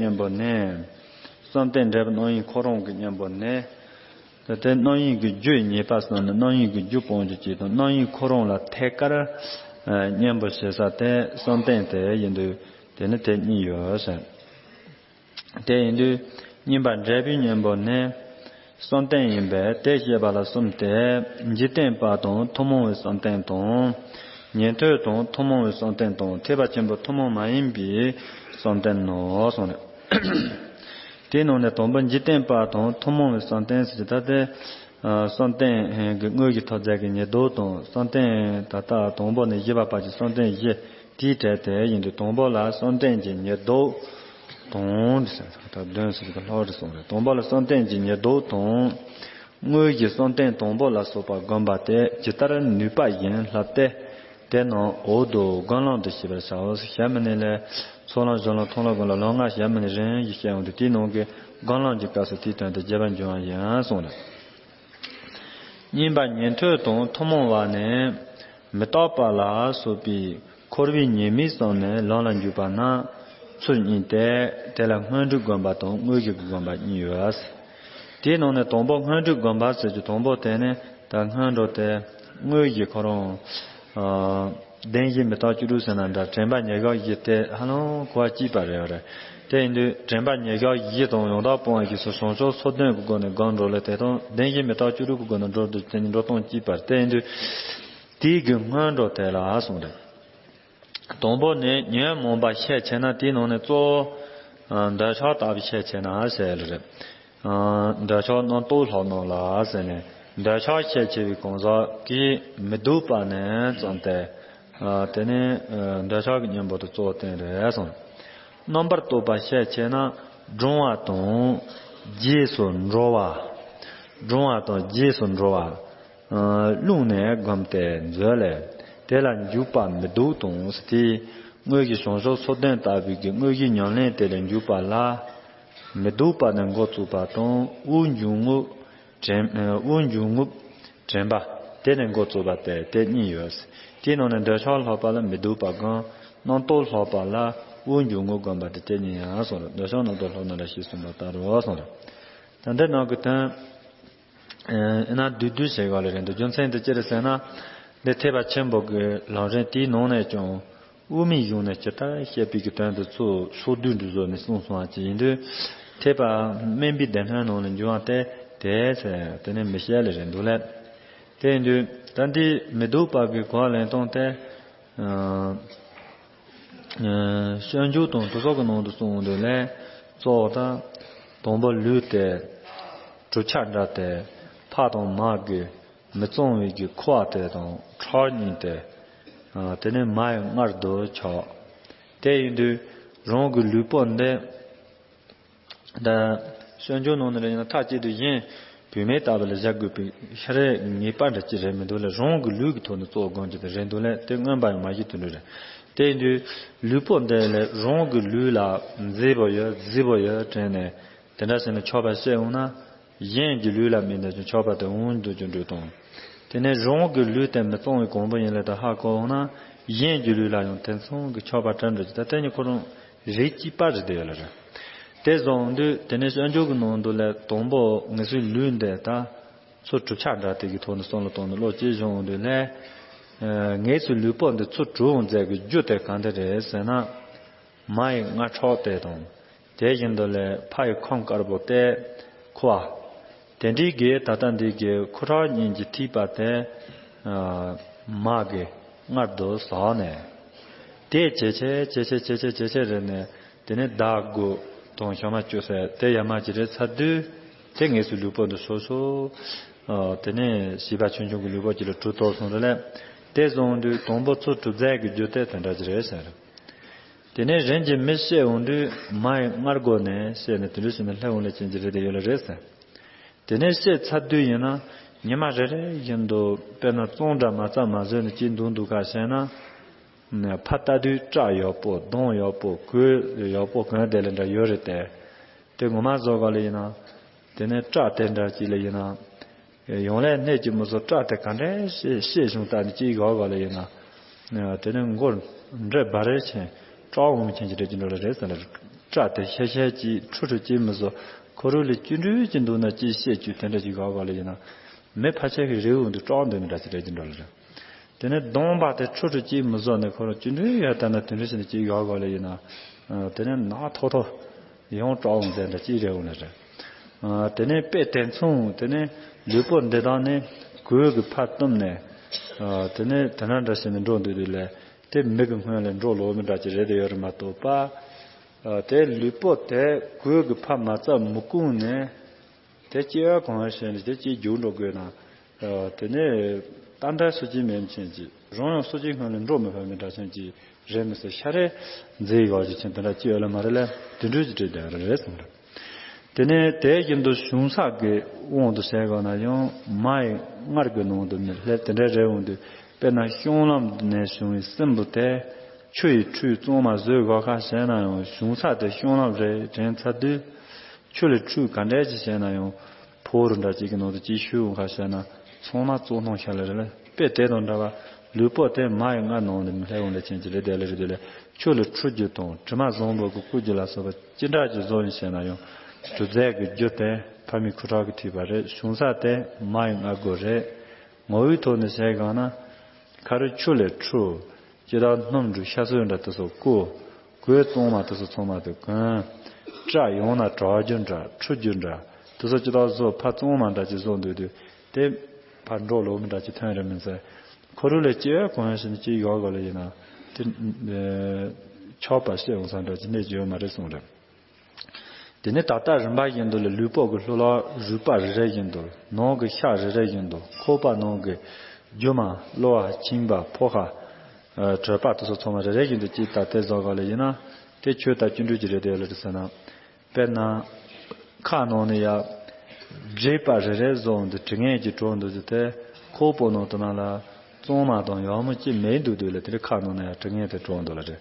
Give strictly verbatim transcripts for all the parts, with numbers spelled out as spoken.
གཉེན་པོ་ནི། བསམ་གཏན་འབྲས་བུ་རྣམ་གཡེང་ཁོ་རང་གི་གཉེན་པོ་ནི། ད་ལྟའི་རྣམ་གཡེང་གི་རྒྱུ་ཉེས་པ་བསམ་ནས་རྣམ་གཡེང་གི་རྒྱུ་སྤོང་རྒྱུ་གཅིག་དང་རྣམ་གཡེང་ཁོ་རང་ལ་ཐད་ཀར་གཉེན་པོ་བྱེད་ས་དེ་བསམ་གཏན་དེ་ཡིན་དུས་དེ་ནི་དེ་གཉིས་ཡོད་ཟེར། དེ་ཡིན་དུས་གཉེན་པ་འབྲས་བུའི་གཉེན་པོ་ནི་བསམ་གཏན་ཡིན་པས་དེ་བཤད་པ་ལ་གསུམ་སྟེ། འཇིག་རྟེན་པ་དང་ཐུན་མོང་བའི་བསམ་གཏན་དང་། ཉན་ཐོས་དང་ཐུན་མོང་བའི་བསམ་གཏན་དང་ཐེག་པ་ཆེན་པོ་ཐུན་མོང་མ་ཡིན་པའི་བསམ་གཏན་ནོ་གསུངས་ནས། དེའི་ནང་ནས་དང་པོ་འཇིག་རྟེན་པ་དང་ཐུན་མོང་བའི་བསམ་གཏན་ཟེར་གྱི་ད་ལྟའི་བསམ་གཏན་གྱི་དངོས་ཀྱི་ཐོབ་རྫས་ཀྱི་ཉེར་བསྡོགས་དང་བསམ་གཏན་ད་ལྟ་དང་པོ་ནས་བཞི་པ་བར་གྱི་བསམ་གཏན་བཞི། དེའི་གྲས་དེ་ཡིན་དུས་དང་པོ་ལ་བསམ་གཏན་གྱི་ཉེར་བསྡོགས་དང་། ད་བདུན་ཟེར་གྱི་ལྷག་རེ་གསུངས་རེད། དང་པོ་ལ་བསམ་གཏན་གྱི་ཉེར་བསྡོགས་དང་། དངོས་ཀྱི་བསམ་གཏན་དང་པོ་ལ་སོགས་པ་བསྒོམ་པ་དེ་ཇི་ལྟར་ནུས་པ་བཞིན་བསླབ་སྟེ། དེ་རྣམས་འོག་ཏུ་སྒོམ་ལམ་དུ་ཤེས་པར་བྱའོ། ཞལ་མི་ནི་ལས་ཚོགས་ལམ་གཞུང་ལམ་མཐོང་ལམ་སྒོམ་ལམ་ལམ་ལྔ་ཞལ་མི་ནི་རིམ་བཞིན་བཤད་འོང་དུས་དེའི་ནང་གི་སྒོམ་ལམ་གྱི་སྐབས་སུ་དེའི་དོན་དེ་རྒྱས་པར་འབྱུང་བ་ཡིན་གསུངས་རེད། གཉིས་པ་ཉན་ཐོས་དང་ཐུན་མོང་བ་ནི། མི་རྟག་པ་ལ་སོགས་པའི་འཁོར་བའི་ཉེས་དམིགས་བསམས་ནས་ལམ་ལ་འཇུག་པ་རྣམས་ཚུལ་གཉིས་ཏེ། དེ་ལ་སྔོན་འགྲོའི་སྒོམ་པ་དང་དངོས་གཞི་གི་སྒོམ་པ་གཉིས་ཡོད། དེའི་ནང་ནས་དང་པོ་སྔོན་འགྲོའི་སྒོམ་པ་ཟེར་གྱི་དང་པོ་དེ་ནི་ད་སྔོན་འགྲོ་དེ་དངོས་གཞི་ཁོ་རང་། བདེན་བཞི་མི་རྟག་བཅུ་དྲུག་ཟེར་ན་འདྲ། དྲན་པ་ཉེར་བཞག་བཞི་དེ་ཧ་ལམ་གོ་བ་གཅིག་པ་རེད་རེད། དེ་ཡིན་དུས་དྲན་པ་ཉེར་བཞག་བཞི་དང་ཡང་དག་སྤོང་བའི་རྗེས་སུ་བྱང་ཆུབ་མཆོག་ལྡན་གྱི་སྒོ་ནས་སྒོམ་འགྲོ་ལས་དེ་དང་བདེན་བཞི་མི་རྟག་བཅུ་དྲུག་གི་སྒོ་ནས་འགྲོ་འདུག་དེ་ནི་འགྲོ་སྟངས་གཅིག་པ་རེད། དེ་ཡིན་དུས་དེའི་གི་སྔོན་འགྲོ་དེ་ལ་གསུངས་རེད། དང་པོ་ནི་ཉོན་མོངས་པ་ཤས་ཆེ་ན་དེའི་ནང་ནས་གཙོ་བོ་འདོད་ཆགས་ལྟ་བུ་ཤས་ཆེ་ན་ཟེར་རེད། འདོད་ཆགས་རྣམ་རྟོག་ལྷག་རྣམས་ལ་ཟེར་ནས། འདོད་ཆགས་ཤས་ཆེ་བའི་གང་ཟག་གིས་མི་སྡུག་པ་ནི་བརྩམས་ཏེ། དེ་ནི་འདོད་ཆགས་ཀྱི་གཉེན་པོ་དེ་གཙོ་བོ་བསྟན་རེད་གསུངས། རྣམ་པར་རྟོག་པ་ཤས་ཆེ་ན་སྒྲོང་བ་དང་རྗེས་སུ་འགྲོ་བ། སྒྲོང་བ་དང་རྗེས་སུ་འགྲོ་བ། རླུང་ནས་བསྒོམས་ཏེ་མཛོད་ལས། དེ་ལ་འཇུག་པ་མི་སྡུག་དང་ཟེར་ཏེ། དངོས་གཞི་བྱང་ཆུབ་མཆོག་ལྡན་ལྟ་བུའི་གི་དངོས་གཞིའི་ཉམས་ལེན་དེ་ལ་འཇུག་པ་ལ། མི་སྡུག་པ་ནི་འགོ་བཙུགས་པ་དང་དབུགས་འབྱུང་རྔུབ་དྲན། དབུགས་འབྱུང་རྔུབ་དྲན་པ་དེ་ནས་འགོ་བཙུགས་པ་སྟེ་དེ་གཉིས་ཡོད། དེའི་ནང་ནས་འདོད་ཆགས་ལྷག་པ་ལ་མི་སྡུག་པ་སྒོམ། རྣམ་རྟོག་ལྷག་པ་ལ་དབུགས་འབྱུང་རྔུབ་སྒོམ་པ་སྟེ་དེ་གཉིས་ཡང་གསུངས་རེད། འདོད་ཆགས་རྣམ་རྟོག་ལྷག་རྣམས་ལ་ཞེས་གསུངས་པ་ལྟར་རོ་གསུངས་རེད། ད་འདི་ནང་གི་དོན། ཨེ་ན་བསྡུས་བསྡུས་བྱེད་དགོས་ལ་རེད་འདུག་རྒྱུ་མཚན་དེ་ཅི་རེད་ཟེར་ན། འདི་ཐེག་པ་ཆེན་པོ་གི་ལམ་རིམ་དེའི་ནང་ནས་ཀྱང་དབུ་མའི་གཞུང་ནས་ཇི་ལྟར་བཤད་པའི་གི་དོན་དེ་ཚོ་ཕྱོགས་བསྡུས་འདི་བཟོ་ནས་གསུངས་སོང་བ་ཅིག་ཡིན་དུས། ཐེག་པ་དམན་པའི་སྡེ་སྣོད་ནང་ལ་འབྱུང་བ་དེ་དེ་ཟེར་དེ་ནས་མི་བཤད་ལ་རེད་འདུག་ལས། དེ་ཡིན་དུས་ད་འདི་མི་སྡུག་པ་གི་གོ་བ་ལེན་སྟངས་དེ། སྤྱོད་འཇུག་དང་དེ་སོགས་ཀྱི་ནང་དུ་གསུངས་འདུག་ལས། གཙོ་བོ་དང་། དང་པོ་ལུས་དེ་གྲུབ་ཆ་འདྲ་སྟེ་ཕ་དང་མ་གི་མི་གཙང་བའི་གི་ཁུ་བ་དེ་དང་ཁྲག་གཉིས་ཏེ། དེ་ནས་མ་ཡི་མངལ་དུ་ཆགས། དེ་ཡིན་དུས་རང་གི་ལུས་པོ་འདི། ད་སྤྱོད་འཇུག་ནང་ནས་ཡིན་ན་མཐའ་གཅིག་ཏུ་གཞན་བུད་མེད་ལྟ་བུ་ལ་བཞག་དགོས་པའི་ཤ་རེ་ངེས་པ་འདྲ་ཅི་རེད་མི་འདུག་ལས། རང་གི་ལུས་ཀྱི་ཐོག་ནས་གཙོ་བོ་སྒོམ་རྒྱུ་དེ་རེད་འདུག་ལས། དེ་མངོན་པ་ཡང་མ་བྱས་དུས་འགྲོ་རེད། དེ་ཡིན་དུས་ལུས་པོ་འདི་ལས་རང་གི་ལུས་ལ་མཛེས་པོ་ཡོད་མཛེས་པོ་ཡོད་དྲན་ནས་དེ་འདྲ་བྱས་ནས་ཆགས་པ་སྐྱེས་འོང་ན། གཞན་གྱི་ལུས་ལ་དམིགས་ནས་ཀྱང་ཆགས་པ་དེ་འོང་འདུག་ཀྱང་འགྲོ་དང་། དེ་ནས་རང་གི་ལུས་དེ་མི་གཙང་བའི་གོང་བུ་ཡིན་ལ་དེ་ཧ་གོ་འོང་ན། གཞན་གྱི་ལུས་ལ་ཡང་དེ་མཚུངས་ཀྱི་ཆགས་པ་དྲན་འགྲོ་རྒྱུ་ད་དེ་གཉིས་ཁོ་རང་རིགས་གཅིག་པ་རེད་དེ་ཡོད་ལ་རེད། དེ་བཟུང་དུས་དེ་ནས་སྤྱོད་འཇུག་གི་ནང་དུ་ལས་དང་པོ་ངེད་ཚོའི་ལུས་འདི་ད་ཚུར་གྲུབ་ཆ་འདྲ་དེ་གི་ཐོག་ནས་བསམ་བློ་བཏང་ནས་བློ་སྐྱེས་བྱུང་འོང་དུས་ལས། ངེད་ཚོའི་ལུས་པོ་འདི་ཚུར་གྲུབ་འོང་མཛད་གི་རྒྱུ་དེ་གང་དེ་རེད་ཟེར་ན། མ་ཡི་མངལ་ཆགས་དེ་དང་། དེ་བཞིན་དུ་ལས་ཕ་ཡི་ཁམས་དཀར་པོ་སྟེ་ཁུ་བ། དེ་འདྲའི་གི་ད་ལྟ་འདི་གི་ཁུ་ཁྲག་གཉིས་ཀྱི་ཐིགས་པ་དེ། མ་གི་མངལ་དུ་ཟགས་ནས། དེ་ཇེ་ཆེ་ཇེ་ཆེ་ཇེ་ཆེ་ཇེ་ཆེ་རེད་ནས་དེ་ནས་ཟླ་དགུ་དང་ཞག་མ་བཅུ་ཟེར་དེ་ཡར་མར་ཅིག་རེད་ཚར་དུས་དེ་ངེད་ཚོའི་ལུས་པོ་འདི་སོ་སོ། དེ་ནས་བྱིས་པ་ཆུང་ཆུང་གི་ལུས་པོ་ཅིག་ལ་གྲུབ་ཐོབ་སོང་རེད་ལས། དེ་བཟུང་དུས་དང་པོ་ཚུར་གྲུབ་མཛད་ཀྱི་རྒྱུ་དེ་དེ་འདྲ་ཅིག་རེད་ཟེར། དེ་ནས་རིམ་གྱིས་མི་སྐྱེ་འོང་དུས་མ་ཡི་མངལ་སྒོ་ནས་སྐྱེས་ནས་དེ་འདྲ་བྱས་ནས་སླེབས་འོང་ལས་ཅན་གྱི་རེད་དེ་ཡོད་ལ་རེད་ཟེར། དེ་ནས་སྐྱེས་ཚར་དུས་ཡིན་ན་ཉི་མ་རེ་རེ་བཞིན་དུ་དཔེར་ན་བཙོན་འདྲ་མ་རྩ་མ་བཟོས་ནས་སྐྱེས་འདུག་འདུག་ག་བྱས་ན། ཕ་ལྟ་དུས་སྐྲ་ཡག་པོ་གདོང་ཡག་པོ་གོས་ཡག་པོ་གོན་བསྡད་ལ་འདྲ་ཡོད་རེད་དེ། དེ་ངོ་མ་བཟོ་ག་ལ་ཡིན་ན། དེ་ནས་སྐྲ་དེ་འདྲ་ཅིག་ལ་ཡིན་ན། ཡང་ལས་སྣེ་གཅིག་མི་བཟོ་སྐྲ་དེ་ག་འདྲ་ཤེས་ཤེས་བྱུང་ལྟ་ནས་ཅིག་ཡོད་ག་ལ་ཡིན་ན། དེ་ནས་མགོ་འདྲེ་སྦར་རེ་ཆེན་སྐྲ་འོང་ཆེན་གྱི་རེད་ཀྱི་འགྲོ་ལ་རེད་ཟེར་ལ་རེད། སྐྲ་དེ་ཤ་ཤ་གཅིག་ཁྲུ་ཁྲུ་གཅིག་མི་བཟོ། ཁོ་རང་ལ་གཅིག་འགྲོས་ཀྱི་འདུག་ན་གཅིག་བཤད་རྒྱུ་དེ་འདྲ་ཞིག་ཡོད་ག་ལ་ཡིན་ན། མི་ཕལ་ཆེར་གྱི་རེ་འོང་དུ་སྐྲག་འདོད་མི་འདྲ་ཞིག་རེད་ཀྱི་འགྲོ་ལ་རེད། དེ་ནས་གདོང་པ་དེ་ཁྲུ་ཁྲུ་གཅིག་མི་བཟོ་ནས་ཁོ་རང་གཅིག་འགྲོས་ཡོད་ལྟ་ན་དེ་འདྲ་ཞིག་ནས་གཅིག་ཡོད་ག་ལ་ཡིན་ན། དེ་ནས་ནག་ཐོག་ཐོག་ཡང་སྐྲག་འོང་དེ་འདྲ་གཅིག་རེ་འོང་ལ་རེད། དེ་ནས་དཔེ་དེ་མཚུངས་དེ་ནས་ལུས་པོ་འདི་དག་ནི་གོས་ཀྱི་ཕར་བཏུམས་ནས། དེ་ནས་དེ་འདྲ་འདྲ་བྱས་ནས་འགྲོ་འདུག་དུས་ལས་དེ་མི་གི་སྔོན་ལ་འགྲོ་ལོག་མི་འདྲ་ཅིག་རེད་དེ་ཡོད་རེད་མ་གཏོགས་པ། དེ་ལུས་པོ་དེ་གོས་ཀྱི་ཕར་མ་རྩ་མི་བཀུག་ནས་དེ་སྐྱེ་བ་གང་བྱས་ནས་དེ་སྐྱེ་རྒྱུག་འགྲོ་དགོས་ན། དེ་ནས་ཏན་ཏན་སུ་གཅིག་མེད་མཁན་གྱི་རང་ཡང་སུ་གཅིག་སྔོན་ལ་འགྲོ་མི་ཕོད་མི་འདྲ་མཁན་གྱི་རེད་མི་སྲིད་ཤ་རེ་མཛེས་ཡོད་ཅིག་ཅན་དེ་འདྲ་སྐྱེ་ཡོད་ལ་མ་རེད་ལ་དེ་འདྲ་ཅིག་བྲིས་བསྡད་རེད་གསུངས་རེད། དེ་ནས་དེ་བཞིན་དུ་གཞུང་ས་གི་དབང་དུ་བྱས་པ་ན་ཡང་མ་ཡི་མངལ་གྱི་ནང་དུ་མི་སླེབས་དེ་འདྲའི་རེ་འོང་དུས་དཔེར་ན་བཤང་ལམ་ནས་བྱུང་བའི་སྲིན་བུ་དེ་ཆུ་ཡི་ཁྲུས་གཙང་མ་བཟོས་དགོས་ཁ་བྱས་ན་ཡང་གཞུང་ས་དེ་བཤང་ལམ་རེད་དྲན་ཚར་དུས་ཆུ་ལ་ཁྲུས་ག་འདྲ་ཅིག་བྱས་ན་ཡང་ཕོ་རུ་འདྲ་ཅིག་གི་ནང་དུ་ཅིག་ཤུ་འོང་ཁ་བྱས་ན་ཚང་མ་གཙང་སྣང་ཤར་ལ་རེད་ལ་དཔེ་དེ་དང་འདྲ་བ་ལུས་པོ་དེ་མ་ཡི་མངལ་ནང་དུ་མི་སླེབས་འོང་ལས་ཅན་གྱི་རེད་དེ་ལ་རེད་དེ་ལ། ཆུ་ལ་ཁྲུ་རྒྱུ་དང་དྲི་མ་བཟང་པོ་གི་བསྐུ་རྒྱུ་ལ་སོགས་པ་ཅི་འདྲ་ཅིག་བཟོ་ཡིན་ཞེ་ན་ཡང་གྲུབ་རྫས་ཀྱི་རྒྱུ་དེ་ཕ་མའི་ཁུ་ཁྲག་གིས་ཐུག་པ་རེད། གཞུང་ས་དེ་མ་ཡི་མངལ་སྒོ་རེད། ངོ་བོའི་ཐོག་ནས་བཤད་གང་ན་ཁ་རུ་ཆུ་ལས་ཁྲུ་ཅི་ལྟར་སྣུམ་འདྲུ་ཤ་སོས་འདྲ་དེ་སོགས་བསྐུ་གོས་གཙང་མ་དེ་སོགས་ཚང་མ་དེ་གོན། སྐྲ་ཡང་ན་དྲ་རྒྱུ་འདྲ་ཁྲུ་རྒྱུ་འདྲ་དེ་སོགས་ཅི་ལྟར་བཟོ་ཕ་གཙང་མ་འདྲ་ཅིག་བཟོ་འདོད་དུས་དེ་ཕ་འགྲོ་ལོ་མི་འདྲ་ཅིག་ཐོན་རེད་མིན་ཚེ་ཁོ་རུ་ལས་སྐྱེ་བ་གང་ཡང་ཞིག་ནས་སྐྱེ་ཡོད་ག་ལ་ཡིན་ན། དེ་ཆགས་པ་སྐྱེ་འོང་ས་འདྲ་ཅི་གནས་ཀྱི་ཡོད་མ་རེད་གསུངས་རེད། དེ་ནས་ད་ལྟ་རིམ་པ་བཞིན་དུ་ལ་ལུས་པོ་གི་ལྷུ་ལག་རུས་པ་རེ་རེ་བཞིན་དུ་ནང་གི་ཤ་རེ་རེ་བཞིན་དུ་ཁོག་པ་ནང་གི་རྒྱུ་མ་གློ་བ་མཆིན་པ་ཕོ་ཁ་གྲོད་པ་དེ་ཚོ་ཚང་མ་རེ་རེ་བཞིན་དུ་ཅིག་ད་དེ་བཟོ་ག་ལ་ཡིན་ན་དེ་ཆོས་ལྟར་སྐྱོན་བྲལ་གྱི་རེད་དེ་ལ་རེད་ཟེར་ན། དཔེར་ན། ཁ་ནང་ནས་ཡ། བགྲེས་པ་རེ་རེ་བཟོ་འདི་དྲི་ངན་གྱི་གྲོགས་འདུག་ཟེར་ཏེ། ཁོག་པོ་ནང་དུ་ན་ལ། གཙང་མ་དང་ཡག་མོ་ཅི་མེད་འདུག་འདུག་ལ་དེ་རིང་ཁ་ནང་ན་ཡ་དྲི་ངན་དེ་གྲོགས་འདུག་ལ་རེད།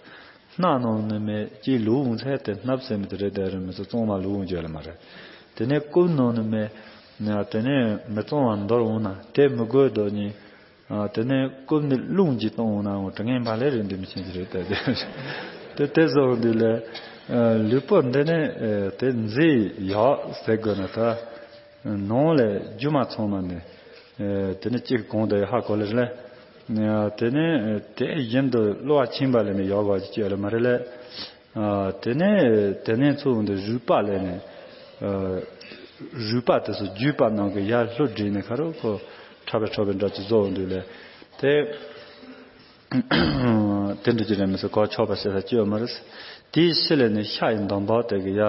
སྣ་ནང་ནས་མེད་ཅི་ལུག་འོང་ཚད་དེ་སྣབས་ཟེར་མི་དེ་རེད་དེ་རེད་མི་ཚོ་གཙང་མ་ལུག་འོང་རྒྱུ་ལ་མ་རེད། དེ་ནས་རྐུབ་ནང་ནས་མེད། དེ་ནས་མི་གཙང་བ་འདོར་འོང་ན་དེ་མི་དགོས་དོ་ནི། དེ་ནས་རྐུབ་ནས་རླུང་གིས་གཏོང་འོང་ན་འོང་དྲི་ངན་བ་ལས་རེད་འདུག་མི་ཆེན་གྱི་རེད་དེ། དེ་དེ་བཟོ་འོང་དུས་ལས། ལུས་པོ་འདི་ནས་དེ་མཛེས་ཡག་ཟེར་དགོས་ན་ད། ནང་ལས་རྒྱུ་མ་ཚང་མ་ནས། དེ་ནས་གཅིག་གོང་དུ་ཧ་གོ་ལེ་རེད། དེ་ནས་དེ་བཞིན་དུ་གློ་བ་མཆིན་པ་ལས་ནས་ཡག་བ་ཅིག་ཡོད་ལ་མ་རེད་ལས། དེ་ནས་དེ་ནས་ཚུར་འོང་དུས་རུས་པ་ལས་ནས། རུས་པ་དེ་ཚོ་རྒྱུས་པ་ནང་གི་ཡར་ལྷུ་བསྒྲིལ་ནས་ཁ་རོག་ཁོ་ཁྲ་བའི་ཁྲ་བའི་འདྲ་ཅིག་བཟོ་འོང་དུས་ལས། དེ། དེ་འདྲ་ཅིག་རེད་མི་སྲིད་གོ་ཆོག་པ་ཞེ་ས་ཅི་ཡོད་མ་རེད། དེའི་ཕྱི་ལས་ནི་ཤ་ཡི་འདམ་བག་དེ་གི་ཡ་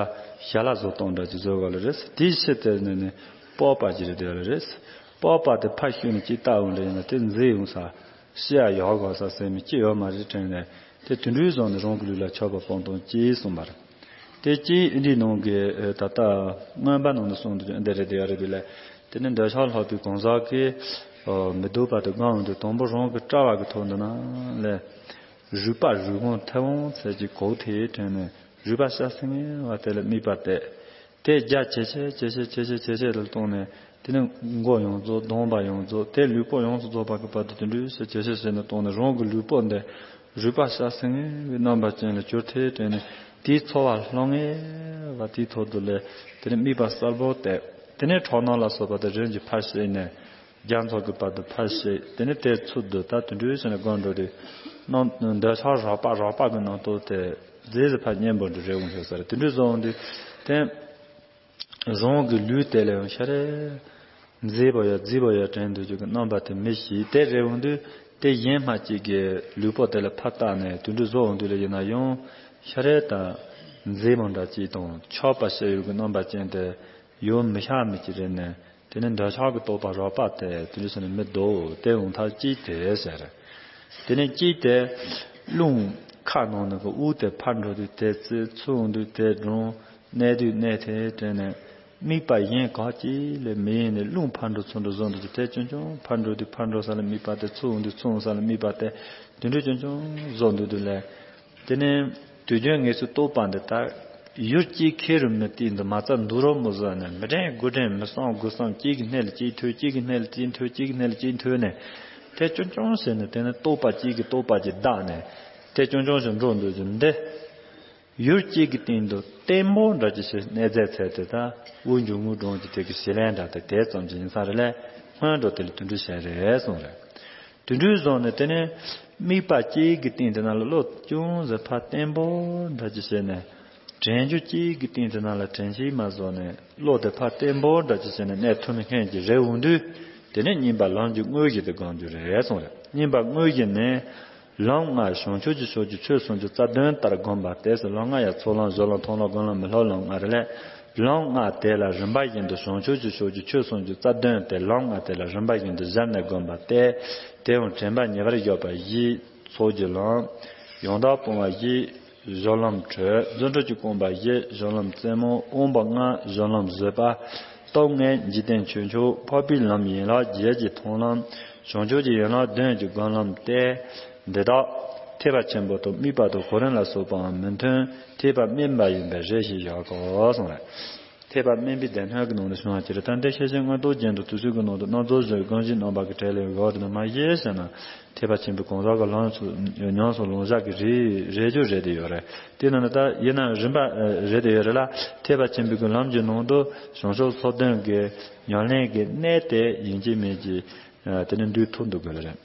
ཞལ་ལ་བཟོ་སྟངས་འདྲ་ཅིག་བཟོ་དགོས་ལ་རེད། དེའི་ཕྱི་དེ་ནི་ནི་སྤོབས་པ་ཅིག་རེད་དེ་ལ་རེད། སྤོབས་པ་དེ་ཕ་ཤུལ་ནས་ཅིག་བལྟ་འོང་རེད་ཡིན་ན་དེ་མཛེས་ཡོང་ས་ཤི་ཡ་ཡག་གོ་ས་ཟེར་མི་ཅི་ཡོད་མ་རེད་དྲན་ནས་དེ་དུད་འགྲོའི་བཟོ་ནས་རང་གི་ལུས་ལ་ཆགས་པ་སྤོང་སྟངས་ཅི་གསུངས་པ་རེད། དེ་ཅི་ཨིན་དྲི་ནང་གི་ད་ལྟ་མངོན་པ་ནང་ནས་གསུངས་འདུག་ཨིན་དྲི་རེད་དེ་ཡ་རེད་དེ་ལ། དེ་ནི་འདོད་ཆགས་ལྷག་པའི་གང་ཟག་གིས་མི་སྡུག་པ་དེ་སྒོམ་འོང་དུས་དང་པོ་རང་གི་དཔྲལ་བ་གི་ཐོག་འདི་ན་ལས། རུས་པ་རུས་གོང་མཐེ་བོང་ཚད་ཀྱི་གོག་ཐེ་དྲན་ནས་རུས་པ་ཤ་སེང་བ་དེ་ལ་དམིགས་པ་གཏད། དེ་རྒྱ་ཇེ་ཆེ་ཇེ་ཆེ་ཇེ་ཆེ་ཇེ་ཆེ་ལ་བཏང་ནས་དེ་ནི་མགོ་ཡོངས་རྫོགས་གདོང་པ་ཡོངས་རྫོགས་དེ་ལུས་པོ་ཡོངས་སུ་རྫོགས་པ་གི་བར་དུ་དེ་འདྲའི་ཞིག་ཇེ་ཆེ་ཞིག་ནས་བཏང་ནས་རང་གི་ལུས་པོ་འདི་རུས་པ་ཤ་སེང་བའི་རྣམ་པ་ཅན་ལ་གྱུར་ཐེ་དྲན་ནས་དེའི་ཚོར་བ་སློང་ངེས་བ་དེའི་ཐོག་ཏུ་ལས་དེ་ནི་དམིགས་པ་གསལ་པོ་གཏད། དེ་ནས་ཁྲག་སྣང་ལ་སོགས་པ་དེ་རིམ་གྱིས་ཕར་བཤད་ནས། རྒྱ་མཚོ་གི་བར་དུ་ཕར་བཤད་དེ་ནས་དེ་ཚུར་བསྡུ་ད་དུད་འགྲོའི་ཚུལ་ནས་སྒོམ་འགྲོ་དུས། རྣམ་འདོད་ཆགས་རགས་པ་རགས་པ་གི་རྣམ་རྟོག་དེ་རྫས་སུ་ཕར་གཉེན་པོ་འདྲ་རེ་འོང་ཤོག་ཟེར་དེ་འདྲའི་བཟོ་འོང་དུས་དེ། རང་གི་ལུས་དེ་ལ་ཡང་ཤ་རེ། མཛེས་པོ་ཡ་མཛེས་པོ་ཡ་དྲན་འདུག་རྒྱུ་གི་རྣམ་པ་དེ་མི་ཤེས་དེ་རེ་འོང་དུས་དེ་གཞན་མ་གཅིག་གི་ལུས་པོ་དེ་ལ་ཕར་བལྟས་ནས་དུད་འགྲོ་བཟོ་འོང་དུས་ལ་ཡིན་ན་ཡང་ཤ་རེ་དང་མཛེས་མོ་འདྲ་གཅིག་དང་ཆགས་པ་ཤ་ཡོད་གི་རྣམ་པ་ཅན་དེ་ཡོད་མི་ཤ་མི་གཅིག་རེད་ནས། དེ་ནས་འདོད་ཆགས་ཀྱི་རྟོག་པ་རགས་པ་དེ་དེ་འདྲ་བྱས་ནས་མི་ལྡོག་དེ་འོང་ཐག་གཅིག་དེ་ཟེར། དེ་ནས་གཅིག་དེ་རླུང་ཁ་ནང་ནས་ཀྱི་དབུགས་དེ་ཕར་འགྲོ་དུས་དེ་ཙི་ཚུར་འོང་དུས་དེ་འགྲོ་གནས་དུས་གནས་དེ་དྲན་ནས་དམིགས་པ་གཞན་གང་གཅིག་ལས་མི་ཡེངས་ནས་རླུང་ཕར་འགྲོ་ཚུར་འགྲོ་བཟོ་འདུག་ཅིག་དེ་ཆུང་ཆུང་ཕར་འགྲོ་དུས་ཕར་འགྲོ་ས་ལ་དམིགས་པ་དེ་ཚུར་འོང་དུས་ཚུར་འོང་ས་ལ་དམིགས་པ་དེ་དེ་འདྲ་ཆུང་ཆུང་བཟོ་འདུག་དུས་ལས། དེ་ནས་དུས་རྒྱུན་ངེས་སུ་རྟོགས་པ་འདི་ལྟར་ཡུལ་གཅིག་ཁེ་རུ་མི་བལྟས་འདུག་མ་རྩ་འདུག་རོགས་མོ་བཟོ་ནས་མི་དྲན་དགུ་དྲན་མི་བསམ་དགུ་བསམ་གཅིག་གི་སྣེ་ལ་གཅིག་ཐོས་གཅིག་གི་སྣེ་ལ་གཅིག་ཐོས་གཅིག་གི་སྣེ་ལ་གཅིག་ཐོས་ནས་དེ་ཆུང་ཆུང་བྱས་ནས་དེ་ནས་རྟོགས་པ་གཅིག་གིས་རྟོགས་པ་གཅིག་བདག་ནས་དེ་ཆུང་ཆུང་ཞིག་འགྲོ་འདུག་རྒྱུ་འདི། ཡུལ་གཅིག་གི་སྟེང་དུ་བརྟན་པོ་འདྲ་ཅིག་ཞིག་གནས་མཛད་ཚད་དེ་ད་དབུས་འབྱུང་རྔུལ་སྒྲོམ་གྱི་དེ་གི་བྱེད་ལས་འདྲ་དེ་དེ་ཙམ་ཅིག་ཡིན་ས་རེད་ལས། སྔོན་འགྲོ་དེ་ལ་དུད་འགྲོའི་ཞལ་རེད་གསུངས་རེད། དུད་འགྲོའི་བཟུང་ནས་དེ་ནས་དམིགས་པ་གཅིག་གི་སྟེང་དེ་ན་ལ་བློ་ཅུང་ཟད་ཕར་བརྟན་པོ་འདྲ་ཅིག་བྱས་ནས། དྲན་རྒྱུ་གཅིག་གི་སྟེང་དེ་ན་ལ་དྲན་ཤེས་མ་བཟོ་ནས་བློ་དེ་ཕར་བརྟན་པོ་འདྲ་ཅིག་བྱས་ནས་གནས་ཐུབ་མཁན་གྱི་རེ་འོང་དུས། དེ་ནས་བསྙེན་པ་ལམ་གྱི་དངོས་གཞི་དེ་སྒོམ་རྒྱུ་རེད་གསུངས་རེད། བསྙེན་པ་དངོས་གཞི་ནི། ལམ་ལྔ་བྱང་ཆུབ་ཀྱི་ཕྱོགས་ཀྱི་ཆོས་སུམ་ཅུ་རྩ་བདུན་ལྟར་བསྒོམ་པ་སྟེ། ལམ་ལྔ་ཡང་ཚོགས་ལམ་སྦྱོར་ལམ་མཐོང་ལམ་སྒོམ་ལམ་མི་སློབ་ལམ་ལྔ་རེད་ལས། ལམ་ལྔ་དེ་ལ་རིམ་པ་བཞིན་དུ་བྱང་ཆུབ་ཀྱི་ཕྱོགས་ཀྱི་ཆོས་སུམ་ཅུ་རྩ་བདུན་དེ་ལམ་ལྔ་དེ་ལ་རིམ་པ་བཞིན་དུ་སྦྱར་ནས་བསྒོམ་པ་སྟེ། དེ་ཡང་དྲན་པ་ཉེ་བར་བཞག་པ་བཞི། ཚོགས་ཀྱི་ལམ། ཡང་དག་སྤོང་བ་བཞི། སྦྱོར་ལམ་དྲུག། རྫུ་འཕྲུལ་གྱི་བསྐུལ་བ་བཞི། སྦྱོར་ལམ་རྩེ་མོ། དབང་པོ་ལྔ། སྦྱོར་ལམ་བཟོད་པ། སྟོབས་ལྔའི་འཇིག་རྟེན་ཆོས་མཆོག། འཕགས་པའི་ལམ་ཡན་ལག་བརྒྱད་ཀྱི་མཐོང་ལམ། བྱང་ཆུབ་ཀྱི་ཡན་ལག་བདུན་གྱི་སྒོམ་ལམ་སྟེ། འདི་དག་ཐེག་པ་ཆེན་པོ་དང་དམིགས་པ་དང་གོ་རིམ་ལ་སོགས་པའང་མི་མཐུན། ཐེག་པ་དམན་པ་ཡིན་པས་རེ་ཞིག་བཞག་གོ་གསུངས་རེད། ཐེག་པ་དམན་པའི་སྡེ་སྣོད་ཀྱི་ནང་དུ་བྱུང་བ་ཅི་རེད། ད་འདི་ཤེར་ཕྱིན་མངོན་རྟོགས་རྒྱན་དུ་དུས་ཚོད་ཀྱི་ནང་དུ་རྣམ་རྫོགས་བཞི་དགོངས་གཞི་རྣམ་པ་གི་གྲས་ལས་འོག་ཏུ་མ་ཤེས་ཟེར་ན། ཐེག་པ་ཆེན་པོའི་གང་ཟག་གི་ལམ་སུ་ཉམས་སུ་ལོངས་བཞག་གི་རེད་རེད་རྒྱུ་རེད་དེ་ཡོད་རེད། དེ་ནང་ནས་ད་ཡིན་ན་རིམ་པ་རེད་དེ་ཡོད་རེད་ལ། ཐེག་པ་ཆེན་པོའི་གི་ལམ་གྱི་ནང་དུ་བྱང་ཆུབ་ཚོགས་བདུན་གྱི་ཉམས་ལེན་གྱི་གནད་དེ་ཡིན་གཅིག་མིན་གཅིག་དེ་ནི་འདུས་ཐུབ་འདུག་དགོས་ལ་རེད།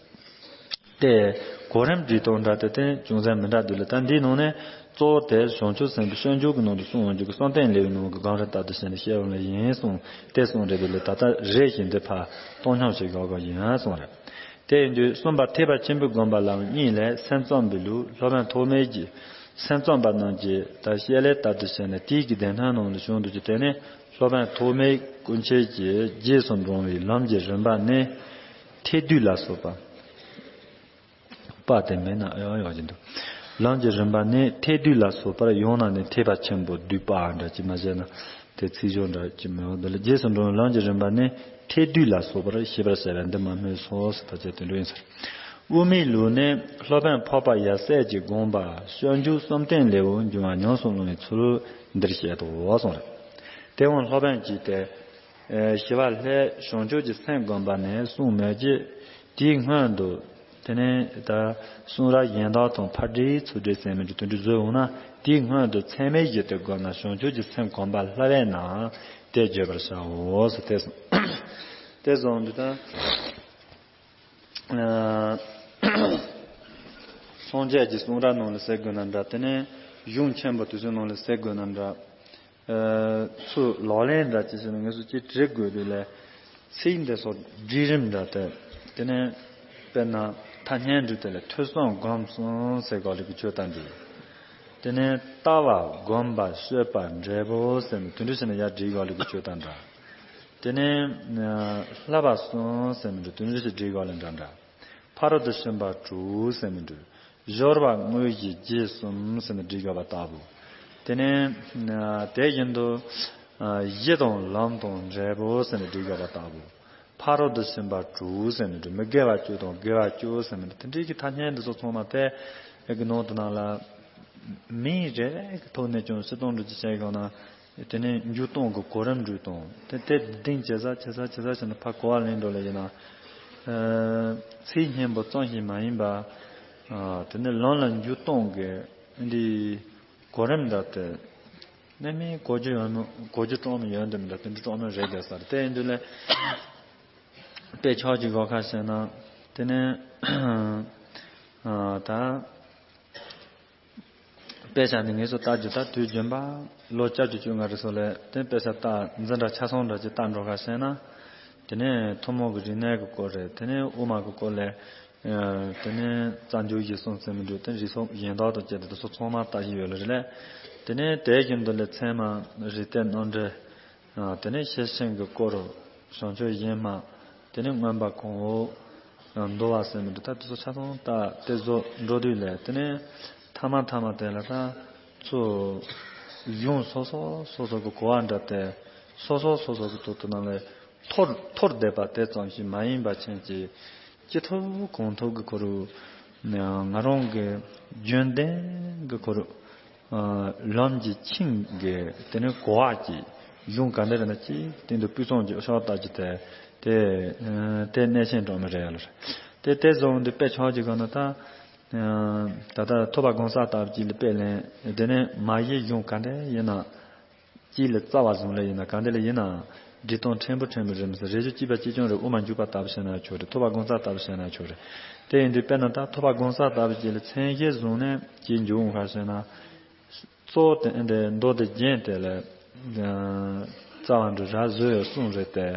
དེ་གོ་རིམ་སྒྲིག་སྟངས་འདྲ་དེ་དེ་ཅུང་ཟད་མི་འདྲ་འདུག་ལ། ད་འདིའི་ནང་ནས་གཙོ་བོ་དེ་བྱང་ཆུབ་སེམས་དཔའི་སྤྱོད་འཇུག་གི་ནང་དུ་གསུངས་ཡོང་རྒྱུ་གི་བསམ་གཏན་ལེའུའི་ནང་གི་གང་རེད་ལྟར་དུ་བྱས་ནས་བཤད་ཡོང་ལེ་ཡིན་གསུངས་དེ་གསུངས་རེད་འདུག་ལ། ད་ལྟ་རེ་བཞིན་དེ་ཕར་གཏོང་སྙོམས་ཤིག་ཡོད་དགོས་ཡིན་གསུངས་རེད། དེ་ཡིན་དུས་གསུམ་པ་ཐེག་པ་ཆེན་པོའི་སྒོམ་པ་ལའང་གཉིས་ལས། སེམས་ཙམ་པའི་ལུགས། སློབ་དཔོན་ཐོགས་མེད་ཀྱིས་སེམས་ཙམ་པ་རྣམས་ཀྱིས་ད་བཤད་ལེ་ལྟར་དུ་བྱས་ནས་དེའི་གི་སྡེ་སྣོད་ནང་ལ་བྱུང་འདུག་ཀྱི། དེ་ནི་སློབ་དཔོན་ཐོགས་མེད་ཀུན་མཁྱེན་གྱིས་རྗེས་སུ་འབྲང་བའི་ལམ་གྱི་རིམ་པ་ནི། ཐེག་བསྡུས་ལ་སོགས་པ། པ་དེ་མེད་ན་ཡང་ཡོང་བཞིན་དུ། ལམ་གྱི་རིམ་པ་ནི་ཐེག་བསྡུས་ལ་སོགས་པར་ཡང་ན་ནི་ཐེག་པ་ཆེན་པོ་བསྡུས་པ་འདྲ་ཅིག་མ་བྱས་ན་དེ་ཚིག་སྦྱོར་འདྲ་ཅིག་མི་ཡོང་འདི་ལ། རྗེས་སུ་འགྲོ་བའི་ལམ་གྱི་རིམ་པ་ནི་ཐེག་བསྡུས་ལ་སོགས་པར་ཤེས་པར་བྱ་བའི་འདི་མ་སྨོས་སོ་ཟེར་ད་ཅེས་དེ་འདྲ་ཡིན་ཟེར། དབུ་མའི་ལུགས་ནི་སློབ་དཔོན་འཕགས་པ་ཡབ་སྲས་ཀྱི་དགོངས་པ་སྤྱོད་འཇུག་བསམ་གཏན་ལེའུར་འབྱུང་བ་ཉམས་སུ་བླང་བའི་ཚུལ་འདིར་བཤད་དོ་གསུངས་རེད། དེ་འོང་སློབ་དཔོན་གྱིས་ཏེ། ཞི་བ་ལྷས་བྱང་ཆུབ་ཀྱི་སེམས་བསྒོམ་པ་ནས་གསུངས་མོད་ཀྱི། དེའི་སྔོན་དུ། དེ་ནས་ད་གསུང་རབ་གཞན་དག་དང་ཕར་འགྲེལ་ཚུར་འགྲེལ་ཟེར་མི་འདྲ་དེ་འདྲ་བཟོས་འོང་ན། དེའི་སྔོན་དུ་ཚད་མའི་གཞི་དེ་བསྒོམས་ན་བྱང་ཆུབ་ཀྱི་སེམས་གོམས་པ་སླ་བས་ན་དེ་བརྗོད་པར་བྱའོ་ཟེར་ཏེ་གསུངས། དེ་གསུངས་འདི་ད། སངས་རྒྱས་ཀྱི་གསུང་རབ་ནང་ལ་ཟེར་དགོས་ན་འདྲ། དེ་ནས་གཞུང་ཆེན་པོ་དེ་ཚོའི་ནང་ལ་ཟེར་དགོས་ན་འདྲ། ཚུར་ལག་ལེན་འདྲ་ཅིག་བྱས་ན་ངེས་སུ་ཅིག་བྲི་དགོས་དུས་ལས། ཚིག་འདི་ཚོ་སྒྲིག་རིམ་འདྲ་དེ། དེ་ནས་དཔེར་ན་ཐ་སྙད་འབྲུ་དེ་ལ་ཐོས་བསམ་སྒོམ་གསུམ་ཟེར་གོ་ལེ་གི་ཆོས་དང་འདྲ། དེ་ནས་ལྟ་བ་སྒོམ་པ་སྤྱོད་པ་འབྲས་བུ་ཟེར་ནས་དེ་འདྲ་བྱས་ན་ཡར་སྒྲིག་གོ་ལེ་གི་ཆོས་དང་འདྲ། དེ་ནས་བསླབ་པ་གསུམ་ཟེར་ནས་འདྲ་དེ་འདྲ་བྱས་སྒྲིག་གོ་ལེ་འདྲ་འདྲ། ཕ་རོལ་ཏུ་ཕྱིན་པ་དྲུག་ཟེར་ནས་འདྲ། སྦྱོར་བ་དངོས་གཞི་རྗེས་གསུམ་ཟེར་ནས་སྒྲིག་ཡོད་པ་ལྟ་བུ། དེ་ནས་དེ་བཞིན་དུ་གཞི་དང་ལམ་དང་འབྲས་བུ་ཟེར་ནས་སྒྲིག་ཡོད་པ་ལྟ་བུ། ཕ་རོལ་ཏུ་ཕྱིན་པ་དྲུག་ཟེར་ནས་འདྲ་མི་དགེ་བ་བཅུ་དང་དགེ་བ་བཅུ་ཟེར་ནས་འདྲ་དེ་འདྲའི་གི་ཐ་སྙད་འདི་ཚོ་ཚང་མ་དེ་གི་ནང་དུ་ནང་ལ་མིང་རེ་རེ་གི་ཐོག་ནས་ཀྱང་སྤྱིར་བཏང་འདྲ་ཅིག་བྱས་ཡོང་ན། དེ་ནས་འཇུག་སྟངས་ཀྱི་གོ་རིམ་འགྲོས་དང་དེ་དེ་བདེན་བྱེད་ས་བྱེད་ས་བྱེད་ས་བྱས་ནས་ཕར་གོ་བ་ལེན་འགྲོ་ལེ་ཡིན་ན། ཚིག་སྙན་པོ་ཙམ་ཞིག་མ་ཡིན་པ། དེ་ནས་ལམ་ལ་འཇུག་སྟངས་ཀྱི་འདི་གོ་རིམ་འདྲ་དེ། གནད་མིན་གོ་རྒྱུ་ཡོད་མོད་གོ་རྒྱུ་གྲངས་མེད་ཡོད་འདི་མི་འདྲ་དེ་འདྲ་གྲངས་མེད་རེད་དེ་ས་རེད་དེ་ཡིན་དུས་ལས། དཔེ་ཆ་གཅིག་གོ་ཁ་བཤད་ན་དེ་ནས་ད། དཔེ་ཆ་འདི་ངེས་སུ་ལྟ་རྒྱུ་ད་དུས་རྒྱུན་པ་ལོ་བཅུ་བཅུ་ང་རེ་སོགས་ལས་དེ་དཔེ་ཆ་ལྟ་འཛིན་གྲྭ་ཆ་ཚང་འདྲ་ཅིག་ལྟ་འགྲོ་ཁ་བཤད་ན། དེ་ནས་ཐུན་མོང་གི་རིག་གནས་ཀྱི་སྐོར་རེད། དེ་ནས་དབུ་མ་གི་སྐོར་ལས། དེ་ནས་རྩ་འཇུག་གཞི་གསུམ་ཟེར་མི་འདུག་དེ་རིགས་སོགས་གཞན་དག་དང་བཅས་ཏེ་དེ་ཚོ་ཚང་མ་ལྟ་བཞིན་ཡོད་ལ་རེད་ལས། དེ་ནས་དེ་བཞིན་དུ་ལས་ཚད་མ་རིགས་གཏེར་རྣམ་འགྲེལ། དེ་ནས་ཤེར་ཕྱིན་གྱི་སྐོར། བྱང་ཆུབ་ཡེངས་མ། དེ་ནས་མངོན་པ་གང་འོག་འདུལ་བ་ཟེར་མི་འདུག་ད་དེ་ཚོ་ཆ་ཚང་ད་དེ་ཚོ་འགྲོ་དུས་ལས་དེ་ནས་ཐ་མ་ཐ་མ་དེ་ལ་ད་ཚུར་གཞུང་སོ་སོ་སོ་སོ་གི་གོ་བ་འདྲ་དེ་སོ་སོ་སོ་སོ་གི་ཐོག་ཏུ་ནང་ལས་འཐོར་འཐོར་བསྡད་པ་དེ་ཙམ་ཞིག་མ་ཡིན་པ་ཅན་གྱི་ཅི་ཐུབ་གང་ཐུབ་ཀྱི་ཁོ་རུ་ང་རང་གི་རྒྱུན་ལྡན་གྱི་ཁོ་རུ། ལམ་གྱི་ཆིངས་ཀྱི་དེ་ནི་གོ་བ་གྱི་གཞུང་ག་འདྲ་རེད་ན་ཅིག་སྟེང་དུ་སྤུས་གཙང་གྱི་ཕྱོགས་ལྟ་རྒྱུ་དེ་དེ་དེ་གནད་ཆེན་གྲངས་མེད་རེད་ཡ་ལ་རེད། དེ་དེ་བཟུང་དུ་དཔེ་ཆ་གཅིག་ག་ན་ད་ ད་ལྟ་ཐོབ་པ་གང་ཟག་ལྟ་བུ་ཅིག་ལ་དཔེ་ལེན། དེ་ནས་མ་གཞི་གཞུང་ག་འདྲ་ཡིན་ན། དཀྱིལ་ལ་རྩ་བ་བཟུང་ལེ་ཡིན་ན། ག་འདྲ་ལ་ཡིན་ན། འབྲི་སྟངས་ཕྲན་བུ་ཕྲན་བུ་རེད་མི་སྲིད། རེ་ཞིག་གཅིག་པ་གཅིག་རྐྱང་རེད། དབུ་མ་འཇུག་པ་ལྟ་བུ་བྱས་ན་ཆོག་རེད། ཐོབ་པ་གང་ཟག་ལྟ་བུ་བྱས་ན་ཆོག་རེད། དེ་ཡིན་དུས་དཔེར་ན་ད་ཐོབ་པ་གང་ཟག་ལྟ་བུ་ཅིག་ལ་མཚན་གཞི་བཟུང་ནས་ཅིག་འཇུག་འོང་ཁ་བྱས་ན། གཙོ་བོ་དེ་འདི་མདོ་སྡེ་རྒྱན་དེ་ལ་རྩ་བ་འདི་ར་བཟོ་ཡོད་གསུངས་རེད་དེ།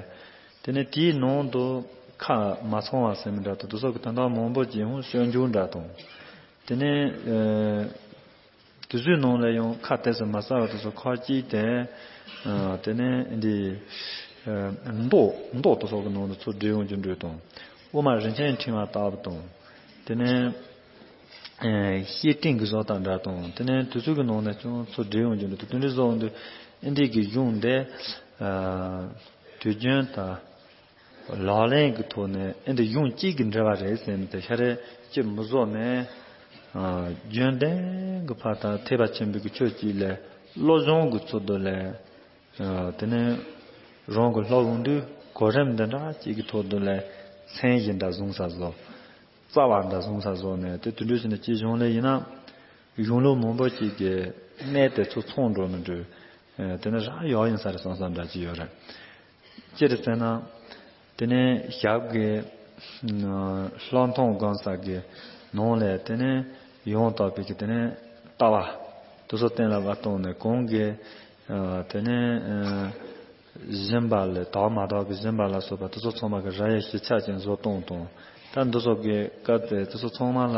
དེ་ནས་དེའི་ནང་དུ་ཁ་མ་ཚང་བ་ཟེར་མི་འདྲ་དང་། དེ་སོགས་ཀྱི་དོན་དག་མང་པོ་ཅིག་ཧུང་སྤྱོད་འཇུག་འདྲ་དང་། དེ་ནས་ཨ་དེ་ཚོའི་ནང་ལ་ཡང་ཁ་གཏད་སོ་མ་གསལ་བ་དེ་ཚོ་ཁ་གཅིག་དེ། ཨ་དེ་ནས་འདི་ཨ་མདོ་མདོ་དེ་སོགས་ཀྱི་ནང་དུ་ཚུར་བསྒྲིལ་ཡོང་རྒྱུ་འདྲ་དང་། དབུ་མ་རིན་ཆེན་ཕྲེང་བ་ལྟ་བུ་དང་། དེ་ནས་ཨ་བཤེས་སྤྲིང་གི་བཟོ་ལྟ་འདྲ་དང་། དེ་ནས་དེ་ཚོ་གི་ནང་ནས་ཀྱང་ཚུར་བསྒྲིལ་ཡོང་རྒྱུ་འདུག་དེ་འདྲའི་བཟོ་འོང་དུས་ཨ་འདི་གི་གཞུང་འདི་ཨ་དུས་རྒྱུན་དང་ལག་ལེན་གྱི་ཐོག་ནས་ཨ་འདི་གཞུང་གཅིག་གི་འགྲེལ་པ་རེད་ཟེར་ནས་དེ་ཤ་རེ་གཅིག་མི་བཟོ་ནས། ཨ་རྒྱུན་ལྡན་གྱི་ཕར་ད་ཐེག་པ་ཆེན་པོའི་གི་ཆོས་གཅིག་ལ་བློ་སྦྱོང་གི་ཚུལ་དུ་ལས། ཨ་དེ་ནས་རང་གི་སློབ་འོང་དུས་གོ་རིམ་འདི་འདྲ་གཅིག་གི་ཐོག་ཏུ་ལས་མཚན་གཞི་འདྲ་བཟུང་ས་བཟོ། རྩ་བ་འདྲ་བཟུང་ས་བཟོ་ནས་དེ་དུས་འགྲོས་བྱས་ནས་ཅིག་གཞུང་ལས་ཡིན་ན། གཞུང་ལུགས་མང་པོ་ཅིག་གི་གནད་དེ་ཚོ་མཚུངས་འགྲོ་མི་འགྲོ། ཨ་དེ་ནས་རག་ཡོག་ཡིན་ས་རེད་བསམ་བསམ་འདྲ་ཅིག་ཡོད་རེད། ཅི་རེད་ཟེར་ན། དེ་ནས་ཞབས་ཀྱི་ཨ་ལྷག་མཐོང་སྒོམ་ས་གི་ནང་ལས་དེ་ནས་ཡང་དག་པའི་གི་དེ་ནས་ལྟ་བ་དེ་ཚོ་གཏན་ལ་ཕབ་བཏང་ནས། གོང་གི་ཨ་དེ་ནས་ཨ་སྦྱིན་པ་ལས་དག་མ་དག་གི་སྦྱིན་པ་ལ་སོགས་པ་དེ་ཚོ་ཚང་མ་གི་ར་ཡ་ཞིབ་ཆ་ཅན་བཟོ་གཏོང་དང་། ད་འདི་ཚོ་གི་སྐབས་དེ་དེ་ཚོ་ཚང་མ་ལ་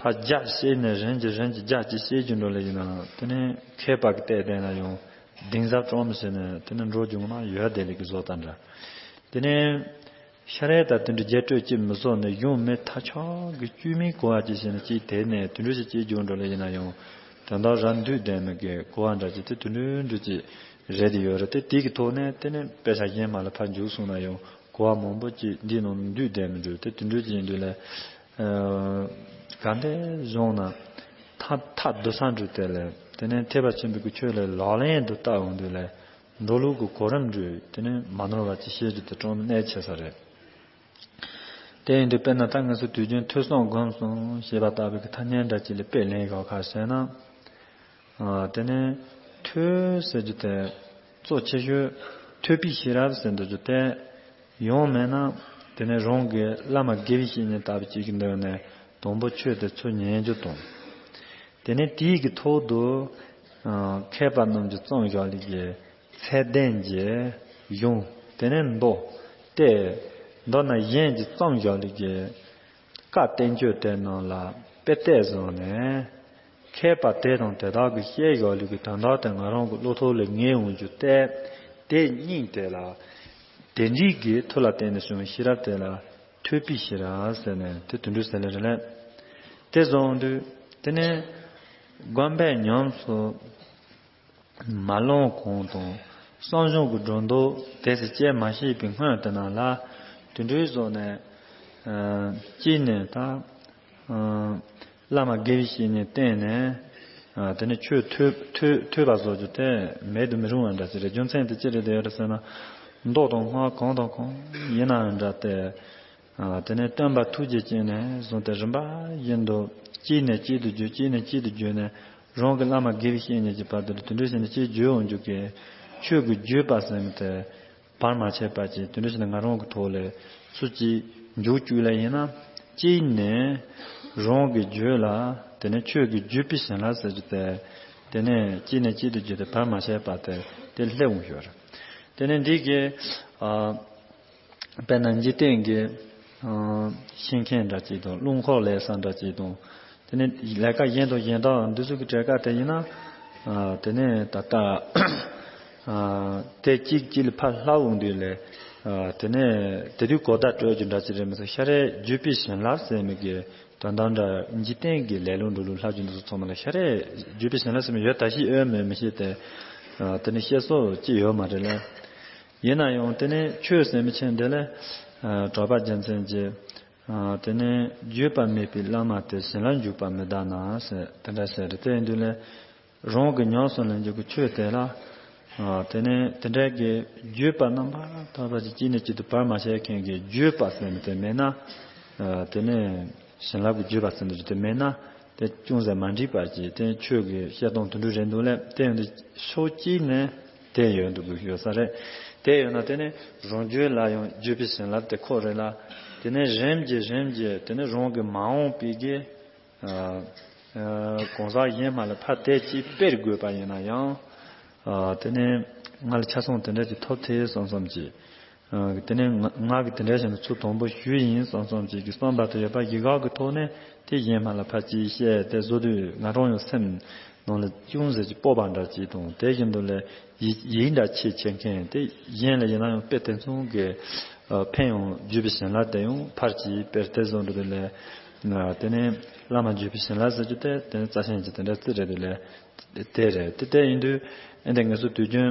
ཕར་རྒྱ་བཤད་ནས་རིམ་གྱིས་རིམ་གྱིས་རྒྱ་ཅིག་བཤད་རྒྱུ་འགྲོ་ལེ་ཡིན་ན། དེ་ནས་མཁས་པ་གི་ལྟས་བསྡད་ན་ཡང་གདིང་ཟབ་ཅུང་མི་བྱེད་ནས་དེ་ནས་འགྲོ་རྒྱུ་ངོ་མ་ཡོད་བསྡད་ལེ་གི་བཟོ་ལྟ་འདྲ། དེ་ནས་ཤ་རེ་ད་དེ་འདྲ་རྒྱས་སྤྲོས་ཅིག་མི་བཟོ་ནས་གཞུང་མེད་ཐག་ཆོད་ཀྱི་དཀྱུས་མའི་གོ་བ་ཅིག་བྱས་ནས་ཅིག་དེ་ནས་དེ་འདྲ་ཞིག་ཅིག་འཇུག་འགྲོ་ལེ་ཡིན་ན་ཡང་དོན་དག་རང་འདུས་ལྡན་མི་གི་གོ་བ་འདྲ་ཅིག་དེ་དེ་འདྲ་འདྲ་ཅིག་རེད་དེ་ཡོད་རེད། དེ་དེ་གི་ཐོག་ནས་དེ་ནས་དཔེ་ཆ་གཞན་མ་ལ་ཕར་འཇུག་སོང་ན་ཡང་གོ་བ་མང་པོ་ཅིག་འདིའི་ནང་འདུས་བསྡད་མི་འདུག་དེ་དེ་འདྲ་ཅིག་ཡིན་དུས་ལས། ཨ་ག་འདྲ་བཟུང་ན་ཐ་ཐ་དུ་ས་འདྲ་དེ་ལས་དེ་ནས་ཐེག་པ་ཆེན་པོའི་གི་ཆོས་ལ་ལག་ལེན་དུ་བསྟར་འོང་དུས་ལས། འགྲོ་ལུགས་ཀྱི་གོ་རིམ་འདྲ་དེ་ནས་མ་ནོར་བ་ཅིག་བཤད་རྒྱུ་དེ་ཅུང་གནད་ཆེ་ས་རེད། དེ་ཡིན་དུས་དཔེར་ན་ད་ང་ཚོ་དུས་རྒྱུན་ཐོས་བསམ་སྒོམ་གསུམ་ཞེས་པ་ལྟ་བུའི་གི་ཐ་སྙད་འདྲ་ཅིག་ལ་དཔེ་ལེན་ཡོད་ཁ་ཟེར་ན། ཨ་དེ་ནས་ཐོས་ཟེར་རྒྱུ་དེ་གཙོ་ཆེ་ཤོས་ཐོས་པའི་ཤེས་རབ་ཟེར་འདོད་རྒྱུ་དེ་ཡོང་མེད་ན། དེ་ནས་རང་གི་བླ་མ་དགེ་བའི་བཤེས་གཉེན་ལྟ་བུ་ཅིག་གི་མདུན་ནས་དང་པོ་ཆོས་དེ་ཚུར་ཉན་རྒྱུ་དང་། དེ་ནས་དེའི་གི་ཐོག་ཏུ་ཨ་མཁས་པ་རྣམས་ཀྱིས་བརྩམས་བཞག་ལས་ཀྱི་ཚད་ལྡན་གྱི་གཞུང་། དེ་ནས་མདོ་སྟེ། མདོར་ན་གཞན་གྱིས་བརྩམས་བཞག་ལས་ཀྱི་བཀའ་བསྟན་བཅོས་དེ་རྣམས་ལ་དཔེ་གཏད་བཟུང་ནས། མཁས་པ་དེ་དང་དེ་དག་གིས་བཤད་བཞག་ལས་ཀྱི་དོན་དག་དེ་ང་རང་གི་བློ་ཐོག་ལ་ངེས་འོང་རྒྱུ་སྟེ། དེ་སྙིང་དེ་ལ་དེ་འདྲའི་གི་མཐུ་ལ་བརྟེན་ནས་བྱུང་བའི་ཤེས་རབ་དེ་ལ་ཐོས་པའི་ཤེས་རབ་ཟེར་ནས་དེ་དེ་འདྲ་ཟེར་ལེ་རེད་ལེ། དེ་བཟུང་དུས་དེ་ནས་སྒོམ་པས་ཉམས་སུ་མ་བླངས་གོང་དང་། བསམ་བྱུང་གི་སྒྲོ་འདོགས་དེ་ཚོ་བཅད་མ་ཤེས་པའི་སྔོན་དེ་ན་ལ། དེ་འདྲའི་བཟོ་ནས་ཨ་གཅིག་ནས་ད་ཨ་བླ་མ་དགེ་བའི་བཤེས་གཉེན་བསྟེན་ནས། ཨ་དེ་ནས་ཆོས་ཐོས་ཐོས་ཐོས་པ་བཟོ་རྒྱུ་དེ་མེད་དུ་མི་རུང་བ་འདྲ་ཞིག་རེད། རྒྱུ་མཚན་དེ་ཅི་རེད་དེ་ཡོད་རེད་ཟེར་ན། མདོ་དང་སྔགས་གང་དང་གང་ཡིན་ནའང་འདྲ་སྟེ། ཨ་དེ་ནས་སྟོན་པ་ཐུགས་རྗེ་ཅན་ནས་བཟུང་སྟེ་རིམ་པ་བཞིན་དུ་གཅིག་ནས་གཅིག་ཏུ་བརྒྱུད། གཅིག་ནས་གཅིག་ཏུ་བརྒྱུད་ནས་རང་གི་བླ་མ་དགེ་བའི་བཤེས་གཉེན་གྱི་བར་དུ་དེ་འདྲ་བྱས་ནས་གཅིག་བརྒྱུད་འོང་རྒྱུ་གི་ཆོས་ཀྱི་བརྒྱུད་པ་ཟེར་མི་དེ་བར་མ་ཆད་པ་ཅིག་དེ་འདྲ་བྱས་ནས་ང་རང་གི་ཐོག་ལས་སུ་གཅིག་མཇུག་བཅུག་ལེ་ཡིན་ན། གཅིག་ནས་རང་གི་རྒྱུད་ལ། དེ་ནས་ཆོས་ཀྱི་བརྒྱུད་པའི་བྱིན་རླབས་ཟེར་རྒྱུ་དེ། དེ་ནས་གཅིག་ནས་གཅིག་ཏུ་བརྒྱུད་དེ་བར་མ་ཆད་པ་དེ་དེ་སླེབས་འོང་ཞོར། དེ་ནས་འདི་གི་ཨ། དཔེར་ན་འཇིག་རྟེན་གྱི་ཨ་ཤེས་མཁན་འདྲ་ཅིག་དང་། རླུང་འཁོར་ལས་ས་འདྲ་ཅིག་དང་། དེ་ནས་ལས་ཀ་གཞན་དང་གཞན་དག་འདི་ཚོ་གི་གྲས་ཀ་དེ་ཡིན་ན། ཨ་དེ་ནས་ད་ལྟ་ཨ་དེ་གཅིག་གཅིག་ལ་ཕར་ལྷག་འོང་དུས་ལས། ཨ་དེ་ནས་དེ་དུས་གོ་བརྡ་སྤྲོད་རྒྱུ་འདྲ་ཅིག་རེད་མི་ཚོ། ཤ་རེ་བརྒྱུད་པའི་བྱིན་རླབས་ཟེར་མི་གི་དོན་དག་འདྲ། འཇིག་རྟེན་གྱི་ལེ་ལོ་འགྲོ་ལུགས་ལྷག་རྒྱུ་འདི་ཚོ་ཚང་མ་ལ་ཤ་རེ་བརྒྱུད་པའི་བྱིན་རླབས་ཟེར་མི་ཡོད་ད་ཤི་ཡོད་མེད་མི་ཤེས་ཏེ། ཨ་དེ་ནས་བཤད་སྲོལ་ཅི་ཡོད་མ་རེད་ལ། ཡིན་ན་ཡང་དེ་ནས་ཆོས་ཟེར་མི་ཆེན་འདི་ལ། ཨ་གྲགས་པ་རྒྱལ་མཚན་གྱིས། ཨ་དེ་ནས་བརྒྱུད་པ་མེད་པའི་བླ་མ་དེ། བྱིན་རླབས་འཇུག་པ་མི་གདའ་ན་ཟེར་དེ་འདྲ་ཟེར་རེད། དེ་ཡིན་དུས་ལས་རང་གི་ཉམས་སུ་ལེན་རྒྱུ་གི་ཆོས་དེ་ལ། ཨ་དེ་ནས་དེ་འདྲ་གི་བརྒྱུད་པ་རྣམ་པར་དག་པ་ཅིག་གཅིག་ནས་གཅིག་ཏུ་བར་མ་ཆད་མཁན་གྱི་བརྒྱུད་པ་ཟེར་མི་དེ་མེད་ན། ཨ་དེ་ནས། བྱིན་རླབས་ཀྱི་བརྒྱུད་པ་ཟེར་འདུག་ཅིག་དེ་མེད་ན་དེ་ཅུང་ཟད་མ་འགྲིག་པ་ཅིག་དེ་ཆོས་ཀྱི་བཤད་སྟངས་དེ་འདྲ་རེད་འདུག་ལས། དེ་ཡོང་དུས་ཕྱོགས་གཅིག་ནས་དེ་ཡོད་འདུག་དགོས་ཡོད་ས་རེད། དེ་ཡོད་ན་དེ་ནི་རང་རྒྱུད་ལ་ཡང་བརྒྱུད་པའི་བྱིན་རླབས་དེ་ཁོ་རེད་ལ། དེ་ནས་རིམ་གྱིས་རིམ་གྱིས་དེ་ནས་རང་གི་མ་འོངས་པའི་གི་ཨ་ཨ་གང་ཟག་གཞན་མ་ལ་ཕར་དེ་གཅིག་སྤེལ་དགོས་པ་ཡིན་ན་ཡང་། ཨ་དེ་ནས་ང་ལ་ཆ་ཚང་དེ་འདྲ་ཅིག་ཐོབ་ཐལ་བསམ་བསམ་གྱིས། ཨ་དེ་ནས་ང་ང་གི་དེ་འདྲ་བྱས་ན་ཚུར་དང་པོ་ཞུས་ཡིན་བསམ་བསམ་གྱིས་ཀྱི་བསམ་པ་དེ་ཡོད་པ་ཡི་གེ་གི་ཐོག་ནས་དེ་གཞན་མ་ལ་ཕར་ཅིག་བཤད་དེ་བཟོ་དུས་ང་རང་ཡང་སེམས་ནང་ལ་ཅུང་ཟད་ཅིག་སྤོབས་པ་འདྲ་ཅིག་དང་། དེ་བཞིན་དུ་ལས་ཡིག་ཡིག་འདྲ་ཆེ་ཆེ་མཁན་དེ་གཞན་ལ་ཡིན་ན་ཡང་དཔེ་དེ་མཚུངས་ཀྱི་ཨ་ཕན་ཡང་བརྒྱུད་པའི་བྱིན་རླབས་དེ་ཡང་ཕར་ཅིག་སྤེལ་དེ་བཟོ་འདུག་དེ་ལས། ཨ་དེ་ནས་བླ་མ་བརྒྱུད་པའི་བྱིན་རླབས་ཟེར་རྒྱུ་དེ་དེ་ནས་རྩ་ཤིང་ཅིག་དེ་འདྲ་རྩི་རེད་དེ་ལས། དེ་རེད་དེ། དེ་ཡིན་དུས་ཨེ་འདི་ངེད་ཚོ་དུས་རྒྱུན་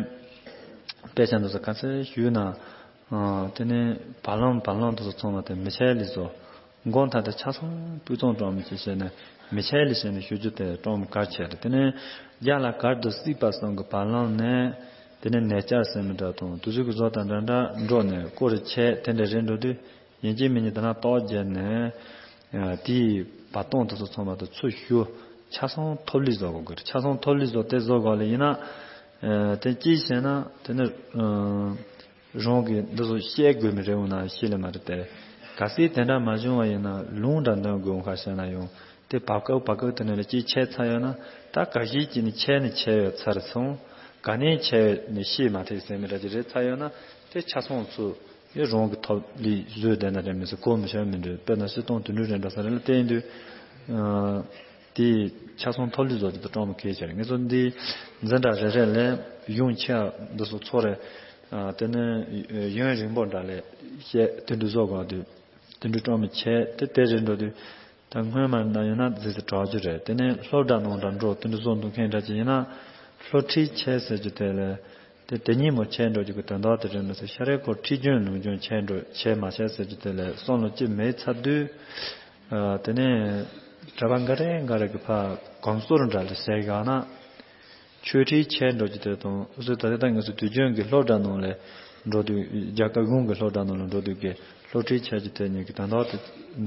དཔེ་ཆ་འདི་ཚོ་ག་ཚོད་ཞུས་ན། ཨ་དེ་ནས་བར་ལམ་བར་ལམ་དེ་ཚོ་ཚང་མ་དེ་མི་ཆད་ལི་བཟོ། མགོ་མཐའ་དེ་ཆ་ཚང་སྤུས་གཙང་སྤྲོ་མི་ཆེ་བྱས་ནས་མི་ཆད་ལི་བྱས་ནས་ཞུ་རྒྱུ་དེ་སྤྲོ་མི་གལ་ཆེ་རེད། དེ་ནས་རྒྱ་ལ་གར་དུ་སྲིད་པ་གསུམ་གྱི་བར་ལམ་ནས་དེ་ནས་ནས་བསྐྱར་ཟེར་མི་འདྲ་དང་དུས་ཚོད་ཀྱི་བཟོ་དང་འདྲ་འདྲ་འགྲོ་ནས་སྐོར་རེ་ཆད་དེ་འདྲ་རེད་འགྲོ་དུས། ཡིན་གཅིག་མིན་གཉིས་དེ་ན་རྟོགས་བརྒྱབ་ནས། ཨ་དེའི་བར་སྟོང་དེ་ཚོ་ཚང་མ་དང་ཚུར་ཞུ། ཆ་ཚང་ཐོབ་ལེ་བཟོ་དགོས་ཀྱི་རེད། ཆ་ཚང་ཐོབ་ལེ་བཟོ་དེ་བཟོ་དགོས་ལེ་ཡིན་ན། ཨ་དེ་ཅི་བྱས་ན་དེ་ནི་ཨ་རང་གིས་འདི་ཚོ་བཤད་དགོས་མི་རེད་འོང་ན་ཤེས་ལེ་མ་རེད་དེ། གལ་སྲིད་དེ་འདྲ་མ་བྱུང་བ་ཡིན་ན་ལུང་འདྲ་འདོན་དགོས་འོང་ཁ་བཤད་ན་ཡོང་། དེ་བབ་ཀབ་བབ་ཀབ་དེ་ནས་ལ་ཅིག་ཆད་ཚར་ཡོད་ན་ད་ག་ཤེད་ཅིག་ནས་ཆད་ནས་ཆད་ཡོད་ཚར་སོང་། ག་ནས་ཆད་ནས་ཤེས་མ་ཐེག་ཟེར་མི་འདྲ་ཅིག་རེད་ཚར་ཡོད་ན་དེ་ཆ་ཚང་ཚུར་ཡོད་རང་གི་ཐོབ་ལེ་བཟོས་བསྡད་ན་རེད་མི་སྲིད་གོ་མི་ཤེས་མི་འདྲ་དཔེར་ན་སྤྱིར་བཏང་དུད་འགྲོ་རེ་འདྲ་ས་རེད་ལ་བརྟེན་དུས། ཨ་དེ་ཆ་ཚང་ཐོབ་ལེ་བཟོ་དེ་དང་སྤྲོ་མོ་གལ་ཆེ་རེད། ངེད་ཚོ་འདི་འཛིན་གྲྭ་རེ་རེ་ལས་གཞུང་ཆེ་འདི་ཚོ་ཚོ་རེ། ཨ་དེ་ནི་ཡུན་རིང་པོ་འདྲ་ལས་བཤད་དེ་འདྲ་བཟོ་དགོས་དུས་དེ་འདྲ་སྤྲོ་མོ་ཆེ་དེ་དེ་རེད་འགྲོ་དུས། ད་སྔོན་མ་ན་ཡིན་ན་རྫིས་སུ་གྲགས་རྒྱུ་རེད། དེ་ནས་སློབ་གྲྭ་ནང་འདྲ་འགྲོ་དེ་འདྲ་བཟོ་འདུག་མཁན་འདྲ་ཅིག་ཡིན་ན། སློབ་ཁྲིད་བྱས་ཟེར་རྒྱུ་དེ་ལས། དེ་དེ་ཉིན་མོ་བྱས་འགྲོ་རྒྱུ་གི་དོན་དག་དེ་རེད་མི་སྲིད་ཤ་རའི་སྐོར་ཁྲིད་རྒྱུན་ལུང་རྒྱུན་བྱས་འགྲོ་བྱས་མ་བྱས་ཟེར་རྒྱུ་དེ་ལས་བསམ་བློ་ཅི་མེད་ཚར་དུས། ཨ་དེ་ནས་གྲྭ་པ་འགའ་རེ་འགའ་རེ་གི་ཕ་གོམས་སྲོལ་འདྲ་ལ་བྱས་ག་ན། ཆོས་ཁྲིད་བྱས་འགྲོ་རྒྱུ་དེ་དང་། འུ་ཚོ་ད་ལྟ་ད་ངེད་ཚོ་དུས་རྒྱུན་གྱི་སློབ་གྲྭ་ནང་ལ་འགྲོ་དུས། རྒྱ་གར་གཞུང་གི་སློབ་གྲྭ་ནང་ལ་འགྲོ་དུས་ཀྱི་སློབ་ཁྲིད་བྱས་རྒྱུ་དེ་གཉིས་ཀྱི་དོན་དག་དེ་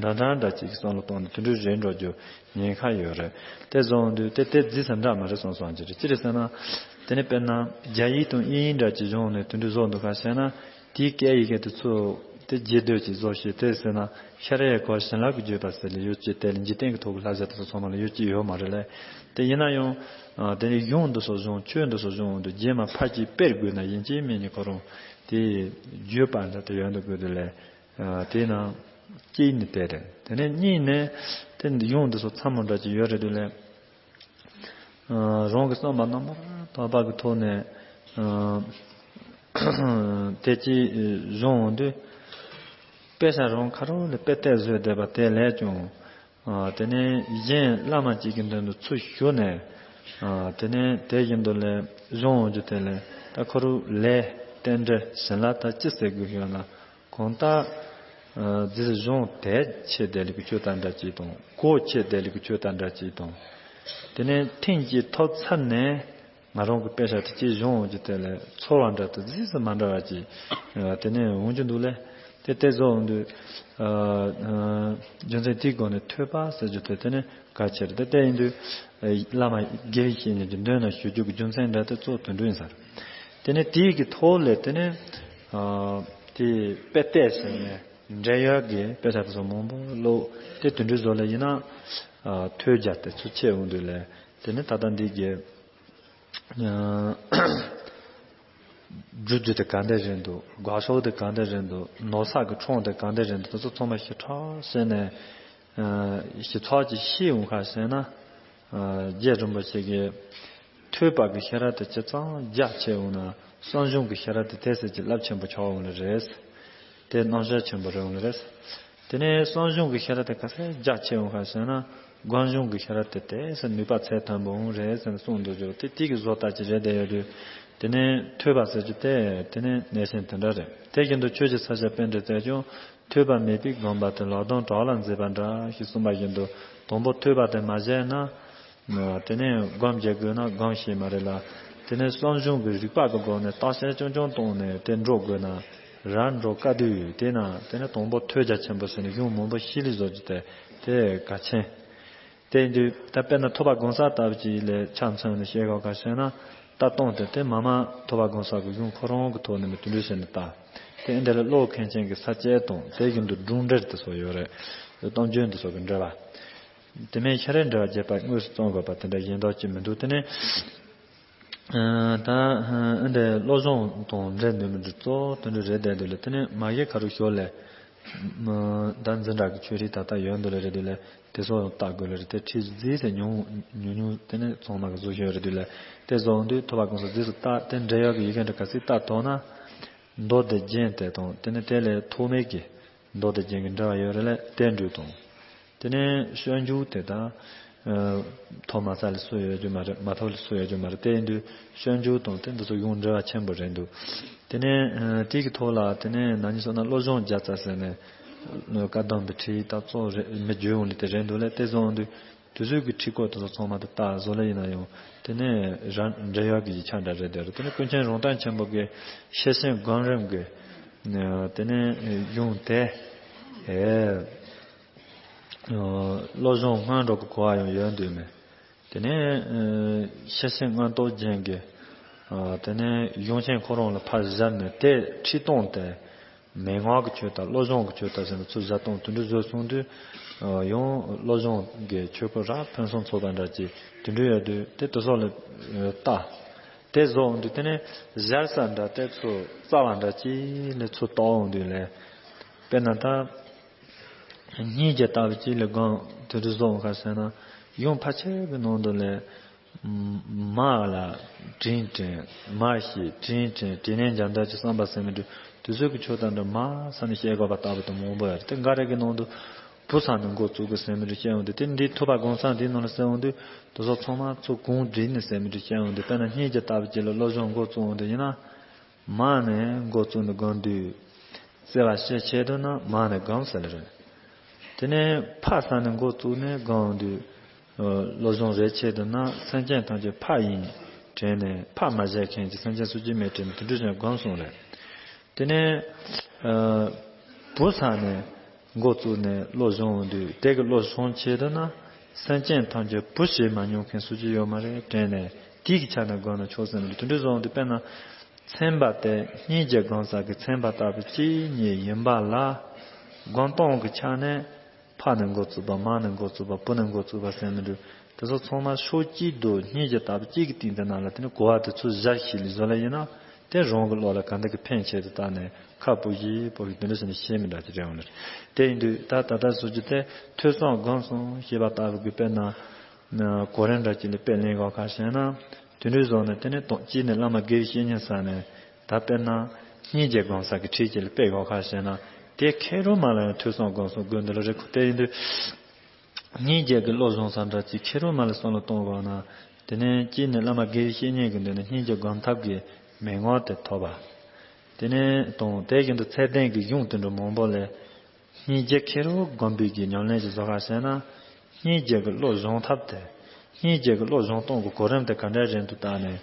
འདྲ་འདྲ་འདྲ་ཅིག་གི་བསམ་བློ་གཏོང་ནས་དེ་འདྲ་རེད་འགྲོ་རྒྱུ་ཉེན་ཁ་ཡོད་རེད། དེ་བཟོ་འོང་དུས་དེ་དེ་རྫིས་སུ་འདྲ་མ་རེད་སོང་སོང་གི་རེད། ཅི་རེད་ཟེར་ན། དེ་ནས་དཔེར་ན་རྒྱ་ཡིག་དང་དབྱིན་ཡིག་འདྲ་ཅིག་སྦྱོང་ནས་དེ་འདྲ་བཟོ་འདུག་ག་བྱས་ན། དེའི་སྐད་ཡི་གེ་དེ་ཚོ་དེ་རྗེས་ཟློས་ཀྱིས་བཟོ་ཞེས་དེ་ཟེར་ན་ཤ་ར་ཡ་གོ་བྱིན་རླབས་ཀྱི་བརྒྱུད་པ་ཟེར་ལེ་ཡོད་ཅེས་དེ་ལ་འཇིག་རྟེན་གྱི་ཐོག་གི་བསླབ་བྱ་དེ་ཚོ་ཚང་མ་ལ་ཡོད་ཅེས་ཡོད་མ་རེད་ལས། དེ་ཡིན་ན་ཡང་ཨ་དེ་ནི་གཞུང་འདི་ཚོ་སྦྱོང་ཆོས་འདི་ཚོ་སྦྱོང་འོང་དུས་རྗེས་མ་ཕར་ཅིག་སྤེལ་དགོས་ན་ཡིན་གཅིག་མིན་གཉིས་ཁོ་རང་དེ་བརྒྱུད་པ་འདྲ་དེ་ཡོང་འདུག་དགོས་དུས་ལས། ཨ་དེ་ན་གཅིག་ནི་དེ་རེད། དེ་ནས་གཉིས་ནས་དེ་གཞུང་འདི་ཚོ་ཚང་མ་འདྲ་ཅིག་ཡོད་རེད་དུས་ལས། ཨ་རང་གི་བསམ་པ་རྣམ་པར་དག་པ་གི་ཐོག་ནས་ཨ་དེ་ཅིག་སྦྱོང་འོང་དུས། དཔེ་ཆ་རང་ཁ་རོག་ལ་དཔེ་ལྟས་བཟོས་བསྡད་པ་དེ་ལས་ཀྱང་། ཨ་དེ་ནས་གཞན་བླ་མ་གཅིག་གི་མདུན་དུ་ཚུར་ཞུགས་ནས། ཨ་དེ་ནས་དེ་བཞིན་དུ་ལས་སྦྱོང་འོང་རྒྱུ་དེ་ལས་ད་ཁོ་རང་ལས་རྟེན་འབྲེལ་བྱིན་རླབས་ད་ཅི་ཟེར་དགོས་ཡོད་ན། གང་ལྟར། ཨ་རྫིས་གཞུང་དེ་ཆེ་བསྡད་ལི་གི་ཆོས་དང་འདྲ་ཅིག་དང་གོ་ཆེ་བསྡད་ལི་གི་ཆོས་དང་འདྲ་ཅིག་དང་། དེ་ནས་ཐེངས་གཅིག་ཐོབ་ཚར་ནས་ང་རང་གི་དཔེ་ཆ་དེ་གཅིག་གཞུང་འོང་གི་དེ་ལས་ཚོར་བ་འདྲ་དང་རྫིས་སུ་མ་འདྲ་བ་ཅིག་ཨ་དེ་ནས་འོང་རྒྱུ་འདུག་ལས། དེ་དེ་བཟོ་འོང་དུས། ཨ་ཨ་རྒྱུ་མཚན་དེའི་སྒོ་ནས་ཐོས་པ་ཟེར་རྒྱུ་དེ་དེ་ནས་གལ་ཆེ་རེད། དེ་དེ་ཡིན་དུས། ཨ་བླ་མ་དགེ་བའི་བཤེས་གཉེན་གྱི་མདུན་ན་ཞུ་རྒྱུ་གི་རྒྱུ་མཚན་འདྲ་དེ་གཙོ་དོན་འགྲུབ་ཡིན་ས་རེད། དེ་ནས་དེའི་གི་ཐོག་ལས་དེ་ནས། ཨ་དེ་དཔེ་ལྟས་ཟེར་ནས་འབྲེལ་ཡོད་ཀྱི་དཔེ་ཆ་དེ་ཚོ་མང་པོ་ཀློག་དེ་དེ་འདྲ་བཟོ་ལ་ཡིན་ན། ཨ་ཐོས་རྒྱ་དེ་ཚོ་ཆེ་འོང་དུས་ལས་དེ་ནས་ད་ལྟ་འདི་གི་ཨ་སྒྲུབ་རྒྱུ་དེ་ག་འདྲ་རེད་འདུག་དགའ་ཕྱོགས་དེ་ག་འདྲ་རེད་འདུག་ནོར་བསགས་ཀྱི་འཕྲོ་དེ་ག་འདྲ་རེད་འདུག་དེ་ཚོ་ཚང་མ་ཞིབ་ཕྲ་བྱས་ནས། ཨ་ཞིབ་ཚགས་ཀྱིས་ཤེས་འོང་ཁ་བྱས་ན། ཨ་རྗེ་རིན་པོ་ཆེ་གིས་ཐོས་པ་གི་ཤེས་རབ་དེ་ཇེ་གཙང་རྒྱ་ཆེ་འོང་ན་བསམ་བྱུང་གི་ཤེས་རབ་དེ་དེ་ཟེར་གྱི་རླབས་ཆེན་པོ་ཆགས་འོང་ལེ་རེད། དེ་རྣམ་གཞག་ཆེན་པོ་རེད་འོང་ལེ་རེད། དེ་ནས་བསམ་བྱུང་གི་ཤེས་རབ་དེ་ག་ཚད་རྒྱ་ཆེ་འོང་ཁ་ཟེར་ན་སྒོམ་བྱུང་གི་ཤེས་རབ་དེ་དེ་ཟེར་ནུས་པ་ཚད་མཐོན་པོ་འོང་རེད་ཟེར་ནས་གསུངས་འདུག་ཅོ་དེ་དེ་གི་བཟོ་ལྟ་ཅི་རེད་དེ་ཡོད་དུས། དེ་ནས་ཐོས་པ་ཟེར་རྒྱུ་དེ་དེ་ནས་གནས་ཆེན་དེ་འདྲ་རེད། དེ་བཞིན་དུ་ཆོས་ཀྱི་ས་ཆ་པཎྜི་ཏས་ཀྱང་། ཐོས་པ་མེད་པའི་སྒོམ་པ་དེ་ལག་རྡང་བྲག་ལ་འཛེགས་པ་འདྲ་ཞེས་གསུངས་པ་བཞིན་དུ་དང་པོ་ཐོས་པ་དེ་མ་བྱས་ན། དེ་ནས་སྒོམ་བྱེད་དགོས་ན་སྒོམ་ཤེས་མ་རེད་ལ། དེ་ནས་བསམ་བྱུང་གི་རིག་པ་གི་སྒོ་ནས་བརྟག་དཔྱད་རྐྱང་རྐྱང་བཏང་ནས་དེ་འགྲོ་དགོས་ན་ར་འགྲོ་དཀའ་དུས་དེ་ན་དེ་ནས་དང་པོ་ཐོས་རྒྱ་ཆེན་པོ་ཟེར་ནས་གཞུང་མང་པོ་ཤེས་ལེ་བཟོ་རྒྱུ་དེ་ དེ་གལ་ཆེན། དེ་ཡིན་དུས་ད་དཔེར་ན་ཐོབ་པ་གང་ཟག་ལྟ་བུ་ཅིག་ལ་ཆ་མཚོན་ནས་བཤད་དགོས་ག་ཟེར་ན། ལྟ་སྟངས་དེ་དེ་མ་མ་ཐོབ་པ་གང་ཟག་གི་གཞུང་ཁོ་རང་གི་ཐོག་ནས་མི་དེ་འདྲ་བྱས་ནས་ལྟ། དེ་འདི་ལ་ཀློག་མཁན་ཅན་གྱི་ས་བཅད་དང་དེ་བཞིན་དུ་སྒྲུང་འགྲེལ་དེ་ཚོ་ཡོད་རེད། གཏམ་རྒྱུད་འདི་ཚོ་གི་འགྲེལ་བ། དེ་མིན་ཤ་རའི་འགྲེལ་བ་རྒྱས་པ་དངོས་སུ་བརྩམས་དགོས་པ་དེ་འདྲ་གཞན་དག་ཅིག་མི་འདུག་དེ་ནས། ད་འདི་བློ་སྦྱོང་དང་འབྲེལ་འདུག་མི་འདུག་གཙོ་བོ་དེ་འདྲ་རེད་བསྡད་འདུག་ལ། དེ་ནས་མ་གཞི་ཁ་རུ་ཞོར་ལས་ད་འཛིན་གྲྭ་གི་ཆོས་རིག་ད་ལྟ་ཡོད་འདུག་ལ་རེད་འདུག་ལ། དེ་ཚོ་ལྟ་དགོས་ལ་རེད། དེ་ཁྲིད་རྫིས་སེ་ཉུང་ཉུང་ཉུང་དེ་ནས་ཚང་མ་གི་བཟོ་ཤོས་རེད་འདུག་ལ། དེ་བཟོ་འོང་དུས་ཐོབ་པ་གང་ཟག་རྫིས་སུ་བཏགས་དེ་འབྲེལ་ཡོད་ཀྱི་ཡི་གེ་འདྲ་ག་ཚིག་བཏགས་ཐོག་ན། མདོ་སྡེ་རྒྱན་དེ་དང་དེ་ནས་དེ་ལས་ཐོགས་མེད་ཀྱི་མདོ་སྡེ་རྒྱན་གྱི་འགྲེལ་བ་ཡོད་རེད་ལ། དེ་འགྲོས་དང་། དེ་ནས་སྤྱོད་འཇུག་དེ་དག་ཐོབ་མ་ཚར་ལ་སུ་ཡོད་རྒྱུ་མ་རེད། མ་ཐོབ་ལ་སུ་ཡོད་རྒྱུ་མ་རེད། དེ་ཡིན་དུས་སྤྱོད་འཇུག་དང་དེ་འདི་ཚོ་ཡང་འབྲེལ་བ་ཆེན་པོ་རེད་འདུག་དེ་ནས་དེ་གི་ཐོག་ལ་དེ་ནས་ན་ནིང་སོང་ན་བློ་སྦྱོང་བརྒྱ་རྩ་ཟེར་ནས་བཀའ་གདམས་པའི་ཁྲིད་ད་གཙོ་རེད་མི་བརྗོད་འོང་ལ་དེ་རེད་འདུག་ལ། དེ་བཟོ་འོང་དུས། དུས་ཚོད་ཀྱི་ཁྲིད་སྐོར་དེ་ཚོ་ཚང་མ་དེ་ལྟ་བཟོ་ལ་ཡིན་ན་ཡང་དེ་ནས་རང་འབྲེལ་ཡོད་ཀྱི་ཡིག་ཆ་འདྲ་རེད་དེ་རེད། དེ་ནས་ཀུན་མཁྱེན་རོང་སྟོན་ཆེན་པོ་གི་ཤེར་ཕྱིན་སྒོམ་རིམ་གྱི་དེ་ནས་གཞུང་དེ་བློ་སྦྱོང་སྔོན་འགྲོ་གི་གོ་བ་ཡང་ཡོད་འདུག་མེད། དེ་ནས་ཤེར་ཕྱིན་མངོན་རྟོགས་རྒྱན་གྱི་དེ་ནས་གཞུང་ཆེན་ཁོ་རང་ལ་ཕར་སྦྱར་ནས་དེ་ཁྲིད་སྟངས་དེ། མན་ངག་གི་ཆོས་དང་བློ་སྦྱོང་གི་ཆོས་དང་ཟེར་ནས་ཚུར་བཞག་སྟངས་དེ་འདྲ་བཟོས་སོང་དུས། ཡང་བློ་སྦྱོང་གི་ཆོས་སྐོར་ར་ཕུན་སུམ་ཚོགས་པ་འདྲ་ཅིག་དེ་འདྲ་ཡོད་དུས་དེ་དེ་སོགས་ལ་ལྟ། དེ་བཟོ་འོང་དུས་དེ་ནས་སྦྱར་ས་འདྲ་དེ་ཚོ་རྩ་བ་འདྲ་ཅིག་ལ་ཚུར་བལྟ་འོང་དུས་ལས། དཔེར་ན་ད། སྙིང་རྗེ་ལྟ་བུ་ཅིག་ལ་སྒོམ་དེ་འདྲ་བཟོ་འོང་ག་ཟེར་ན། ཡང་ཕལ་ཆེར་གི་ནང་དུ་ལས། མ་ལ་དྲིན་དྲན། མ་ཤེས་དྲིན་དྲན། དྲིན་ལན་འཇལ་འདོད་ཀྱི་བསམ་པ་ཟེར་མི་འདུག་དུས་ཚོད་ཀྱི་ཆོས་དང་འདྲ་མ་ས་ནས་བཤད་དགོས་པ་ལྟ་བུ་དང་མང་པོ་ཡོད་རེད། དེ་འགའ་རེ་གི་ནང་དུ་བུ་ས་ནས་འགོ་བཙུགས་དགོས་ཟེར་མི་འདུག་བཤད་འོང་དུས་དེ་འདི་ཐོབ་པ་གང་ཟག་འདིའི་ནང་ལ་ཟེར་འོང་དུས་དེ་ཚོ་ཚང་མ་ཚུར་གུང་བསྒྲིགས་ནས་ཟེར་མི་འདུག་བཤད་འོང་དུས་དཔེར་ན་སྙིང་རྗེ་ལྟ་བུ་ཅིག་ལ་བློ་སྦྱོང་འགོ་བཙུགས་འོང་དུས་ཡིན་ན། མ་ནས་འགོ་བཙུགས་ནས་སྒོམ་དུས། བརྩེ་བ་ཤས་ཆེ་དུ་ན་མ་ནས་སྒོམ་ཟེར་ལ་རེད། དེ་ནས་ཕ་ས་ནས་འགོ་བཙུགས་ནས་སྒོམ་དུས། བློ་སྦྱོང་རེ་ཆེ་དུ་ན་སེམས་ཅན་ཐམས་ཅད་ཕ་ཡིན་དྲན་ནས་ཕ་མ་བྱས་མཁན་གྱི་སེམས་ཅན་སུ་གཅིག་མེད་དྲན་ནས་དེ་འདྲ་བྱས་སྒོམ་སོང་རེད། དེ་ནས་བུ་ས་ནས་འགོ་བཙུགས་ནས་བློ་སྦྱོང་དུས་དེ་གི་བློ་སྦྱོང་ཆེ་དུ་ན་སེམས་ཅན་ཐམས་ཅད་བུ་བྱས་མ་མྱོང་མཁན་སུ་གཅིག་ཡོད་མ་རེད་དྲན་ནས་དེ་གི་ཆ་ནས་སྒོམ་ན་ཆོག་ཟེར་ནས་དེ་འདྲ་བཟོ་འོང་དུས་དཔེར་ན། ཚན་པ་དེ་སྙིང་རྗེ་སྒོམ་ས་གི་ཚན་པ་ལྟ་བུ་གཅིག་ཉིད་ཡིན་པ་ལ། སྒོམ་སྟངས་ཀྱི་ཆ་ནས་ཕ་ནས་འགོ་བཙུགས་པ་མ་ནས་འགོ་བཙུགས་པ་བུ་ནས་འགོ་བཙུགས་པ་ཟེར་མི་འདུག་དེ་ཚོ་ཚང་མ་ཕྱོགས་གཅིག་ཏུ་སྙིང་རྗེ་ལྟ་བུ་གཅིག་གི་སྟེང་དེ་ནང་ལ་དེ་ནི་གོ་བ་དེ་ཚོ་བཞག་ཤིག་ལས་བཟོ་ལ་ཡིན་ན་དེ་རང་གི་བློ་ལ་ག་འདྲ་གི་ཕན་ཆེད་དུ་བཏང་ནས་ཁ་སྤུ་བཞི་སྤུ་བཞི་དེ་འདྲ་བྱས་ནས་ཤེས་མི་འདྲ་ཅིག་རེད་འོང་ལ། དེ་ཡིན་དུས་ད་ད་ལྟ་བཟོ་རྒྱུ་དེ་ཐོས་བསམ་སྒོམ་གསུམ་ཞེས་པ་ལྟ་བུ་གི་དཔེར་ན། གོ་རིམ་འདྲ་ཅིག་ལ་དཔེ་ལེན་དགོས་ཁ་ཤས་ན། དེ་འདྲའི་བཟོ་ནས་དེ་ནས་དོན་གཅིག་ནས་བླ་མ་དགེ་བའི་བཤེས་གཉེན་ས་ནས་ད་དཔེར་ན་སྙིང་རྗེ་སྒོམ་ས་གི་ཁྲིད་ཅིག་ལ་དཔེ་དགོས་ཁ་ཤས་ན་དེ་ཁེ་རུ་མ་ལ་ཡང་ཐོས་བསམ་སྒོམ་གསུམ་དགོས་འདུག་ལ་རེ་ཁོ་དེ་ཡིན་དུས། སྙིང་རྗེ་གི་བློ་སྦྱོང་ས་འདྲ་ཅིག་ཁེ་རུ་མ་ལ་བསམ་བློ་གཏོང་དགོས་ན་དེ་ནས་གཅིག་ནས་བླ་མ་དགེ་བའི་བཤེས་གཉེན་གི་མདུན་ནས་སྙིང་རྗེ་སྒོམ་ཐབས་ཀྱི་མན་ངག་དེ་ཐོབ་པ། དེ་ནས་དང་དེ་བཞིན་དུ་ཚད་ལྡན་གྱི་གཞུང་དེ་འདྲ་མང་པོ་ལས། སྙིང་རྗེ་ཁེ་རུ་སྒོམ་པའི་གི་ཉམས་ལེན་ཞིག་བཟོ་ག་ཟེར་ན། སྙིང་རྗེ་གི་བློ་སྦྱོང་ཐབས་དེ། སྙིང་རྗེ་གི་བློ་སྦྱོང་སྟངས་ཀྱི་གོ་རིམ་དེ་ག་འདྲ་རེད་འདུག་བལྟས་ནས།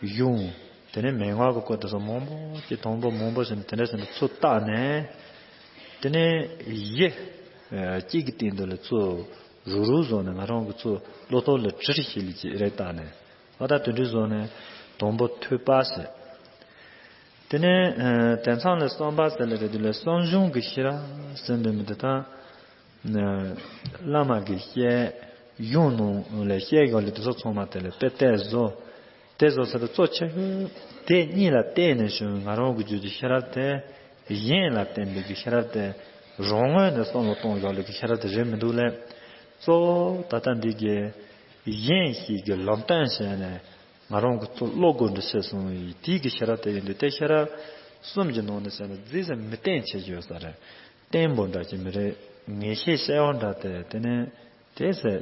གཞུང་། དེ་ནས་མན་ངག་གི་སྐོར་དེ་ཚོ་མང་པོ་ཅིག་དང་པོ་མང་པོ་ཞིག་ནས་དེ་འདྲ་ཞིག་ནས་ཚུར་བལྟས་ནས། དེ་ནས་ཡེ། གཅིག་གི་སྟེང་དུ་ལ་ཚུར་རུག་རུག་བཟོ་ནས་ང་རང་གི་ཚུར་བློ་ཐོག་ལ་དྲིལ་ཞིག་ལ་ཅིག་རེད་བལྟས་ནས། ཨ་ད་དེ་འདྲ་བཟོ་ནས་དང་པོ་ཐོས་པ་ཟེར། དེ་ནས་དེང་སང་ལ་བསམ་པ་ཟེར་ལ་རེད་དུས་ལ་བསམ་བྱུང་གི་ཤེས་རབ་ཟེར་འདོད་མི་འདུག་ད། བླ་མ་གིས་བཤད། གཞུང་ནང་ལ་བཤད་ཡོད་ལ་དེ་ཚོ་ཚང་མ་དེ་ལ་དཔེ་དེབ་བཟོ། དེ་བཟོ་ཟེར་དུས་གཙོ་ཆེ་ཤོས་དེ་གཉིས་ལ་བརྟེན་ནས་བྱུང་བའི་ང་རང་གི་རྒྱུད་ཀྱི་ཤེས་རབ་དེ། གཞན་ལ་བརྟེན་པའི་གི་ཤེས་རབ་དེ། རང་ངོས་ནས་བསམ་བློ་གཏོང་ཡོད་ལ་གི་ཤེས་རབ་དེ་རེད་མི་འདུག་ལ། གཙོ་བོ་ད་ལྟ་འདི་གི་གཞན་ཞིག་གི་ལམ་སྟོན་བྱས་ནས། ང་རང་གི་ཚོ་བློ་སྒོ་འདྲ་ཕྱེ་སོང་བའི་དེའི་གི་ཤེས་རབ་དེ་ཡིན་དུས་དེ་ཤེས་རབ་གསུམ་གྱི་ནང་ནས་བཤད་ན་རྫིས་སུ་མི་བརྟན་ཆེ་ཡོད་ས་རེད། བརྟན་པོ་འདྲ་ཅིག་མི་རེད། ངེས་ཤེས་གསལ་བ་འདྲ་དེ་དེ་ནས་དེ་ཟེར་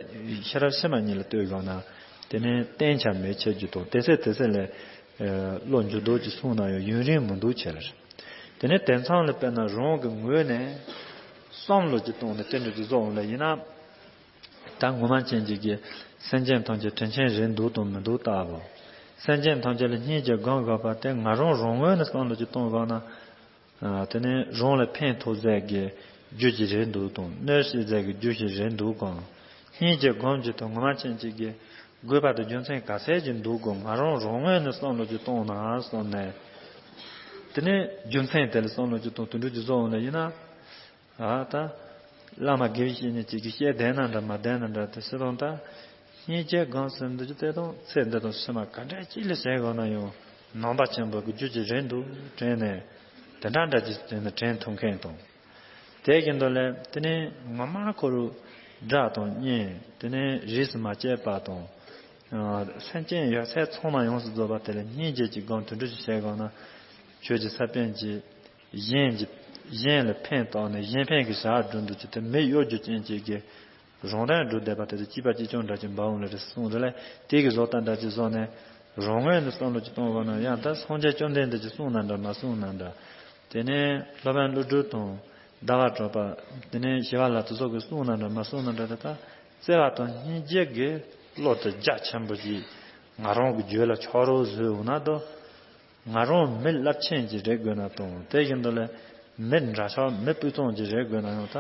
ཤེས་རབ་ཕྱི་མ་གཉིས་ལ་ལྟོས་ཡོང་ན་དེ་ནས་བརྟན་ཆ་མེད་ཆེ་རྒྱུ་དང་དེ་ཚེ་དེ་ཚེ་ལས་བློ་འགྱུར་ལྡོག་ཅིག་སོང་ན་ཡང་ཡུན་རིང་མི་འདུག་ཆེ་ལ་རེད། དེ་ནས་དེང་སང་ལ་དཔེར་ན་རང་གི་ངོས་ནས་བསམ་བློ་ཅིག་བཏང་ནས་དེ་འདྲ་ཅིག་བཟོ་འོང་ལ་ཡིན་ན། ད་ངོ་མ་ཅན་གྱི་གི་སེམས་ཅན་ཐམས་ཅད་དྲིན་ཆེན་རེད་འདུག་དང་མི་འདུག་ལྟ་བུ། སེམས་ཅན་ཐམས་ཅད་ལ་སྙིང་རྗེ་སྒོམ་དགོས་པ་དེ་ང་རང་རང་ངོས་ནས་བསམ་བློ་ཅིག་གཏོང་དགོས་ན། དེ་ནས་རང་ལ་ཕན་ཐོགས་ཟད་ཀྱི་ རྒྱུ་ཅིག་རེད་འདུག་དང་གནོད་བྱེད་རྫས་ཀྱི་རྒྱུ་ཞིག་རེད་འདུག་གམ། སྙིང་རྗེ་སྒོམ་གྱི་དོན་ངོ་མ་ཅན་གཅིག་གིས་དགོས་པ་དང་རྒྱུ་མཚན་ག་ཚད་ཅིག་འདུག་གམ། ང་རང་རང་ངོས་ནས་བསམ་བློ་ཅིག་བཏང་ན་བསམ་ནས། དེ་ནས་རྒྱུ་མཚན་དེ་ལ་བསམ་བློ་ཅིག་བཏང་དུས་འགྲོ་རྒྱུ་བཟོ་འོང་ལ་ཡིན་ན། ཨ་ད། བླ་མ་དགེ་བའི་བཤེས་གཉེན་གཅིག་གིས་བཤད་བདེན་ན་འདྲ་མ་བདེན་ན་འདྲ་དེ་སྲིད་དང་ད། སྙིང་རྗེ་སྒོམ་ཟེར་འདི་ཚོ་དེ་དང་ཚེ་འདི་དང་ཕྱི་མ་ག་འདྲ་ཅིག་ལ་བྱེད་དགོས་ན་ཡང་ནང་པ་ཆེན་པོ་གི་རྒྱུ་ཅིག་རེད་འདུག་དྲན་ནས། དེ་འདྲ་འདྲ་ཅིག་དྲན་ནས་དྲན་ཐུབ་མཁན་དང་། དེ་གི་མདོ་ལས་དེ་ནས་ངོ་མ་ཁོ་རུ་དགྲ་དང་གཉེན་དེ་ནས་རིས་སུ་མ་ཆད་པ་དང་། སེམས་ཅན་ཡོད་ཚད་ཚང་མ་ཡོངས་སུ་རྫོགས་པ་དེ་ལ་སྙིང་རྗེ་གཅིག་སྒོམ་དུ་འགྲུབ་ཅིག་བྱེད་དགོས་ན། ཆོས་ཀྱི་ས་པཎ་གྱིས་གཞན་གྱི་གཞན་ལ་ཕན་བཏགས་ནས་གཞན་ཕན་གྱི་བྱ་བ་སྒྲུབ་འདུག་ཅིག་དེ་མི་གཡོ་སྒྱུ་ཅན་གཅིག་གིས། རང་དོན་སྒྲུབ་བསྡད་པ་དེ་ཚོ་སྐྱིད་པ་ཅི་བྱུང་འདྲ་ཅིག་འབའ་འོང་ལ་རེ་གསུངས་རེ་ལས་དེ་གི་བཟོ་ལྟ་འདྲ་ཅིག་བཟོ་ནས། རང་ངོས་ནས་བསམ་བློ་ཅིག་གཏོང་དགོས་ན་ཡང་ད་སངས་རྒྱས་བཅོམ་ལྡན་འདས་ཀྱིས་གསུངས་ན་འདྲ་མ་གསུངས་ན་འདྲ། དེ་ནས་སློབ་དཔོན་ཀླུ་སྒྲུབ་དང་། ཟླ་བ་གྲགས་པ། དེ་ནས་ཞི་བ་ལྷ་དེ་ཚོ་གིས་གསུངས་ན་འདྲ་མ་གསུངས་ན་འདྲ་ད་ལྟ། བརྩེ་བ་དང་སྙིང་རྗེ་གི་བློ་དེ་རྒྱ་ཆེན་པོ་ཅིག་ང་རང་གི་རྒྱུད་ལ་ཆགས་རོགས་བཟོས་འོང་ན་དོ། ང་རང་མི་རླབས་ཆེན་ཅིག་རེད་དགོས་ན་དང་དེ་བཞིན་དུ་ལས་མི་འདྲ་ཆགས་མི་སྤུས་གཙང་ཅིག་རེད་དགོས་ན་ཡང་ད་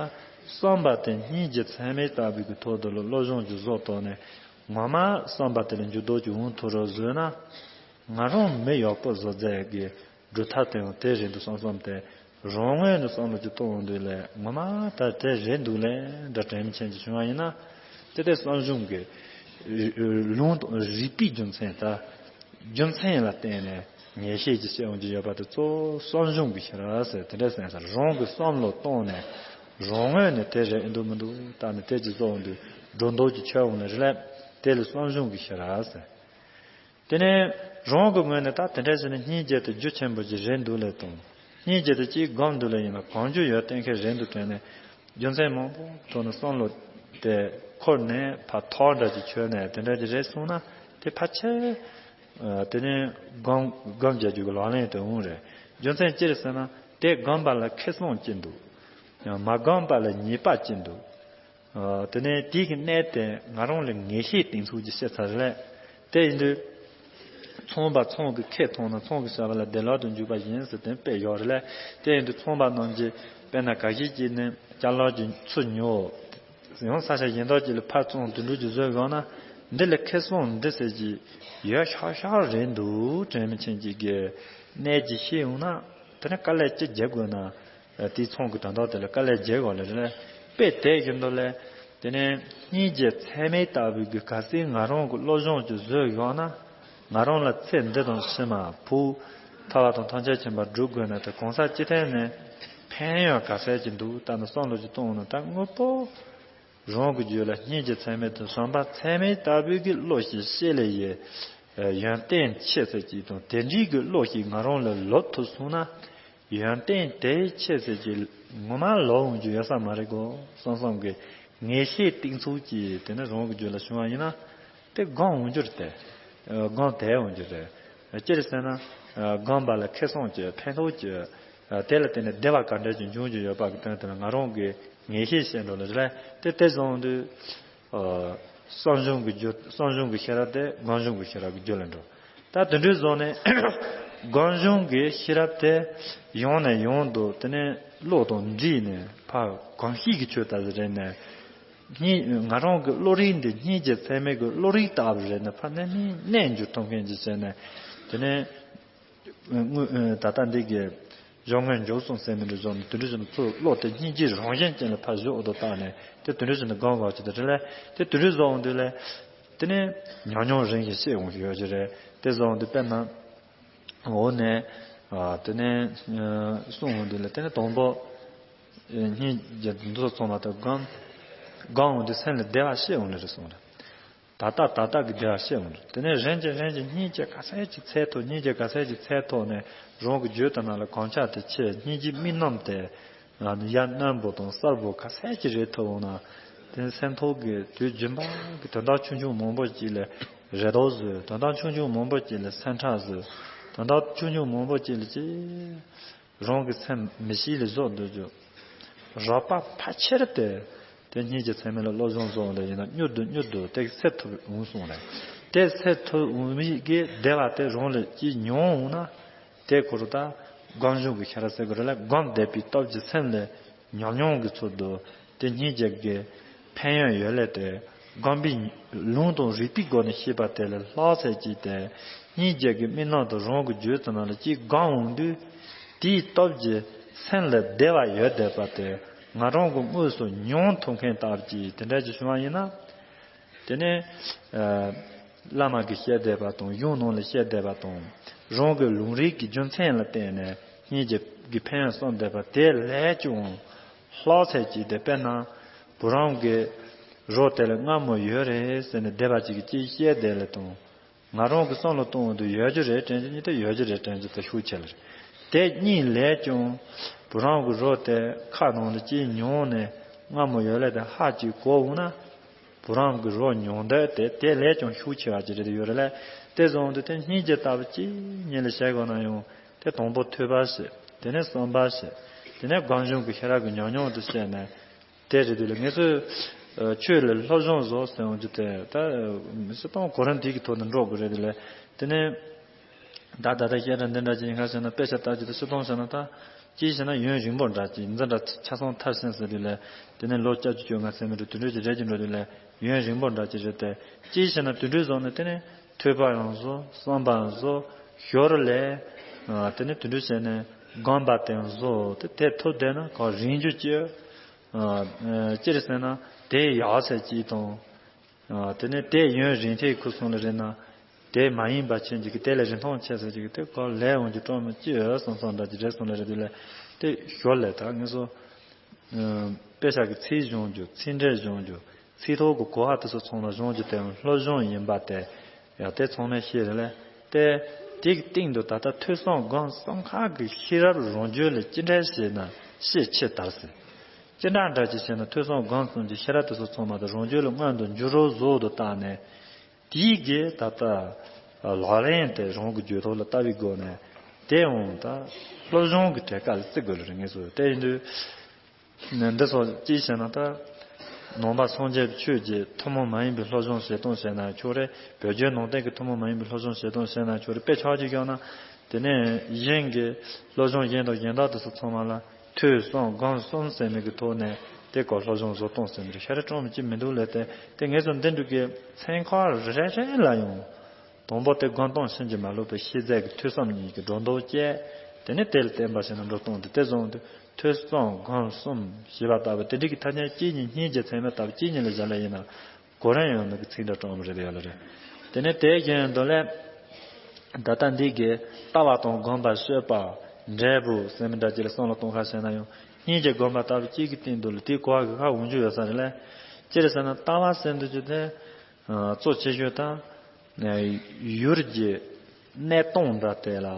བསམ་པ་དེ་སྙིང་རྗེ་ཚད་མེད་ལྟ་བུའི་གི་ཐོག་ཏུ་ལ་བློ་སྦྱོང་ཅིག་བཟོ་ཐུབ་ནས། ངོ་མ་བསམ་པ་དེ་ལ་འགྱུར་ལྡོག་ཅིག་འོང་ཐུབ་རོགས་བཟོས་ན། ང་རང་མི་ཡག་པོ་བཟོ་རྫས་ཀྱི་སྒྲུབ་ཐབས་དེ་ཡང་དེ་རེད་འདུག་བསམ་བསམ་སྟེ། རང་ངོས་ནས་བསམ་བློ་ཅིག་གཏོང་འོང་དུས་ལས་ངོ་མ་ད་དེ་རེད་འདུག་ལས་འདྲ་དྲན་མཁན་ཅིག་བྱུང་བ་ཡིན་ན། དེ་ལྟར་བསམ་བྱུང་གི་ལུང་དང་རིགས་པའི་རྒྱུ་མཚན་ད། རྒྱུ་མཚན་ལ་བརྟེན་ནས་ངེས་ཤེས་ཀྱི་སྐྱེ་འོང་གི་ཡོད་པ་དེ་གཙོ་བོ་བསམ་བྱུང་གི་ཤེས་རབ་ཟེར་དེ་འདྲ་ཟེར་ས་རང་གི་བསམ་བློ་བཏང་ནས་རང་ངོས་ནས་དེ་རེད་འདུག་མི་འདུག་བལྟས་ནས་དེ་ཅིག་བཟོ་འོང་དུས་སྒྲོ་འདོགས་ཀྱི་ཆོད་འོང་ནས་རེད་ལས་དེ་ལ་བསམ་བྱུང་གི་ཤེས་རབ་ཟེར། དེ་ནས་རང་གི་ངོས་ནས་ད་དེ་འདྲ་བྱས་ནས་སྙིང་རྗེ་དེ་རྒྱུ་ཆེན་པོ་ཅིག་རེད་འདུག་ལས་དང་། སྙིང་རྗེ་དེ་ཅིག་སྒོམ་འདུག་ལས་ཡིན་ན་གང་རྒྱུ་ཡོད་གཏན་འཁེལ་རེད་འདུག་དྲན་ནས། རྒྱུ་མཚན་མང་པོ་ཐོག་ནས་བསམ་བློ་དེ་འཁོར་ནས་ཕར་ཐོག་འདྲ་ཅིག་ཆོད་ནས་དེ་འདྲ་ཅིག་རེད་གསུངས་ན་དེ་ཕལ་ཆེར། ཨ་དེ་ནས་སྒོམ་སྒོམ་རྒྱག་རྒྱུ་གི་ལག་ལེན་དུ་འོང་རེད། རྒྱུ་མཚན་ཅི་རེད་ཟེར་ན་དེ་སྒོམ་པ་ལ་ཁེ་བཟང་ཅི་འདུག་ཡང་མ་སྒོམ་པ་ལ་ཉེས་པ་ཅི་འདུག་ཨ་དེ་ནས་དེའི་གི་གནད་དེ་ང་རང་ལ་ངེས་ཤེས་གཏིང་ཚུགས་ཀྱི་བཤད་ཚར་རེད། དེ་ཡིན་དུས། ཚོང་པ་ཚོང་གི་ཁེ་མཐོང་ན་ཚོང་གི་བྱ་བ་ལ་བདེ་བླག་ཏུ་འཇུག་པ་ཡིན་ཟེར་དེ་དཔེ་ཡོད་རེད་ལས། དེ་ཡིན་དུས་ཚོང་པ་རྣམས་ཀྱིས་དཔེར་ན་ག་ཞིག་ཅིག་ནས་ཅ་ལག་གི་ཚུར་ཉོ། ཡང་ས་ཆ་གཞན་དག་ཅིག་ལ་ཕར་བཙོང་དུ་འགྲོ་རྒྱུ་བཟོས་ཡོང་ན། འདི་ལ་ཁེ་བཟང་འདི་ཟེར་གྱི་ཡོད་ཤག་ཤག་རེད་འདུག་དྲན་མི་ཆེན་གཅིག་གིས་གནས་ཀྱི་ཤེས་ཡོང་ན། དེ་ནས་དཀའ་ལས་ཅི་བརྒྱབ་དགོས་ན། དེའི་ཚོང་གི་དོན་དག་དེ་ལ་དཀའ་ལས་བརྒྱབ་དགོས་ལ་རེད། དཔེ་དེ་བཞིན་དུ་ལས། དེ་ནས་སྙིང་རྗེ་ཚད་མེད་ལྟ་བུའི་གི་གལ་སྲིད་ང་རང་གི་བློ་སྦྱོང་ཅིག་བཟོས་ཡོང་ན། ང་རང་ལ་ཚེ་འདི་དང་ཕྱི་མ་བུ། ཐར་བ་དང་ཐམས་ཅད་མཁྱེན་པ་སྒྲུབ་དགོས་ན་དེ་གང་ཟག་སྤྱི་ཐན་ནས་ཕན་ཡོན་ག་ཚད་ཅིག་འདུག་ལྟ་ན་བསམ་བློ་ཅིག་གཏོང་ན་ད་དངོས་པོ། རང་གི་རྒྱུད་ལ་སྙིང་རྗེ་ཚད་མེད་དང་བྱམས་པ་ཚད་མེད་ལྟ་བུའི་གི་བློ་ཞིག་སྐྱེ་ལེ་ཡི། ཡོན་ཏན་ཆེ་ཚད་ཅིག་དང་དེ་འདྲའི་གི་བློ་ཞིག་ང་རང་ལ་ལོབས་ཐུབ་སོང་ན། ཡོན་ཏན་དེའི་ཆེ་ཚད་ཀྱི་ངོ་མ་ལོབས་འོང་རྒྱུ་ཡོད་ས་མ་རེད་གོ་བསམ་བསམ་གི་ངེས་ཤེས་གཏིང་ཚུགས་ཀྱིས་དེ་ནི་རང་གི་རྒྱུད་ལ་བྱུང་བ་ཡིན་ན། དེ་སྒོམ་འོང་རྒྱུ་རེད་དེ། སྒོམ་དེ་འོང་རྒྱུ་རེད། ཅི་རེད་ཟེར་ན། སྒོམ་པ་ལ་ཁེ་བཟང་གི་ཕན་ཐོགས་ཀྱི། དེ་ལ་བརྟེན་ནས་བདེ་བ་ག་འདྲ་ཅིག་འབྱུང་རྒྱུ་ཡོད་པ་གི་དོན་དེ་ལ་ང་རང་གི་ངེས་ཤེས་བཤད་འགྲོ་ལ་རེད་དེ་དེ་བཟུང་དུས། བསམ་བྱུང་གི་རྒྱུ་བསམ་བྱུང་གི་ཤེས་རབ་དེ་སྒོམ་བྱུང་གི་ཤེས་རབ་ཀྱི་རྒྱུ་ལ་འགྲོ། ད་དེ་འདྲའི་བཟོ་ནས་སྒོམ་བྱུང་གི་ཤེས་རབ་དེ་ཡང་ནས་ཡང་དུ་དེ་ནས་བློ་དང་འདྲིས་ནས་ཕར་གོམས་གཤིས་ཀྱི་ཆོས་ལྟ་བུ་རེད་ནས། སྙིང་ང་རང་གི་བློ་རིག་འདི་སྙིང་རྗེ་ཚད་མེད་ཀྱི་བློ་རིག་ལྟ་བུ་རེད་ནས་ཕར་གནས་མིན་གནས་འགྱུར་ཐུབ་མཁན་ཅིག་བྱས་ནས་དེ་ནས། དངོས་ད་ལྟ་འདི་གི་གཞུང་དངོས་འཇོག་གསུང་ཟེར་ནས་འདྲ་བཟོ་ནས་དེ་འདྲ་བཟོ་ནས་ཚུར་བློ་དེ་སྙིང་རྗེ་རང་བཞིན་ཅན་ལ་ཕར་བཞག་འོ་དོ་བཏགས་ནས་དེ་དེ་འདྲ་བཟོ་ནས་སྒོམ་དགོས་ཀྱི་དེ་རེད་ལས་དེ་དེ་འདྲ་བཟོ་འོང་དུས་ལས། དེ་ནས་ཉམས་མྱོང་རིམ་བཞིན་སྐྱེ་འོང་གི་ཡོད་ཀྱི་རེད། དེ་བཟོ་འོང་དུས་དཔེར་ན། འོ་ནས། དེ་ནས་གསུང་འོང་དུས་ལས་དེ་ནས་དང་པོ། སྙིང་རྗེ་འདི་ཚོ་ཚང་མ་དང་སྒོམ། སྒོམ་འོང་དུས་སེམས་ལ་བདེ་བ་སྐྱེ་འོང་ལེ་རེད་གསུངས་རེད། ད་ལྟ་ད་ལྟ་གི་བདེ་བ་སྐྱེ་འོང་རེད། དེ་ནས་རིམ་གྱིས་རིམ་གྱིས་སྙིང་རྗེ་ག་ཚད་ཅིག་ཚད་ཐོག་སྙིང་རྗེ་ག་ཚད་ཅིག་ཚད་ཐོག་ནས་རང་གི་རྒྱུད་དེ་ནང་ལ་གོམས་ཆགས་དེ་ཆེ་སྙིང་རྗེའི་དམིགས་རྣམ་དེ། ཡར་རྣོན་པོ་དང་གསལ་པོ་ག་ཚད་ཅིག་རེད་ཐུབ་འོང་ན། དེ་ནས་སེམས་ཐོག་གི་དུས་རྒྱུན་པ་གི་དོན་དག་ཆུང་ཆུང་མང་པོ་ཅིག་ལ་རེ་དོགས་བཟོས། དོན་དག་ཆུང་ཆུང་མང་པོ་ཅིག་ལ་སེམས་ཁྲལ་བཟོས། དོན་དག་ཆུང་ཆུང་མང་པོ་ཅིག་ལ་ཅིག་རང་གི་སེམས་མི་གཤིས་ལ་བཟོ་འདོད་རྒྱུ། རོགས་པ་ཕལ་ཆེར་དེ། དེ་སྙིང་རྗེ་ཚད་མེད་ལ་བློ་སྦྱོང་བཟོ་འོང་ལ་ཡིན་ན་མྱུར་དུ་མྱུར་དུ་དེ་གི་ཚད་ཐུབ་འོང་གསུངས་རེད། དེ་ཚད་ཐུབ་འོང་མི་གི་བདེ་བ་དེ་རང་ལ་ཅིག་མྱོང་འོང་ན། དེ་ཁོ་རུ་ད་སྒོམ་བྱུང་གི་ཤེས་རབ་ཟེར་དགོས་རེད་ལ་སྒོམ་བསྡད་པའི་སྟོབས་ཀྱིས་སེམས་ལ་ ཉམས་མྱོང་གི་ཚུལ་དུ་དེ་སྙིང་རྗེ་གི་ཕན་ཡོན་ཡོད་ལས་ཏེ། སྒོམ་པའི་ལུང་དང་རིགས་པའི་སྒོ་ནས་ཤེས་པ་དེ་ལས་ལྷག་ཚད་ཅིག་སྟེ། སྙིང་རྗེ་གི་དམིགས་རྣམ་དང་རང་གི་རྒྱུད་དེ་ནང་ལ་ཅིག་སྒོམ་འོང་དུས། དེའི་སྟོབས་ཀྱིས་སེམས་ལ་བདེ་བ་ཡོད་བསྡད་པ་དེ་ང་རང་གི་དངོས་སུ་མྱོང་ཐུབ་མཁན་ལྟ་བུ་ཅིག་དེ་འདྲ་ཅིག་བྱུང་བ་ཡིན་ན། དེ་ནས་ཨ་བླ་མ་གིས་བཤད་བསྡད་པ་དང་། གཞུང་ནང་ལ་བཤད་བསྡད་པ་དང་། རང་གི་ལུང་རིགས་ཀྱི་རྒྱུ་མཚན་ལ་བརྟེན་ནས་སྙིང་རྗེ་གི་ཕན་ཡོན་གསུངས་བསྡད་པ་དེ་ལས་ཀྱང་ལྷག་ཚད་ཅིག་སྟེ། དཔེར་ན་བུ་རམ་གྱི་རོ་དེ་ལ་མངར་མོ་ཡོད་རེད་ཟེར་ནས་སྡེ་པ་ཅིག་གིས་ཅིག་བཤད་བསྡད་ལས་དང་། ང་རང་གི་བསམ་བློ་གཏོང་འོང་དུས་ཡོད་རྒྱུ་རེད་དྲན་རྒྱུ་གཉིས་དེ་ཡོད་རྒྱུ་རེད་དྲན་རྒྱུ་དེ་ཤུགས་ཆེ་ལ་རེད། དེ་གཉིས་ལས་ཀྱང་བུ་རམ་གྱི་རོ་དེ་ཁ་ནང་ལ་ཅིག་མྱོང་ནས་མངར་མོ་ཡོད་ལས་དེ་ཧ་ཅིག་གོ་འོང་ན། བུ་རམ་གྱི་རོ་མྱོང་འདོད་དེ་དེ་ལས་ཀྱང་ཤུགས་ཆེ་བ་ཅིག་རེད་ཡོད་རེད་ལ། དེ་བཟུང་དུས་དེ་སྙིང་རྗེ་ལྟ་བུ་ཅིག་ཉིད་ལ་བྱེད་དགོས་ན་ཡང་། དེ་དང་པོ་ཐོས་པ་བྱེད། དེ་ནས་བསམ་པ་བྱེད། དེ་ནས་སྒོམ་བྱུང་གི་ཤེས་རབ་ཀྱི་ཉམས་མྱོང་དུ་བྱས་ནས། དེ་རེད་དེ་ལ་ངེད་ཚོས་ཨ་ཆོས་ལ་སློབ་སྦྱོང་བཟོ་ཟེར་འོང་རྒྱུ་དེ་ད་སྤྱིར་བཏང་གོ་རིམ་དེ་གི་ཐོག་ནས་འགྲོ་དགོས་རེད་དེ་ལ། དེ་ནས་ད་ད་ལྟ་བཤད་གྲྭ་འདི་འདྲ་ཅིག་ཡིན་ཁ་བྱས་ན། དཔེ་ཆ་ལྟ་རྒྱུ་དེ་སྤྱིར་བཏང་བྱས་ན་ད་ཅིག་བྱས་ན་ཡུན་རིང་པོ་འདྲ་ཅིག་འཛིན་གྲྭ་ཆ་ཚང་མཐར་ཕྱིན་ཟེར་དུས་ལ། དེ་ནས་ལོ་བཅུ་བཅོ་ལྔ་ཟེར་མི་འདྲ་དེ་འདྲ་ཅིག་རེད་ཀྱི་འགྲོ་དུས་ལ། ཡུན་རིང་པོ་འདྲ་ཅིག་རེད་དེ། ཅིག་བྱས་ན་དེ་འདྲ་བཟོ་ནས་དེ་ནས་ཐོས་པ་ཡང་བཟོ། བསམ་པ་ཡང་བཟོ། ཞོར་ལས་ཨ་དེ་ནས་དེ་འདྲ་བྱས་ནས་སྒོམ་པ་དེ་ཡང་བཟོ། དེ་དེ་ཐུབ་བསྡད་ན་གང་རིང་རྒྱུ་ཅིག་ཨ་ཨ་ཅི་རེད་ཟེར་ན་དེ་ཡག་ས་ཅིག་དང་། ཨ་དེ་ནས་དེ་ཡུན་རིང་ཐེངས་ཁུ་སོང་ལ་རེད་ན། དེ་མ་ཡིན་པ་ཆེན་ཅིག་གི་དེ་ལས་རིན་ཐང་ཆེ་ས་ཅིག་གི་དེ་ག་ལས་འོང་རྒྱུ་སྤྲོ་མི་ཅི་ཡོད་བསམ་བསམ་འདྲ་ཅིག་རེད་སོང་ལ་རེད་དུས་ལ། དེ་ཞོར་ལས་ད་ངེད་ཚོ་ཨ་དཔེ་ཆ་གི་ཚིག་སྦྱོང་རྒྱུ། ཚིག་འགྲེལ་སྦྱོང་རྒྱུ། ཚིག་ཐོ་གི་གོ་བ་དེ་ཚོ་ཚང་མ་སྦྱོང་རྒྱུ་དེ་ཡང་སློབ་སྦྱོང་ཡིན་པ་དེ་ཡང་དེ་ཚང་མས་ཤེས་རེད་ལ། དེ་དེ་གི་སྟེང་དུ་ད་ལྟ་ཐོས་བསམ་སྒོམ་གསུམ་ཁག་གི་ཤེས་རབ་རང་རྒྱུད་ལ་ཅི་འདྲ་བྱས་ན་ཤེས་ཆེ་དར་ཟེར། ཅི་འདྲ་འདྲ་ཅིག་བྱས་ན་ཐོས་བསམ་སྒོམ་གསུམ་གྱི་ཤེས་རབ་དེ་ཚོ་ཚང་མ་དེ་རང་རྒྱུད་ལ་མངོན་དུ་འགྱུར་རོ་བཟོ་དུ་བཏང་ནས། དེའི་གི་ད་ལྟ་ལག་ལེན་དེ་རང་གི་རྒྱུད་ཐོག་ལ་ལྟ་བའི་སྒོ་ནས་དེ་འོང་ད་སློབ་སྦྱོང་གི་གྲས་ཁ་ལ་བརྩི་དགོས་ལ་རེད། ངེས་སོ་དེ་ཡིན་དུས། འདི་སོགས་ཅིའི་ཕྱིར་ན་ད་ནང་པ་སངས་རྒྱས་པའི་ཆོས་ཀྱི་ཐུན་མོང་མ་ཡིན་པའི་སློབ་སྦྱོང་བྱེད་སྟངས་བྱས་ན་ཆོག་རེད། བོད་བརྒྱུད་ནང་བསྟན་གྱི་ཐུན་མོང་མ་ཡིན་པའི་སློབ་སྦྱོང་བྱེད་སྟངས་བྱས་ན་ཆོག་རེད། དཔེ་ཆ་གཅིག་བཞག་ན། དེ་ནས་གཞན་གྱི་སློབ་སྦྱོང་གཞན་དང་གཞན་དག་དེ་ཚོ་ཚང་མ་ལ་ཐོས་བསམ་སྒོམ་གསུམ་ཟེར་མི་གི་ཐོག་ནས་དེ་ག་སློབ་སྦྱོང་བཟོ་སྟངས་ཟེར་མི་རེད། ཤ་རེ་སྤྲོ་མི་གཅིག་མི་འདུག་ལས་ཏེ། དེ་ངེད་ཚོ་འདི་འདྲ་གི་ཚན་ཁག་རེ་རེ་ལ་ཡང་། དང་པོ་དེ་སྒོམ་སྟངས་ཕྱིན་ཅི་མ་ལོག་པའི་ཤེས་རྫས་ཀྱི་ཐོས་བསམ་གཉིས་ཀྱི་སྒྲོ་འདོགས་བཅད། དེ་ནས་དེ་ལ་བརྟེན་པ་ཞིག་ན་འགྲོ་སྟངས་དེ་དེ་བཟུང་སྟེ་ཐོས་བསམ་སྒོམ་གསུམ་ཞེས་པ་ལྟ་བུ་དེ་འདྲ་གི་ཐ་སྙད་གཅིག་གཉིས་སྙིང་རྗེ་ཚད་མེད་ལྟ་བུ་གཅིག་གཉིས་ལ་བཞག་ལ་ཡིན་ན་གོ་རིམ་ཡོད་མེད་ཀྱི་ཚིག་འདྲ་གྲངས་མང་རེ་རེ་ཡོད་ལ་རེད། དེ་ནས་དེ་གཞན་དུ་ལས་ད་ལྟ་འདི་གི་ལྟ་བ་དང་སྒོམ་པ་སྤྱོད་པ་འབྲས་བུ་ཟེར་མི་འདྲ་ཅིག་ལ་བསམ་བློ་གཏོང་ཁ་བྱས་ན་ཡང་སྙིང་རྗེ་སྒོམ་པ་ལྟ་བུ་གཅིག་གི་སྟེང་དུ་ལ་དེའི་གོ་བ་གི་ཁ་འོང་རྒྱུ་ཡོད་ས་རེད་ལ། ཅི་རེད་ཟེར་ན་ལྟ་བ་ཟེར་འདུག་རྒྱུ་དེ། ཨ་གཙོ་ཆེ་ཤོས་དང་། ཨ་ཡུལ་གྱི་གནས་སྟངས་འདྲ་དེ་ལ།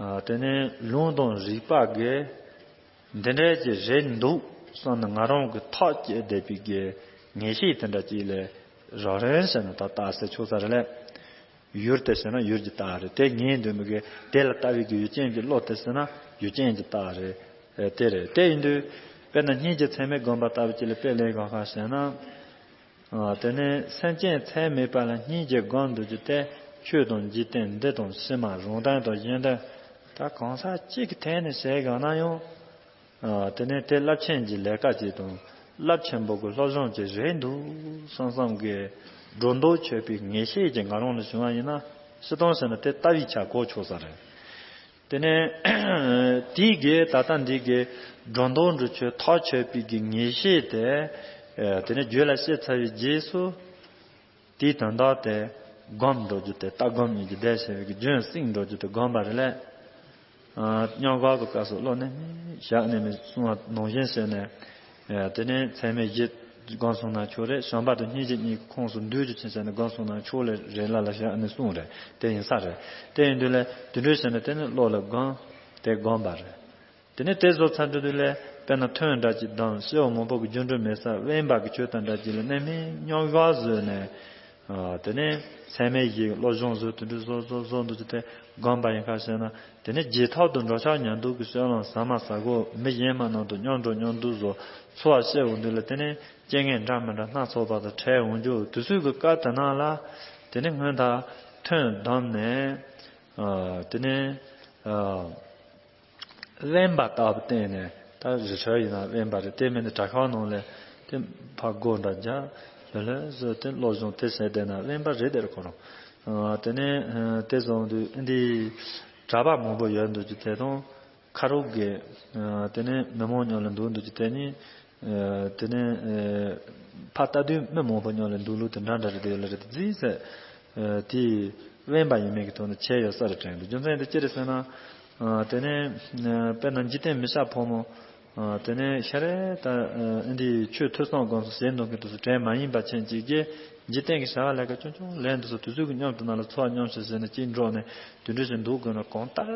ཨ་དེ་ནས་ལུང་དང་རིགས་པ་གིས་འདི་འདྲ་ཅིག་རེད་འདུག་བསམ་ནས་ང་རང་གི་ཐག་བཅད་བསྡད་པའི་གི་ངེས་ཤེས་དེ་འདྲ་ཅིག་ལས་རང་རང་ཟེར་ན་ད་ལྟ་ཟེར་ཆོག་ས་རེད་ལ། ཡུལ་དེ་ཟེར་ན་ཡུལ་གྱི་རྟགས་རེད། དེ་ངེས་འདུག་མི་དགོས། དེ་ལ་ལྟ་བའི་གི་ཡུལ་ཅན་གྱི་བློ་དེ་ཟེར་ན་ཡུལ་ཅན་གྱི་རྟགས་རེད། ཨེ་དེ་རེད། དེ་ཡིན་དུས་དཔེར་ན་སྙིང་རྗེ་ཚད་མེད་སྒོམ་པ་ལྟ་བུ་ཅིག་ལ་དཔེ་ལེན་གང་ག་ཟེར་ན། ཨ་དེ་ནས་སེམས་ཅན་ཚད་མེད་པ་ལ་སྙིང་རྗེ་སྒོམ་འདོད་རྒྱུ་དེ་ཆོས་དང་འཇིག་རྟེན་འདི་དང་ཕྱི་མ་རང་དོན་དང་གཞན་དོན་ད་གང་ཟག་གཅིག་གི་ཐད་ནས་བྱས་གང་ན་ཡང་། ཨ་དེ་ནས་དེ་རླབས་ཆེན་གྱི་ལས་ཀ་ཅིག་དང་རླབས་ཆེན་པོ་གི་སློབ་སྦྱོང་ཅིག་རེད་འདུག་བསམ་བསམ་གི་སྒྲོ་འདོགས་ཆོད་པའི་ངེས་ཤེས་ཀྱི་ང་རང་ལ་བྱུང་བ་ཡིན་ན་སྤྱིར་བཏང་ཟེར་ན་དེ་ལྟ་བའི་ཆ་གོ་ཆོག་ས་རེད། དེ་ནས་དེའི་གི་ད་ལྟ་འདི་གི་སྒྲོ་འདོགས་འདྲ་ཆོད་ཐག་ཆོད་པའི་གི་ངེས་ཤེས་དེ། ཨ་དེ་ནས་རྒྱུད་ལ་སྐྱེས་ཚར་བའི་རྗེས་སུ། དེའི་དོན་དག་དེ་སྒོམ་འགྲོ་རྒྱུ་དེ་ལྟ་སྒོམ་གཉིས་ཀྱི་བརྡས་བྱས་པའི་གི་རྒྱུན་བསྲིང་འགྲོ་རྒྱུ་དེ་སྒོམ་པ་རེད་ལ། ཨ་སྙོམས་འཇུག་གི་སྐབས་སུ་བློ་གནས་མེད་བཞག་གནས་མེད་གསུངས་པ་ནང་བཞིན་བྱས་ནས། ཨ་དེ་ནས་ཚད་མེད་བཞི་སྒོམ་སོང་ན་ཆོག་རེད། བྱམས་པ་དང་སྙིང་རྗེ་གཉིས་ཀྱི་ཁོངས་སུ་འདུས་རྒྱུ་ཕྱིན་བྱས་ནས་སྒོམ་སོང་ན་ཆོག་ལེ་རེད་ལ་ལ་བཞག་ནས་གསུངས་རེད། དེ་ཡིན་ས་རེད། དེ་ཡིན་དུས་ལས་དེ་འདྲ་བྱས་ནས་དེ་ནི་བློ་ལ་སྒོམ། དེ་སྒོམ་པ་རེད། དེ་ནས་དེ་བཟོ་ཚར་དུས་དུས་ལས་དཔེར་ན་ཐུན་འདྲ་ཅིག་བསྡམས། སྐྱེ་བོ་མང་པོ་གི་རྒྱུ་འབྲས་མེད་ས་དབེན་པ་གི་ཆོས་དང་འདྲ་ཅིག་ལ་གནས་མེད་སྙོམས་འཇུག་བཟོས་ནས། ཨ་དེ་ནས་ཚད་མེད་བཞིའི་བློ་སྦྱོང་བཟོ་དེ་འདྲ་བཟོ་བཟོ་བཟོ་འདུག་ཅིག་དེ་སྒོམ་པ་ཡིན་ཁ་བྱས་ན། དེ་ནས་རྗེས་ཐོག་ཏུ་འགྲོ་འཆག་ཉལ་འདུག་གི་སྤྱོད་ལམ་ཟ་མ་ཟ་གོ་མི་གཞན་མ་རྣམས་དང་མཉམ་འགྲོ་མཉམ་འདུག་བཟོ་འཚོ་བ་བྱེད་འོང་དུས་ལ། དེ་ནས་རྐྱེན་ངན་འདྲ་མི་འདྲ་སྣ་ཚོགས་པ་དང་འཕྲད་འོང་རྒྱུ་དེ་ཚོའི་གི་སྐབས་དེ་ནང་ལ། དེ་ནས་སྔོན་ཐག་ཐུན་བསྡམས་ནས། ཨ་དེ་ནས་ཨ་དབེན་པ་ལྟ་བུ་བསྟེན་ནས་ ད་རི་ཁྲོད་ཡིན་ན་དབེན་པ་རེད། དེ་མིན་ནི་གྲྭ་ཤག་ནང་ལ་དེ་ཕར་སྒོ་འདྲ་རྒྱག་ལྷོད་ལྷོད་བཟོས་ཏེ་སློབ་སྦྱོང་དེ་བྱས་བསྡད་ན་དབེན་པ་རེད། དེར་ཁོ་རང་དེ་ནས་དེ་བཟོ་དུས་འདི་གྲྭ་པ་མང་པོ་ཡོད་འདུག་ཅིག་དེ་དང་། ཁ་རོག་གི་དེ་ནས་མི་མང་མཉམ་ལ་འདུག་འདུག་ཅིག་དེ་ནི་དེ་ནས་ཕ་ལྟ་དུས་མི་མང་པོ་མཉམ་ལ་འདུག་ལུགས་དེ་འདྲ་འདྲ་རེད། དེ་ལ་རེད་དེ་རྫིས་ཟེར་དེ་དབེན་པ་ཡིན་མིན་གྱི་ཐོག་ནས་ཁྱད་ཡོད་ས་རེད་དྲན་འདུག་རྒྱུ་མཚན་དེ་ཅི་རེད་ཟེར་ན། དེ་ནས་དཔེར་ན་འཇིག་རྟེན་མི་སྐྱ་ཕོ་མོ་དེ་ནས་ཤ་རེ་ད་འདི་ཆོས་ཐོས་བསམ་སྒོམ་གསུམ་བྱེད་མདོག་གི་དུས་སུ་དྲན་མ་ཡིན་པ་ཅན་ཅིག་གིས་འཇིག་རྟེན་གྱི་བྱ་བ་ལས་ཀ་ཆུང་ཆུང་ལས་འདུག་སོ་དུས་ཚོད་ཀྱི་མཉམ་དུ་ན་ལ་འཚོ་བ་མཉམ་བཞིན་བྱས་ནས་གཅིག་འགྲོགས་ནས་དུས་འགྲོས་ཤིག་འདུག་དགོས་ན་གང་ལྟར།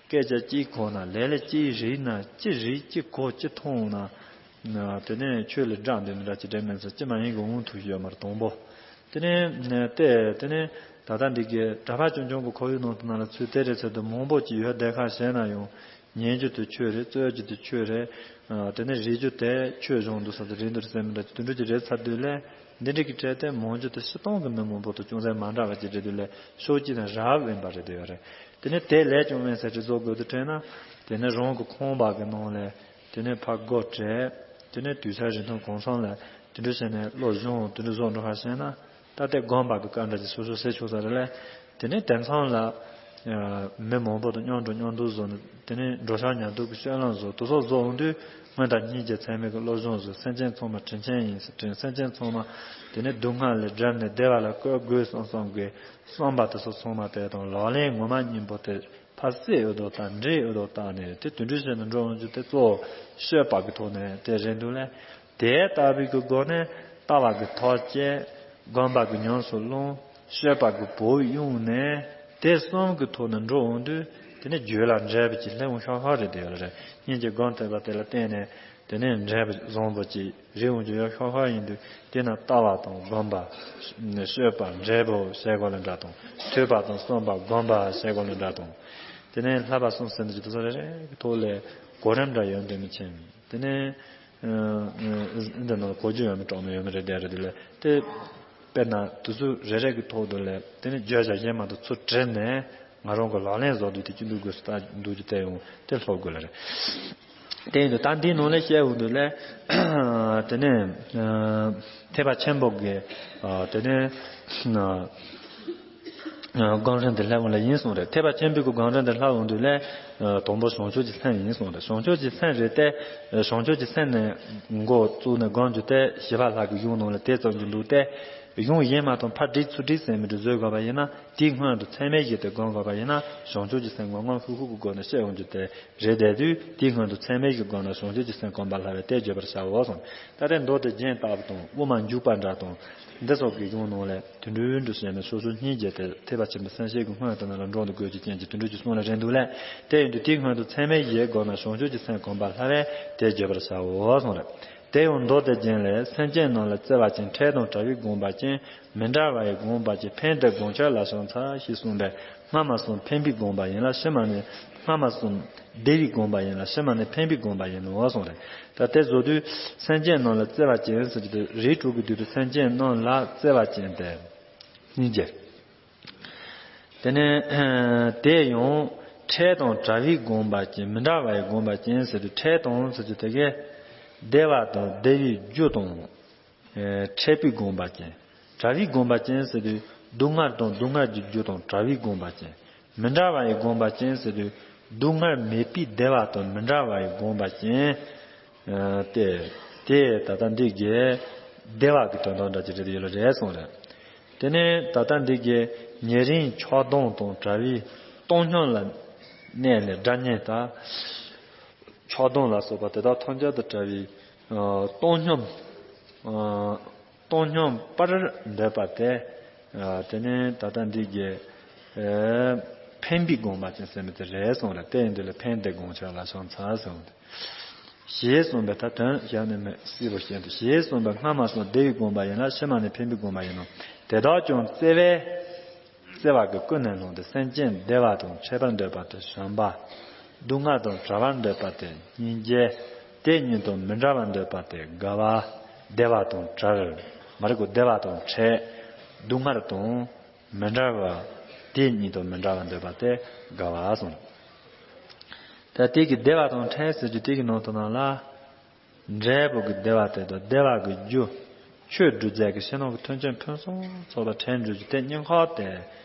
སྐད་ཆ་གཅིག་གོ་ན་ལས་ལས་གཅིག་རིག་ན་གཅིག་རིག་གཅིག་གོ་གཅིག་མཐོང་ན། དེ་ནས་ཆོས་ལ་དགྲ་འདོད་མི་འདྲ་གཅིག་དྲན་མིན་ཟེར་གཅིག་མ་ཡིན་གི་འོང་ཐུབ་ཡོད་མ་རེད་དང་པོ། དེ་ནས་ཏེ་དེ་ནས་ད་ལྟ་འདི་གའི་གྲྭ་པ་ཆུང་ཆུང་གི་ཁོར་ཡུག་ནང་དུ་ན་ལ་ཚུལ་དེ་རེད་ཚོད་དུ་མང་པོ་ཅིག་ཡོད་བསྡད་ཁ་བྱས་ན་ཡང་ཉན་རྒྱུ་དེ་ཆོས་རེད། རྩོད་རྒྱུ་དེ་ཆོས་རེད། དེ་ནས་རིག་རྒྱུ་དེ་ཆོས་གཞུང་འདུག་ས་དེ་རིག་འདུག་ཟེར་མི་འདྲ་དེ་འདྲ་ཅིག་རེད་ཚར་དུས་ལས། འདི་འདྲ་གི་གྲས་དེ་མང་རྒྱུ་དེ་སྤྱིར་བཏང་གི་མི་མང་པོ་དང་ཅུང་ཟད་མ་འདྲ་བ་ཅིག་རེད་དུས་ལས་ཕྱོགས་གཅིག་ནས་རབ་དབེན་པ་རེད་དུ་ཡོད་རེད། དེ་ནས་དེ་ལས་ཀྱང་དབེན་ས་ཅིག་བཟོ་དགོས་དུ་དྲན་ན། དེ་ནས་རང་གི་ཁང་པ་གི་ནང་ལས་དེ་ནས་ཕར་སྒོ་བྲལ། དེ་ནས་དུས་ཚོད་རིང་ཐུང་གང་འཚམ་ལ་དེ་འདྲ་བྱས་ནས་སློབ་སྦྱོང་དེ་འདྲ་བཟོ་འགྲོ་ཧ་བྱས་ན། ད་ལྟའི་དགོན་པ་གི་སྐབས་འདྲ་ཅིག་སོ་སོ་ཟེར་ཆོག་ས་རེད་ལས། དེ་ནས་དེང་སང་ལ་མི་མང་པོ་དང་མཉམ་འགྲོ་མཉམ་འདུག་བཟོ་ནས་དེ་ནས་འགྲོ་ཤག་ཉལ་འདུག་གི་སྤྱོད་ལམ་བཟོ་དུ་སོགས་བཟོ་འོང་དུས། སྔོན་དང་སྙིང་རྗེ་ཚད་མེད་ཀྱི་བློ་སྦྱོང་བཟོས། སེམས་ཅན་ཚང་མ་དྲིན་ཆེན་ཡིན་ཟེར་དྲན། སེམས་ཅན་ཚང་མ་དེ་ནས་སྡུག་བསྔལ་ལས་བསྒྲལ་ནས་བདེ་བ་ལ་བཀོད་དགོས་བསམ་བསམ་གི་བསམ་པ་དེ་ཚོ་ཚང་མ་དེ་དང་ལག་ལེན་ངོ་མ་སྙིང་པོ་དེ་ཕར་སྲིད་འོས་དོ་དང་འདྲེས་འོས་དོ་བཏང་ནས་དེ་དུད་འགྲོའི་ཞལ་ནས་འགྲོ་འོང་རྒྱུ་དེ་གཙོ་བོ་སྤྱོད་པ་གི་ཐོག་ནས་དེ་རེད་འདུག་ལས། དེ་ལྟ་བུའི་གི་སྒོ་ནས་ལྟ་བ་གི་ཐོག་བཅད། སྒོམ་པ་གི་ཉམས་སུ་བླང་། སྤྱོད་པ་གི་བོགས་དབྱུང་ནས་དེ་གསུམ་གི་ཐོག་ནས་འགྲོ་འོང་དུས་དེ་ནས་རྒྱུད་ལ་འབྲས་བུ་གཅིག་སླེབས་འོང་ཤོག་ཤོག་རེད་དེ་ཡོད་རེད། སྙིང་རྗེ་སྒོམ་ཐེག་པ་དེ་ལ་བརྟེན་ནས་དེ་ནས་འབྲས་བུ་བཟང་པོ་གཅིག་རེད་འོང་རྒྱུ་ཡོད་ཤོག་ཤོག་ཡིན་དུས་དེ་ན་ལྟ་བ་དང་སྒོམ་པ། སྤྱོད་པ་འབྲས་བུ་ཟེར་དགོས་ལ་འདྲ་དང་། ཐོས་པ་དང་བསམ་པ་སྒོམ་པ་ཟེར་དགོས་ལ་འདྲ་དང་། དེ་ནས་བསླབ་པ་གསུམ་ཟེར་འདི་ཚོ་རེ་རེ་གི་ཐོག་ལས་གོ་རིམ་འདྲ་ཡོད་འདྲ་མི་ཆེན། དེ་ནས་འདི་ནང་གོ་རྒྱུ་ཡོད་མི་གྲོགས་མི་ཡོད་མི་རེད་དེ་རེད་དེ་ལས་དེ། དཔེར་ན་དུས་ཚོད་རེ་རེ་གི་ཐོག་ཏུ་ལས་དེ་ནས་བརྗོད་བྱ་གཞན་མ་དང་ཚུར་དྲིལ་ནས་ང་རང་གི་ལག་ལེན་བཟོ་དུས་དེ་ཅི་འདུག་དགོས་སུ་ལྟ་འདུག་ཅི་བལྟས་ཡོང་དེ་སློབ་དགོས་ལ་རེད། དེ་ཡིན་དུས་ད་འདིའི་ནང་ལས་བཤད་འོང་དུས་ལས་དེ་ནས་ཐེག་པ་ཆེན་པོ་གི་དེ་ནས་སྒོམ་རིམ་དེ་སླེབས་འོང་ལ་ཡིན་གསུངས་རེད། ཐེག་པ་ཆེན་པོའི་གི་སྒོམ་རིམ་དེ་སླེབས་འོང་དུས་ལས་དང་པོ་བྱང་ཆུབ་ཀྱི་སེམས་ཡིན་གསུངས་རེད། བྱང་ཆུབ་ཀྱི་སེམས་རེད་དེ། བྱང་ཆུབ་ཀྱི་སེམས་ནས་འགོ་བཙུགས་ནས་སྒོམ་རྒྱུ་དེ་ཞི་བ་ལྷ་གི་གཞུང་ནང་ལ་དེ་ཙམ་གྱི་འདུག་སྟེ། གཞུང་གཞན་མ་དང་ཕར་བསྒྲིགས་ཚུར་བསྒྲིགས་ཟེར་མི་འདྲ་བཟོས་དགོས་པ་ཡིན་ན་དེའི་སྔོན་དུ་ཚད་མེད་བཞི་དེ་སྒོམ་དགོས་པ་ཡིན་ན་བྱང་ཆུབ་ཀྱི་སེམས་ངོ་ངོ་ཧུ་ཧུ་གི་སྒོ་ནས་བཤད་ཡོང་རྒྱུ་དེ་རེད་བསྡད་དུས་དེའི་སྔོན་དུ་ཚད་མེད་བཞི་སྒོམ་ན་བྱང་ཆུབ་ཀྱི་སེམས་གོམས་པ་ལྷ་བས་དེ་བརྗོད་པར་བྱའོ་གསུངས། ད་ལྟའི་མདོ་དེ་རྒྱན་བཏབ་དང་དབུ་མ་འཇུག་པ་འདྲ་དང་འདི་སོགས་ཀྱི་གཞུང་ནང་ལས་དུད་འགྲོའི་འདུ་ཤེས་ནི་སོ་སོ་སྙིང་རྗེ་སྟེ་ཐེག་པ་ཆེན་པོའི་སེམས་བསྐྱེད་ཀྱི་སྔོན་དུ་ན་ལ་འགྲོ་འདུག་དགོས་ཀྱི་རྐྱེན་གྱིས་དུད་འགྲོ་གྱི་གསུང་ལ་རེད་འདུག་ལས། དེ་ཡིན་དུས་དེའི་སྔོན་དུ་ཚད་མེད་བཞི་སྒོམ་ན་བྱང་ཆུབ་ཀྱི་སེམས་གོམས་པ་ལྷ་བས་དེ་བརྗོད་པར་བྱའོ་གསུངས་རེད། དེ་ཡང་མདོ་སྡེ་རྒྱན་ལས་སེམས་ཅན་རྣམས་ལ་བརྩེ་བ་ཅན་འཕྲལ་དང་བྲལ་བའི་སྒོམ་པ་ཅན་མི་འདྲ་བ་ཡི་སྒོམ་པ་ཅན་ཕན་བདེ་སྒོམ་ཆེན་ལ་ཕྱག་འཚལ་ཞེས་གསུངས་པས་སྔ་མ་གསུམ་ཕན་པའི་སྒོམ་པ་ཡིན་ལ་ཕྱི་མ་ནི་སྔ་མ་གསུམ་བདེ་བའི་སྒོམ་པ་ཡིན་ལ་ཕྱི་མ་ནི་ཕན་པའི་སྒོམ་པ་ཡིན་ནོ་གསུངས་རེད། ད་དེ་བཟོ་དུས་སེམས་ཅན་རྣམས་ལ་བརྩེ་བ་ཅན་ཟེར་གྱི་དེ་རིགས་དྲུག་གི་བསྡུས་པའི་སེམས་ཅན་རྣམས་ལ་བརྩེ་བ་ཅན་ཏེ། སྙིང་རྗེ། དེ་ནས་དེ་ཡང་འཕྲལ་དང་བྲལ་བའི་སྒོམ་པ་ཅན་མི་འདྲ་བ་ཡི་སྒོམ་པ་ཅན་ཟེར་དུས་འཕྲལ་དང་ཟེར་རྒྱུ་དེ་གས་བདེ་བ་དང་བདེ་བའི་རྒྱུ་དང་འཕྲད་པའི་སྒོམ་པ་ཅན། བྲལ་བའི་སྒོམ་པ་ཅན་ཟེར་དུས་སྡུག་བསྔལ་དང་སྡུག་བསྔལ་གྱི་རྒྱུ་དང་བྲལ་བའི་སྒོམ་པ་ཅན། མི་འདྲ་བ་ཡི་སྒོམ་པ་ཅན་ཟེར་དུས་སྡུག་བསྔལ་མེད་པའི་བདེ་བ་དང་མི་འདྲ་བ་ཡི་སྒོམ་པ་ཅན། ཨ་དེ། དེ་ད་ལྟ་འདི་གའི་བདེ་བ་གི་དོན་དག་འདྲ་ཅིག་རེད་ཡོད་ལ་རེད་གསུངས་རེད། དེ་ནས་ད་ལྟ་འདི་གའི་ཉེ་རིང་ཆགས་སྡང་དང་བྲལ་བའི་བཏང་སྙོམས་ལ་གནས་ནས་དགྲ་གཉེན་དང་། ཆགས་སྡང་ལ་སོགས་པ་དེ་དག་ཐམས་ཅད་དང་བྲལ་བའི་ཨ་བཏང་སྙོམས། ཨ་བཏང་སྙོམས་པར་འདོད་པ་དེ། ཨ་དེ་ནས་ད་ལྟ་འདི་གའི་ཨ་ཕན་པའི་སྒོམ་པ་ཅན་ཟེར་མི་དེ་རེད་གསུངས་རེད། དེ་ཡིན་དུས་ལ་ཕན་བདེ་སྒོམ་ཆེན་ལ་ཕྱག་འཚལ་གསུངས་ཏེ། ཞེས་གསུངས་པས་ད་དོན་ཞག་ནས་མེད་སྲིད་པ་བཞིན་དུ་ཞེས་གསུངས་པས་སྔ་མ་གསུམ་བདེ་བའི་སྒོམ་པ་ཡིན་ལ་ཕྱི་མ་ནི་ཕན་པའི་སྒོམ་པ་ཡིན་ནོ། དེ་དག་ཀྱང་བརྩེ་བས་བརྩེ་བ་གི་ཀུན་ནས་བསླངས་ཏེ་སེམས་ཅན་བདེ་བ་དང་འཕྲད་པར་འདོད་པ་སྟེ་བྱམས་པ། སྡུག་བསྔལ་དང་བྲལ་བར་འདོད་པ་སྟེ་སྙིང་རྗེ། དེ་གཉིས་དང་མི་འབྲལ་བར་འདོད་པ་སྟེ་དགའ་བ། བདེ་བ་དང་བྲལ། མ་རིག་གོ་བདེ་བ་དང་འཕྲད། སྡུག་བསྔལ་དང་མི་འབྲལ་བ། དེ་གཉིས་དང་མི་འབྲལ་བར་འདོད་པ་སྟེ་དགའ་བ་གསུངས། ད་དེ་གི་བདེ་བ་དང་ཕྲད་ཟེར་རྒྱུ་དེ་གི་ནང་དུ་ན་ལ། འབྲས་བུ་གི་བདེ་བ་དེ་དང་བདེ་བ་གི་རྒྱུ། ཆོས་སྒྲུབ་རྫས་ཀྱི་ཕྱི་ནང་གི་མཐུན་རྐྱེན་ཕུན་སུམ་ཚོགས་པ་ཕྲད་འགྲོ་རྒྱུ་དེ་གཉིས་ཀ་དེ།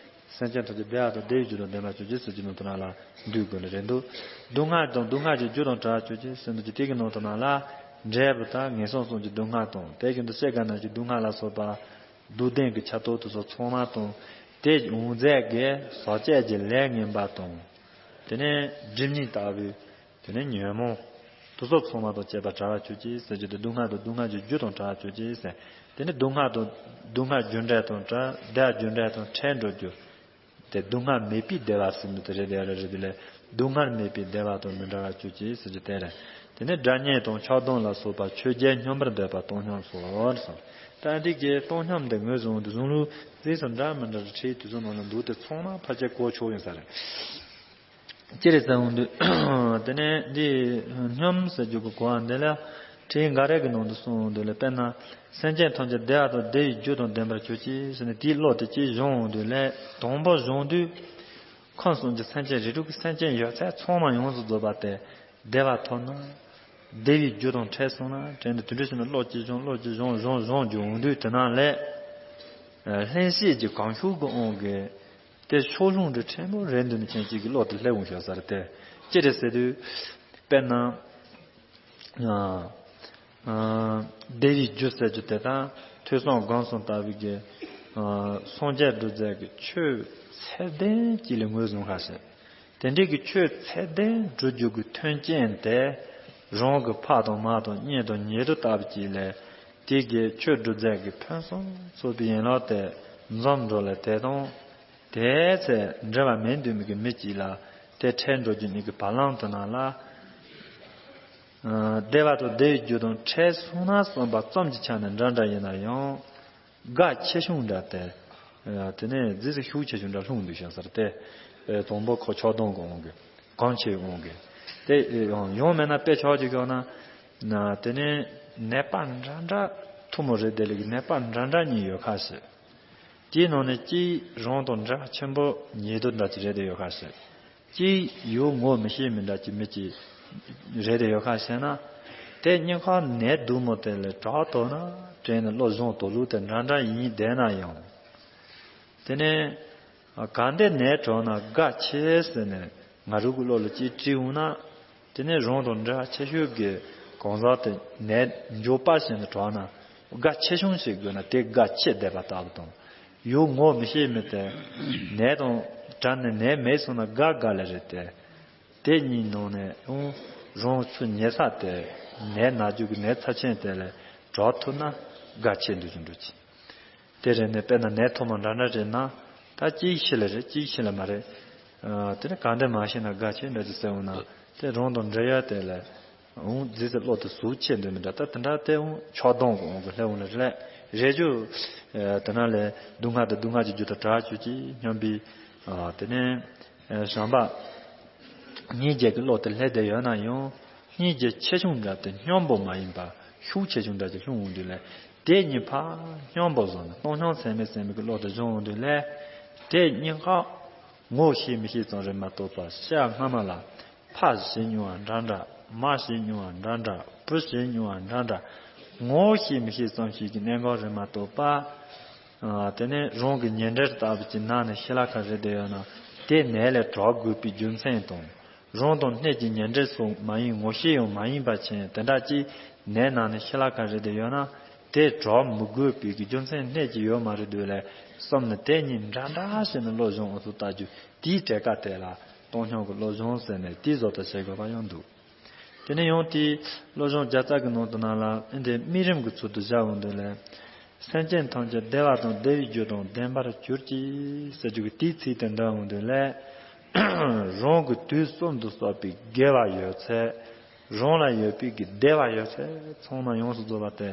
སེམས་ཅན་ཐམས་ཅད་བདེ་བ་དང་བདེ་བའི་རྒྱུ་དང་ལྡན་པར་གྱུར་ཅིག་ཟེར་རྒྱུ་ནང་དུ་ན་ལ་འདུས་དགོས་ལ་རེད་འདུག་སྡུག་བསྔལ་དང་སྡུག་བསྔལ་གྱི་རྒྱུ་དང་བྲལ་བར་གྱུར་ཅིག་ཟེར་འདུག་རྒྱུ་དེ་གི་ནང་དུ་ན་ལ། འབྲས་བུ་དང་ངན་སོང་གསུམ་གྱི་སྡུག་བསྔལ་དང་དེ་བཞིན་དུ་སྐྱེ་རྒ་ན་འཆིའི་སྡུག་བསྔལ་ལ་སོགས་པ། སྡུག་བདེན་གྱི་ཁྱད་པར་དེ་ཚོ་ཚང་མ་དང་། དེ་ཡོང་རྫས་ཀྱི་ཟག་བཅས་ཀྱི་ལས་ངན་པ་དང་། དེ་ནས་སྒྲིབ་གཉིས་ལྟ་བུའི། དེ་ནས་ཉོན་མོངས། དེ་ཚོ་ཚང་མ་དང་བཅས་པ་བྲལ་བར་གྱུར་ཅིག་ཟེར་རྒྱུ་དེ་སྡུག་བསྔལ་དང་སྡུག་བསྔལ་གྱི་རྒྱུ་དང་བྲལ་བར་གྱུར་ཅིག་ཟེར། དེ་ནས་སྡུག་བསྔལ་དང་སྡུག་བསྔལ་རྒྱུ་འབྲས་དང་བྲལ། བདེ་བ་རྒྱུ་འབྲས་དང་ཕྲད་འགྲོ་རྒྱུ། དེ་སྡུག་བསྔལ་མེད་པའི་བདེ་བ་ཟེར་ནི་དེ་རེད་དེ་རེད་རེད་དེ་ལས། སྡུག་བསྔལ་མེད་པའི་བདེ་བ་དང་མི་འབྲལ་བར་གྱུར་ཅིག་ཟེར་རྒྱུ་དེ་རེད། དེ་ནས་དགྲ་གཉེན་དང་ཆགས་སྡང་ལ་སོགས་པ་ཆོས་བརྒྱད་སྙོམས་པར་འདོད་པ་བཏང་སྙོམས་སོ་གསུངས། ད་འདི་གའི་བཏང་སྙོམས་དེ་ངོས་བཟུང་དུས་གཞུང་ལུགས་རྗེས་སུ་འདྲ་མི་འདྲ་ཁྲིད་དུས་གསུམ་ནང་ལ་འདུག་སྟེ་ཚང་མ་ཕལ་ཆེར་གོ་ཆོག་ཡིན་ས་རེད། ཅི་རེད་ཟེར་འོང་དུས། དེ་ནས་འདི་སྙོམས་ཟེར་རྒྱུ་གི་གོ་བ་འདི་ལ། ཁྲིད་འགའ་རེ་གི་ནང་དུ་གསུངས་འོང་དུས་ལ་དཔེར་ན། སེམས་ཅན་ཐམས་ཅད་བདེ་བ་དང་བདེ་བའི་རྒྱུ་དང་ལྡན་པར་གྱུར་ཅིག་ཟེར་ནས་དེའི་བློ་དེ་ཅིག་བྱུང་འོང་དུས་ལ་དང་པོ་བྱུང་དུས། ཁམས་གསུམ་གྱི་སེམས་ཅན་རིགས་དྲུག་གི་སེམས་ཅན་ཡོད་ཚད་ཚང་མ་ཡོངས་སུ་རྫོགས་པ་དེ་བདེ་བ་ཐོབ་ན། བདེ་བའི་རྒྱུ་དང་ཕྲད་སོང་ན་དྲན་ནས་དེ་འདྲ་བྱས་ནས་བློ་ཅིག་བྱུང་བློ་ཅིག་བྱུང་བྱུང་བྱུང་རྒྱུ་འོང་དུས་དེ་ན་ལས། ལྷན་སྐྱེས་ཀྱི་གང་ཤུགས་ཀྱི་དབང་གིས། དེ་ཕྱོགས་ལྷུང་འདྲ་ཕྲན་བུ་རེ་འདུན་མཁན་གཅིག་གི་བློ་དེ་སླེབས་འོང་ཤོག་ས་རེད་དེ། ཅི་རེད་ཟེར་དུས། དཔེར་ན། ཨ། ཨ། བདེ་བའི་རྒྱུ་ཟེར་རྒྱུ་དེ་དང་ཐོས་བསམ་སྒོམ་གསུམ་ལྟ་བུའི་གི། ཨ། སངས་རྒྱས་སྒྲུབ་རྫས་ཀྱི་ཆོས་ཚད་ལྡན་གཅིག་ལ་ངོས་བཟུང་ཁ་ཟེར། དེ་འདྲའི་གི་ཆོས་ཚད་ལྡན་སྒྲུབ་རྒྱུ་གི་མཐུན་རྐྱེན་དེ། རང་གི་ཕ་དང་མ་དང་གཉེན་དང་ཉེ་དུ་ལྟ་བུ་གཅིག་ལས། དེ་གི་ཆོས་སྒྲུབ་རྫས་ཀྱི་ཕུན་སུམ་ཚོགས་པའི་ཡན་ལག་དེ་འཛོམས་འགྲོ་ལ་དེ་དང་། དེའི་ཚེ་འབྲེལ་བ་མེད་འདུན་མི་གི་མི་གཅིག་ལ་དེ་ཕྲད་འགྲོ་རྒྱུ་ཉིད་ཀྱི་བར་ལམ་དུ་ན་ལ། ཨ། བདེ་བ་དང་བདེ་བའི་རྒྱུ་དང་ཕྲད་སོང་ན་བསམ་པ་ཙམ་གྱི་ཆ་ནས་འདྲ་འདྲ་ཡིན་ན་ཡང་། དགའ་ཆེ་ཆུང་འདྲ་སྟེ། ཨ། དེ་ནས་རྫས་སུ་ཤུགས་ཆེ་ཆུང་འདྲ་ལྷུང་འདུག་ཤིང་སར་ཏེ། ཨེ། དང་པོ་ཁོ་ཆགས་སྡང་གི་དབང་གིས། གང་ཆེ་དབང་གིས། དེ་ཡང་ཡང་མེད་ན་དཔེ་ཆ་གཅིག་ཡོང་ན། ན། དེ་ནས་ནད་པ་འདྲ་འདྲ་ཐུ་མོ་རེད་དེ་ལས་ཀྱི་ནད་པ་འདྲ་འདྲ་གཉིས་ཡོད་ཁ་ཟེར། དེའི་ནང་ནས་གཅིག་རང་དང་འབྲེལ་བ་ཆེན་པོ་ཉེ་དུ་འདྲ་གཅིག་རེད་དེ་ཡོད་ཁ་ཟེར། གཅིག་ཡུལ་ངོ་མི་ཤེས་མི་འདྲ་གཅིག་མི་གཅིག་རེད་དེ་ཡོད་ཁ་ཟེར་ན། དེ་གཉིས་ཀ་ནད་སྡུག་མོ་དེ་ལས་དྲག་ཐུབ་ན་དྲན་ནས་བློ་སྦྱོང་དོ་ལུགས་དེ་འདྲ་འདྲ་ཡིན་བསྡད་ན་ཡང་། དེ་ནས། གལ་ཏེ་ནད་དྲག་ན་དགའ་ཆེ་ཟེར་ནས་ང་རང་གི་བློ་ལ་ཅིག་དྲིས་འོང་ན། དེ་ནས་རང་དང་འབྲེལ་བ་ཆེ་ཤོས་ཀྱི་གང་ཟག་དེ་ནད་མགྱོགས་པ་ཞིག་ནས་དྲག་ན་དགའ་ཆེ་ཆུང་ཞིག་དགོས་ན་དེ་དགའ་ཆེ་བསྡད་པ་ལྟ་བུ་དང་། ཡུལ་ངོ་མི་ཤེས་མི་དེ་ནད་དང་བྲལ་ནས་ནད་མེད་སོང་ན་དགའ་དགའ་ལེ་རེད་དེ། དེ་གཉིས་ནང་ནས་ཡང་རང་ཚུར་ཉེ་ས་དེ་ནད་ན་རྒྱུ་གི་ནད་ཚབས་ཆེན་དེ་ལས་དྲག་ཐུབ་ན་དགའ་ཆེ་འདུག་ཅིང་འགྲོ་ཅིང་། དེ་རེད་ནས་དཔེར་ན་ནད་ཐོག་མ་འདྲ་འདྲ་རེད་ན། ད་གཅིག་ཤི་ལ་རེད་གཅིག་ཤི་ལ་མ་རེད། ཨ། དེ་ནས་གང་འདྲ་མ་ཤི་ན་དགའ་ཆེ་འདྲ་ཅིག་ཟེར་འོང་ན། དེ་རང་དང་འབྲེལ་ཡ་དེ་ལ། འོང་རྫི་ཙི་བློ་དེ་ཟུག་ཆེ་འདོད་མི་འདྲ་ད་དེ་འདྲ་དེ་འོང་ཆགས་སྡང་གི་འོང་གི་ལྷད་འོང་ལ་རེད། རེད་རྒྱུ། ཨ། དེ་ན་ལས་སྡུག་བསྔལ་དང་སྡུག་བསྔལ་གྱི་རྒྱུ་དང་བྲལ་བཅུག་ཅིག་སྙམ་པའི། ཨ། དེ་ནས། ཨ། བྱམས་པ། སྙིང་རྗེ་གི་བློ་དེ་སླེབས་བསྡད་ཡོད་ན་ཡང་། སྙིང་རྗེ་ཆེ་ཆུང་འདྲ་དེ་སྙོམས་པོ་མ་ཡིན་པ་ཤུགས་ཆེ་ཆུང་འདྲ་ཅིག་ལྷུང་འོང་དུས་ལས། དེ་གཉིས་ཕར་སྙོམས་པོ་བཟོ་ནས་བཏང་སྙོམས་ཚད་མེད་ཚད་མེད་ཀྱི་བློ་དེ་སྦྱོང་འོང་དུས་ལས། དེ་གཉིས་ཀ་ངོ་ཤེས་མི་ཤེས་ཙམ་རེད་མ་གཏོགས་པ་ཤ་སྔ་མ་ལ་ཕ་ཞེས་མྱོང་བ་འདྲ་འདྲ་མ་ཞེས་མྱོང་བ་འདྲ་འདྲ་བུ་ཞེས་མྱོང་བ་འདྲ་འདྲ་ངོ་ཤེས་མི་ཤེས་ཙམ་ཞིག་གི་གནས་སྐབས་རེད་མ་གཏོགས་པ། ཨ། དེ་ནས་རང་གི་ཉེ་འབྲེལ་ལྟ་བུ་ཅིག་ནང་ནས་ཤི་ལ་ཁ་རེད་དེ་ཡོད་ན་དེ་ནད་ལས་དྲག་དགོས་པའི་རྒྱུ་མཚན་དང་། རང་དང་སྣེ་གཅིག་ཉེ་འབྲེལ་སོགས་མ་ཡིན་ངོ་ཤེས་ཡང་མ་ཡིན་པ་ཅན་དེ་འདྲ་ཅིག་ནད་ནང་ནས་ཤི་ལ་ཁ་རེད་དེ་ཡོད་ན་དེ་དྲག་མི་དགོས་པའི་གི་རྒྱུ་མཚན་སྣེ་གཅིག་ཡོད་མ་རེད་འདུག་ལས་བསམ་ནས་དེ་གཉིས་འདྲ་འདྲ་བྱས་ནས་བློ་སྦྱོང་འོ་ཚོད་ལྟ་རྒྱུ་དེའི་གྲས་ཀ་དེ་ལ་བཏང་སྙོམས་ཀྱི་བློ་སྦྱོང་ཟེར་ནས་དེའི་བཟོ་ལྟ་བྱེད་དགོས་པ་ཡང་འདུག་དེ་ནས་ཡང་དེའི་བློ་སྦྱོང་བརྒྱ་རྩ་གི་ནང་དུ་ནང་ལ་ཨེ་འདི་དམིགས་རིམ་གྱི་ཚུལ་དུ་བཞག་འོང་དུས་ལས། སེམས་ཅན་ཐམས་ཅད་བདེ་བ་དང་བདེ་བའི་རྒྱུ་དང་ལྡན་པར་གྱུར་ཅིག་ཟེར་རྒྱུ་གི་དེའི་ཚིག་དེ་འདོན་འོང་དུས་ལས། རང་གི་དུས་གསུམ་དུ་བསགས་པའི་དགེ་བ་ཡོད་ཚད། རང་ལ་ཡོད་པའི་གི་བདེ་བ་ཡོད་ཚད་ཚང་མ་ཡོངས་སུ་རྫོགས་པ་དེ།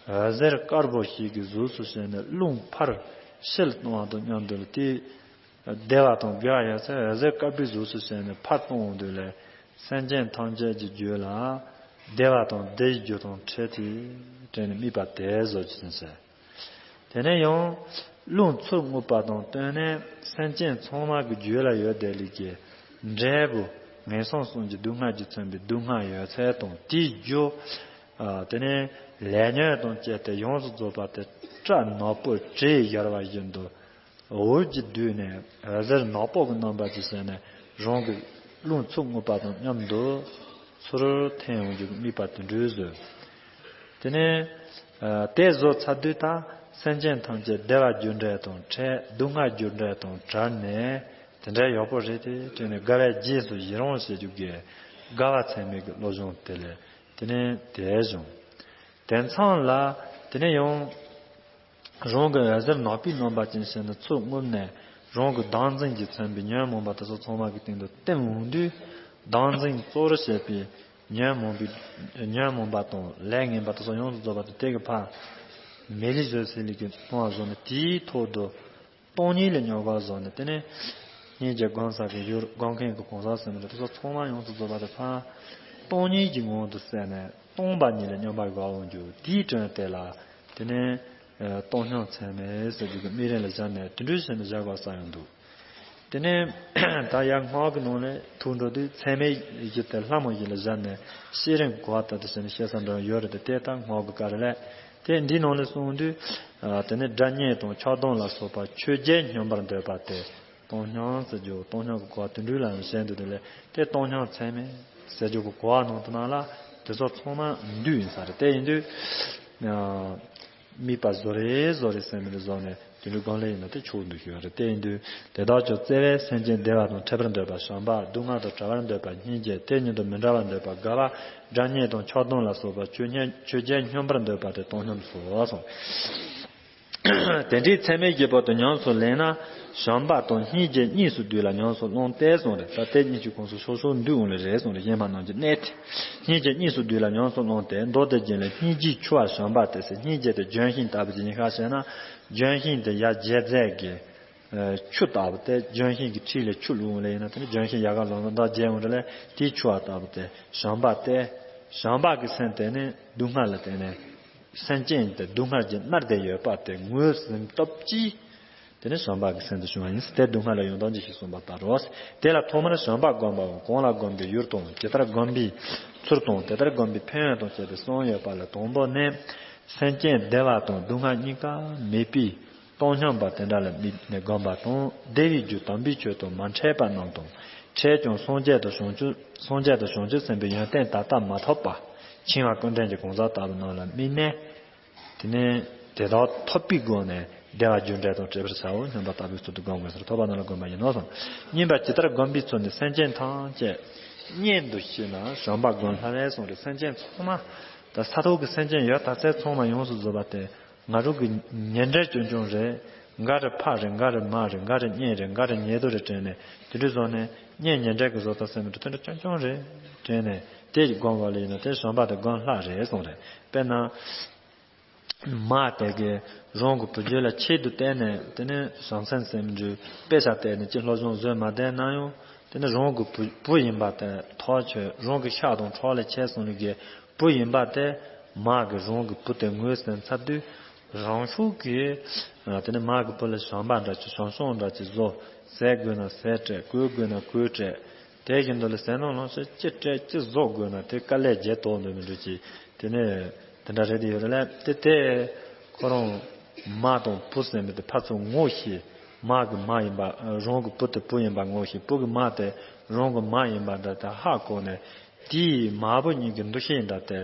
འོད་ཟེར་དཀར་པོ་ཞིག་གི་གཟུགས་སུ་བྱས་ནས་རླུང་ཕར་ཕྱིར་གཏོང་བ་དང་མཉམ་དུ་ལ་དེའི། བདེ་བ་དང་དགེ་བ་ཡོད་ཚད་འོད་ཟེར་དཀར་པོའི་གཟུགས་སུ་བྱས་ནས་ཕར་གཏོང་འོང་དུས་ལས། སེམས་ཅན་ཐམས་ཅད་ཀྱི་རྒྱུད་ལ། བདེ་བ་དང་བདེ་བའི་རྒྱུ་དང་ཕྲད་དེ། དྲན་ནས་དམིགས་པ་དེ་བཟོ་ཅི་ཟེར། དེ་ནས་ཡང་། རླུང་ཚུར་རྔུབ་པ་དང་བསྟུན་ནས་སེམས་ཅན་ཚང་མ་གི་རྒྱུད་ལ་ཡོད་བསྡད་ལུགས་ཀྱི་འབྲས་བུ། ངན་སོང་གསུམ་གྱི་སྡུག་བསྔལ་གྱིས་མཚོན་པའི་སྡུག་བསྔལ་ཡོད་ཚད་དང་དེའི་རྒྱུ། ཨ། དེ་ནས་ལས་ཉོན་དང་བཅས་ཏེ་ཡོངས་སུ་རྫོགས་པ་དེ་སྐྲ་ནག་པོ་བྲེས་བཞར་བ་བཞིན་དུ། འོད་ཀྱིས་བསྡུས་ནས་འོད་ཟེར་ནག་པོ་གི་རྣམ་པ་ཅིག་བྱས་ནས་རང་གི་རླུང་ཚུར་རྔུབ་པ་དང་མཉམ་དུ་ཚུར་འཐེན་ཡོང་རྒྱུ་གི་དམིགས་པ་དེ་འདྲ་བཟོས། དེ་ནས་ཨ། དེ་བཟོ་ཚར་དུས་ད་སེམས་ཅན་ཐམས་ཅད་བདེ་བ་རྒྱུ་འབྲས་དང་བྲལ། སྡུག་བསྔལ་རྒྱུ་འབྲས་དང་བྲལ་ནས་དེ་འདྲ་ཡག་པོ་རེད་དེ་དྲན་ནས་དགའ་བའི་རྗེས་སུ་ཡི་རང་བྱེད་རྒྱུ་གི་དགའ་བ་ཚད་མེད་ཀྱི་བློ་སྦྱོང་དེ་ལས་དེ་ནས་དེ་བྱུང་། དེ་མཚམས་ལ་དེ་ནས་ཡང་རང་གི་འོད་ཟེར་ནག་པོའི་རྣམ་པ་ཅན་བྱས་ནས་ཚུར་རྔུབ་ནས་རང་གི་བདག་འཛིན་གྱིས་མཚོན་པའི་ཉོན་མོངས་པ་དེ་ཚོ་ཚང་མ་གི་སྟེང་དུ་བསྟིམ་འོང་དུས། བདག་འཛིན་གཙོ་བོར་བྱེད་པའི་ཉོན་མོངས་པའི་ཉོན་མོངས་པ་དང་ལས་ངན་པ་དེ་ཚོ་ཡོངས་སུ་རྫོགས་པ་དེ་དེ་གི་ཕར་མེད་ལུས་བཟོད་སྲིད་ལུགས་ཀྱི་སྣང་བ་བཟོ་ནས་དེའི་ཐོག་ཏུ་སྟོང་ཉིད་ལ་སྙོམས་པར་བཟུང་ནས། དེ་ནས་སྙིང་རྗེ་སྒོམ་ས་གི་ཡུལ་སྒོམ་མཁན་གྱི་གང་ཟག་ཟེར་མི་འདུག་དེ་ཚོ་ཚང་མ་ཡོངས་སུ་རྫོགས་པ་དེ་ཕར་སྟོང་ཉིད་ཀྱི་ངང་དུ་གསལ་ནས་སྟོང་པ་ཉིད་ལ་སྙོམས་པར་བཞག་འོང་རྒྱུ་དེའི་དྲུང་དེ་ལ་དེ་ནས་ཨ། སྟོང་སྙོམས་ཚད་མེད་ཟེར་རྒྱུ་གི་དམིགས་རིམ་ལ་བཞག་ནས་དེ་འདྲ་བྱས་ནས་བཞག་དགོས་ས་ཡང་འདུག་དེ་ནས་ད་ཡར་སྔགས་ཀྱི་ནང་ལ་ཐུགས་འགྲོ་དུས་ཚད་མེད་བཞི་དེ་ལྷ་མོ་བཞི་ལ་བཞག་ནས་ཤེས་རིག་གོ་བ་ལྟར་དུ་བྱས་ནས་བཤད་ས་འདྲ་ཡོད་རེད་དེ། དེ་ད་སྔགས་ཀྱི་བཀའ་རེད་ལ། དེ་འདིའི་ནང་ལ་གསུངས་དུས། ཨ། དེ་ནས་སྒྲ་སྙན་དང་ཆགས་སྡང་ལ་སོགས་པ་ཆོས་བརྒྱད་སྙོམས་པར་འདོད་པ་དེ་སྟོང་སྙོམས་ཟེར་རྒྱུ། སྟོང་སྙོམས་ཀྱི་གོ་བ་དེ་འདྲ་ལ་ཡང་བཤད་འདུག་དེ་ལས་དེ་སྟོང་སྙོམས་ཚད་མེད་ཟེར་རྒྱུ་གི་གོ་བ་ནང་དུ་ནང་ལ་དེ་ཚོ་ཚང་མ་འདུས་ཡིན་ས་རེད། དེ་ཡིན་དུས། ཨ། དམིགས་པ་བཟོ་རེ་བཟོ་རེ་ཟེར་མི་རེ་བཟོ་ནས་དེ་འདྲའི་སྒོམ་ལས་ཡིན་ན་དེ་ཆོག་འདུག་ཞུ་བ་རེད། དེ་ཡིན་དུས་དེ་དག་ཀྱང་བརྩེ་བས་སེམས་ཅན་བདེ་བ་དང་འཕྲད་པར་འདོད་པ་བྱམས་པ། སྡུག་བསྔལ་དང་བྲལ་བར་འདོད་པ་སྙིང་རྗེ། དེ་ཉིད་དུ་མི་འབྲལ་བར་འདོད་པ་དགའ་བ། སྒྲ་སྙན་དང་ཆགས་སྡང་ལ་སོགས་པ་ཆོས་ཉན་ཆོས་བརྒྱད་སྙོམས་པར་འདོད་པ་དེ་སྟོང་སྙོམས་སོ་གསུངས། དེ་འདྲའི་ཚད་མེད་བཞི་པོ་དེ་ཉམས་སུ་ལེན་ན་བྱམས་པ་དང་སྙིང་རྗེ་གཉིས་སུ་བསྡུས་ལ་ཉམས་སུ་བླང་སྟེ་གསུངས་རེད། ད་དེ་གཉིས་ཀྱི་ཁོངས་སུ་སོ་སོར་འདུས་འོང་ལེ་རེད་གསུངས་རེད། གཞན་མ་རྣམས་ཀྱི་གནད་དེ། སྙིང་རྗེ་གཉིས་སུ་བསྡུས་ལ་ཉམས་སུ་བླངས་ཏེ། མདོ་སྡེ་རྒྱན་ལས་སྙིང་རྗེའི་ཆུ་བ་བྱམས་པ་སྟེ་ཟེར། སྙིང་རྗེ་དེ་ལྗོན་ཤིང་ལྟ་བུ་ཅིག་ཡིན་ཤག་ཟེར་ན། ལྗོན་ཤིང་དེ་ཡར་རྒྱས་རྫས་ཀྱི་ཨ་ཆུ་ལྟ་བུ་སྟེ། ལྗོན་ཤིང་གི་འཁྲིས་ལས་ཆུ་བླུགས་ལེ་ཡིན་ན་དེ་ནི་ལྗོན་ཤིང་ཡལ་ག་ལོ་ལོ་འདྲ་རྒྱས་འོང་རེད་ལ། དེའི་ཆུ་བ་ལྟ་བུ་སྟེ་བྱམས་པ་སྟེ། བྱམས་པ་གི་སེམས་དེ་ནི་སྡུག་བསྔལ་ལ་བརྟེན་ནས་སེམས་ཅན་དེ་སྡུག་བསྔལ་གྱིས་མནར་ཏེ་ཡོད་པ་དེ་ངོས་ཟིན་སྟོབས་ཀྱིས། དེ་ནི་བྱམས་པ་གི་སེམས་དེ་བྱུང་བ་ཡིན། དེ་སྡུག་བསྔལ་ལ་ཡོང་སྟངས་ཅི་ཞིག་གསུངས་པ་ལྟར་རོ། དེ་ལ་ཐོག་མར་བྱམས་པ་བསྒོམ་པའམ་གང་ལ་བསྒོམ་པའི་ཡུལ་དང་། ཇི་ལྟར་བསྒོམ་པའི་ཚུལ་དང་། དེ་ལྟར་བསྒོམ་པའི་ཕན་ཡོན་དང་བཅས་ཏེ་གསུམ་ཡོད་པ་ལས། དང་པོ་ནི། སེམས་ཅན་བདེ་བ་དང་སྡུག་བསྔལ་གཉིས་ཀ་མེད་པའི་སྟོང་སྙོམས་པ་དེ་འདྲ་ལ་དམིགས་ནས་བསྒོམ་པ་དང་། བདེ་བའི་རྒྱུ་དམ་པའི་ཆོས་དང་མ་འཕྲད་པ་རྣམས་དང་། འཕྲད་ཀྱང་སངས་རྒྱས་དང་བྱང་ཆུབ་སངས་རྒྱས་དང་བྱང་ཆུབ་སེམས་དཔའི་ཡོན་ཏན་ད་ལྟ་མ་ཐོབ་པ། འཆིང་བ་ཀུན་ལྡན་གྱི་གང་ཟག་ལྟ་བུ་རྣམས་ལ་དམིགས་ནས། དེ་ནས་དེ་དག་ཐོབ་པའི་སྒོ་ནས་བདེ་བ་རྒྱུ་འབྲས་དང་བྲལ་བར་བྱའོ་སྙམ་པ་ལྟ་བུའི་ཚུལ་དུ་བསྒོམ་དགོས་ཟེར། ཐོབ་པ་རྣམས་ལ་བསྒོམ་པ་ཡིན་ནོ་གསུངས། གཉིས་པ་ཇི་ལྟར་བསྒོམ་པའི་ཚུལ་ནི། སེམས་ཅན་ཐམས་ཅད་གཉེན་དུ་ཤེས་ན་བྱམས་པ་བསྒོམ་སླ་བས་གསུངས་རེད། སེམས་ཅན་ཚང་མ་ད་ས་ཐོག་གི་སེམས་ཅན་ཡོད་ད་ཚད་ཚང་མ་ཡོངས་སུ་རྫོགས་པ་དེ་ང་རང་གི་ཉེ་འབྲེལ་རྐྱང་རྐྱང་རེད། འགའ་རེ་ཕ་རེད། འགའ་རེ་མ་རེད། འགའ་རེ་གཉེན་རེད། འགའ་རེ་ཉེ་དུ་རེད་དྲན་ནས་དེ་འདྲ་བཟོ་ནས་གཉེན་ཉེ་འབྲེལ་གྱི་བཟོ་ལྟ་སེམས་མི་འདུག་དེ་འདྲ་རྐྱང་རྐྱང་རེད་དྲན་ནས་དེ་ཡི་སྒོམ་དགོས་ལ་ཡིན་ན་དེ་བྱམས་པ་དེ་བསྒོམ་སླ་རེད་གསུངས་རེད། དཔེར་ན། མ་དེ་གིས་རང་གི་བུ་རྒྱུད་ལ་ཆེད་དུ་བལྟས་ནས་དེ་ནས་བྱམས་སེམས་སེམས་འགྲོས་དཔེ་ཆ་བལྟས་ནས་ཅི་སློབ་སྦྱོང་བཟོས་མ་བསྡད་ན་ཡང་དེ་ནས་རང་གི་བུ་བུ་ཡིན་པ་དེ་ཐག་ཆོད། རང་གི་ཤ་དང་ཁྲག་ལས་ཆད་སོང་ནི་གི་བུ་ཡིན་པ་དེ་མ་གིས་རང་གི་བུ་དེ་ངོས་ཟིན་ཚར་དུས་རང་ཤུགས་ཀྱིས་དེ་ནས་མ་གི་བུ་ལ་བྱམས་པ་འདྲ་ཅིག་བྱམས་སྐྱོང་འདྲ་ཅིག་བཟོ། ཟས་དགོས་ན་ཟས་སྤྲད། གོས་དགོས་ན་གོས་སྤྲད། དེ་བཞིན་དུ་ལ་ཟས་ནོར་ལོངས་སྤྱོད་ཅི་སྤྲད་ཅི་བཟོ་དགོས་ན་དེ་དཀའ་ལས་བརྒྱབ་ཐོག་འདོད་མི་འདུག་ཅིག་དེ་ནས་དེ་འདྲ་རེད་དེ་ཡོད་རེད་ལ། དེ་དེ་ཁོ་རང་མ་དང་བུ་ཟེར་མི་དེ་ཕར་ཚུར་ངོ་ཤེས། མ་གི་མ་ཡིན་པ་རང་གི་བུ་དེ་བུ་ཡིན་པ་ངོ་ཤེས། བུ་གི་མ་དེ་རང་གི་མ་ཡིན་པ་འདྲ་དེ་ཧ་གོ་ནས་དེའི་མ་བུ་གཉིས་ཀྱི་འདུ་ཤེས་འདྲ་དེ་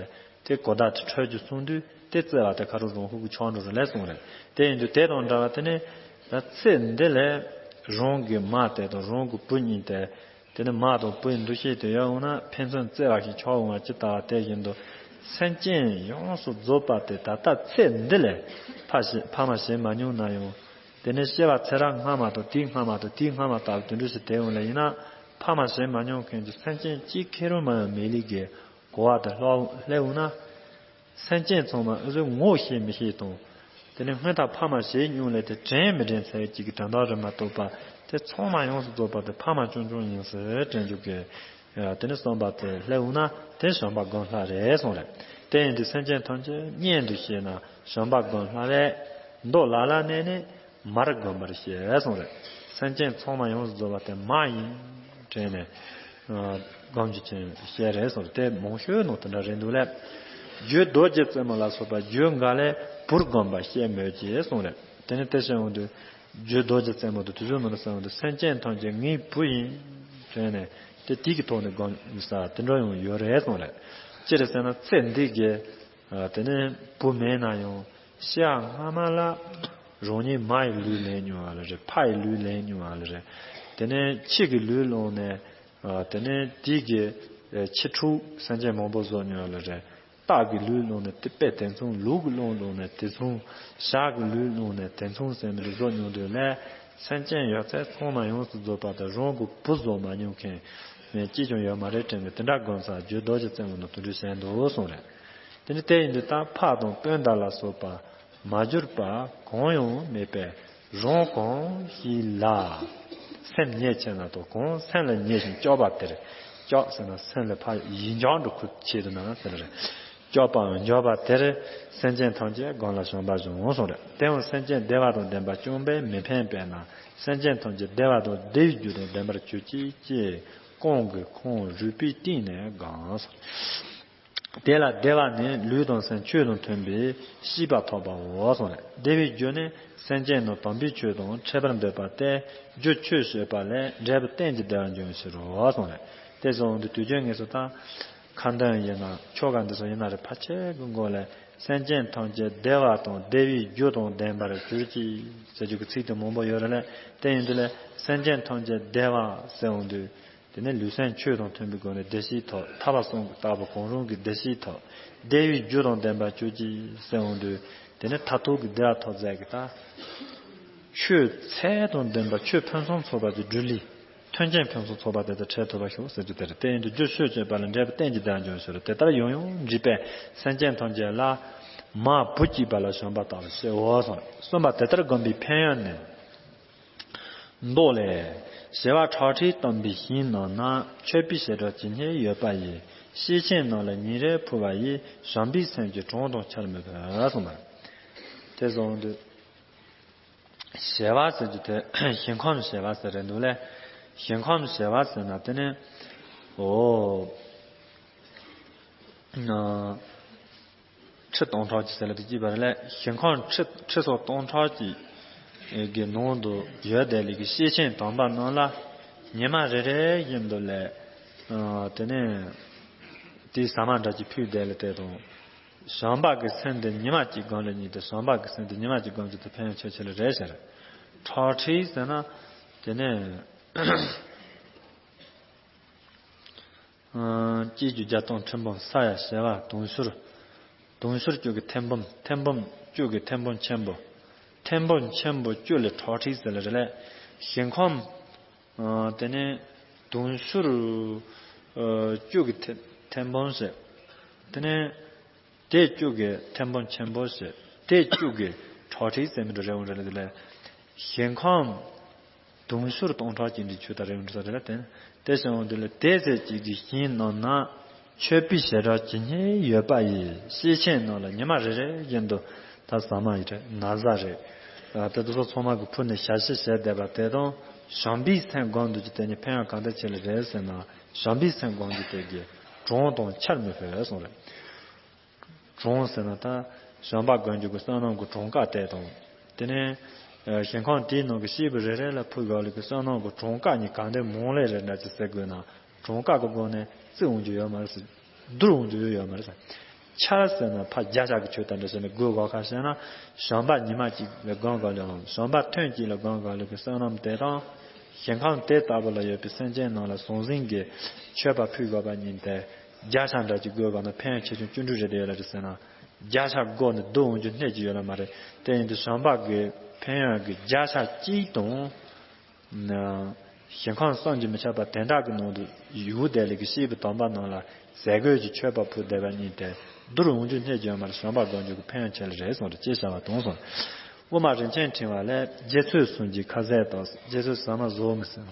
དེ་གོ་བརྡ་དེ་འཕྲོད་རྒྱུ་གསུངས་དུས་དེ་བརྩེ་བ་དེ་ཁ་རུ་རང་ཤུགས་ཀྱིས་ཆགས་འགྲོ་རེད་ལ་གསུངས་རེད། དེ་ཡིན་དུས་དེ་དང་འདྲ་བ་དེ་ནས་ད་ཚེ་འདི་ལས་རང་གི་མ་དེ་དང་རང་གི་བུ་གཉིས་དེ། དེ་ནི་མ་དང་བུ་ཡི་འདུ་ཤེས་དེ་ཡོད་འོང་ན་ཕན་ཚུན་བརྩེ་བ་ཞིག་ཆགས་འོང་བ་ཇི་ལྟ་བ་དེ་བཞིན་དུ་སེམས་ཅན་ཡོངས་སུ་རྫོགས་པ་དེ་ད་ལྟ་ཚེ་འདི་ལས་ཕ་ཞེ་ཕ་མ་ཞེ་མ་མྱོང་ན་ཡང་དེ་ནི་སྐྱེ་བ་ཚེ་རབས་སྔ་མ་དང་དེའི་སྔ་མ་དང་དེའི་སྔ་མ་ལྟ་བུ་དེ་འདྲ་ཞིག་དེ་འོང་ལ་ཡིན་ན་ཕ་མ་ཞེ་མ་མྱོང་མཁན་གྱི་སེམས་ཅན་གཅིག་ཁེ་རུ་མ་ཡང་མེད་ལི་གི་གོ་བ་དེ་སླེབས་འོང་ན། སེམས་ཅན་ཚང་མ་ཨུ་ཚོས་ངོ་ཤེས་མི་ཤེས་དང་། དེ་ནས་སྔོན་ཐག་ཕ་མ་བྱས་མྱོང་ལས་དེ་དྲན་མི་དྲན་ཚད་ཀྱི་གི་དོན་དག་རེད་མ་གཏོགས་པ་དེ་ཚང་མ་ཡོངས་སུ་རྫོགས་པ་དེ་ཕ་མ་རྐྱང་རྐྱང་ཡིན་ཟེར་དྲན་རྒྱུ་གི་དེ་ནས་བསམ་པ་དེ་སླེབས་འོང་ན་དེ་བྱམས་པ་བསྒོམ་སླ་རེད་གསུངས་རེད། དེ་ཡིན་དུས་སེམས་ཅན་ཐམས་ཅད་གཉེན་དུ་ཤེས་ན་བྱམས་པ་བསྒོམ་སླ་བས། མདོ་ལ་ལ་ནས་ནི་མར་བསྒོམ་པར་བཤད་གསུངས་རེད། སེམས་ཅན་ཚང་མ་ཡོངས་སུ་རྫོགས་པ་དེ་མ་ཡིན་དྲན་ནས། སྒོམ་རྒྱུ་ཅན་བཤད་རེད་གསུངས་རེད། དེ་མང་ཤོས་ནང་དེ་འདྲ་རེད་འདུག་ལས། རྒྱུ་རྡོ་རྗེ་རྩེ་མོ་ལ་སོགས་པ་རྒྱུ་འགའ་ལས་བུར་བསྒོམ་པ་བཤད་མོད་ཀྱི་གསུངས་རེད། དེ་ནི་དེ་བཤད་འོང་དུས་རྒྱུ་རྡོ་རྗེ་རྩེ་མོ་དུ་དུས་ཚོད་མི་འདུག་གསུངས་འོང་དུས་སེམས་ཅན་ཐམས་ཅད་ངའི་བུ་ཡིན་བྱས་ནས་དེ་དེ་གི་ཐོག་ནས་སྒོམ་ས་དེ་འདྲ་ཡང་ཡོད་རེད་གསུངས་རེད། ཅི་རེད་ཟེར་ན་ཚེ་འདི་གི་དེ་ནས་བུ་མེད་ན་ཡང་ཤི་ཡ་སྔ་མ་ལ་རང་ཉིད་མ་ཡི་ལུས་ལེན་མྱོང་བ་ལ་རེད། ཕ་ཡི་ལུས་ལེན་མྱོང་བ་ལ་རེད། དེ་ནས་ཁྱི་གི་ལུས་བླངས་ནས་དེ་ནས་དེ་གི་ཁྱི་ཕྲུག་སེམས་ཅན་མང་པོ་བཟོ་མྱོང་བ་ལ་རེད། སྟག་གི་ལུས་བླངས་ནས་དེ་དཔེ་དེ་མཚུངས། ལུག་གི་ལུས་བླངས་ནས་དེ་མཚུངས། ཞག་གི་ལུས་བླངས་ནས་དེ་མཚུངས་ཟེར་ནས་བཟོ་མྱོང་དུས་ལས་སེམས་ཅན་ཡོད་ཚད་ཚང་མ་ཡོངས་སུ་རྫོགས་པ་དང་རང་གི་བུ་བཟོ་མ་མྱོང་མཁན་མེད་ཅིས་ཀྱང་ཡོད་མ་རེད་དྲན་ནས་དེ་འདྲ་དགོངས་ས་རྒྱུ་རྡོ་རྗེ་རྩེ་མོ་ནང་དུ་འདྲི་བྱས་འདུག་གསུངས་རེད། དེ་ནི་དེ་ཡིན་དུས་ད་ཕག་དང་སྤུན་ཟླ་ལ་སོགས་པ་མ་གྱུར་པ་གང་ཡང་མེད་པས་རང་གང་ཞིག་ལ་སེམས་ཉེ་ཆེ་ན་དང་གང་སེམས་ལ་ཉེ་ཞིང་སྐྱོ་བ་དེར། སྐྱོ་ཟེར་ན་སེམས་ལ་ཕར་ཡིད་འཇོག་འགྲོ་ཁུལ་བྱེད་དུ་ན་ཟེར་རེད། སྐྱོ་བའང་འཇོག་པ་དེར་སེམས་ཅན་ཐམས་ཅད་སྒོམ་ལ་བྱམས་པ་སྦྱོང་གསུངས་རེད། དེ་ཡང་སེམས་ཅན་བདེ་བ་དང་ལྡན་པ་བཅོམ་པས་མི་ཕན་པས་ན། སེམས་ཅན་ཐམས་ཅད་བདེ་བ་དང་བདེ་བའི་རྒྱུ་དང་ལྡན་པར་གྱུར་ཅིག་ཅེས་གང་གིས་ཁོང་རུས་པའི་གཏིང་ནས་དགོངས་སོ། དེ་ལ་བདེ་བ་ནི་ལུས་དང་སེམས་ཆོས་དང་མཐུན་པའི་ཤེས་པ་ཐོབ་པའོ་གསུངས་རེད། བདེ་བའི་རྒྱུ་ནི་སེམས་ཅན་རྣམས་དམ་པའི་ཆོས་དང་འཕྲད་པར་འདོད་པ་སྟེ། རྒྱུ་ཆོས་སྤྱོད་པ་ལས་འབྲས་བུ་གཏན་གྱི་བདེ་བ་འབྱུང་ཕྱིར་རོ་གསུངས་རེད། དེ་སོང་དུས་དུས་རྒྱུན་དངོས་སུ་དང་། ཁ་འདོན་ཡིན་ན་ཆོ་ག་འདི་ཚོ་ཡིན་ན་རེ་ཕལ་ཆེར་གྱི་མགོ་ལས་སེམས་ཅན་ཐམས་ཅད་བདེ་བ་དང་བདེ་བའི་རྒྱུ་དང་ལྡན་པར་གྱུར་ཅིག་ཟེར་རྒྱུ་གི་ཚིག་དེ་མང་པོ་ཡོད་རེད་ལས། དེ་ཡིན་དུས་ལས་སེམས་ཅན་ཐམས་ཅད་བདེ་བ་ཟེར་འོང་དུས། དེ་ནས་ལུས་སེམས་ཆོས་དང་མཐུན་པའི་སྒོ་ནས་བདེ་སྐྱིད་ཐོབ། ཐར་པ་གསུམ་གྱི་བདག་པོ་གང་རུང་གི་བདེ་སྐྱིད་ཐོབ། བདེ་བའི་རྒྱུ་དང་ལྡན་པར་གྱུར་ཅིག་ཟེར་འོང་དུས། དེ་ནས་མཐར་ཐུག་གི་བདེ་བ་ཐོབ་ཟེར་གི་ད། ཆོས་ཚད་དང་ལྡན་པ་ཆོས་ཕུན་སུམ་ཚོགས་པ་གྱི་སྒྲུབ་ལུགས། མཐུན་རྐྱེན་ཕུན་སུམ་ཚོགས་པ་དེ་དང་འཕྲད་ཐུབ་པ་ཤོག་ཟེར་རྒྱུ་དེ་རེད། དེ་ཡིན་དུས་རྒྱུ་ཆོས་སྤྱོད་པ་ལ་འབྲས་བུ་གཏན་གྱི་བདེ་བ་འབྱུང་ཕྱིར་རོ། དེ་ལྟར་ཡང་ཡང་འདྲིས་པས་སེམས་ཅན་ཐམས་ཅད་ལ་མ་བུ་སྐྱེས་པ་ལ་བྱམས་པ་དག་ལ་བྱེད་འོ་གསུངས་རེད། གསུམ་པ་དེ་ལྟར་བསྒོམས་པའི་ཕན་ཡོན་ནི། མདོ་ལས། བྱེ་བ་ཁྲག་ཁྲིག་སྟོན་པའི་ཞིང་རྣམས་ན། མཆོད་པའི་བྱེ་བྲག་ཇི་སྙེད་ཡོད་པ་ཡི། ཤེས་ཆེན་རྣམས་ལ་ཉིན་རེ་ཕུལ་བ་ཡིས། བྱམས་པའི་སེམས་ཀྱི་གྲངས་དང་ཆར་མི་ཕོད་གསུངས་པ། དེ་སོང་དུས། བྱེ་བ་ཟེར་རྒྱུ་དེ་ཞིང་ཁམས་བྱེ་བ་ཟེར་རེད་འདུག་ལས། ཞིང་ཁམས་བྱེ་བ་ཟེར་ན་དེ་ནི། འོ། ཁྲི་སྟོང་ཕྲག་གཅིག་ཟེར་ལ་དེ་གཅིག་པ་རེད་ལས། ཞིང་ཁམས་ཁྲི་ཁྲི་སོ་སྟོང་ཕྲག་གཅིག་གི་ནང་དུ་ཡོད་བསྡད་ལས་ཀྱི་ཤེས་ཆེན་དམ་པ་རྣམས་ལ་ཉི་མ་རེ་རེ་བཞིན་དུ་ལས། དེ་ནས་དེའི་ཟ་མ་འདྲ་གཅིག་ཕུལ་བསྡད་ལས་དེ་དང་། བྱམས་པ་གི་སེམས་དེ་ཉི་མ་གཅིག་སྒོམ་ལས་གཉིས་ཏེ། བྱམས་པ་གི་སེམས་དེ་ཉི་མ་གཅིག་སྒོམ་རྒྱུ་དེ་ཕན་ཡོན་ཆེ་ཆེ་ལ་རེད་ཟེར། ཁྲག་ཁྲིག་ཟེར་ན་དེ་ནས། སྐྱེ་རྒྱུ་བརྒྱ་སྟོང་ཁྲི་འབུམ། ས་ཡ་བྱེ་བ་དུང་ཕྱུར། དུང་ཕྱུར་བཅུ་གི་ཐེར་འབུམ། ཐེར་འབུམ་བཅུ་གི་ཐེར་འབུམ་ཆེན་པོ། ཐེར་འབུམ་ཆེན་པོ་བཅུ་ལས་ཁྲག་ཁྲིག་ཟེར་ལ་རེད་ལས། ཞིང་ཁམས། དེ་ནས་དུང་ཕྱུར་བཅུ་གི་ཐེར་ཐེར་འབུམ་ཟེར། དེ་ནས། དེ་བཅུ་གི་ཐེར་འབུམ་ཆེན་པོ་ཞེས། དེ་བཅུ་གི་ཁྲག་ཁྲིག་ཟེར་མི་འདྲ་རེད་འོང་རེད་ལ་དེ་ལས། ཞིང་ཁམས་དུང་ཕྱུར་སྟོང་ཕྲག་གཅིག་འདི་ཆུ་དང་རེད་འོང་འདྲ་ས་རེད་ལ་དེ། དེ་ཞིང་འོང་དེ་ལས་དེ་ཟེར་གཅིག་གི་ཞིང་རྣམས་ན། མཆོད་པའི་བྱེ་བྲག་ཇི་སྙེད་ཡོད་པ་ཡི། ཤེས་ཆེན་རྣམས་ལ་ཉི་མ་རེ་རེ་བཞིན་དུ་ད་ཟ་མ་ཡི་རེད་ན་བཟའ་རེད། དེ་ཚོ་ཚང་མ་གི་ཕུལ་ནས་ཞབས་ཕྱི་བྱས་བསྡད་པ་དེ་དང་བྱམས་པའི་སེམས་སྒོམ་འདུག་ཀྱི་དེ་ནི་ཕན་ཡོན་གང་འདྲ་ཆེ་ལ་རེད་ཟེར་ན། བྱམས་པའི་སེམས་སྒོམ་རྒྱུ་དེ་གི་གྲངས་དང་ཆར་མི་ཕོད་གསུངས་རེད། གྲངས་ཟེར་ན་ད་བྱམས་པ་སྒོམ་རྒྱུ་གི་བསོད་ནམས་ཀྱི་གྲངས་ཀ་དེ་དང་། དེ་ནས་ཞིང་ཁམས་དེའི་ནང་གི་སྐྱེས་བུ་རེ་རེ་ལ་ཕུལ་དགོས་ལ་གི་བསོད་ནམས་ཀྱི་གྲངས་ཀ་གཉིས་གང་འདྲ་མང་ལས་རེ་འདྲ་ཅིག་ཟེར་དགོས་ན་གྲངས་ཀ་གི་སྒོ་ནས་བརྩི་འོང་རྒྱུ་ཡོད་མ་རེད་ཟེར། བསྡུར་འོང་རྒྱུ་ཡོད་མ་རེད་ཟེར། ཆར་ཟེར་ན་ཕར་བརྒྱ་ཆ་གི་ཆོས་དང་འདྲ་བྱས་ནས་དགོས་དགོས་ཁ་བཤད་ན་བྱམས་པ་ཉི་མ་གཅིག་ལ་སྒོམ་དགོས་ལ་ཡང་བྱམས་པ་ཐུན་གཅིག་ལ་སྒོམ་དགོས་ལ་གི་བསོད་ནམས་དེ་དང་། ཞིང་ཁམས་དེ་ལྟ་བུ་ལ་ཡོད་པའི་སེམས་ཅན་རྣམས་ལ་ཟང་ཟིང་གི་མཆོད་པ་ཕུལ་དགོས་པ་ཉིད་དེ། བརྒྱ་ཆ་འདྲ་གཅིག་དགོས་པ་ན་ཕན་ཡོན་ཆེ་ཆུང་བཅུ་དྲུག་རེ་དེ་ཡོད་ལ་རེད་ཟེར་ན། བརྒྱ་ཆ་བགོས་ནས་བསྡུ་འོང་རྒྱུ་སྣེ་གཅིག་ཡོད་ལ་མ་རེད། དེ་ཡིན་དུས་བྱམས་པ་གི་ཕན་ཡོན་གྱི་བརྒྱ་ཆ་གཅིག་དང་། ཞིང་ཁམས་བསམ་གྱིས་མི་ཁྱབ་པ་དེ་འདྲ་གི་ནང་དུ་ཡུལ་དེ་ལ་གི་སྐྱེས་བུ་དམ་པ་རྣམས་ལ་ཟས་གོས་ཀྱི་མཆོད་པ་ཕུལ་བསྡད་པ་ཉིད་དེ་བསྡུར་འོང་རྒྱུ་སྣེ་གཅིག་ཡོད་མ་རེད། བྱམས་པ་སྒོམ་རྒྱུ་གི་ཕན་ཡོན་ཆེ་ལ་རེད་གསུངས་རེད། ཅེས་བྱ་བ་དང་གསུངས། དབུ་མ་རིན་ཆེན་ཕྲེང་བ་ལས་རྗེ་བཙུན་གསུམ་གྱི་ཁ་ཟས་དག། རྗེ་བཙུན་ཟ་མ་ཟོར་མོ་ཟེར།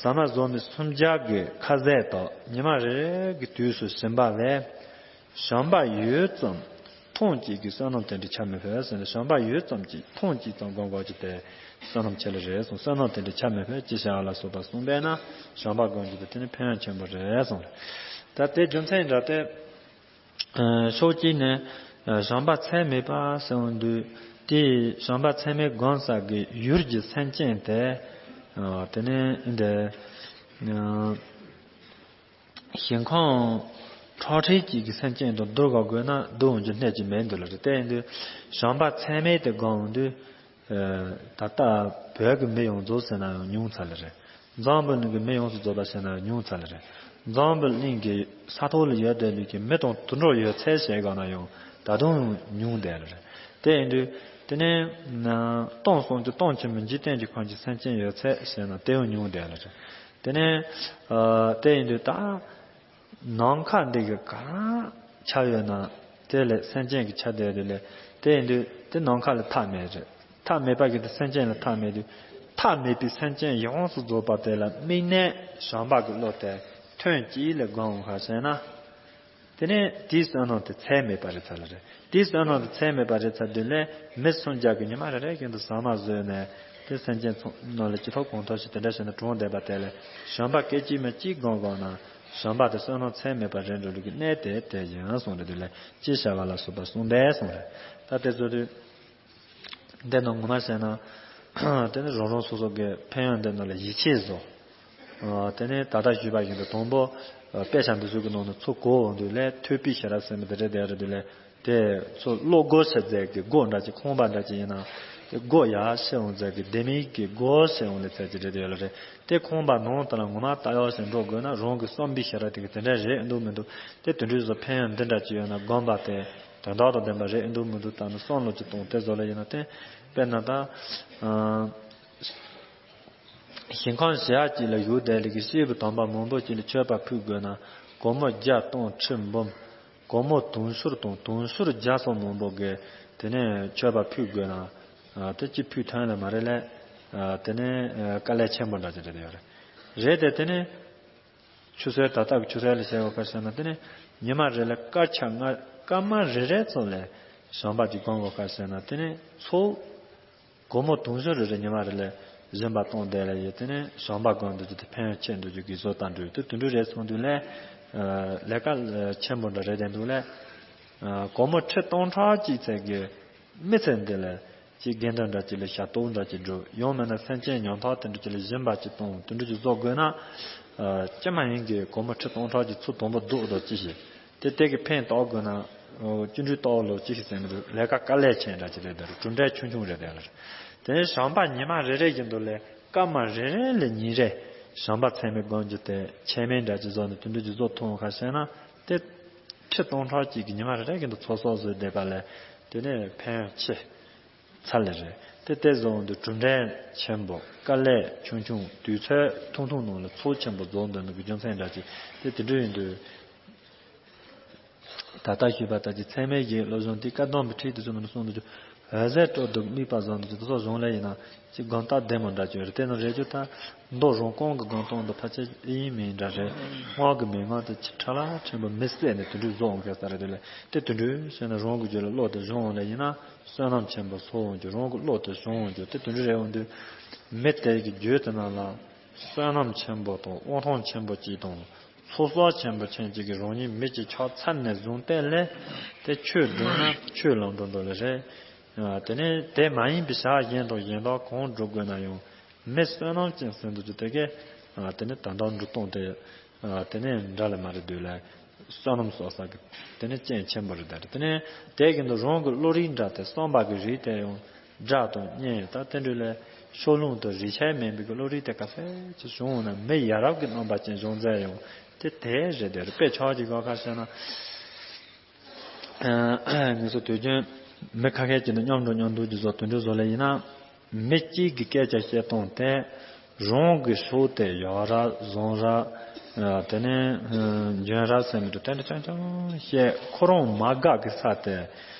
ཟ་མ་ཟོར་མོ་སུམ་བརྒྱ་གི་ཁ་ཟས་དག་ཉི་མ་རེ་རེ་གི་དུས་སུ་བྱིན་པ་ལས། བྱམས་པ་ཡོད་ཙམ་ཐེངས་གཅིག་གི་བསོད་ནམས་དེ་འདྲ་ཆ་མི་ཕོད་ཟེར་ནས་བྱམས་པ་ཡོད་ཙམ་གྱིས་ཐེངས་གཅིག་ཙམ་སྒོམ་དགོས་ཀྱི་དེ། བསོད་ནམས་ཆེ་ལེ་རེད་གསུངས། བསོད་ནམས་དེ་འདྲའི་ཆ་མེད་པས་ཅི་བྱ་བ་ལ་སོགས་པ་གསུངས་པས་ན་བྱམས་པ་སྒོམ་རྒྱུ་དེ་དེ་ནི་ཕན་ཡོན་ཆེན་པོ་རེད་གསུངས། ད་དེ་རྒྱུ་མཚན་འདྲ་སྟེ། ཕྱོགས་གཅིག་ནས་བྱམས་པ་ཚད་མེད་པ་ཟེར་འོང་དུས་དེ་བྱམས་པ་ཚད་མེད་སྒོམ་ས་གི་ཡུལ་གྱི་སེམས་ཅན་དེ་དེ་ནི་འདི། ཞིང་ཁམས་ཁྲག་ཁྲིག་ཅིག་གི་སེམས་ཅན་དང་བསྡུར་བ་དགོས་ན་བསྡུར་འོང་རྒྱུ་གནས་ཀྱི་མེད་འདུག་ལ་རེད། དེ་ཡིན་དུས་བྱམས་པ་ཚད་མེད་དེ་སྒོམ་འོང་དུས། ད་ལྟ་བོད་ཀྱི་མི་ཡོངས་རྫོགས་ཟེར་ན་ཡང་ཉུང་ཙམ་ལ་རེད། འཛམ་བུ་གླིང་གི་མི་ཡོངས་སུ་རྫོགས་པ་ཟེར་ན་ཡང་ཉུང་ཙམ་ལ་རེད། འཛམ་བུ་གླིང་གི་ས་ཐོག་ལ་ཡོད་བསྡད་ལུས་ཀྱི་མི་དང་དུད་འགྲོ་ཡོད་ཚད་བྱས་དགོས་ན་ཡང་ད་དུང་ཉུང་བསྡད་ལ་རེད། དེ་ཡིན་དུས་དེ་ནས་སྟོང་གསུམ་གྱི་སྟོང་ཆེན་མོའི་འཇིག་རྟེན་གྱི་ཁམས་ཀྱི་སེམས་ཅན་ཡོད་ཚད་ཟེར་ན་དེ་ཡང་ཉུང་བསྡད་ལ་རེད། དེ་ནས་དེ་ཡིན་དུས་ད། ནམ་མཁའ་འདི་གི་ག་རང་ཆ་ཡོད་ན་དེ་ལས་སེམས་ཅན་གྱི་ཆ་དེ་རེད་ལས། དེ་ཡིན་དུས་དེ་ནམ་མཁའ་ལ་མཐའ་མེད་རེད། མཐའ་མེད་པ་གི་དེ་སེམས་ཅན་ལ་མཐའ་མེད་དུས་མཐའ་མེད་པའི་སེམས་ཅན་ཡོངས་སུ་རྫོགས་པ་དེ་ལ་དམིགས་ནས་བྱམས་པ་གི་བློ་དེ་ཐོན་སྐྱེད་ལས་སྒོམ་འོང་ག་ཟེར་ན། དེ་ནས་དེའི་བསོད་ནམས་དེ་ཚད་མེད་པ་རེད་ཚར་ལ་རེད། དེའི་བསོད་ནམས་དེ་ཚད་མེད་པ་རེད་ཚར་དུས་ལས་མི་སུམ་བརྒྱ་གི་ཉི་མ་རེ་རེ་བཞིན་དུ་ཟ་མ་ཟོས་ནས་དེ་སེམས་ཅན་ཚོ་ནང་ལ་ཅི་ཐོབ་གང་ཐོབ་ཞིག་དེ་འདྲ་བྱས་ནས་གྲོངས་བསྡད་པ་དེ་ལས་བྱམས་པ་སྐད་ཅིག་མ་གཅིག་སྒོམ་དགོས་ན། བྱམས་པ་དེ་བསོད་ནམས་ཚད་མེད་པ་རེད་འགྲོ་ལུགས་ཀྱི་གནད་དེ་དེ་ཡིན་གསུངས་རེད། དེ་ལས་ཅི་བྱ་བ་ལ་སོགས་པ་གསུངས་པས་གསུངས་རེད། ད་དེ་ཚོ་དུས་འདི་ནང་ངོ་མ་བཤད་ན། དེ་ནི་རང་རང་སོ་སོ་གི་ཕན་ཡོན་འདི་ནང་ལ་ཡིད་ཆེས་བཟོ། དེ་ནས་ད་ལྟ་ཞུས་པ་བཞིན་དུ་དང་པོ། དཔེ་ཆ་འདི་ཚོ་གི་ནང་ནས་ཚུར་གོ་འོང་དུས་ལས་ཐོས་པའི་ཤེས་རབ་ཟེར་མི་དེ་རེད་དེ་རེད་དེ་ལས། དེ་ཚོ་བློ་སྒོ་ཕྱེ་མཛད་ཀྱི་སྒོ་འདྲ་ཅིག་ཁང་པ་འདྲ་ཅིག་ཡིན་ན། དེ་སྒོ་ཡར་ཕྱེ་འོང་མཛད་ཀྱི་ལྡེ་མིག་གི་སྒོ་ཕྱེ་འོང་ལས་ཚད་ཅིག་རེད་དེ་ཡོད་ལ་རེད། དེ་ཁང་པ་ནང་དུ་ལ་ངོ་མ་ལྟ་ཡག་ཞིག་འགྲོ་དགོས་ན་རང་གི་བསམ་པའི་ཤེས་རབ་དེ་གི་དེ་འདྲ་རེད་འདུག་མི་འདུག་དེ་དེ་འདྲའི་བཟོ་ཕན་ཡོན་འདི་འདྲ་ཅིག་ཡོད་ན་སྒོམ་པ་དེ་དོན་དག་དང་ལྡན་པ་རེད་འདུག་མི་འདུག་ད་ནི་བསམ་བློ་ཅིག་གཏོང་དེ་བཟོ་ལ་ཡིན་ན་དེ་དཔེར་ན་ད། ཞིང་ཁམས་གཞལ་ཡས་ཅིག་ལ་བཞུགས་བསྡད་ལས་ཀྱི་སྐྱེས་བུ་དམ་པ་མང་པོ་ཅིག་ལ་མཆོད་པ་ཕུལ་དགོས་ན་སྒོར་མོ་བརྒྱ་སྟོང་ཁྲི་འབུམ། སྒོར་མོ་དུང་ཕྱུར་དང་དུང་ཕྱུར་བརྒྱ་སོགས་མང་པོ་གི་དེ་ནས་མཆོད་པ་ཕུལ་དགོས་ན། དེ་ཅི་ཕུལ་ཐོན་ལ་མ་རེད་ལས། དེ་ནས་དཀའ་ལས་ཆེན་པོ་འདྲ་ཅིག་རེད་ཡོད་རེད། རེད་དེ་དེ་ནས། ཆུ་ཚོད་ད་ལྟ་གི་ཆུ་ཚོད་ལ་བྱས་པ་ཁ་ཤས་ན་དེ་ནས་ཉི་མ་རེ་ལ་སྐར་ཆ་ལྔ་སྐར་མ་རེ་རེ་ཙམ་ལས་བྱམས་པ་ཅིག་སྒོམ་དགོས་ཁ་ཤས་ན་དེ་ནས་ཚོ། སྒོར་མོ་དུང་ཕྱུར་རེ་རེ་ཉི་མ་རེ་ལས་སྦྱིན་པ་གཏོང་བསྡད་ལ་ཡོད་དེ་ནས་བྱམས་པ་སྒོམ་འདུག་རྒྱུ་དེ་ཕན་ཡོན་ཆེ་འདུག་རྒྱུ་གི་བཟོ་ལྟ་འགྲོ་དུས་དེ་འདྲ་རེད་སོང་དུས་ལས། ལས་ཀ་ཆེན་པོ་འདྲ་རེད་དེ་འདུག་ལས། སྒོར་མོ་ཁྲི་སྟོང་ཕྲག་གཅིག་ཚད་ཀྱི་མི་ཚེ་འདི་ལ་ཅིག་དགེ་འདུན་འདྲ་ཅིག་ལ་ཞབས་ཏོག་འདྲ་ཅིག་སྒྲུབ་ཡང་མིན་ན་སེམས་ཅན་ཉམ་ཐག་དེ་འདྲ་ཅིག་ལ་སྦྱིན་པ་ཅིག་གཏོང་དེ་འདྲ་ཅིག་བཟོ་དགོས་ན། ཅི་མ་ཡིན་གྱི་སྒོར་མོ་ཁྲི་སྟོང་ཕྲག་གཅིག་ཚུར་དང་པོ་བསྡུ་འགྲོ་ཅི་ཞིག་དེ་དེ་གི་ཕན་ཐོགས་དགོས་ན། བཅུ་འདྲུད་ལྟ་བུ་ལོ་ཅི་ཞིག་ཟེར་མི་འདུག་ལས་ཀ་དཀའ་ལས་ཆེན་འདྲ་ཅིག་རེད་དེ་གྲུབ་འབྲས་ཆུང་ཆུང་རེད་དེ་ལ། དེ་ནས་བྱམས་པ་ཉི་མ་རེ་རེ་བཞིན་དུ་ལས་སྐར་མ་རེ་རེ་ལས་ཉིན་རེ་བྱམས་པ་ཚད་མེད་སྒོམ་རྒྱུ་དེ་ཆད་མེད་འདྲ་ཅིག་བཟོ་ནས་དེ་འདྲ་ཅིག་བཟོ་ཐུབ་འོང་ཁ་ཤས་ན་དེ། ཁྲི་སྟོང་ཕྲག་གཅིག་གི་ཉི་མ་རེ་རེ་བཞིན་དུ་ཚོགས་གསོག་བཟོས་བསྡད་པ་ལས་དེ་ནས་ཕན་ཡོན་ཆེ། ཚར་ལས་རེད། དེ་ལྟས་བཟོ་འོང་དུས་གྲུབ་འབྲས་ཆེན་པོ་དཀའ་ལས་ཆུང་ཆུང་དུས་ཚོད་ཐུང་ཐུང་ནང་ལ་ཚོགས་ཆེན་པོ་རྫོགས་འདོད་ནི་གི་རྒྱུ་མཚན་འདྲ་ཅིག་དེ་དེ་འདྲ་ཡིན་དུས། ད་ལྟ་ཞུས་པ་ལྟར་གྱི་ཚད་མེད་བཞི་བློ་སྦྱོང་དེ་བཀའ་གདམས་པའི་ཁྲིད་དུ་བྱུང་བ་ནི་གསུངས་འདུག་ཅུ། འོད་ཟེར་སྤྲོ་བསྡུ་དམིགས་པ་བཟང་འདུག་ཅུ་དེ་ཚོ་གཞུང་ལས་ཡིན་ན་ཅི་དགོངས་དག་ལྡན་མོ་འདྲ་ཅིག་ཡོད་རེད། དེ་ནི་རེད་ཅུ་ད་མདོ་རང་རྐང་གི་དགོངས་དག་འདི་ཕལ་ཆེར་ཨེ་ཡིན་མིན་འདྲ་རེད། སྔགས་ཀྱི་མན་ངག་དེ་ཅི་ཕྲ་ལ་ཕྲན་བུ་མི་གསལ་ནས་དེ་འདྲའི་བཟོ་འོང་མཁན་ས་རེད་དེ་ལས་དེ་དེ་འདྲའི་བྱས་ན་རང་གི་རྒྱུད་ལ་བློ་དེ་བྱུང་འོང་ལས་ཡིན་ན། བསོད་ནམས་ཆེན་པོ་ཚོགས་འོང་རྒྱུ་རང་གི་བློ་དེ་བྱུང་འོང་རྒྱུ་དེ་དེ་འདྲ་རེད་འོང་དུས། མི་དེ་གི་རྒྱུད་དེ་ནང་ལ་བསོད་ནམས་ཆེན་པོ་དང་དབང་ཐང་ཆེན་པོ་གཅིག་དང་ཚོགས་བསགས་ཆེན་པོ་ཅན་གཅིག་གིས་རང་ཉིད་མི་གཅིག་ཆགས་ཚར་ནས་བཟུང་སྟེ་ལས་དེ་ཆོས་སྒྲུབ་ན་ཆོས་ལམ་འགྲོ་འགྲོ་ལེ་རེད། དེ་ནས་དེ་མ་ཡིན་པའི་བྱ་གཞན་དང་གཞན་དག་གང་སྒྲུབ་དགོས་ན་ཡང་མི་བསོད་ནམས་ཅན་ཟེར་འདུག་རྒྱུ་དེ་གས་དེ་ནས་ད་ལྟ་འགྲོ་སྟངས་དེ། དེ་ནས་འདྲ་ལ་མ་རེད་འདུག་ལ། བསོད་ནམས་གསོག་ས་གི་དེ་ནས་རྐྱེན་ཆེན་པོ་རེད་ད་རེད། དེ་ནས་དེ་གི་འདུག་རང་གི་བློ་རིག་འདྲ་དེ་བསམ་པ་གི་རིག་དེ་ཡང་སྒྲ་དང་བརྙན་ད་དེ་འདྲ་ལས་ཕྱོགས་ལྷུང་དུ་རིག་ཆ་མེད་པའི་གི་བློ་རིག་དེ་ག་ཚད་ཅིག་བྱུང་ན་མི་ཡ་རབས་ཀྱི་རྣམ་པ་ཅན་བྱུང་ཚེ་ཡང་དེ་དེ་རེད་དེ་རེད། དཔེ་ཆ་གཅིག་ག་ཁ་བཤད་ན། ངེད་ཚོ་དུས་རྒྱུན་མི་ཁ་ཤས་ཀྱི་འདུག་མཉམ་འགྲོ་མཉམ་འདུག་ཀྱི་བཟོ་དེ་འདྲ་བཟོ་ལས་ཡིན་ན། མི་གཅིག་གི་སྐད་ཆ་བཤད་སྟངས་དེ་རང་གི་ཕྱོགས་དེ་ཡག་ར་བཟང་ར། དེ་ནས་འཇོན་ར་ཟེར་མི་འདུག་དེ་འདྲ་རྐྱང་རྐྱང་བཤད། ཁོ་རང་མ་དགའ་གི་ས་དེ།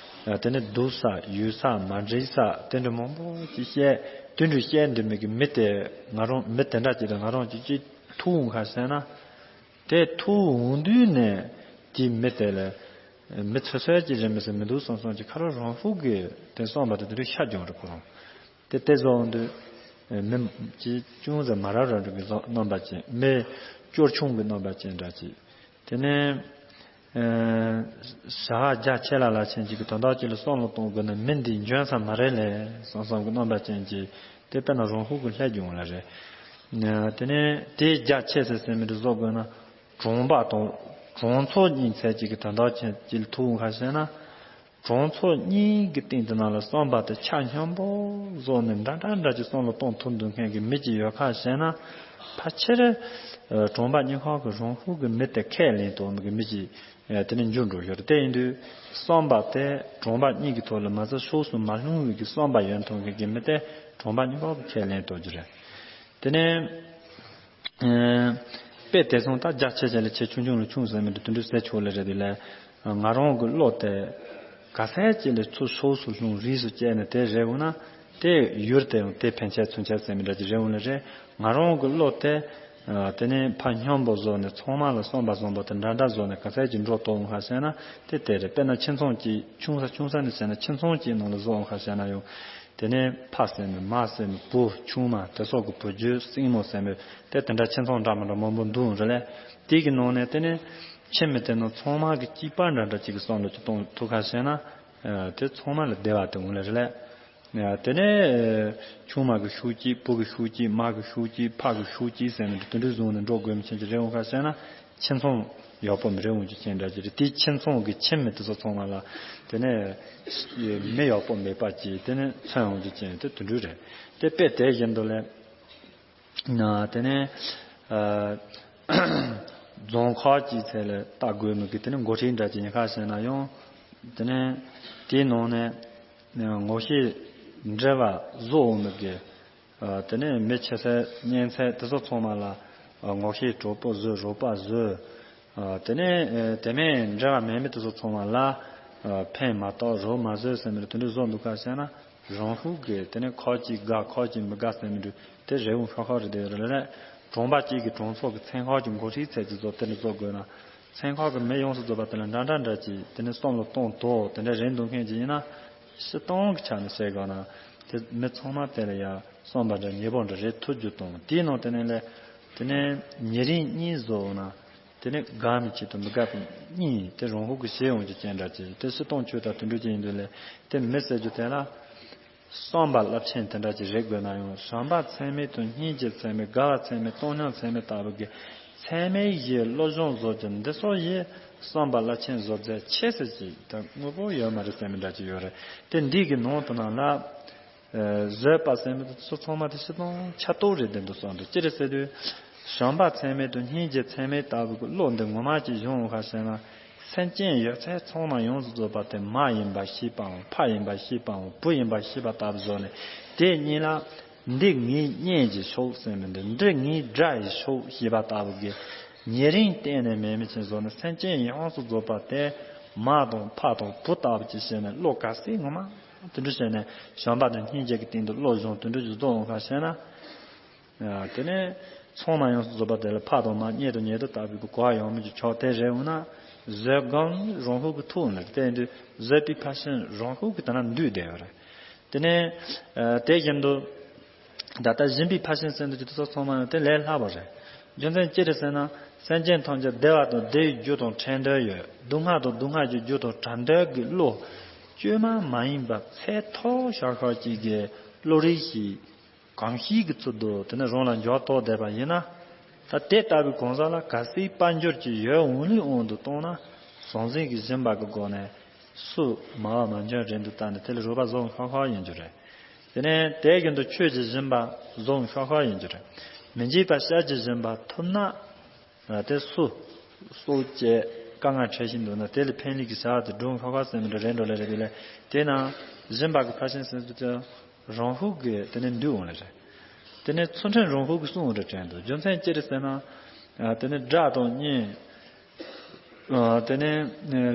དེ་ནས་སྡུག་ས་ཡུད་ས་མ་འགྲིག་ས་དེ་འདྲ་མང་པོ་ཅིག་བཤད། དེ་འདྲ་བཤད་འདི་མི་གི་མི་དེ་ང་རང་མི་དེ་འདྲ་ཅིག་དང་ང་རང་ཅིག་ཅིག་ཐུག་འོང་ཁ་ཟེར་ན། དེ་ཐུག་འོང་དུས་ནས་དེ་མི་དེ་ལ་མི་ཚོད་ཚོད་ཅིག་རེད་མི་སྲིད་མི་འདུག་བསམ་བསམ་གྱི་ཁ་རོག་རང་ཕུག་གི་དེ་བསམ་པ་དེ་དེ་འདྲ་ཤ་རྒྱུང་རེད་ཁོ་རང་། དེ་དེ་བཟོ་འོང་དུས། མི་ཅིག་ཅུང་ཟད་མ་རབས་རབ་འབྲིང་གི་རྣམ་པ་ཅན། མི་སྐྱོར་ཆུང་གི་རྣམ་པ་ཅན་འདྲ་ཅིག། དེ་ནས་ཨ་ཞག་རྒྱ་ཆེ་ལ་ལ་ཆེན་ཅིག་གི་དོན་དག་ཅིག་ལ་བསམ་བློ་གཏོང་དགོས་ན། མི་འདི་འཇོན་ས་མ་རེད་ལས་བསམ་བསམ་གི་རྣམ་པ་ཅན་ཅིག། དེ་དཔེར་ན་རང་ཤུགས་ཀྱིས་ལྷད་རྒྱུ་ལ་རེད། དེ་ནས་དེ་རྒྱ་ཆེ་ས་ཟེར་མི་འདི་བཟོ་དགོས་ན། གྲོང་པ་དང་གྲོང་ཚོ་གཉིས་ཚད་ཅིག་གི་དོན་དག་ཅན་ཅིག་ལ་ཐུག་འོང་ཁ་ཤས་ན། གྲོང་ཚོ་གཉིས་ཀྱི་སྟེང་དུ་ནང་ལ་བསམ་པ་དེ་ཆ་སྙོམས་པོ་བཟོ་ནས་འདྲ་འདྲ་འདྲ་ཅིག་བསམ་བློ་གཏོང་ཐུབ་འདུག་མཁན་གྱི་མི་ཅིག་ཡོད་ཁ་ཤས་ན། ཕལ་ཆེར་ཨ་གྲོང་པ་གཉིས་ཁག་གི་རང་ཤུགས་ཀྱི་མི་དེ་ཁས་ལེན་ཐུབ་མཁན་གྱི་མི་ཅིག་ཨ་དེ་ནས་འགྱུར་འགྲོ་ཡོད་རེད། དེ་ཡིན་དུས་བསམ་པ་དེ་གྲོང་པ་གཉིས་ཀྱི་ཐོག་ལ་མ་ཚད་ཕྱོགས་སུ་མ་ལྷུང་བའི་གི་བསམ་པ་ཡོད་མཐོང་མཁན་གྱི་མི་དེ་གྲོང་པ་གཉིས་ཁག་གིས་ཁས་ལེན་ཐུབ་རྒྱུ་རེད། དེ་ནས། ཨ་དཔེ་དེང་སང་ད་རྒྱ་ཆེ་ཆེ་ལ་ཆེ། ཆུང་ཆུང་ལ་ཆུང་ཟེར་མི་འདྲ་དེ་འདྲ་ཟེར་ཆོག་ལེ་རེད། དེ་ལས་ང་རང་གི་བློ་དེ་ག་ཚད་ཅིག་ལ་ཚུར་ཕྱོགས་སུ་ལྷུང་རིས་སུ་བཅད་ནས་དེ་རེད་འོང་ན། དེ་ཡུལ་དེ་ཡང་དེ་ཕན་ཆད་ཚུན་ཆད་ཟེར་མི་འདྲ་ཅིག་རེད་འོང་ལེ་རེད། ང་རང་གི་བློ་དེ་ཨ་དེ་ནས་ཕར་སྙོམས་པོ་བཟོ་ནས་ཚང་མ་ལ་བསམ་པ་བཟང་པོ་དེ་འདྲ་འདྲ་བཟོ་ནས་ག་ཚད་ཅིག་འགྲོ་ཐུབ་འོང་ཁ་ཤས་ན། དེ་དེ་རེད། དཔེར་ན་ཁྱིམ་ཚང་གཅིག་ཆུང་ས་ཆུང་ས་ནས་བྱས་ན་ཁྱིམ་ཚང་གཅིག་ནང་ལ་བཟོ་འོང་ཁ་ཤས་ན་ཡང་། དེ་ནས་ཕ་ཟེར་ནས་མ་ཟེར་ནས་བུ་ཆུང་མ་དེ་སོགས་ཀྱི་བུ་རྒྱུད་སྲིང་མོ་ཟེར་ནས་དེ་དེ་འདྲ་ཁྱིམ་ཚང་འདྲ་མི་འདྲ་མང་པོ་འདུག་རེད་ལས། དེ་གི་ནང་ནས་དེ་ནས་ཁྱིམ་མི་དེ་ནང་ཚང་མ་གི་གཅིག་པ་འདྲ་འདྲ་གཅིག་གི་བསམ་བློ་གཅིག་གཏོང་ཐུབ་ཁ་ཤས་ན། ཨ་དེ་ཚང་མ་ལ་བདེ་བ་དེ་འོང་ལེ་རེད་ལས། ཨ་དེ་ནས་ཨ་ཆུང་མ་གི་ཤུགས་གཅིག། བུ་གི་ཤུགས་གཅིག། མ་གི་ཤུགས་གཅིག། ཕ་གི་ཤུགས་གཅིག་ཟེར་ནས་དེ་འདྲ་བཟུང་ནས་འགྲོ་དགོས་མི་ཆེན་གཅིག་རེད་འོང་ཁ་ཤས་ན། ཁྱིམ་ཚང་ཡག་པོ་མི་རེད་འོང་རྒྱུ་ཅན་འདྲ་ཅིག་རེད། དེའི་ཁྱིམ་ཚང་གི་ཁྱིམ་མི་དེ་ཚོ་ཚང་མ་ལ་དེ་ནས་མི་ཡག་པོ་མེད་པ་ཅིག་དེ་ནས་མཚོན་འོང་རྒྱུ་ཅན་དེ་དེ་འདྲ་རེད། དེ་དཔེ་དེ་བཞིན་དུ་ལས་ན་དེ་ནས་ཨ་རྫོང་ཁག་ཅིག་ཚད་ལ་ལྟ་དགོས་མི་གི་དེ་ནས་འགོ་ཁྲིད་འདྲ་ཅིག་ཡིན་ཁ་ཤས་ན་ཡང་། དེ་ནས་དེའི་ནང་ནས་ངོ་ཤེས་འབྲེལ་བ་བཟོ་འོང་མི་གི་ཨ་དེ་ནས་མི་ཆེ་ཚད་གཉན་ཚད་དེ་ཚོ་ཚང་མ་ལ་ཨ་ངོ་ཤེས་གྲོགས་པོ་བཟོས། རོགས་པ་བཟོས། ཨ་དེ་ནས་ཨ་དེ་མིན་འབྲེལ་བ་མེད་མི་དེ་ཚོ་ཚང་མ་ལ་ཨ་ཕན་མ་ཐོགས་རོགས་མ་བཟོས་ཟེར་མི་འདྲ་དེ་འདྲ་བཟོ་འདུག་ཁ་ཤས་ན། རང་ཤུགས་ཀྱིས་དེ་ནས་ཁག་ཅིག་དགའ་ཁག་ཅིག་མི་དགའ་ཟེར་མི་འདྲ་དེ་རེད་འོང་ཤོག་ཁག་རེད། དེ་རེད་ལས་གྲོང་པ་གཅིག་གི་གྲོང་ཚོ་གི་ཚན་ཁག་གི་འགོ་ཁྲིད་ཚད་ཅིག་བཟོ་དེ་འདྲ་བཟོ་དགོས་ན། ཚན་ཁག་གི་མི་ཡོངས་སུ་རྫོགས་པ་དེ་ལ་འདྲ་འདྲ་འདྲ་ཅིག་དེ་ནས་བསམ་བློ་གཏོང་དོ་དེ་འདྲ་རེད་འདུག་མཁན་ཅིག་ཡིན་ན། སྤྱིར་བཏང་གི་ཆ་ནས་བཤད་དགོས་ན། དེ་མི་ཚང་མ་དེ་ལ་ཡ་བསམ་པ་འདྲ་ཉེ་པོ་འདྲ་རེད་ཐུབ་རྒྱུ་དང་། དེའི་ནང་དེ་ནས་ལས་དེ་ནས་ཉེ་རིང་གཉིས་བཟོ་འོང་ན། དེ་ནས་དགའ་མི་བྱེད་དང་མི་དགའ་པ་གཉིས་དེ་རང་ཤུགས་ཀྱིས་ཞི་འོང་རྒྱུ་ཅན་འདྲ་ཅིག་དེ་སྤྱིར་བཏང་ཆོས་དང་དེ་འདྲ་ཅིག་ཡིན་དུས་ལས་དེ་མི་ཟེར་རྒྱུ་དེ་ལ། བསམ་པ་རླབས་ཆེན་དེ་འདྲ་ཅིག་རེད་དགོས་ན་ཡང་། བྱམས་པ་ཚད་མེད་དང་སྙིང་རྗེ་ཚད་མེད། དགའ་བ་ཚད་མེད། བཏང་སྙོམས་ཚད་མེད་ལྟ་བུ་གི་ཚད་མེད་བཞིའི་བློ་སྦྱོང་བཟོ་རྒྱུ་འདི་ཚོ་ཡིས་བསམ་པ་རླབས་ཆེན་བཟོ་རྫས་ཆེ་ཟེར་ཅིག་ད་དངོས་པོ་ཡོད་མ་རེད་ཟེར་མི་འདྲ་ཅིག་ཡོད་རེད། དེ་འདི་གི་ནང་དུ་ནང་ལ་ཨ་བཟོད་པ་ཟེར་མི་དེ་ཚོ་ཚང་མ་དེ་སྤྱིར་བཏང་ཆ་གཏོགས་རེད་བསྡད་འདུག་བསམ་འདུག་ཅི་རེད་ཟེར་དུས། བྱམས་པ་ཚད་མེད་དང་སྙིང་རྗེ་ཚད་མེད་ལྟ་བུ་གི་བློ་འདི་ངོ་མ་ཅིག་སྦྱོང་འོང་ཁ་ཤས་ན། སེམས་ཅན་ཡོད་ཚད་ཚང་མ་ཡོངས་སུ་རྫོགས་པ་དེ་མ་ཡིན་པ་ཤེས་པའམ། ཕ་ཡིན་པ་ཤེས་པའམ། བུ་ཡིན་པ་ཤེས་པ་ལྟ་བུ་བཟོ་ནས། དེ་གཉིས་ལ་འདི་ངའི་གཉེན་གྱི་ཕྱོགས་ཟེར་མི་འདི། འདི་ངའི་དགྲ་ཡི་ཕྱོགས་ཞེས་པ་ལྟ་བུ་གི་ཉེ་རིང་གཏན་ནས་མེད་མི་ཅིག་བཟོ་ནས། སེམས་ཅན་ཡོངས་སུ་རྫོགས་པ་དེ་མ་དང་ཕ་དང་བུ་ལྟ་བུ་ཅིག་བྱས་ནས། བློ་ག་ཚད་ངོ་མ་དེ་འདྲ་བྱས་ནས་བྱམས་པ་དང་སྙིང་རྗེ་གི་སྟེང་དུ་བློ་སྦྱོང་དེ་འདྲ་ཅིག་རྫོགས་འོང་ཁ་ཤས་ན། ཨ་དེ་ནས་ཚང་མ་ཡོངས་སུ་རྫོགས་པ་དེ་ལ་ཕ་དང་མ་གཉེན་དང་ཉེ་དུ་ལྟ་བུའི་གོ་བ་ཡོང་མི་གི་ཕྱོགས་དེ་རེད་འོང་ན། བཟོད་སྒོམ་རང་ཤུགས་ཀྱིས་ཐུག་འོང་ལ། དེ་ཡིན་དུས་བཟོད་པའི་ཕར་ཕྱིན་རང་ཤུགས་ཀྱིས་དེ་ན་འདུས་བསྡད་ཡོད་རེད། དེ་ནས་ཨ་དེ་བཞིན་དུ་ད་ལྟ་སྦྱིན་པའི་ཕར་ཕྱིན་ཟེར་འདུག་ཅིག་དེ་ཚོ་ཚང་མ་ཡང་དེ་ལས་སླ་པོ་རེད། རྒྱུ་མཚན་ཅི་རེད་ཟེར་ན། སེམས་ཅན་ཐམས་ཅད་བདེ་བ་དང་བདེ་བའི་རྒྱུ་དང་འཕྲད་འདོད་ཡོད། སྡུག་བསྔལ་དང་སྡུག་བསྔལ་གྱི་རྒྱུ་དང་བྲལ་འདོད་ཀྱི་བློ། བཅོས་མ་མ་ཡིན་པ་ཚད་མཐོ་ཤོས་ཤོས་ཅིག་གི་བློ་རིག་ཞིག་གོམས་གཤིས་ཀྱི་ཚུལ་དུ་དེ་ནས་རང་ལ་འཇོག་ཐུབ་བསྡད་པ་ཡིན་ན། ད་དེ་ལྟ་བུའི་གང་ཟག་ལ་གལ་སྲིད་དཔལ་འབྱོར་གྱི་ཡོད་འོང་ལུས་དབང་དུ་བཏང་ན། ཟང་ཟིང་གི་སྦྱིན་པ་གི་སྒོ་ནས་སུ་མ་བ་མ་འཇོན་རེད་འདུག་ལྟ་ནས་དེ་ལ་རོགས་པ་བཟོ་ཤོག་ཤོག་ཡིན་རྒྱུ་རེད། དེ་ནས་དེ་བཞིན་དུ་ཆོས་ཀྱི་སྦྱིན་པ་བཟོ་ཤོག་ཤོག་ཡིན་རྒྱུ་རེད། མི་འཇིགས་པ་བཤགས་ཀྱི་སྦྱིན་པ་ཐུབ་ན། ཨ་དེ་སུ་སྲོག་བཅད་དཀའ་ངལ་འཕྲད་བཞིན་འདུག་ན། དེ་ལ་ཕན་ལས་ཀྱི་བྱ་བ་དེ་སྒྲུབ་ཤོག་ཤོག་ཟེར་མི་འདྲ་རེད་འགྲོ་ལེ་རེད། དེ་ལས་དེ་ན་སྦྱིན་པ་གི་ཕར་ཕྱིན་ཟེར་དུས་དེ་རང་ཤུགས་ཀྱིས་དེ་ནས་འདུས་འོང་ལེ་རེད། དེ་ནས་ཚུལ་ཁྲིམས་རང་ཤུགས་ཀྱིས་སྲུང་འོང་འདྲ་དྲན་འདུག་རྒྱུ་མཚན་ཅི་རེད་ཟེར་ན། ཨ་དེ་ནས་དགྲ་དང་གཉེན། ཨ་དེ་ནས་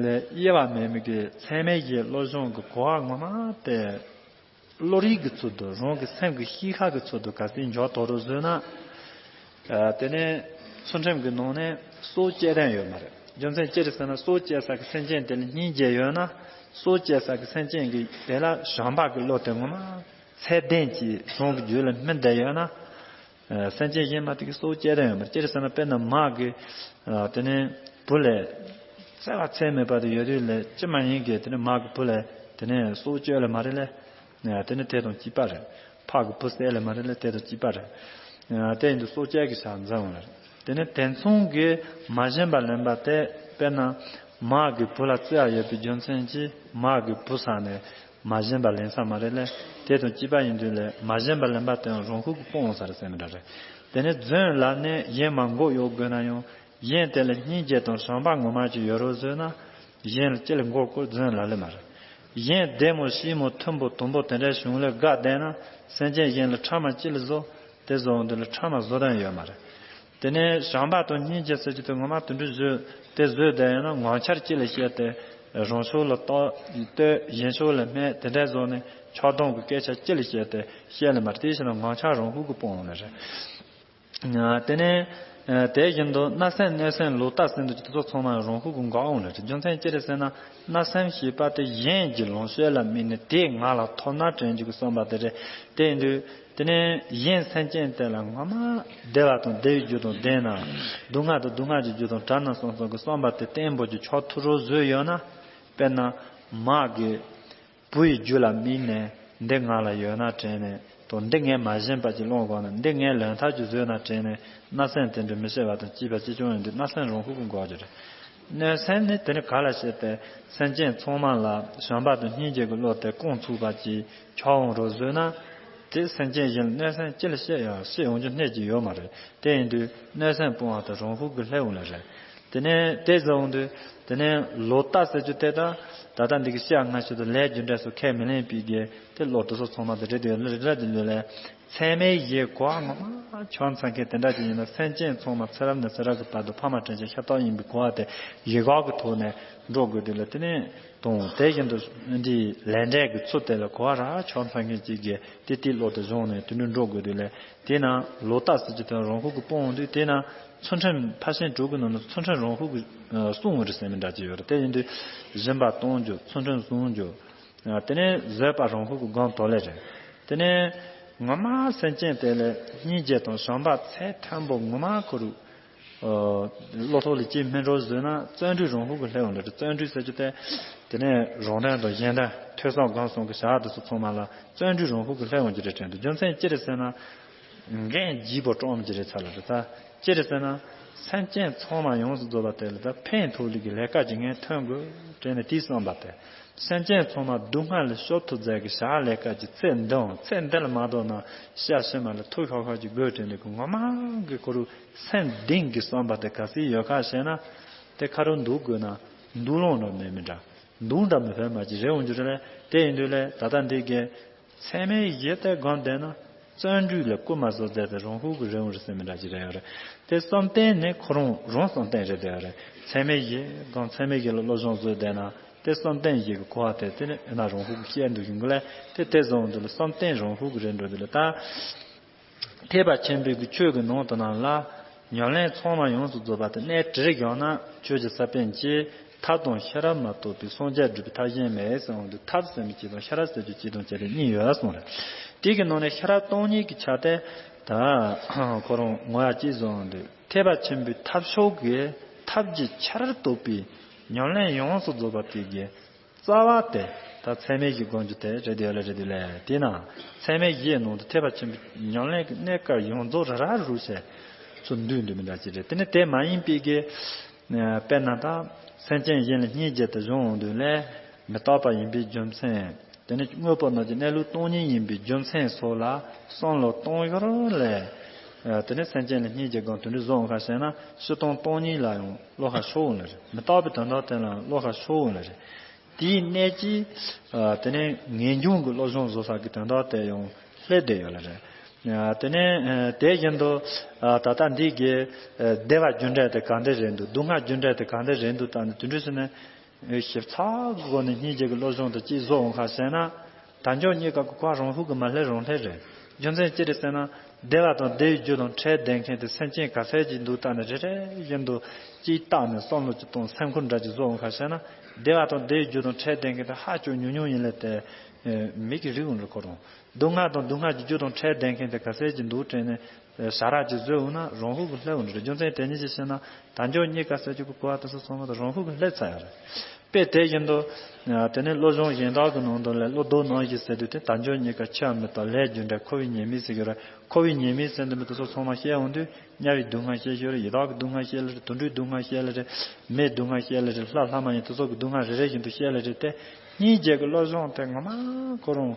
ལས་དབྱེ་བ་མེད་མི་གི་ཚད་མེད་ཀྱི་བློ་སྦྱོང་གི་གོ་བ་ངོ་མ་དེ། བློ་རིག་གི་ཚུལ་དུ་རང་གི་སེམས་ཀྱི་གཤིས་ཀ་གི་ཚུལ་དུ་ག་ཚོད་འཇོག་ཐུབ་རུང་བཟོས་ན། ཨ་དེ་ནས་ཚུལ་ཁྲིམས་ཀྱི་ནང་ནས་སྲོག་བཅད་དོན་ཡོད་མ་རེད། རྒྱུ་མཚན་ཅི་རེད་ཟེར་ན། སྲོག་བཅད་ས་གི་སེམས་ཅན་དེ་ལ་སྙིང་རྗེ་ཡོད་ན། སྲོག་བཅད་ས་གི་སེམས་ཅན་གྱི་དེ་ལ་བྱམས་པ་གི་བློ་དེ་ངོ་མ་ ཚད་ལྡན་གྱི་གཞུང་གི་རྒྱུད་ལ་སྨིན་བསྡད་ཡོད་ན། སེམས་ཅན་གཞན་མ་དེ་གི་སྲོག་བཅད་དོན་ཡོད་མ་རེད། ཅི་རེད་ཟེར་ན། དཔེར་ན་མ་གི་དེ་ནས་བུ་ལས་བརྩེ་བ་ཚད་མེད་པ་དེ་ཡོད་དུས་ལས་ཅི་མ་ཡིན་གི་དེ་ནས་མ་གི་བུ་ལས་དེ་ནས་སྲོག་གཅོད་ལས་མ་རེད་ལས། དེ་ནི་དེ་དང་གཅིག་པ་རེད། ཕ་གི་བུ་བསད་ལས་མ་རེད་ལས། དེ་དང་གཅིག་པ་རེད། དེ་ཡིན་དུས་སྲོག་བཅད་ཀྱི་ཕྱིར་འཛིན་འོང་ལ་རེད། དེ་ནི་དེ་མཚུངས་ཀྱི་མ་བྱིན་པ་ལེན་པ་དེ། དཔེར་ན་མ་གི་བུ་ལ་བརྩེ་བ་ཡོད་པའི་རྒྱུ་མཚན་གྱིས་མ་གི་བུ་ས་ནས་མ་བྱིན་པ་ལེན་ས་མ་རེད་ལས། དེ་དང་གཅིག་པ་ཡིན་དུས་ལས་མ་བྱིན་པ་ལེན་པ་དེའང་རང་ཧུ་གི་སྤོང་འོང་ས་རེད་ཟེར་མི་འདྲ་རེད། དེ་ནི་རྫུན་ལ་ནི་གཞན་མ་འགོག་ཡོད་དགོས་ན་ཡང་། གཞན་དེ་ལ་སྙིང་རྗེ་དང་བྱམས་པ་ངོ་མ་ཅིག་ཡོད་རོགས་བཟོས་ན། གཞན་ལ་ཅི་ལ་འགོག་དགོས། རྫུན་ལ་ལེ་མ་རེད། གཞན་བདེ་མོ་སྐྱིད་མོ་མཐུན་པོ་དུང་པོ་དེ་འདྲའི་བྱུང་ལས་དགའ་བསྡད་ན། སེམས་ཅན་གཞན་ལ་ཕྲ་མ་ཅི་ལ་བཟོ། དེ་བཟོ་འོང་དུས་ལ་ཕྲ་མ་བཟོ་དོན་ཡོད་མ་རེད། དེ་ནས་བྱམས་པ་དང་སྙིང་རྗེ་ཟེར་རྒྱུ་དེ་ངོ་མ་དེ་འདྲ་བཟོས་དེ་བཟོས་བསྡད་ཡོད་ན། ངང་ཆར་ཅི་ལ་བཤད་དེ་རང་ཕྱོགས་ལ་ལྟོས་ལྟོས། གཞན་ཕྱོགས་ལ་སྨད། དེ་འདྲ་བཟོ་ནས་ཆགས་སྡང་གི་སྐད་ཆ་ཅི་ལ་བཤད་དེ་བཤད་ལ་མ་རེད། དེ་བྱས་ན་ངང་ཆར་རང་ཧུ་གི་སྤོང་འོང་ལ་རེད། དེ་ནས་དེ་བཞིན་དུ་བརྣབ་སེམས་གནོད་སེམས་ལོག་ལྟ་ཟེར་འདུག་ཅིག་དེ་ཚོ་ཚང་མ་རང་ཧུ་གི་འགོག་འོང་ལ་རེད། རྒྱུ་མཚན་ཅི་རེད་ཟེར་ན། བརྣབ་སེམས་ཞེས་པ་དེ་གཞན་གྱི་ལོངས་སྤྱོད་ལ་དམིགས་ནས་དེས་ང་ལ་ཐོབ་ན་དྲན་རྒྱུ་གི་བསམ་པ་དེ་རེད། དེ་ཡིན་དུས་དེ་ནས་གཞན་སེམས་ཅན་དེ་ལ་ངོ་མ་བདེ་བ་དང་བདེ་བའི་རྒྱུ་དང་ལྡན་ན། སྡུག་བསྔལ་དང་སྡུག་བསྔལ་གྱི་རྒྱུ་དང་བྲལ་ན་བསམ་བསམ་གི་བསམ་པ་དེ་བརྟན་པོ་ཅིག་ཆགས་ཐུབ་རོགས་བཟོས་ཡོད་ན། དཔེར་ན་མ་གི་བུ་ཡི་རྒྱུད་ལ་དམིགས་ནས་འདི་ང་ལ་ཡོད་ན་དྲན་ནས་དང་། འདི་ངས་མ་བྱིན་པ་ཅིག་བླངས་དགོས་ན། འདི་ངས་ལོན་ཐབས་ཅིག་བཟོས་ན་དྲན་ནས་བརྣབ་སེམས་དེ་འདྲ་མི་བྱེད་པ་དང་། སྐྱིད་པ་ཅི་བྱུང་ཡིན་དུས་བརྣབ་སེམས་རང་ཧུ་གི་འགོག་རྒྱུ་རེད། གནོད་སེམས་ནི་དེ་ནི་ག་ལ་བྱེད་དེ། སེམས་ཅན་ཚང་མ་ལ་བྱམས་པ་དང་སྙིང་རྗེ་གི་བློ་དེ་སྐོང་ཚུགས་པ་ཅིག་ཆགས་འོང་རོགས་བཟོས་ན། དེ་སེམས་ཅན་གཞན་ལ་གནོད་སེམས་ཅི་ལ་བྱེད་ཡང་བྱེད་ཡོང་རྒྱུ་གནས་ཀྱི་ཡོད་མ་རེད། དེ་ཡིན་དུས་གནོད་སེམས་སྤོང་བ་དང་རང་ཧུ་གི་སླེབས་འོང་ལ་རེད། དེ་ནས་དེ་བཟོ་འོང་དུས་དེ་ནས་ལོག་ལྟ་ཟེར་རྒྱུ་དེ་དང་། ད་ལྟ་འདི་གི་བཤད་སྔ་ཕྱི་དང་ལས་རྒྱུ་འབྲས་སོགས་ཁས་མི་ལེན་པའི་གི་དེ་བློ་དེ་ཚོ་ཚང་མ་དེ་རེད་དེ་ཡོད་ལ་རེད་ར། དེ་ལོས་ལས་ཚད་མའི་གཞི་གོ་བ་ངོ་མ་ཆགས་ཚར་མཁན་དེ་འདྲ་ཅིག་ཡིན་ན། སེམས་ཅན་ཚང་མ་ཚེ་རབས་ནས་ཚེ་རབས་ཀྱི་བར་དུ་ཕ་མ་དྲིན་ཅན་ཤ་སྟག་ཡིན་པའི་གོ་བ་དེ་ཡི་གེ་གི་ཐོག་ནས་འགྲོ་དགོས་དུས་ལ། དེ་ནས་དང་དེ་བཞིན་དུ་འདི་ལས་འབྲས་ཀྱི་ཚུལ་དེ་ལ་གོ་བ་ར་ཆགས་ཚར་མཁན་ཅིག་གིས་དེ་དེའི་བློ་དེ་བཟུང་ནས་དེ་འདྲ་འགྲོ་དགོས་དུས་ལ། དེས་ན་ལོག་ལྟ་ཟེར་རྒྱུ་དེ་རང་ཧུ་གི་སྤོང་འོང་དུས། དེས་ན་ཚུལ་ཁྲིམས་ཕར་ཕྱིན་དྲུག་གི་ནང་ནས་ཚུལ་ཁྲིམས་རང་ཧུ་གི་ཨ་སྲུང་བ་རེད་ཟེར་མི་འདྲ་ཅིག་ཡོད་རེད། དེ་ཡིན་དུས་སྦྱིན་པ་གཏོང་རྒྱུ། ཚུལ་ཁྲིམས་སྲུང་རྒྱུ། ཨ་དེ་ནས་བཟོད་པ་རང་ཧུ་གི་སྒོམ་དོ་ལེ་རེད། དེ་ནས་ངོ་མ་སེམས་ཅན་དེ་ལ་སྙིང་རྗེ་དང་བྱམས་པ་ཚད་མཐོན་པོ་ངོ་མ་ཁོ་རུ་ཨ་བློ་ཐོག་ལ་སྐྱེས་སྨིན་རོགས་བཟོས་ན། བརྩོན་འགྲུས་རང་ཧུ་གི་སླེབས་འོང་ལེ་རེད། བརྩོན་འགྲུས་ཟེར་རྒྱུ་དེ། དེ་ནས་རང་དོན་དང་གཞན་དོན། ཐོས་བསམ་སྒོམ་གསུམ་གྱི་བྱ་བ་དེ་ཚོ་ཚང་མ་ལ་བརྩོན་འགྲུས་རང་ཧུ་གི་སླེབས་འོང་རྒྱུ་རེད་དྲན་འདུག་རྒྱུ་མཚན་ཅི་རེད་ཟེར་ན། འགན་ལྗིད་པོ་བཀྲོངས་རྒྱུ་རེད་ཚ་ལ་རེད་ད། ཅི་རེད་ཟེར་ན། སེམས་ཅན་ཚང་མ་ཡོངས་སུ་རྫོགས་པ་དེ་ལ་ད་ཕན་ཐོགས་ལུགས་ཀྱི་ལས་ཀ་ཅིག་ངས་ཐོན་དགོས་དྲན་ནས་དེའི་བསམ་པ་དེ། སེམས་ཅན་ཚང་མ་སྡུག་བསྔལ་ལས་སྐྱོབ་ཐུབ་མཛད་ཀྱི་བྱ་བ་ལས་ཀ་ཅིག་ཚེ་འདིའང་ཚེ་འདི་ལ་མ་ལྡོག་ན་ཤ་ཤི་མ་ལ་ཐུག་ཤོག་ཤོག་ཅིག་དགོས་དྲན་ནས་ཀྱི་ངོ་མ་གི་ཁོ་རུ་སེམས་གཏིང་གི་བསམ་པ་དེ་ག་ཚོད་ཡོད་ཁ་བཤད་ན། དེ་ཁ་རུ་འདུག་དགོས་ན་འདུག་ལོང་ར་མེད་མི་འདྲ། འདུག་འདྲ་མི་ཕན་མ་ཅིག་རེད་འོང་རྒྱུ་རེད། དེ་ཡིན་དུས་ལས་ད་ལྟ་འདི་གའི་ཚད་མའི་གཞི་དེ་སྒོམ་བསྡད་ན། བརྩོན་འགྲུས་ལ་སྐུལ་མ་བཟོ་མཛད་དེ་རང་ཧུ་གི་རེད་འོང་རེད་ཟེར་མི་འདྲ་ཅིག་རེད་ཡོད་རེད། དེ་བསམ་གཏན་ནི་ཁོ་རང་རང་བསམ་གཏན་རེད་བསྡད་ཡོད་རེད། ཚད་མའི་གཞི་སྒོམ། ཚད་མའི་གཞི་ལ་སློབ་སྦྱོང་བཟོས་བསྡད་ན། དེ་བསམ་གཏན་གཞི་གི་གོ་བ་དེ་དེ་ནི་ཨེ་ན་རང་ཧུ་གི་བཤད་འདུག་ཡིན་གི་ལས། དེ་དེ་བཟོ་འོང་དུས་ལ་བསམ་གཏན་རང་ཧུ་གི་རེད་འགྲོ་དུས་ལ་ད། ཐེག་པ་ཆེན་པོའི་གི་ཆོས་ཀྱི་ནང་དུ་ན་ལ། ཉམས་ལེན་ཚང་མ་ཡོངས་སུ་རྫོགས་པ་དེ་གནད་དེ་རིགས་ཡོད་ན། ཆོས་ཀྱི་ས་པཎ་གྱིས་ཐབས་དང་ཤེས་རབ་མ་གཏོགས་པའི་སངས་རྒྱས་སྒྲུབ་པའི་ཐབས་གཞན་མེད་གསུངས་འདུག་ཐབས་ཟེར་མི་གཅིག་དང་ཤེས་རབ་ཟེར་རྒྱུ་གཅིག་དང་བཅས་ཏེ་གཉིས་ཡོད་གསུངས་རེད། དེ་གི་ནང་ནས་ཤེས་རབ་སྟོང་ཉིད་ཀྱི་ཆ་དེ་ད་ཁོ་རང་ངོ་ཡ་གཅིག་བཟོ་འདུག་ཐེག་པ་ཆེན་པོའི་ཐབས་མཆོག་གི་ཐབས་ཀྱི་ཆར་གཏོགས་པའི་ཉམས་ལེན་ཡོངས་སུ་རྫོགས་པ་དེ་གི་རྩ་བ་དེ་ད་ཚད་མའི་གཞི་སྒོམ་རྒྱུ་དེ་རེད་དེ་ཡོད་ལ་རེད་དེ་ལས། དེས་ན་ཚད་མའི་གཞིའི་ནང་དུ་ཐེག་པ་ཆེན་པོའི་ཉམས་ལེན་གྱི་གནས་སྐབས་ཡོངས་རྫོགས་ར་ར་རུ་བྱས་ཚུར་འདུས་འདུས་མི་འདྲ་ཅིག་རེད། དེ་ནི་དེ་མ་ཡིན་པའི་གི་དཔེར་ན་ད་སེམས་ཅན་གཞན་ལ་སྙིང་རྗེ་དེ་བྱུང་འོང་དུས་ལས་མི་རྟག་པ་ཡིན་པའི་རྒྱུ་མཚན། དེ་ནི་དངོས་པོ་རྣམས་ཀྱི་གནས་ལུགས་སྟོང་ཉིད་ཡིན་པའི་རྒྱུ་མཚན་སོགས་ལ་བསམ་བློ་གཏོང་ཡོར་ལས། དེ་ནི་སེམས་ཅན་ལ་སྙིང་རྗེ་སྒོམ་དེ་འདྲ་བཟོ་འོང་ཁ་ཟེར་ན། སྤྱིར་བཏང་སྟོང་ཉིད་ལ་ཡང་བློ་ཁ་ཤོར་འོང་ལ་རེད། མི་རྟག་པའི་དོན་དག་དེ་ལ་བློ་ཁ་ཤོར་འོང་ལ་རེད། དེའི་གནད་ཀྱིས། ཨ་དེ་ནས་ངེས་འབྱུང་གི་བློ་སྦྱོང་བཟོ་ས་གི་དོན་དག་དེ་ཡང་སླེབས་བསྡད་ཡོད་ལ་རེད། ཨ་དེ་ནས་ཨ་དེ་བཞིན་དུ་ཨ་ད་ལྟ་འདི་གི་ཨ་བདེ་བ་རྒྱུ་འབྲས་དེ་ག་འདྲ་རེད་འདུག་སྡུག་བསྔལ་རྒྱུ་འབྲས་དེ་ག་འདྲ་རེད་འདུག་ད་ནི་དེ་འདྲ་ཟེར་ནས་ཨ་ཞིབ་ཚགས་ཀྱི་སྒོ་ནས་སྙིང་རྗེ་གི་བློ་སྦྱོང་དེ་གཅིག་བཟོ་འོང་ཁ་ཟེར་ན། དལ་འབྱོར་རྙེད་དཀའ་གི་གོ་བ་རང་ཧུ་གི་མ་སླེབས་རང་སླེབས་རེད། རྒྱུ་མཚན་ཅི་རེད་ཟེར་ན། བདེ་བ་དང་བདེ་བའི་རྒྱུ་དང་འཕྲད་བསྡད་མཁན་དེ་སེམས་ཅན་ག་ཚད་ཅིག་འདུག་ད་ནི་རེ་རེ་བཞིན་དུ་གཅིག་བརྟགས་ནས་བསམ་བློ་ཅིག་གཏོང་སེམས་ཁུར་འདྲ་ཅིག་བཟོ་འོང་ཁ་ཟེར་ན། བདེ་བ་དང་བདེ་བའི་རྒྱུ་དང་འཕྲད་བསྡད་མཁན་དེ་ཧ་ཅང་ཉུང་ཉུང་ཡིན་ལས་ཏེ། མི་གི་རིགས་འོང་རེད་ཁོ་རང་། སྡུག་བསྔལ་དང་སྡུག་བསྔལ་གྱི་རྒྱུ་དང་ཕྲད་ལྡན་མཁན་དེ་ག་ཚད་ཀྱི་འདུག་དྲན་ནས་ཞར་ར་ཅིག་བཟོས་འོང་ན་རང་ཧུ་གི་ལྷད་འོང་རེད། རྒྱུ་མཚན་དེ་ཉིད་ཀྱིས་བཤད་ན་དལ་འབྱོར་རྙེད་དཀའ་ཟེར་རྒྱུ་གི་གོ་བ་དེ་ཚོ་ཚང་མ་དང་རང་ཧུ་གི་ལྷད་ཚར་ཡོད་རེད། དཔེ་དེ་བཞིན་དུ། དེ་ནས་བློ་སྦྱོང་གཞན་དག་གི་ནང་དུ་ལས་བློ་ལྡོག་རྣམ་བཞི་ཟེར་དུས་དེ་དལ་འབྱོར་རྙེད་དཀའ་འཆི་བ་མི་རྟག་ལས་རྒྱུ་འབྲས་འཁོར་བའི་ཉེས་དམིགས་ཟེར་གྱི་རེད། འཁོར་བའི་ཉེས་དམིགས་ཟེར་འདི་མི་དེ་ཚོ་ཚང་མ་བཤད་འོང་དུས་དམྱལ་བའི་སྡུག་བསྔལ་བཤད་ཤོར་རེད། ཡི་དྭགས་ཀྱི་སྡུག་བསྔལ་བཤད་ལེ་རེད། དུད་འགྲོའི་སྡུག་བསྔལ་བཤད་ལེ་རེད། མིའི་སྡུག་བསྔལ་བཤད་ལེ་རེད། ལྷ་ལྷ་མ་ཡིན་དེ་ཚོ་གི་སྡུག་བསྔལ་རེ་རེ་བཞིན་དུ་བཤད་ལེ་རེད་དེ། སྙིང་རྗེ་གི་བློ་སྦྱོང་དེ་ངོ་མ་ཁོ་རང་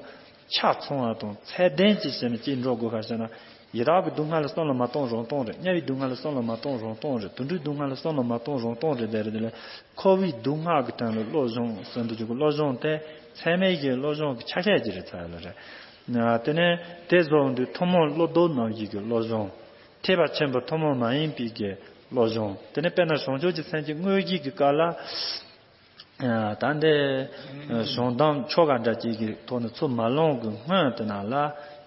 ཆ་ཚང་བ་དང་ཚད་ལྡན་ཅིག་བྱས་ནས་ཅིག་འགྲོ་དགོས་ཁ་ཤས་ན། ཡི་དྭགས་ཀྱི་སྡུག་བསྔལ་ལ་བསམ་བློ་མ་གཏོང་རང་གཏོང་རེད། དམྱལ་བའི་སྡུག་བསྔལ་ལ་བསམ་བློ་མ་གཏོང་རང་གཏོང་རེད། དུད་འགྲོའི་སྡུག་བསྔལ་ལ་བསམ་བློ་མ་གཏོང་རང་གཏོང་རེད་དེ་རེད་དེ་ལས། འཁོར་བའི་སྡུག་བསྔལ་གྱི་སྟེང་ལ་བློ་སྦྱོང་ཟེར་འདུག་ཅིག་གི་བློ་སྦྱོང་དེ་ཚད་མེད་ཀྱི་བློ་སྦྱོང་གི་ཆ་ཤས་ཅིག་རེད་ཚར་ལ་རེད། དེ་ནས་དེ་བཟོ་འོང་དུས་ཐུན་མོང་བློ་ལྡོག་རྣམ་བཞི་གི་བློ་སྦྱོང་། ཐེག་པ་ཆེན་པོ་ཐུན་མོང་མ་ཡིན་པའི་གི་བློ་སྦྱོང་། དེ་ནས་དཔེར་ན་བྱང་ཆུབ་ཀྱི་སེམས་ཀྱི་དངོས་གཞི་གི་སྐབས་ལ། ད་འདི་གཞུང་དང་ཆོ་ག་འདྲ་ཅིག་གི་ཐོག་ནས་ཚུར་མ་ལོན་གི་སྔོན་དེ་ནང་ལ་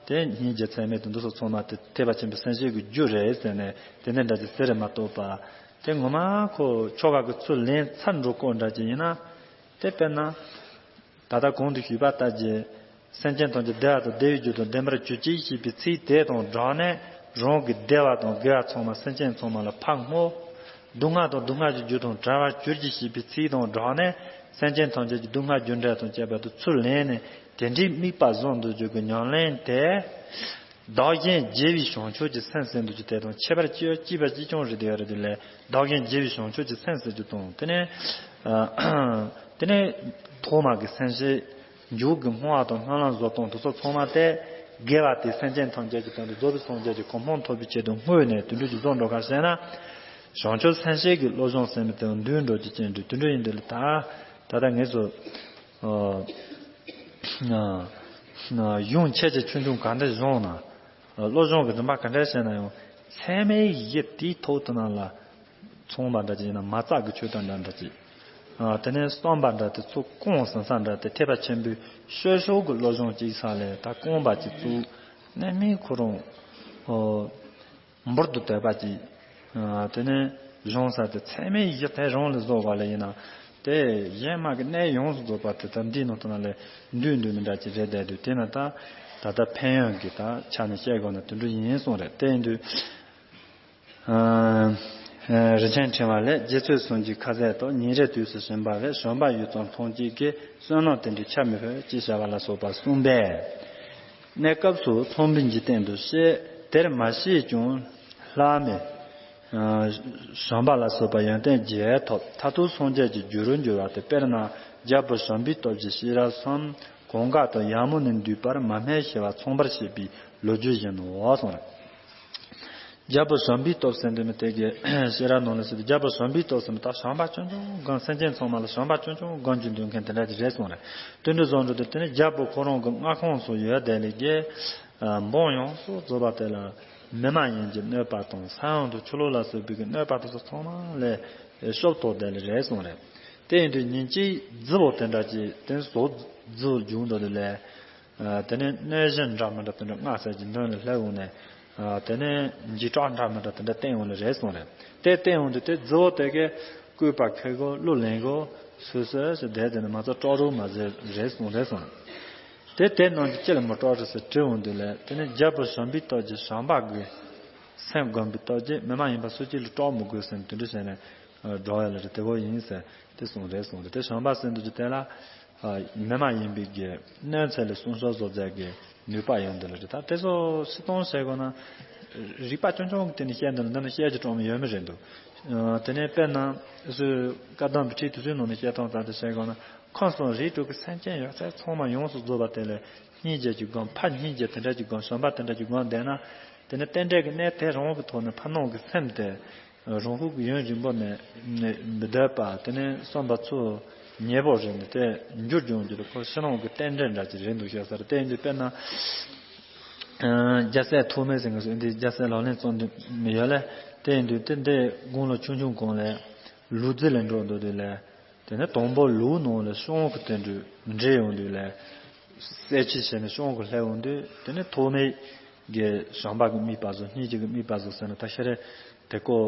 དེ་སྙིང་རྗེ་ཚད་མེད་དེ་འདི་ཚོ་ཚང་མ་དེ་ཐེག་པ་ཆེན་པོའི་སེམས་བསྐྱེད་ཀྱི་རྒྱུ་རེད་ཟེར་ནས་དེ་འདྲ་འདྲ་ཅིག་ཟེར་རེ་མ་གཏོགས་པ། དེ་ངོ་མ་ཁོ་ཆོ་ག་གི་ཚུར་ལེན་ཚར་འགྲོ་སྐོར་འདྲ་ཅིག་ཡིན་ན། དེ་དཔེར་ན། ད་ལྟ་གོང་དུ་ཞུས་པ་ལྟར་གྱི། སེམས་ཅན་ཐམས་ཅད་བདེ་བ་དང་བདེ་བའི་རྒྱུ་དང་ལྡན་པར་གྱུར་ཅིག་ཞེས་པའི་ཚིག་དེ་དང་སྦྲགས་ནས་རང་གི་བདེ་བ་དང་དགེ་བ་ཚང་མ་སེམས་ཅན་ཚང་མ་ལ་ཕར་བསྔོ། སྡུག་བསྔལ་དང་སྡུག་བསྔལ་གྱི་རྒྱུ་དང་བྲལ་བར་གྱུར་ཅིག་ཞེས་པའི་ཚིག་དང་སྦྲགས་ནས་སེམས་ཅན་ཐམས་ཅད་ཀྱི་སྡུག་བསྔལ་རྒྱུ་འབྲས་དང་བཅས་པ་དེ་ཚུར་ལེན་ནས་དེ་འདྲའི་དམིགས་པ་བཟུང་དུ་འཇུག་གི་ཉམས་ལེན་དེ། བདག་གཞན་བརྗེ་བའི་བྱང་ཆུབ་ཀྱི་སེམས་ཟེར་འདུག་ཅིག་དེ་དང་ཁྱད་པར་ཅི་ཡོད་ཅི་བ་ཅི་ཅུང་རེད་དེ་ཡོད་རེད་དེ་ལས་བདག་གཞན་བརྗེ་བའི་བྱང་ཆུབ་ཀྱི་སེམས་ཟེར་རྒྱུ་དང་དེ་ནས། དེ་ནས་ཐོག་མ་གི་སེམས་བསྐྱེད་མཇུག་གི་བསྔོ་བ་དང་སྨོན་ལམ་བཟོ་སྟངས་དེ་ཚོ་ཚང་མ་སྟེ། དགེ་བ་དེ་སེམས་ཅན་ཐམས་ཅད་ཀྱི་དོན་དུ་རྫོགས་པའི་སངས་རྒྱས་ཀྱི་གོ་འཕང་ཐོབ་པའི་ཆེད་དུ་བསྔོས་ནས་དེ་འདྲ་ཅིག་བཟོ་འགྲོ་ག་ཟེར་ན། བྱང་ཆུབ་སེམས་བསྐྱེད་ཀྱི་བློ་སྦྱོང་ཟེར་མི་དེ་འདུས་འགྲོ་རྒྱུ་ཅན་དུ་དེ་འདྲ་ཡིན་དེ་ལ་ད། ད་ལྟ་ངེད་ཚོ། གཞུང་ཆེ་ཆེ་ཆུང་ཆུང་ག་འདྲ་བཞུགས་ན། བློ་སྦྱོང་གི་རིམ་པ་ག་འདྲ་བྱས་ན་ཡང་ཚད་མའི་གཞི་དེའི་ཐོག་ཏུ་ན་ལ། མཚུངས་པ་འདྲ་ཅིག་ཡིན་ན་མ་རྩ་གི་ཆོས་དང་འདྲ་འདྲ་ཅིག་དེ་ནས་བསམ་པ་འདྲ་དེ་ཚོ་གོང་ཟིན་ས་འདྲ་དེ་ཐེག་པ་ཆེན་པོའི་ཤོད་ཤོག་གི་བློ་སྦྱོང་ཅིག་ས་ལས་ད་རྐང་པ་ཅིག་བཙུགས་ནས་མིའི་ཁོ་རང་འབུར་དུ་དོད་པ་ཅིག་དེ་ནས་སྦྱོང་ས་དེ་ཚད་མའི་གཞི་དེ་རང་ལ་བཟོ་བ་ལས་ཡིན་ན་དེ་གཞན་མ་གི་གནས་ཡོངས་སུ་རྫོགས་པ་དེ་ད་འདིའི་ནང་དུ་ན་ལས་འདུས་འདུས་མི་འདྲ་ཅིག་རེད་བསྡད་དུས་དེ་ན་ད་ད་ལྟ་ཕན་ཡོན་གྱི་ད་ཆ་ནས་བཤད་དགོས་ན་དེ་འདྲ་ཡིན་གསུངས་རེད་དེ་ཡིན་དུས། རིན་ཆེན་ཕྲེང་བ་ལས་རྗེ་བཙུན་གསུམ་གྱི་ཁ་ཟས་དག་ཉིན་རེ་དུས་སུ་བྱིན་པ་བས་བྱམས་པ་ཡུད་ཙམ་མཐོང་ཅིག་གིས་བསོད་ནམས་དེ་འདྲའི་ཆ་མི་ཕོད་ཅེས་བྱ་བ་ལ་སོགས་པ་གསུངས་པས། གནས་སྐབས་སུ་ཚངས་བུག་འཇིག་རྟེན་དུ་གཤེགས་དེར་མ་གཤེགས་ཀྱང་ལྷ་མི་བྱམས་པ་ལ་སོགས་པ་ཡོན་ཏན་བརྒྱད་ཐོབ་མཐར་ཐུག་སངས་རྒྱས་ཀྱི་རྒྱུ་རུ་འགྱུར་བ་སྟེ་དཔེར་ན་རྒྱལ་པོ་བྱམས་པའི་སྟོབས་ཀྱིས་ཤེས་རབ་གསུམ་གང་ག་དང་ཡར་མོ་ནས་འདུས་པར་མ་སྨད་ཞི་བ་ཚངས་པར་བྱེད་པའི་ལོ་རྒྱུས་བཞིན་ནོ་གསུངས་རེད། རྒྱལ་པོ་བྱམས་པའི་སྟོབས་ཟེར་འདི་མི་དེ་གའི་ཤེས་རབ་ནང་ལ་ཟེར་ཏེ་རྒྱལ་པོ་བྱམས་པའི་སྟོབས་ཟེར་མི་ད་བྱམས་པ་ཆུང་ཆུང་སྒོམ་སེམས་ཅན་ཚང་མ་ལ་བྱམས་པ་ཆུང་ཆུང་སྒོམ་གྱི་འདུག་མཁན་དེ་འདྲ་ཅིག་རེད་གསུངས་རེད། དེ་འདྲ་བཟོ་འགྲོ་དུས་དེ་ནི་རྒྱལ་པོ་ཁོ་རང་གི་མངའ་ཁོངས་སུ་ཡོད་དེ་ལས་ཀྱི་འབངས་ཡོངས་སུ་རྫོགས་པ་དེ་ལ་མི་མ་ཡིན་གྱི་གནོད་པ་དང་ས་ཡོམ་དང་ཆུ་ལོག་ལ་སོགས་པའི་གི་གནོད་པ་དེ་ཚོ་ཚང་མ་ལས་ཤོབ་ཐོག་དེ་ལ་རེད་གསུངས་རེད། དེ་ཡིན་དུས་ཉིན་གཅིག་རྫི་བོ་དེ་འདྲ་ཅིག་དེ་ཟོག་རྫི་བོ་རྒྱུག་འགྲོ་དུས་ལས། དེ་ནས་གནོད་སྦྱིན་འདྲ་མི་འདྲ་དེ་འདྲ་མངའ་གསལ་གྱི་མདུན་ལ་སླེབས་འོང་ནས། དེ་ནས་འཇིགས་སྐྲག་འདྲ་མི་འདྲ་དེ་འདྲ་བསྟན་འོང་ལེ་རེད་གསུངས་རེད། དེ་བསྟན་འོང་དུས་དེ་རྫི་བོ་དེ་གས་སྐུད་པ་ཁེ་གོ་གླུ་ལེན་གོ་སོ་སོ་སོ་བསྡད་དེ་ནས་མ་ཚོ་སྐྲག་རུ་མ་ཟེར་རེད་གསུངས་རེད་གསུངས། དེ་དེ་ནང་གི་ཅི་ལ་མི་སྐྲག་རེད་ཟེར་དྲི་འོང་དུས་ལས་དེ་ནས་རྒྱལ་པོ་བྱམས་པའི་སྟོབས་ཀྱིས་བྱམས་པ་གི་སེམས་བསྒོམས་པའི་སྟོབས་ཀྱིས་མི་མ་ཡིན་པ་སུ་གཅིག་ལ་སྐྲག་མི་དགོས་ཟེར་ནས་དེ་འདྲ་བྱས་ནས་འགྲོ་ཡ་ལ་རེད་དེ་བོ་ཡིན་ཟེར་དེ་གསུངས་རེད་གསུངས་རེད། དེ་བྱམས་པ་ཟེར་འདུག་ཅི་དེ་ལ། མི་མ་ཡིན་པའི་གི་གནོད་འཚེ་ལས་སྲུང་སྐྱོབ་བཟོ་མཛད་ཀྱི་ནུས་པ་ཡོད་འདི་ལ་རེད། ད་དེ་ཚོ་སྤྱིར་བཏང་བྱས་དགོས་ན་རིག་པ་ཆུང་ཆུང་གི་སྟེང་ནས་བཤད་འདི་ལ་འདི་ནི་བཤད་ཀྱི་གྲོགས་མི་ཡོད་མི་རེད་འདུག་དེ་ནས་དཔེར་ན་སུ་བཀའ་གདམས་པའི་ཁྲིད་དེ་ཚོའི་ནང་ནས་བཤད་སྟངས་ལྟར་དུ་བྱས་དགོས་ན་ཁམས་གསུམ་རིགས་དྲུག་གི་སེམས་ཅན་ཡོད་ཚད་ཚང་མ་ཡོངས་སུ་རྫོགས་པ་དེ་ལས་སྙིང་རྗེ་གི་སྒོམ་ཕར་སྙིང་རྗེ་དེ་འདྲ་གི་སྒོམ་བྱམས་པ་དེ་འདྲ་གི་སྒོམ་བསྡད་ན་དེ་ནི་རྟེན་འབྲེལ་གྱི་གནས་དེ་རང་གི་ཐོག་ནས་ཕར་སྣང་གི་སེམས་དེ། རང་ཤུགས་ཀྱིས་ཡུན་རིང་པོ་ནས་མི་སྡོད་པ་དེ་ནས་བསམ་པ་ཚུར་ཉེ་བོ་རེད་འདི་དེ་འགྱུར་འགྱུར་འགྱུར་ཁོ་ཕྱི་ནང་གི་རྟེན་འབྲེལ་འདྲ་ཅིག་རེད་འདུག་ཤག་ས་རེད། དེ་ཡིན་དུས་དཔེར་ན་རྒྱལ་སྲས་ཐོགས་མེད་ཟེར་མཁན་ཚོ་འདི་རྒྱལ་སྲས་ལག་ལེན་བརྩམས་འདུག་མི་ཡོད་ལ་དེ་ཡིན་དུས་དེ་འདི་དགུང་ལོ་ཆུང་ཆུང་གོང་ལས་ལུག་རྫི་ལ་འགྲོ་འདུག་དུས་ལས་དེ་ནས་དང་པོ་ལུག་ནང་ལ་སྤྱང་ཀི་དེ་འདྲ་འདྲེས་ཡོང་དུས་ལས་གསལ་ཆེ་བྱས་ནས་སྤྱང་ཀི་སླེབས་ཡོང་དུས་དེ་ནས་ཐོགས་མེད་ཀྱི་བྱམས་པ་གི་དམིགས་པ་བཟོ་སྙིང་རྗེ་གི་དམིགས་པ་བཟོ་ཟེར་ན་ད་ཤ་རེ་དེ་ཀོ།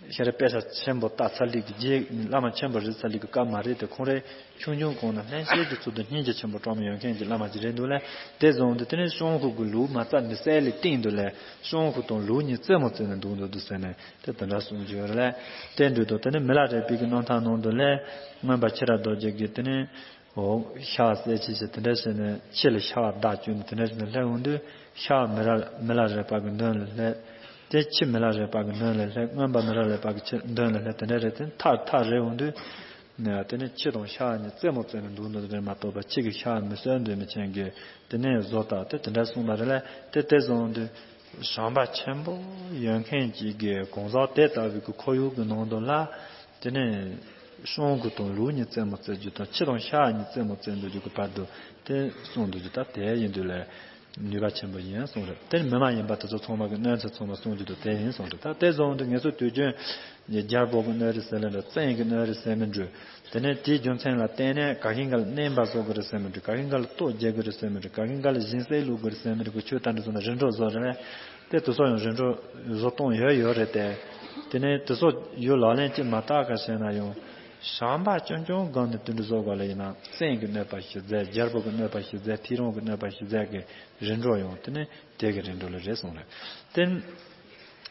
ཤེས་རབ་དཔེ་ཆ་ཆེན་པོ་ལྟ་ཚར་ལུགས་ཀྱི་རྗེས་བླ་མ་ཆེན་པོ་རིག་ཚར་ལུགས་ཀྱི་སྐབས་མ་རེད་དེ། ཁོང་རེ་ཆུང་ཆུང་གོང་ན་སྙན་ཤལ་གྱི་ཚུལ་དུ་སྙིང་རྗེ་ཆེན་པོ་སྤྲང་མོ་ཡོད་མཁན་གྱི་བླ་མ་ཅིག་རེད་འདུག་ལ། དེ་བཟུང་དུ་དེ་ནས་ཤོང་ཁུ་གི་ལུགས་མ་རྩ་མི་གསལ་ལས་སྟེང་དུ་ལས་ཤོང་ཁུ་དང་ལུགས་གཉིས་རྩེད་མོ་རྩེ་ནས་འདུག་འདུག་འདུག་ཟེར་ནས་དེ་དེ་འདྲ་གསུངས་ཀྱི་ཡོད་རེད་ལ། དེ་འདྲ་དུ་དེ་ནས་མི་ལ་རས་པའི་གི་རྣམ་ཐར་ནང་དུ་ལས་མངོན་པ་ཤེས་རབ་རྡོ་རྗེ་གིས་དེ་ནས། འོ། ཤ་བ་གསལ་བྱེད་ཅེས་དེ་འདྲ་བྱས་ནས་ཕྱི་ལ་ཤ་བ་བདག་བཅོས་ནས་དེ་འདྲ་བྱས་ནས་སླེབས་འོང་དུས། ཤ་བ་མི་ར་མི་ལ་རས་པ་གི་མདུན་ལ་སླེབས། དེ་ཕྱི་མི་ལ་རས་པ་གི་མདུན་ལ་སླེབས། མངོན་པ་མི་ར་རས་པ་གི་ཕྱི་མདུན་ལ་སླེབས། དེ་འདྲ་རེད་དེ་ཐག་ཐག་རེད་འོང་དུས། ནས་དེ་ནས་ཕྱི་དང་ཤ་བ་གཉིས་རྩེད་མོ་རྩེ་ནས་འདུག་འདུག་རེད་མ་གཏོགས་པ་ཕྱི་གི་ཤ་བ་མི་གསོད་འདོད་མི་ཆེན་གྱི་དེ་ནས་བཟོ་ལྟ་དེ་དེ་འདྲ་གསུངས་པ་རེད་ལ། དེ་དེ་བཟུང་འོང་དུས། བྱམས་པ་ཆེན་པོ་ཡོད་མཁན་ཅིག་གིས་གང་ཟག་དེ་ལྟ་བུའི་གི་ཁོར་ཡུག་གི་ནང་དུ་ལ། དེ་ནས་ཤོང་ཁུ་དང་ལུགས་གཉིས་རྩེད་མོ་རྩེ་རྒྱུ་དང་ཕྱི་དང་ཤ་གཉིས་རྩེད་མོ་རྩེ་འདུག་རྒྱུ་གི་བར་དུ་དེ་གསུངས་འདུག་རྒྱུ་ད་དེ་ཡིན་དུས་ལས་ནུས་པ་ཆེན་པོ་ཡིན་གསུངས་རེད། དེ་ནི་མི་མ་ཡིན་པ་དེ་ཚོ་ཚང་མ་གི་གནོད་འཚེ་ཚང་མ་གསུངས་རྒྱུ་དང་དེ་ཡིན་གསུངས་རེད། ད་དེ་བཟུང་དུས་ངེད་ཚོ་དུས་རྒྱུན་རྒྱལ་པོ་གི་གནོད་རེད་ཟེར་ལེ་འདྲ། བཙན་གྱི་གནོད་རེད་ཟེར་མི་འགྲོ། དེ་ནས་དེའི་རྒྱུ་མཚན་ལ་བརྟེན་ནས་ག་གིན་ག་ལ་མནན་པ་བཟོ་དགོས་རེད་ཟེར་མི་འགྲོ། ག་གིན་ག་ལ་ལྟོ་རྒྱག་དགོས་རེད་ཟེར་མི་འགྲོ། ག་གིན་ག་ལ་སྦྱིན་སྲེག་བླུག་དགོས་རེད་ཟེར་མི་འགྲོ། ཁོ་ཆོས་ལྟ་འགྲོ་ཚོ་ན་རིམ་གྲོ་བཟོ་རེད། དེ་དེ་ཚོ་ཡང་རིམ་གྲོ་བཟོ་སྟངས་ཡོད་ཡོད་རེད་དེ། དེ་ནས་དེ་ཚོ་ཡོད་ལག་ལེན་ཅིག་མ་བསྟར་ག་བྱས་ན་ཡང་བྱམས་པ་ཅུང་ཅུང་སྒོམ་ནས་དེ་འདྲ་བཟོ་དགོས་ལ་ཡིན་ན་བཙན་གྱི་གནོད་པ་ཞི་མཛད། རྒྱལ་པོ་གི་གནོད་པ་ཞི་མཛད། ཐེའུ་རང་གི་གནོད་པ་ཞི་མཛད་ཀྱི་རིམ་གྲོ་ཡང་དེ་ནས་དེ་གི་རིམ་གྲོ་ལ་རེད་གསུངས་རེད། དེ་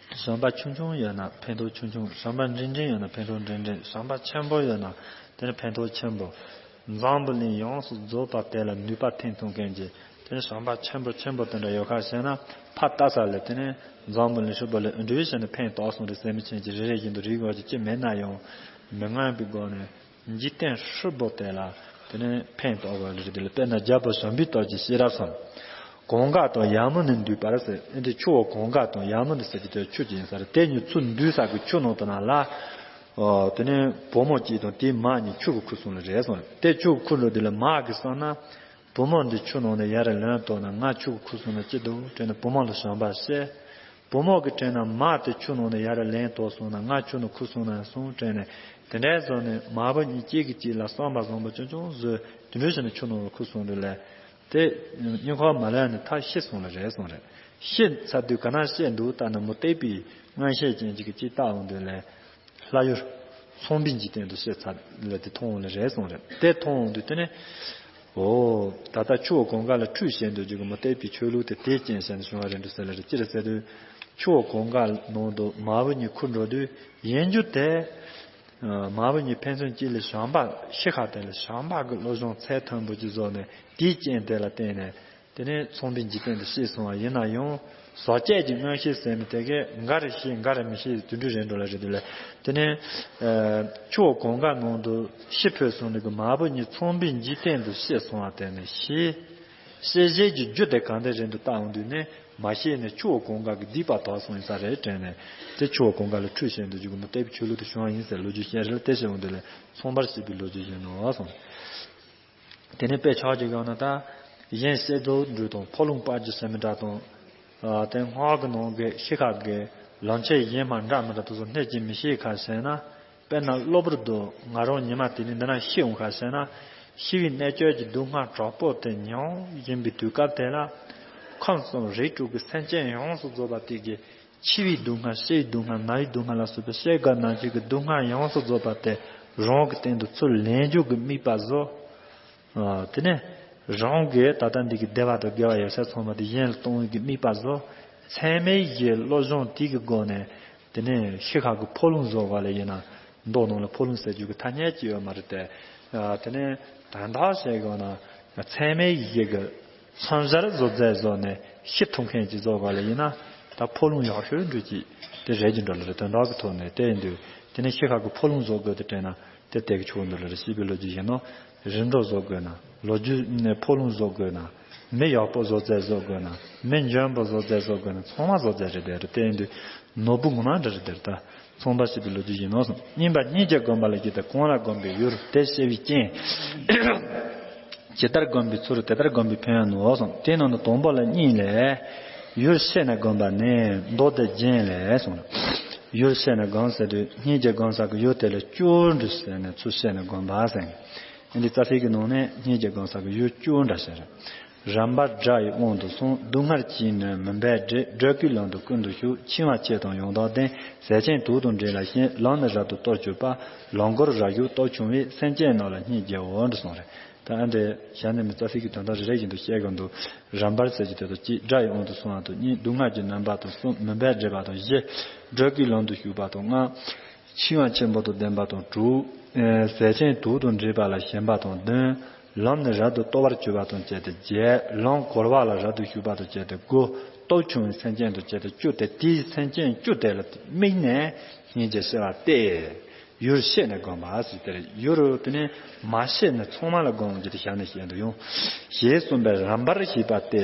བྱམས་པ་ཆུང་ཆུང་ཡོད་ན་ཕན་ཐོགས་ཆུང་ཆུང་། བྱམས་པ་འབྲིང་འབྲིང་ཡོད་ན་ཕན་ཐོགས་འབྲིང་འབྲིང་། བྱམས་པ་ཆེན་པོ་ཡོད་ན་དེ་ནི་ཕན་ཐོགས་ཆེན་པོ། འཛམ་བུ་གླིང་ཡོངས་སུ་རྫོགས་པ་དེ་ལ་ནུས་པ་ཐེབས་ཐུབ་མཁན་གྱི་དེ་ནི་བྱམས་པ་ཆེན་པོ་ཆེན་པོ་དེ་འདྲ་ཡོད་ཁ་བྱས་ན་ཕར་ལྟ་ས་ལ་དེ་ནི་འཛམ་བུ་གླིང་ཧྲིལ་པོ་ལ་འདྲུད་བྱས་ནས་ཕན་ཐོགས་སོང་རེད་ཟེར་མི་ཆེན་གྱི་རེ་རེ་བཞིན་དུ་རིག་དགོས་ཀྱི་ཅི་མེད་ན་ཡང་མི་མངོན་པའི་སྒོ་ནས། འཇིག་རྟེན་ཧྲིལ་པོ་དེ་ལ་དེ་ནས་ཕན་ཐོགས་པ་རེད་དེ་ལ། དཔེར་ན་རྒྱལ་པོ་བྱམས་པའི་སྟོབས་ཀྱིས་ཤེས་རབ་བཟང་། གངྒཱ་དང་ཡ་མུ་ནའི་འདུས་པར་ཟེར། ཨེ་འདི་ཆུ་བོ་གངྒཱ་དང་ཡ་མུ་ནའི་ཟེར་གྱི་དེ་ཆུ་ཅིག་ཡིན་ས་རེད། དེ་གཉིས་ཚུར་འདུས་ས་གི་ཆུ་ནང་དུ་ན་ལ། ཨོ། དེ་ནས་བུ་མོ་གཅིག་དང་དེའི་མ་གཉིས་ཆུ་གི་ཁུ་སོང་ལ་རེད་སོང་། དེ་ཆུ་གི་ཁུ་འགྲོ་དེ་ལ་མ་གི་སོང་ན། བུ་མོ་འདི་ཆུ་ནང་ནས་ཡར་ལེན་དོགས་ན་ང་ཆུ་གི་ཁུ་སོང་ན་ཅི་འདུག་དྲན་ནས་བུ་མོ་ལ་བྱམས་པ་བསྐྱེད། བུ་མོ་གི་དྲན་ན་མ་དེ་ཆུ་ནང་ནས་ཡར་ལེན་དོགས་སོང་ན་ང་ཆུ་ནང་ཁུ་སོང་ན་སོང་དྲན་ནས་དེ་འདྲའི་བཟོ་ནས་མ་བུ་གཉིས་གཅིག་གིས་གཅིག་ལ་བསམ་པ་བཟང་པོ་ཆུང་ཆུང་བཟོས། དེ་འདྲ་བྱས་ནས་ཆུ་ནང་ལ་ཁུ་སོང་དུས་ལས་དེ་སྙིང་ཁོག་མ་ལེན་ནས་ཐག་ཤི་སོང་ལ་རེད་སོང་རེད། ཤི་ཚར་དུས་ག་ན་ཤི་འདུག་ལྟ་ན་མུ་སྟེགས་པའི་མངོན་ཤེས་ཅན་གཅིག་གིས་གཅིག་བལྟ་འོང་དུས་ལས། ལྷ་ཡུལ་ཚངས་པའི་འཇིག་རྟེན་དུ་སྐྱེས་ཚར་ལ་དེ་མཐོང་བ་ལ་རེད་གསུངས་རེད། དེ་མཐོང་འོང་དུས་དེ་ནས། འོ། ད་ལྟ་ཆུ་བོ་གངྒཱ་ལ་ཁྲུས་བྱས་འདུག་རྒྱུ་གི་མུ་སྟེགས་པའི་ཆོས་ལུགས་དེ་དེ་རྐྱེན་བྱས་ནས་བྱུང་བ་རེད་འདུག་ཟེར་ལ་རེད། ཅི་རེད་ཟེར་དུས། ཆུ་བོ་གངྒཱ་ནང་དུ་མ་བུ་གཉིས་ཁུར་འགྲོ་དུས་ཡིན་རྒྱུ་དེ། མ་བུ་གཉིས་ཕན་ཚུན་གཅིག་ལ་བྱམས་པ་ཤི་ཁ་དེ་ལ་བྱམས་པ་གི་བློ་སྦྱོང་ཚད་མཐོན་པོ་ཅིག་བཟོས་ནས་དེའི་རྐྱེན་དེ་ལ་བརྟེན་ནས། དེ་ནས་ཚངས་པའི་འཇིག་རྟེན་དུ་སྐྱེས་སོང་བ་ཡིན་ན་ཡང་། ཟག་བཅས་ཀྱི་མངོན་ཤེས་ཟེར་མི་དེ་གས་འགའ་རེ་ཤེས་འགའ་རེ་མི་ཤེས་དུད་འགྲོ་རེད་འགྲོ་ལ་རེད་འདུག་ལ། དེ་ནས། ཆུ་བོ་གངྒཱ་ནང་དུ་ཤི་འཕོས་སོང་ནས་གི་མ་བུ་གཉིས་ཚངས་པའི་འཇིག་རྟེན་དུ་སྐྱེས་སོང་བ་དེ་ནས་ཤེས། སྐྱེ་བྱེད་ཀྱི་རྒྱུ་དེ་གང་དེ་རེད་འདུག་ལྟ་འོང་དུས་ནས་མ་ཤེས་ནས་ཆུ་བོ་གངྒཱ་གི་སྡིག་པ་དག་སོང་ཡིན་ས་རེད་དྲན་ནས། དེ་ཆུ་བོ་གངྒཱ་ལ་ཁྲུས་བྱས་འདུག་རྒྱུ་གི་མུ་སྟེགས་པའི་ཆོས་ལུགས་དེ་བྱུང་བ་ཡིན་ཟེར་ལོ་རྒྱུས་བཤད་རེད་ལ། དེ་བཤད་འོང་དུས་ལ་ཚངས་པར་བྱེད་པའི་ལོ་རྒྱུས་ཡིན་ནོ་གསུངས། དེ་ནས་དཔེ་ཆ་ཅིག་ཡོང་ན་ད། གཞན་བཤད་རྫོགས་འབྲུ་དང་ཕོ་ལུང་པར་གྱི་སེམས་འདྲ་དང་། དེ་སྔགས་ཀྱི་ནང་གི་ཤི་ཁ་གི་ལམ་ཆེན་གཞན་མ་འདྲ་མི་འདྲ་དེ་ཚོ་སྣེ་གཅིག་མི་ཤེས་ཁ་བྱས་ན། དཔེར་ན་གློ་བུར་དུ་ང་རང་ཉི་མ་དེ་ནས་འདི་ན་ཤི་འོང་ཁ་བྱས་ན། ཤི་བའི་གནད་གཅོད་ཀྱི་སྡུག་བསྔལ་དྲག་པོ་དེ་མྱོང་བཞིན་པའི་དུས་སྐབས་དེ་ལ། ཁམས་གསུམ་རིགས་དྲུག་གི་སེམས་ཅན་ཡོངས་སུ་རྫོགས་པ་དེ་གི་འཆི་བའི་སྡུག་བསྔལ། ཤི་བའི་སྡུག་བསྔལ། ན་བའི་སྡུག་བསྔལ་ལ་སོགས་པའི་སྐྱེ་རྒ་ན་འཆི་གི་སྡུག་བསྔལ་ཡོངས་སུ་རྫོགས་པ་དེ་རང་གི་སྟེང་དུ་ཚུར་ལེན་རྒྱུ་གི་དམིགས་པ་བཟོ། ཨ། དེ་ནས་རང་གི་ད་ལྟ་འདི་གི་བདེ་བ་དང་དགེ་བ་ཡོད་ཚད་ཚང་མ་དེ་གཞན་ལ་གཏོང་བའི་གི་དམིགས་པ་བཟོ། ཚད་མེད་བཞིའི་བློ་སྦྱོང་དེ་གི་སྒོ་ནས་དེ་ནས་ཤི་ཁ་གི་ཕོ་ལུང་བཟོ་བ་ལ་ཡིན་ན། མདོ་ནང་ལ་ཕོ་ལུང་ཟེར་རྒྱུ་གི་ཐ་སྙད་ཅིག་ཡོད་མ་རེད་དེ། ཨ། དེ་ནས་དོན་དག་བཤད་དགོས་ན་ཚད་མེད་བཞི་གི་མཚོན་བྱར་བཟོ་རྫས་བཟོས་ནས་ཤི་ཐུབ་མཁན་ཅིག་བཟོ་དགོས་ལ་ཡིན་ན། ད་ཕོ་ལུང་ཡག་ཤོས་འདྲ་ཅིག་དེ་རེད་ཀྱི་འགྲོ་ལ་རེད། དོན་དག་གི་ཐོག་ནས་དེ་ཡིན་དུས་དེ་ནས་ཤི་ཁ་གི་ཕོ་ལུང་བཟོ་དགོས་དེ་དྲན་ན་དེ་དེ་གི་ཆོག་འདུག་ལ་རེད། ཤི་བའི་ལོ་རྒྱུས་ཡིན་ནོ། རིམ་གྲོ་བཟོ་དགོས་ན། ལོ་རྒྱུས་ནས་ཕོ་ལུང་བཟོ་དགོས་ན། མི་ཡག་པོ་བཟོ་རྫས་བཟོ་དགོས་ན། མི་འཇོན་པོ་བཟོ་རྫས་བཟོ་དགོས་ན། ཚང་མ་བཟོ་རྫས་རེད་དེ་རེད། དེ་ཡིན་དུས་ནོར་བུ་ངོ་མ་འདྲ་རེད་དེ་རེད། ད་ཚངས་པར་བྱེད་པའི་ལོ་རྒྱུས་ཡིན་ནོ་གསུངས། གཉིས་པ་སྙིང་རྗེ་བསྒོམ་པ་ལ་གྱིས་ཏེ། གང་ལ་བསྒོམ་པའི་ཡུལ་དེ་ཤེས་པའི་རྐྱེན། ཇི་ལྟར་བསྒོམ་པའི་ཚུལ་དེ་ལྟར་བསྒོམ་པའི་ཕན་ཡོན་ནོ་གསུངས། དེ་རྣམས་ནི་དང་པོ་ལ་གཉིས་ལས། ཡུལ་ཤེས་ནས་བསྒོམ་པ་ནི་མདོ་སྡེ་རྒྱན་ལས་གསུངས། ཡུལ་ཤེས་ནས་བསྒོམ་ཟེར་དུས་སྙིང་རྗེ་བསྒོམ་ས་གི་ཡུལ་དེ་ལ་སྐྱོར་འདྲི་ཟེར་ནས་ཚུལ་ཤེས་ནས་བསྒོམ་པ་ཟེར། འདི་རྩ་ཤེས་ཀྱི་ནང་ནས་སྙིང་རྗེ་བསྒོམ་ས་གི་ཡུལ་སྐྱོར་འདྲ་ཟེར། རབ་འབར་དགྲ་ཡི་དབང་དུ་སོང་། སྡུག་བསྔལ་གྱིས་ནི་མུན་པས་བསྒྲིབས། བགྲོད་དཀའི་ལམ་དུ་ཀུན་ཏུ་ཞུགས། འཆིང་བ་ཆེ་དང་ཡང་དག་ལྡན། ཟས་ཆེན་དུག་དང་འདྲེས་ལ་ཞེན། ལམ་ནི་རབ་ཏུ་སྟོར་གྱུར་པ། ལམ་མགོར་རབ་ཞུགས་སྟོབས་ཆུང་བས། སེམས་ཅན་རྣམས་ལ་སྙིང་རྗེའོ། འདི་གསུངས་རེད། ད་ཨ་འདྲས་ཞལ་ནས་མི་རྩ་ཚིག་གི་དོན་དག་རེ་རེ་བཞིན་དུ་བཤད་དགོས་འདུག་རབ་འབར་ཟེར་གྱི་དོན་དག་གཅིག་དགྲ་ཡི་དབང་དུ་སོང་བ་དང་གཉིས། སྡུག་བསྔལ་གྱིས་མནར་བ་དང་གསུམ། མུན་པས་བསྒྲིབས་པ་དང་བཞི། བགྲོད་དཀའི་ལམ་དུ་ཞུགས་པ་དང་ལྔ། འཆིང་བ་ཆེན་པོ་དང་ལྡན་པ་དང་དྲུག་ཟས་ཆེན་དུག་དང་འདྲེས་པ་ལ་ཞེན་པ་དང་བདུན། ལམ་ནི་རབ་ཏུ་སྟོར་བར་གྱུར་པ་དང་བཅས་ཏེ་བརྒྱད། ལམ་གོལ་བ་ལ་རབ་ཏུ་ཞུགས་པ་དང་བཅས་ཏེ་དགུ། སྟོབས་ཆུང་བའི་སེམས་ཅན་དང་བཅས་ཏེ་བཅུ་སྟེ། དེའི་སེམས་ཅན་བཅུ་དེ་ལ་དམིགས་ནས་སྙིང་རྗེ་བསྐྱེད་པ་སྟེ། ཡུལ་ཤེས་ནས་བསྒོམ་པ་ཟེར་ཏེ། ཡུལ་དེ་ནི་མ་ཤེས་ནས་ཚང་མ་ལ་བསྒོམ་རྒྱུ་དེ་ཞལ་ནས་བཤད་དུ་ཡོང་། ཞེས་གསུངས་པས་རབ་འབར་ཞེས་པ་སྟེ།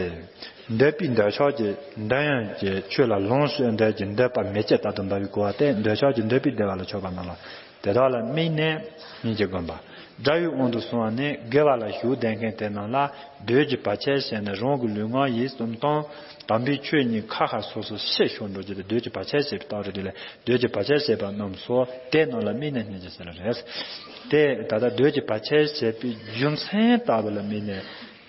འདོད་པའི་འདོད་ཆགས་ཀྱིས་འདོད་ཡོན་གྱི་ཆོས་ལ་ལོངས་སྤྱོད་འདོད་ཀྱི་འདོད་པ་མེ་ལྕེ་ལྟར་དུ་འབར་བའི་གོ་བ་སྟེ། འདོད་ཆགས་ཀྱིས་འདོད་པའི་བདེ་བ་ལ་ཆགས་པ་རྣམས་ལ། དེ་དག་ལ་དམིགས་ནས་སྙིང་རྗེ་བསྒོམ་པ། དགྲ་ཡི་དབང་དུ་སོང་བ་ནི་དགེ་བ་ལ་ཞུགས་བསྡད་མཁན་དེ་རྣམས་ལ་འདོད་ཀྱི་བར་ཆད་བྱས་ནས་རང་གི་ལུས་ངག་ཡིད་གསུམ་དང་། དམ་པའི་ཆོས་ཉིད་ཁ་ཁ་སོ་སོ་ཤེས་ཤོར་འགྲོ་རྒྱུ་དེ། འདོད་ཀྱི་བར་ཆད་བྱེད་པའི་རྟགས་རེད་དེ་ལས། འདོད་ཀྱི་བར་ཆད་བྱེད་པ་རྣམས་སོ། དེ་རྣམས་ལ་དམིགས་ནས་སྙིང་རྗེ་ཟེར་རེད། དེ་ད་ལྟ་འདོད་ཀྱི་བར་ཆད་བྱེད་པའི་རྒྱུ་མཚན་ལྟ་བུ་ལ་དམིགས་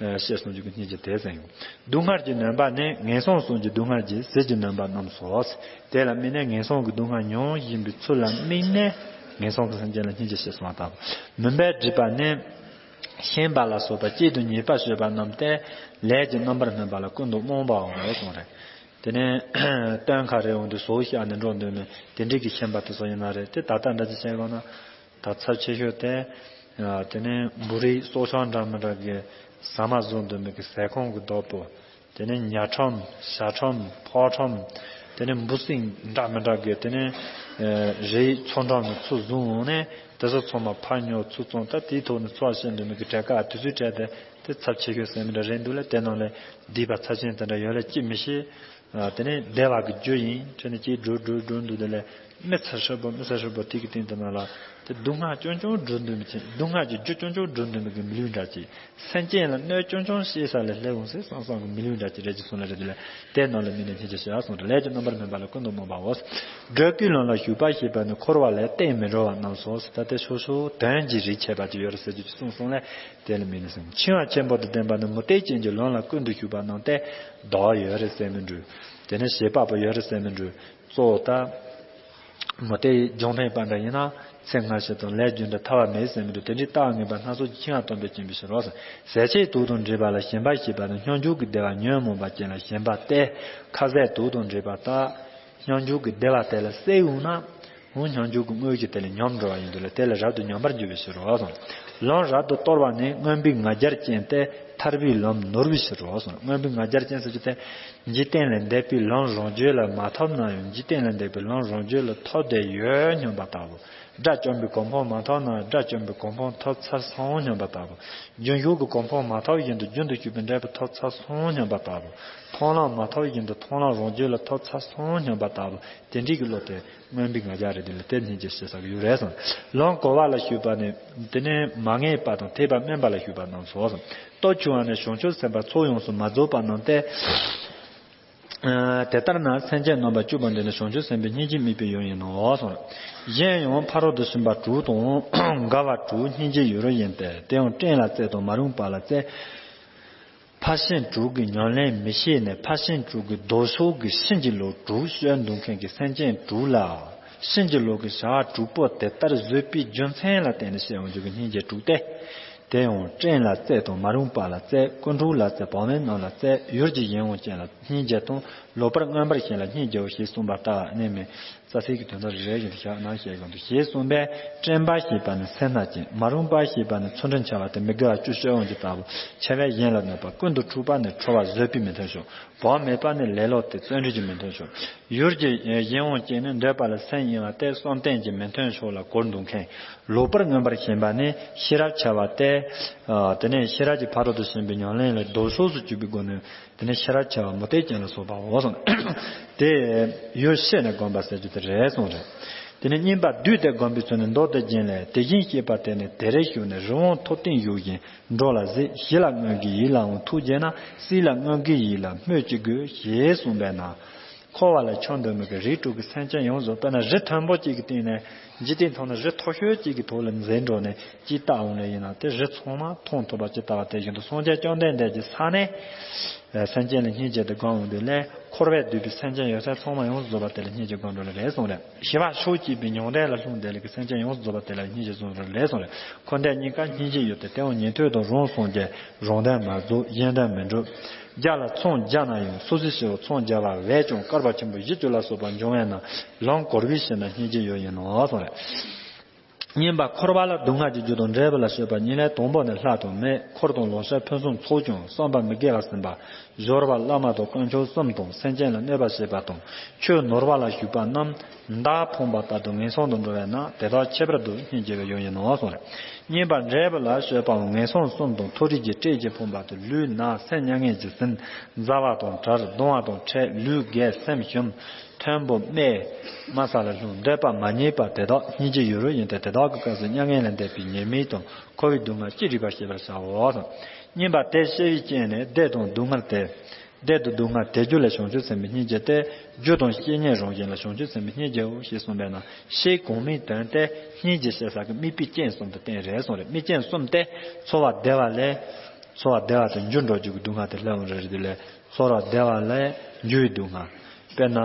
ནས་ཤེས་སོང་རྒྱུ་གི་སྙིང་རྗེ་དེ་ཟེར་ཡོང་། སྡུག་བསྔལ་གྱིས་ནོན་པ་ནི་ངན་སོང་གསུམ་གྱི་སྡུག་བསྔལ་གྱིས་ཟིལ་གྱིས་གནོན་པ་རྣམས་སོ། དེ་ལ་དམིགས་ནས་ངན་སོང་གི་སྡུག་བསྔལ་མྱོང་བཞིན་པའི་ཚུལ་ལ་དམིགས་ནས་ངན་སོང་གི་སེམས་ཅན་ལ་སྙིང་རྗེ་ཞེས་གསུངས་པ་ལྟ་བུ། མུན་པས་བསྒྲིབས་པ་ནི་ཤན་པ་ལ་སོགས་པ་གཅིག་ཏུ་ཉེས་པ་སྤྱོད་པ་རྣམས་ཏེ། ལས་ཀྱི་རྣམ་པར་སྨིན་པ་ལ་ཀུན་ཏུ་རྨོངས་པའོ་གསུངས་རེད། དེ་ནས་སྟོན་ཁ་རེ་འོང་དུས་ཟོག་བཤའ་ནས་འགྲོ་འདོད་མེད་དེ་འདྲའི་གི་ཤན་པ་དེ་ཚོ་ཡིན་ན་རེད། དེ་ད་ལྟ་འདྲ་ཅིག་བཤད་དགོས་ན། ད་ཚབས་ཆེ་ཤོས་དེ། དེ་ནས་འབུ་རིའི་སྲོག་ཆགས་འདྲ་མི་འདྲ་གི་ཟ་མ་བཟོ་འདོད་མི་གི་ཟས་ཁོང་གི་བདག་པོ། དེ་ནས་ཉ་ཁྲམ། བྱ་ཁྲམ། ཕག་ཁྲམ། དེ་ནས་འབུ་སྲིན་འདྲ་མི་འདྲ་གི། དེ་ནས་རིའི་མཚོ་འགྲམ་གི་མཚོ་བཟུང་འོང་ནས་དེ་ཚོ་ཚང་མ་ཕར་ཉོ་ཚུར་བཙོང་། ད་དེའི་ཐོག་ནས་འཚོ་བ་བྱེད་འདོད་མི་གི་གྲས་ཀ་དུས་ཚོད་སྤྲད་དེ། དེ་ཚབས་ཆེ་ཤོས་ཟེར་མི་འདྲ་རེད་འདུག་ལ། དེ་ནང་ལས་སྡིག་པ་ཚབས་ཆེན་དེ་འདྲ་ཡོད་ལ་ཅི་མི་ཤེས། དེ་ནས་བདེ་བ་གི་རྒྱུ་ཡིན་དྲན་ནས་ཅིག་འགྲོ་འགྲོ་འགྲོ་འདུག་དེ་ལས་མི་ཚེ་ཧྲིལ་པོ་མི་ཚེ་ཧྲིལ་པོ་དེ་གི་སྟེང་དུ་ན་ལ་དེ་སྡུག་བསྔལ་ཅུང་ཅུང་འགྲོ་འདུག་མི་ཅིག་སྡུག་བསྔལ་གྱི་རྒྱུ་ཅུང་ཅུང་འགྲོ་འདུག་མི་གི་མི་ལུས་འདྲ་ཅིག་སེམས་ཅན་ལ་གནོད་ཅུང་ཅུང་སྐྱེལ་ས་ལས་སླེབས་འོང་ཟེར་བསམ་བསམ་གི་མི་ལུས་འདྲ་ཅིག་རེད་ཅེས་གསུངས་ལ་རེད། དེ་ལས་དེ་རྣམས་ལ་དམིགས་ནས་སྙིང་རྗེ་ཞེས་གསུངས་ཏེ། ལས་ཀྱི་རྣམ་པར་སྨིན་པ་ལ་ཀུན་ཏུ་རྨོངས་པའོ། བགྲོད་དཀའི་ལམ་ལ་ཞུགས་པ་ཞེས་པ་ནི་འཁོར་བ་ལས་གཏན་མི་འགྲོ་བ་རྣམས་སོ། ད་དེ་སོ་སོ་དོན་གྱི་རིགས་ཆད་པ་ཅིག་ཡོད་རེད་ཟེར་རྒྱུ་ཅིག་གསུངས་སོང་ལས། དེ་ལ་དམིགས་ནས་སེམས་འཆིང་བ་ཆེན་པོ་དང་ལྡན་པ་ནི་མུ་སྟེགས་ཅན་གྱི་ལམ་ལ་ཀུན་ཏུ་ཞུགས་པ་རྣམས་ཏེ། བདག་ཡོད་རེད་ཟེར་མི་འགྲོ། དེ་ནས་བྱེད་པ་པོ་ཡོད་རེད་ཟེར་མི་འགྲོ། གཙོ་བོ་ད། མུ་སྟེགས་རྒྱང་འཕེན་པ་འདྲ་ཡིན་ན་ཚེ་སྔ་ཕྱི་དང་ལས་རྒྱུ་འབྲས་ཐར་བ་མེད་ཟེར་མི་འགྲོ། དེ་འདྲའི་རྟགས་ངན་པ་སྣ་ཚོགས་ཀྱི་འཆིང་བ་སྟོན་པས་བཅིངས་པའི་ཕྱིར་རོ། ཟས་ཆེན་དུག་དང་འདྲེས་པ་ལ་ཞེན་པ་ཞེས་པ་ནི་སྙོམས་འཇུག་གི་བདེ་བ་ཉོན་མོངས་པ་ཅན་ལ་ཞེན་པ་སྟེ། ཁ་ཟས་དུག་དང་འདྲེས་པ་ལྟར། སྙོམས་འཇུག་གི་བདེ་བ་དེ་ལ་སྲེད་འོང་ན། འོ་སྙོམས་འཇུག་གི་དངོས་གཞི་དེ་ལ་ཉམས་འགྲོ་བ་ཡིན་དུས་ལ་དེ་ལ་རབ་ཏུ་ཉམས་པར་འགྱུར་བའི་ཕྱིར་རོ། ལམ་རབ་ཏུ་སྟོར་བ་ནི་རྔོན་པའི་ང་རྒྱལ་ཅན་ཏེ། ཐར་པའི་ལམ་ནོར་བའི་ཕྱིར་རོ། རྔོན་པའི་ང་རྒྱལ་ཅན་ཟེར་རྒྱུ་དེ། འཇིག་རྟེན་ལས་འདས་པའི་ལམ་རང་རྒྱུད་ལ་མ་ཐོབ་ན་ཡང་འཇིག་རྟེན་ལས་འདས་པའི་ལམ་རང་རྒྱུད་ལ་ཐོབ་བསྡད་ཡོད་སྙམ་པ་ལྟ་བུ། དགྲ་བཅོམ་པའི་གོ་འཕང་མ་ཐོབ་ན་དགྲ་བཅོམ་པའི་གོ་འཕང་ཐོབ་ཚར་སོང་སྙམ་པ་ལྟ་བུ། རྒྱུན་ཞུགས་ཀྱི་གོ་འཕང་མ་ཐོབ་བཞིན་དུ་རྒྱུན་དུ་ཞུགས་པའི་འབྲས་བུ་ཐོབ་ཚར་སོང་སྙམ་པ་ལྟ་བུ། མཐོང་ལམ་མ་ཐོབ་བཞིན་དུ་མཐོང་ལམ་རང་རྒྱུད་ལ་ཐོབ་ཚར་སོང་སྙམ་པ་ལྟ་བུ། དེ་འདྲའི་གི་བློ་དེ་རྔོན་པའི་ང་རྒྱལ་རེད། དེ་ལ་དེ་སྙིང་རྗེ་ཞེས་བྱ་བ་ཡོད་རེད་གསུངས། ལམ་གོལ་བ་ལ་ཞུགས་པ་ནི་དེ་ནི་མ་ངེས་པ་དང་ཐེག་པ་དམན་པ་ལ་ཞུགས་པ་རྣམས་སོ། སྟོབས་ཆུང་བ་ནི་བྱང་ཆུབ་སེམས་དཔའི་ཚོགས་ཡོངས་སུ་མ་རྫོགས་པ་རྣམས་ཏེ། དེ་ལྟར་ན་སེམས་ཅན་རྣམ་པ་བཅུ་པོ་འདི་ནི་བྱང་ཆུབ་སེམས་དཔའི་སྙིང་རྗེ་དམིགས་པའི་ཡུལ་ཡིན་ནོ་གསུངས། གཞན་ཡང་ཕ་རོལ་ཏུ་ཕྱིན་པ་དྲུག་དང་། འགལ་བ་དྲུག་སྙིང་རྗེའི་ཡུལ་ཡིན་ཏེ། དེ་ཡང་བཀྲེན་ལ་སྩལ་དང་མ་རུངས་པ་ལ་སྩལ། ཕར་ཕྱིན་དྲུག་གི་ཉམས་ལེན་མི་ཤེས་ནས་ཕར་ཕྱིན་དྲུག་གི་ལྡོག་ཕྱོགས་ཀྱི་ཕྱིན་གྱི་ལུགས་དྲུག་སྤྱོད་འདུག་མཁན་གྱི་སེམས་ཅན་དྲུག་ལ། ཕྱིན་གྱི་ལུགས་ཀྱི་བྱ་བ་དྲུག་པོ་དེ་ལྟར་བཟོད་པའི་རྒྱུ་མཚན་ལ་བརྟེན་ནས་བཤད་འོང་རྒྱུ་གི་སྙིང་རྗེ་དྲུག་སྟེ། དེ་ཡང་བཀྲེན་ལ་སྩལ་དང་མ་རུངས་པ་ལ་སྩལ། ཀུན་འཁྲུགས་ལ་སྩལ། བག་མེད་རྣམས་ལ་སྩལ། ཡུལ་གྱི་ཡིད་འོང་ཅན་ལ་སྙིང་རྗེ་དང་། ལོག་པར་མངོན་པར་ཞེན་ལ་སྙིང་རྗེའོ་ཞེས་གསུངས་པ་ལྟར་གནས་མིན། རྩ་ཚིག་གི་དོན་དག་རེ་རེ་བཞིན་དུ་བཞག་ན་ཞེས་གསུངས་འདུག་ཞེས་གསུངས་པས་བཀྲེན་པ་ཞེས་པ་ནི་སེར་སྣ་ཅན། མ་རུངས་པ་ཞེས་པ་ནི་ཚུལ་ཁྲིམས་འཆལ་བ་སྟེ་མི་དགེ་བ་བཅུ་སྤྱོད་འོང་རྒྱུ་ལྟ་བུ། འཆལ་བས་གཞན་ལ་གནོད་པ། ཀུན་ཏུ་འཁྲུགས་པ་ནི་ཁྲོ་བ་བཟོད་པས་མི་མཐུན་ཕྱོགས། བག་མེད་པ་ནི་ལེ་ལོ་སྟེ་བརྩོན་འགྲུས་ཀྱིས་མི་མཐུན་ཕྱོགས། ཡུལ་གྱི་ཡིད་འོང་ཅན་ནི་འདོད་པ་ལ་སེམས་གཡེང་བ་སྟེ་བསམ་གཏན་གྱི་མི་མཐུན་ཕྱོགས་ལ་གོལ་འདུག་མཁན། ལོག་པར་མངོན་པར་ཞེན་པ་ནི་ཤེས་རབ་འཆལ་བ་སྟེ། དེ་ནས་ཤེས་རབ་ཀྱི་ཕ་རོལ་ཏུ་ཕྱིན་པའི་ཉམས་ལེན་ལ་ལྡོག་ཕྱོགས་སུ་གྱུར་པའི་སྒོ་ནས། དེ་ནས་ཤེས་རབ་འཆལ་བ་མུ་སྟེགས་ཅན་ལ་སོགས་པའོ་གསུངས། དེ་ཡུལ་ཤེས་ནས་བསྒོམ་པ་ཟེར་རྒྱུ་དེ་རེད་གསུངས་རེད། དེ་ནས་བསྙེན་པ་བསྡུས་ཏེ་བསྒོམ་པའི་ཚུལ་ནི་མདོ་སྡེ་རྒྱན་ལས། དེ་བཞིན་གཤེགས་པ་དེ་ནི་དེར་བཞུགས་ནས། རི་བོང་ཐོབ་ལྟས་བཞུགས་བཞིན་འགྲོ་ལ་གཟིགས། གཞི་ལ་མངོན་དགའི་ཡིད་ལའང་ཐུགས་དགྱེས་ན། སྲིད་ལ་མངོན་དགའི་ཡིད་ལ་སྨོས་ཅི་དགོས། ཞེས་གསུངས་པས་ན། འཁོར་བ་ལ་འཁྱམས་སྡོད་མི་གི་རིགས་དྲུག་གི་སེམས་ཅན་ཡོངས་རྫོགས། དཔེར་ན་རི་མཐོན་པོ་གཅིག་གི་སྟེང་ནས་འཇིག་རྟེན་ཐོག་ན་རི་མཐོ་ཤོས་གཅིག་གི་ཐོག་ལ་འཛེགས་འགྲོ་ནས་ཅིག་བལྟ་འོང་ལེ་ཡིན་ན། དེ་རི་ཚང་མ་མཐོང་ཐུབ་པ་ཅིག་ལྟ་བ་དེ་བཞིན་དུ། སངས་རྒྱས་བཅོམ་ལྡན་འདས་ཀྱི་ས་ནས་སེམས་ཅན་ལ་སྙིང་རྗེ་དེ་སྒོམ་འོང་དུས་ལས། འཁོར་བས་བསྡུས་པའི་སེམས་ཅན་ཡོད་ཚད་ཚང་མ་ཡོངས་སུ་རྫོགས་པ་དེ་ལ་སྙིང་རྗེ་སྒོམ་འགྲོ་ལེ་རེད་གསུངས་རེད། ཞི་བ་ཕྱོགས་གཅིག་པའི་མྱང་འདས་ལ་ལྷུང་བསྡད་ལེ་གི་སེམས་ཅན་ཡོངས་སུ་རྫོགས་པ་དེ་ལ་སྙིང་རྗེ་སྒོམ་འགྲོ་ལེ་རེད་གསུངས་རེད། འཁོར་འདས་གཉིས་ཀ་སྙིང་རྗེ་ཡོད་དེ། དེ་ཡང་ཉན་ཐོས་དང་རང་སངས་རྒྱས། རང་དོན་མ་རྫོགས་གཞན་དོན་མི་འགྲུབ། བརྒྱ་ལ་མཚམས་བརྒྱ་ན་ཡང་སོ་སོའི་ཕྱིར་རོ། མཚམས་བརྒྱ་པ་བས་ཀྱང་བསྐལ་པ་ཆེན་པོ་བཞི་བཅུ་ལ་སོགས་པ་འབྱུང་བས་ན། ལམ་གོར་བའི་ཕྱིར་ན་སྙིང་རྗེ་ཡོད་ཡིན་ནོ་གསུངས་རེད། གཉིས་པ་འཁོར་བ་ལ་སྡུག་བསྔལ་གྱི་རྒྱུ་དང་འབྲས་བུ་ལ་དཔྱོད་པ་གཉིས་ལས། དང་པོ་ནི་ལྷ་དང་མི། འཁོར་དང་ལོག་ཤ་ཕུན་སུམ་ཚོགས་ཀྱང་བསམ་པ་མི་དགེ་བ་ཟིན་པ། སྦྱོར་བ་བླ་མ་དང་དཀོན་མཆོག་གསུམ་དང་སེམས་ཅན་ལ་གནོད་པ་བྱེད་པ་དང་ཆོས་ནོར་བ་ལ་ཞུགས་པ་རྣམས་མདའ་ཕངས་པ་ལྟར་དུ་ངན་སོང་དུ་འགྲོ་བས་ན། དེ་དག་ཁྱད་པར་དུ་སྙིང་རྗེ་བའི་ཡུལ་ཡིན་ནོ་གསུངས་རེད། གཉིས་པ་འབྲས་བུ་ལ་དཔྱོད་པའང་ངན་སོང་གསུམ་དང་མཐོ་རིས་ཀྱི་སྲེད་ཀྱི་ཕོངས་པ་དང་ལུས་ན་སེམས་མྱ་ངན་གྱིས་ཟིན། མཛའ་བ་དང་བྲལ། གདུང་བ་དང་ཕྲད། ལུས་རྒས་སེམས་ཞུམ། མཐོན་པོ་དམའ་ས་ལ་ལྷུང་། འདོད་པ་མ་རྙེད་པ་དེ་དག་སྙིང་རྗེའི་ཡུལ་ཡིན་ཏེ། དེ་དག་གི་སྐབས་སུ་མྱ་ངན་ལས་འདས་པའི་ཉེས་དམིགས་དང་འཁོར་བའི་སྡུག་བསྔལ་ཅི་རིགས་པ་ཤེས་པར་བྱའོ། གཉིས་པ་དེ་ཤེས་པའི་རྐྱེན་ནི་བདེ་དང་སྡུག་བསྔལ་ཏེ། བདེ་དང་སྡུག་བསྔལ་དེ་རྒྱུ་ལ་བྱང་ཆུབ་སེམས་དཔའི་སྙིང་རྗེ་སྟེ། རྒྱུ་དང་རྐྱེན་ཉིད་རང་བཞིན་ལ་བྱང་ཆུབ་སེམས་དཔའི་སྙིང་རྗེའོ་ཞེས་གསུངས་པས་ན། ཤེས་གོང་མའི་དོན་ཏེ། སྙིང་རྗེ་ཤེས་ས་གི་དམིགས་པའི་རྐྱེན་གསུམ་དུ་བསྟན་རེད་གསུངས་རེད། དམིགས་རྐྱེན་གསུམ་སྟེ། ཚོར་བ་བདེ་བ་ལས། ཚོར་བ་བདེ་བ་དེ་འགྱུར་འགྲོ་རྒྱུ་གི་སྡུག་བསྔལ་དེ་སླེབས་འོང་རེད་དེ་ལས། ཚོར་བ་བདེ་བ་ལས་འགྱུར་བའི་སྡུག་བསྔལ། དཔེར་ན།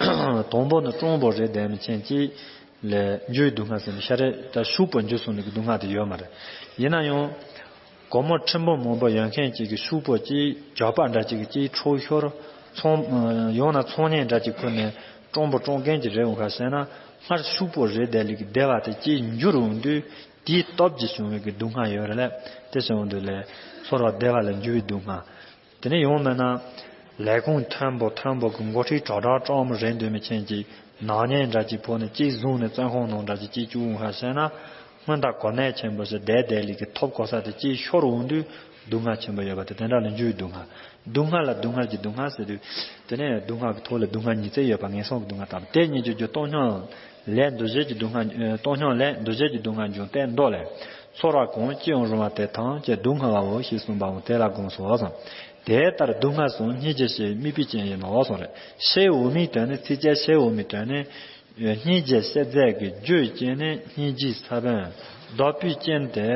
དང་པོ་ནི་སྤྲང་པོ་རེད་བསྡད་མི་ཅན་གཅིག་ལས་འགྱུར་བའི་སྡུག་བསྔལ་ཟེར་ནས་ཤ་རེད། ད་ཕྱུག་པོ་འགྱུར་སོང་ནས་ཀྱི་སྡུག་བསྔལ་དེ་ཡོད་མ་རེད། ཡིན་ན་ཡང་། སྒོར་མོ་ཁྲི་འབུམ་མང་པོ་ཡོད་མཁན་གཅིག་གི་ཕྱུག་པོ་གཅིག་ཇག་པ་འདྲ་གཅིག་གི་གཅིག་འཕྲོག་ཤོར། ཚོང་། ཡང་ན་ཚོང་གཉེར་འདྲ་གཅིག་ཁུར་ནས་སྤྲང་པོ་སྤྲང་མཁན་གྱི་རེད་འོང་ཁ་བཤད་ན། སྔར་ཕྱུག་པོ་རེད་བསྡད་ལས་ཀྱི་བདེ་བ་དེ་གཅིག་འགྱུར་འོང་དུས། དེའི་སྟོབས་ཀྱིས་བྱུང་བའི་གི་སྡུག་བསྔལ་ཡོད་རེད་ལས། དེ་བྱུང་དུས་ལས། ཚོར་བ་བདེ་བ་ལས་འགྱུར་བའི་སྡུག་བསྔལ། དེ་ནས་ཡང་མིན་ན། ལས་ཁུངས་མཐོན་པོ་མཐོན་པོ་གི་འགོ་ཁྲིད་དྲག་དྲག་སྤྲང་མོ་རེད་འདོད་མི་ཅན་གྱི་ནག་ཉེས་འདྲ་གཅིག་ཕོག་ནས་གཅིག་བཟུང་ནས་བཙོན་ཁང་ནང་འདྲ་གཅིག་གཅིག་བཅུག་འོང་ཁ་བཤད་ན། སྔོན་དང་གོ་གནས་ཆེན་པོ་ཞིག་བསྡད་བསྡད་ལས་ཀྱི་ཐོབ་གོ་ས་དེ་གཅིག་ཤོར་འོང་དུས་སྡུག་བསྔལ་ཆེན་པོ་ཡོད་པ་དེ་དེ་འདྲ་ལ་འགྱུར་བའི་སྡུག་བསྔལ། སྡུག་བསྔལ་ལ་སྡུག་བསྔལ་གྱི་སྡུག་བསྔལ་ཟེར་དུས། དེ་ནས་སྡུག་བསྔལ་གྱི་ཐོག་ལ་སྡུག་བསྔལ་ཉི་ཚེ་ཡོད་པ་ངན་སོང་གི་སྡུག་བསྔལ་དང་། དེ་གཉིས་ཀྱི་རྒྱུ་བཏང་སྙོམས་ལས་འདུ་བྱེད་ཀྱི་སྡུག་བསྔལ། ཨ། བཏང་སྙོམས་ལས་འདུ་བྱེད་ཀྱི་སྡུག་བསྔལ་འབྱུང་སྟེ་འདོད་ལས། ཚོར་བ་གང་ཅི་ཡང་རུང་བ་དེ་ཐམས་ཅད་སྡུག་བསྔལ་བའོ་ཞེས་གསུངས་པའང་དེ་ལ་དགོངས་སོ། དེ་ལྟར་སྡུག་བསྔལ་གསུམ་སྙིང་རྗེ་ཤེས་པའི་དམིགས་པའི་རྐྱེན་ཡིན་ནོ་གསུངས་རེད། ཤེས་འོས་མའི་དོན་ནི། ཚིགས་བཅད་ཤེས་འོས་མའི་དོན་ནི། སྙིང་རྗེ་ཤེས་རྫས་ཀྱི་རྒྱུའི་རྐྱེན་ནི་སྙིང་རྗེའི་ས་བོན། ལྡོག་པའི་རྐྱེན་ཏེ།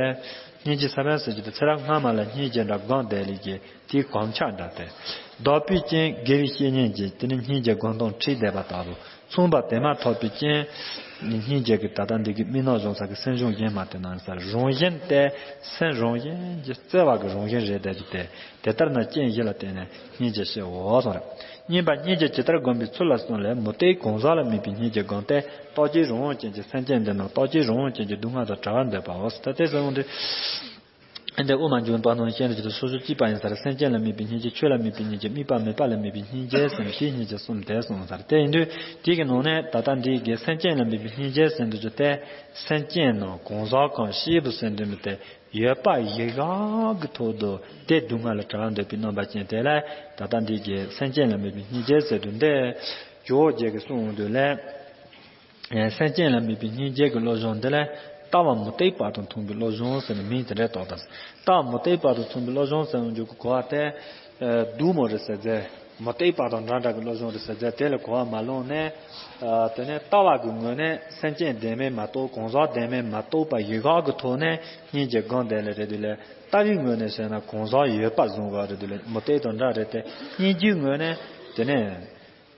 སྙིང་རྗེའི་ས་བོན་ཟེར་རྒྱུ་དེ་ཚེ་རབས་སྔ་མ་ལ་སྙིང་རྗེ་འདྲ་སྒོམ་བསྡད་ལས་ཀྱི་དེའི་གོམས་ཆགས་འདྲ་སྟེ། ལྡོག་པའི་རྐྱེན་དགེ་བའི་བཤེས་གཉེན་གྱིས་དེ་ནི་སྙིང་རྗེ་སྒོམ་སྟངས་ཁྲིད་བསྡད་པ་ལྟ་བུ། མཚུངས་པ་དེ་མ་ཐོབ་པའི་རྐྱེན། སྙིང་རྗེ་གི་ད་ལྟ་འདི་གི་མི་ནག་གཞུང་ས་གི་སེམས་བྱུང་གཞན་མ་དེ་ནང་ས་རང་བཞིན་ཏེ། སེམས་རང་བཞིན་གྱི་བརྩེ་བ་གི་རང་བཞིན་རེད་བསྡད་རྒྱུ་སྟེ། དེ་ལྟར་ན་རྐྱེན་བཞི་ལ་བརྟེན་ནས་སྙིང་རྗེ་ཤེས་འོ་གསུངས་རེད། གཉིས་པ་སྙིང་རྗེ་ཇི་ལྟར་སྒོམ་པའི་ཚུལ་ལ་གསུངས་ལས། མུ་སྟེགས་གང་ཟག་ལ་དམིགས་པའི་སྙིང་རྗེ་སྒོམ་སྟེ། རྟག་སྐྱེས་རང་དབང་ཅན་གྱི་སེམས་ཅན་འདི་རྣམས་རྟག་སྐྱེས་རང་དབང་ཅན་གྱི་སྡུག་བསྔལ་དང་བྲལ་བར་འདོད་པའོ། ད་དེ་ཟེར་འོང་དུས། འདི་དབུ་མ་འཇུག་པ་ནང་བཤད་འདི་ཇི་ལྟར་སོ་སོ་གཅིག་པ་ཡིན་ས་རེད། སེམས་ཅན་ལ་དམིགས་པའི་སྙིང་རྗེ། ཆོས་ལ་དམིགས་པའི་སྙིང་རྗེ། དམིགས་པ་མེད་པ་ལ་དམིགས་པའི་སྙིང་རྗེ་ཟེར་ནས་སྙིང་རྗེ་གསུམ་དེ་གསུངས་ས་རེད། དེ་ཡིན་དུས་དེ་གི་ནང་ནས་ད་ལྟ་འདི་གི་སེམས་ཅན་ལ་དམིགས་པའི་སྙིང་རྗེ་ཟེར་འདི་ཇི་སྟེ། སེམས་ཅན་ནང་གང་ཟག་གང་སྐྱེས་བུ་ཟེར་འདི་མི་སྟེ། ཡོད་པ་ཡི་ག་གི་ཐོག་ཏུ་དེ་སྡུག་བསྔལ་ལ་བྲལ་བར་འདོད་པའི་རྣམ་པ་ཅན་དེ་ལ་ད་ལྟ་འདི་གི་སེམས་ཅན་ལ་དམིགས་པའི་སྙིང་རྗེ་ཟེར་དུས་འདི་ཇོ་བོ་རྗེ་གི་གསུང་འོང་དུས་ལས། སེམས་ཅན་ལ་དམིགས་པའི་སྙིང་རྗེ་གི་བློ་སྦྱོང་འདི་ལ་ལྟ་བ་མུ་སྟེགས་པ་དང་མཐུན་པའི་བློ་སྦྱོང་ཟེར་ནས་མིང་དེ་འདྲ་བཏགས་དང་། ལྟ་བ་མུ་སྟེགས་པ་དང་མཐུན་པའི་བློ་སྦྱོང་ཟེར་འོང་རྒྱུ་གི་གོ་བ་དེ། སྡུག་མོ་རེད་ཟེར་ཚེ། མུ་སྟེགས་པ་དང་འདྲ་འདྲ་གི་བློ་སྦྱོང་རེད་ཟེར་ཚེ་དེ་ལ་གོ་བ་མ་ལོན་ནས། དེ་ནས་ལྟ་བ་གི་ངོས་ནས་སེམས་ཅན་བདེན་མེད་མ་རྟོགས། གང་ཟག་བདེན་མེད་མ་རྟོགས་པ་ཡི་ག་གི་ཐོག་ནས་སྙིང་རྗེ་སྒོམ་བསྡད་ལེ་རེད་དུས་ལས། ལྟ་བའི་ངོས་ནས་བཤད་ན་གང་ཟག་ཡོད་པ་བཟུང་བ་རེད་དུས་ལས། མུ་སྟེགས་དང་འདྲ་རེད་དེ། སྙིང་རྗེའི་ངོས་ནས་དེ་ནས།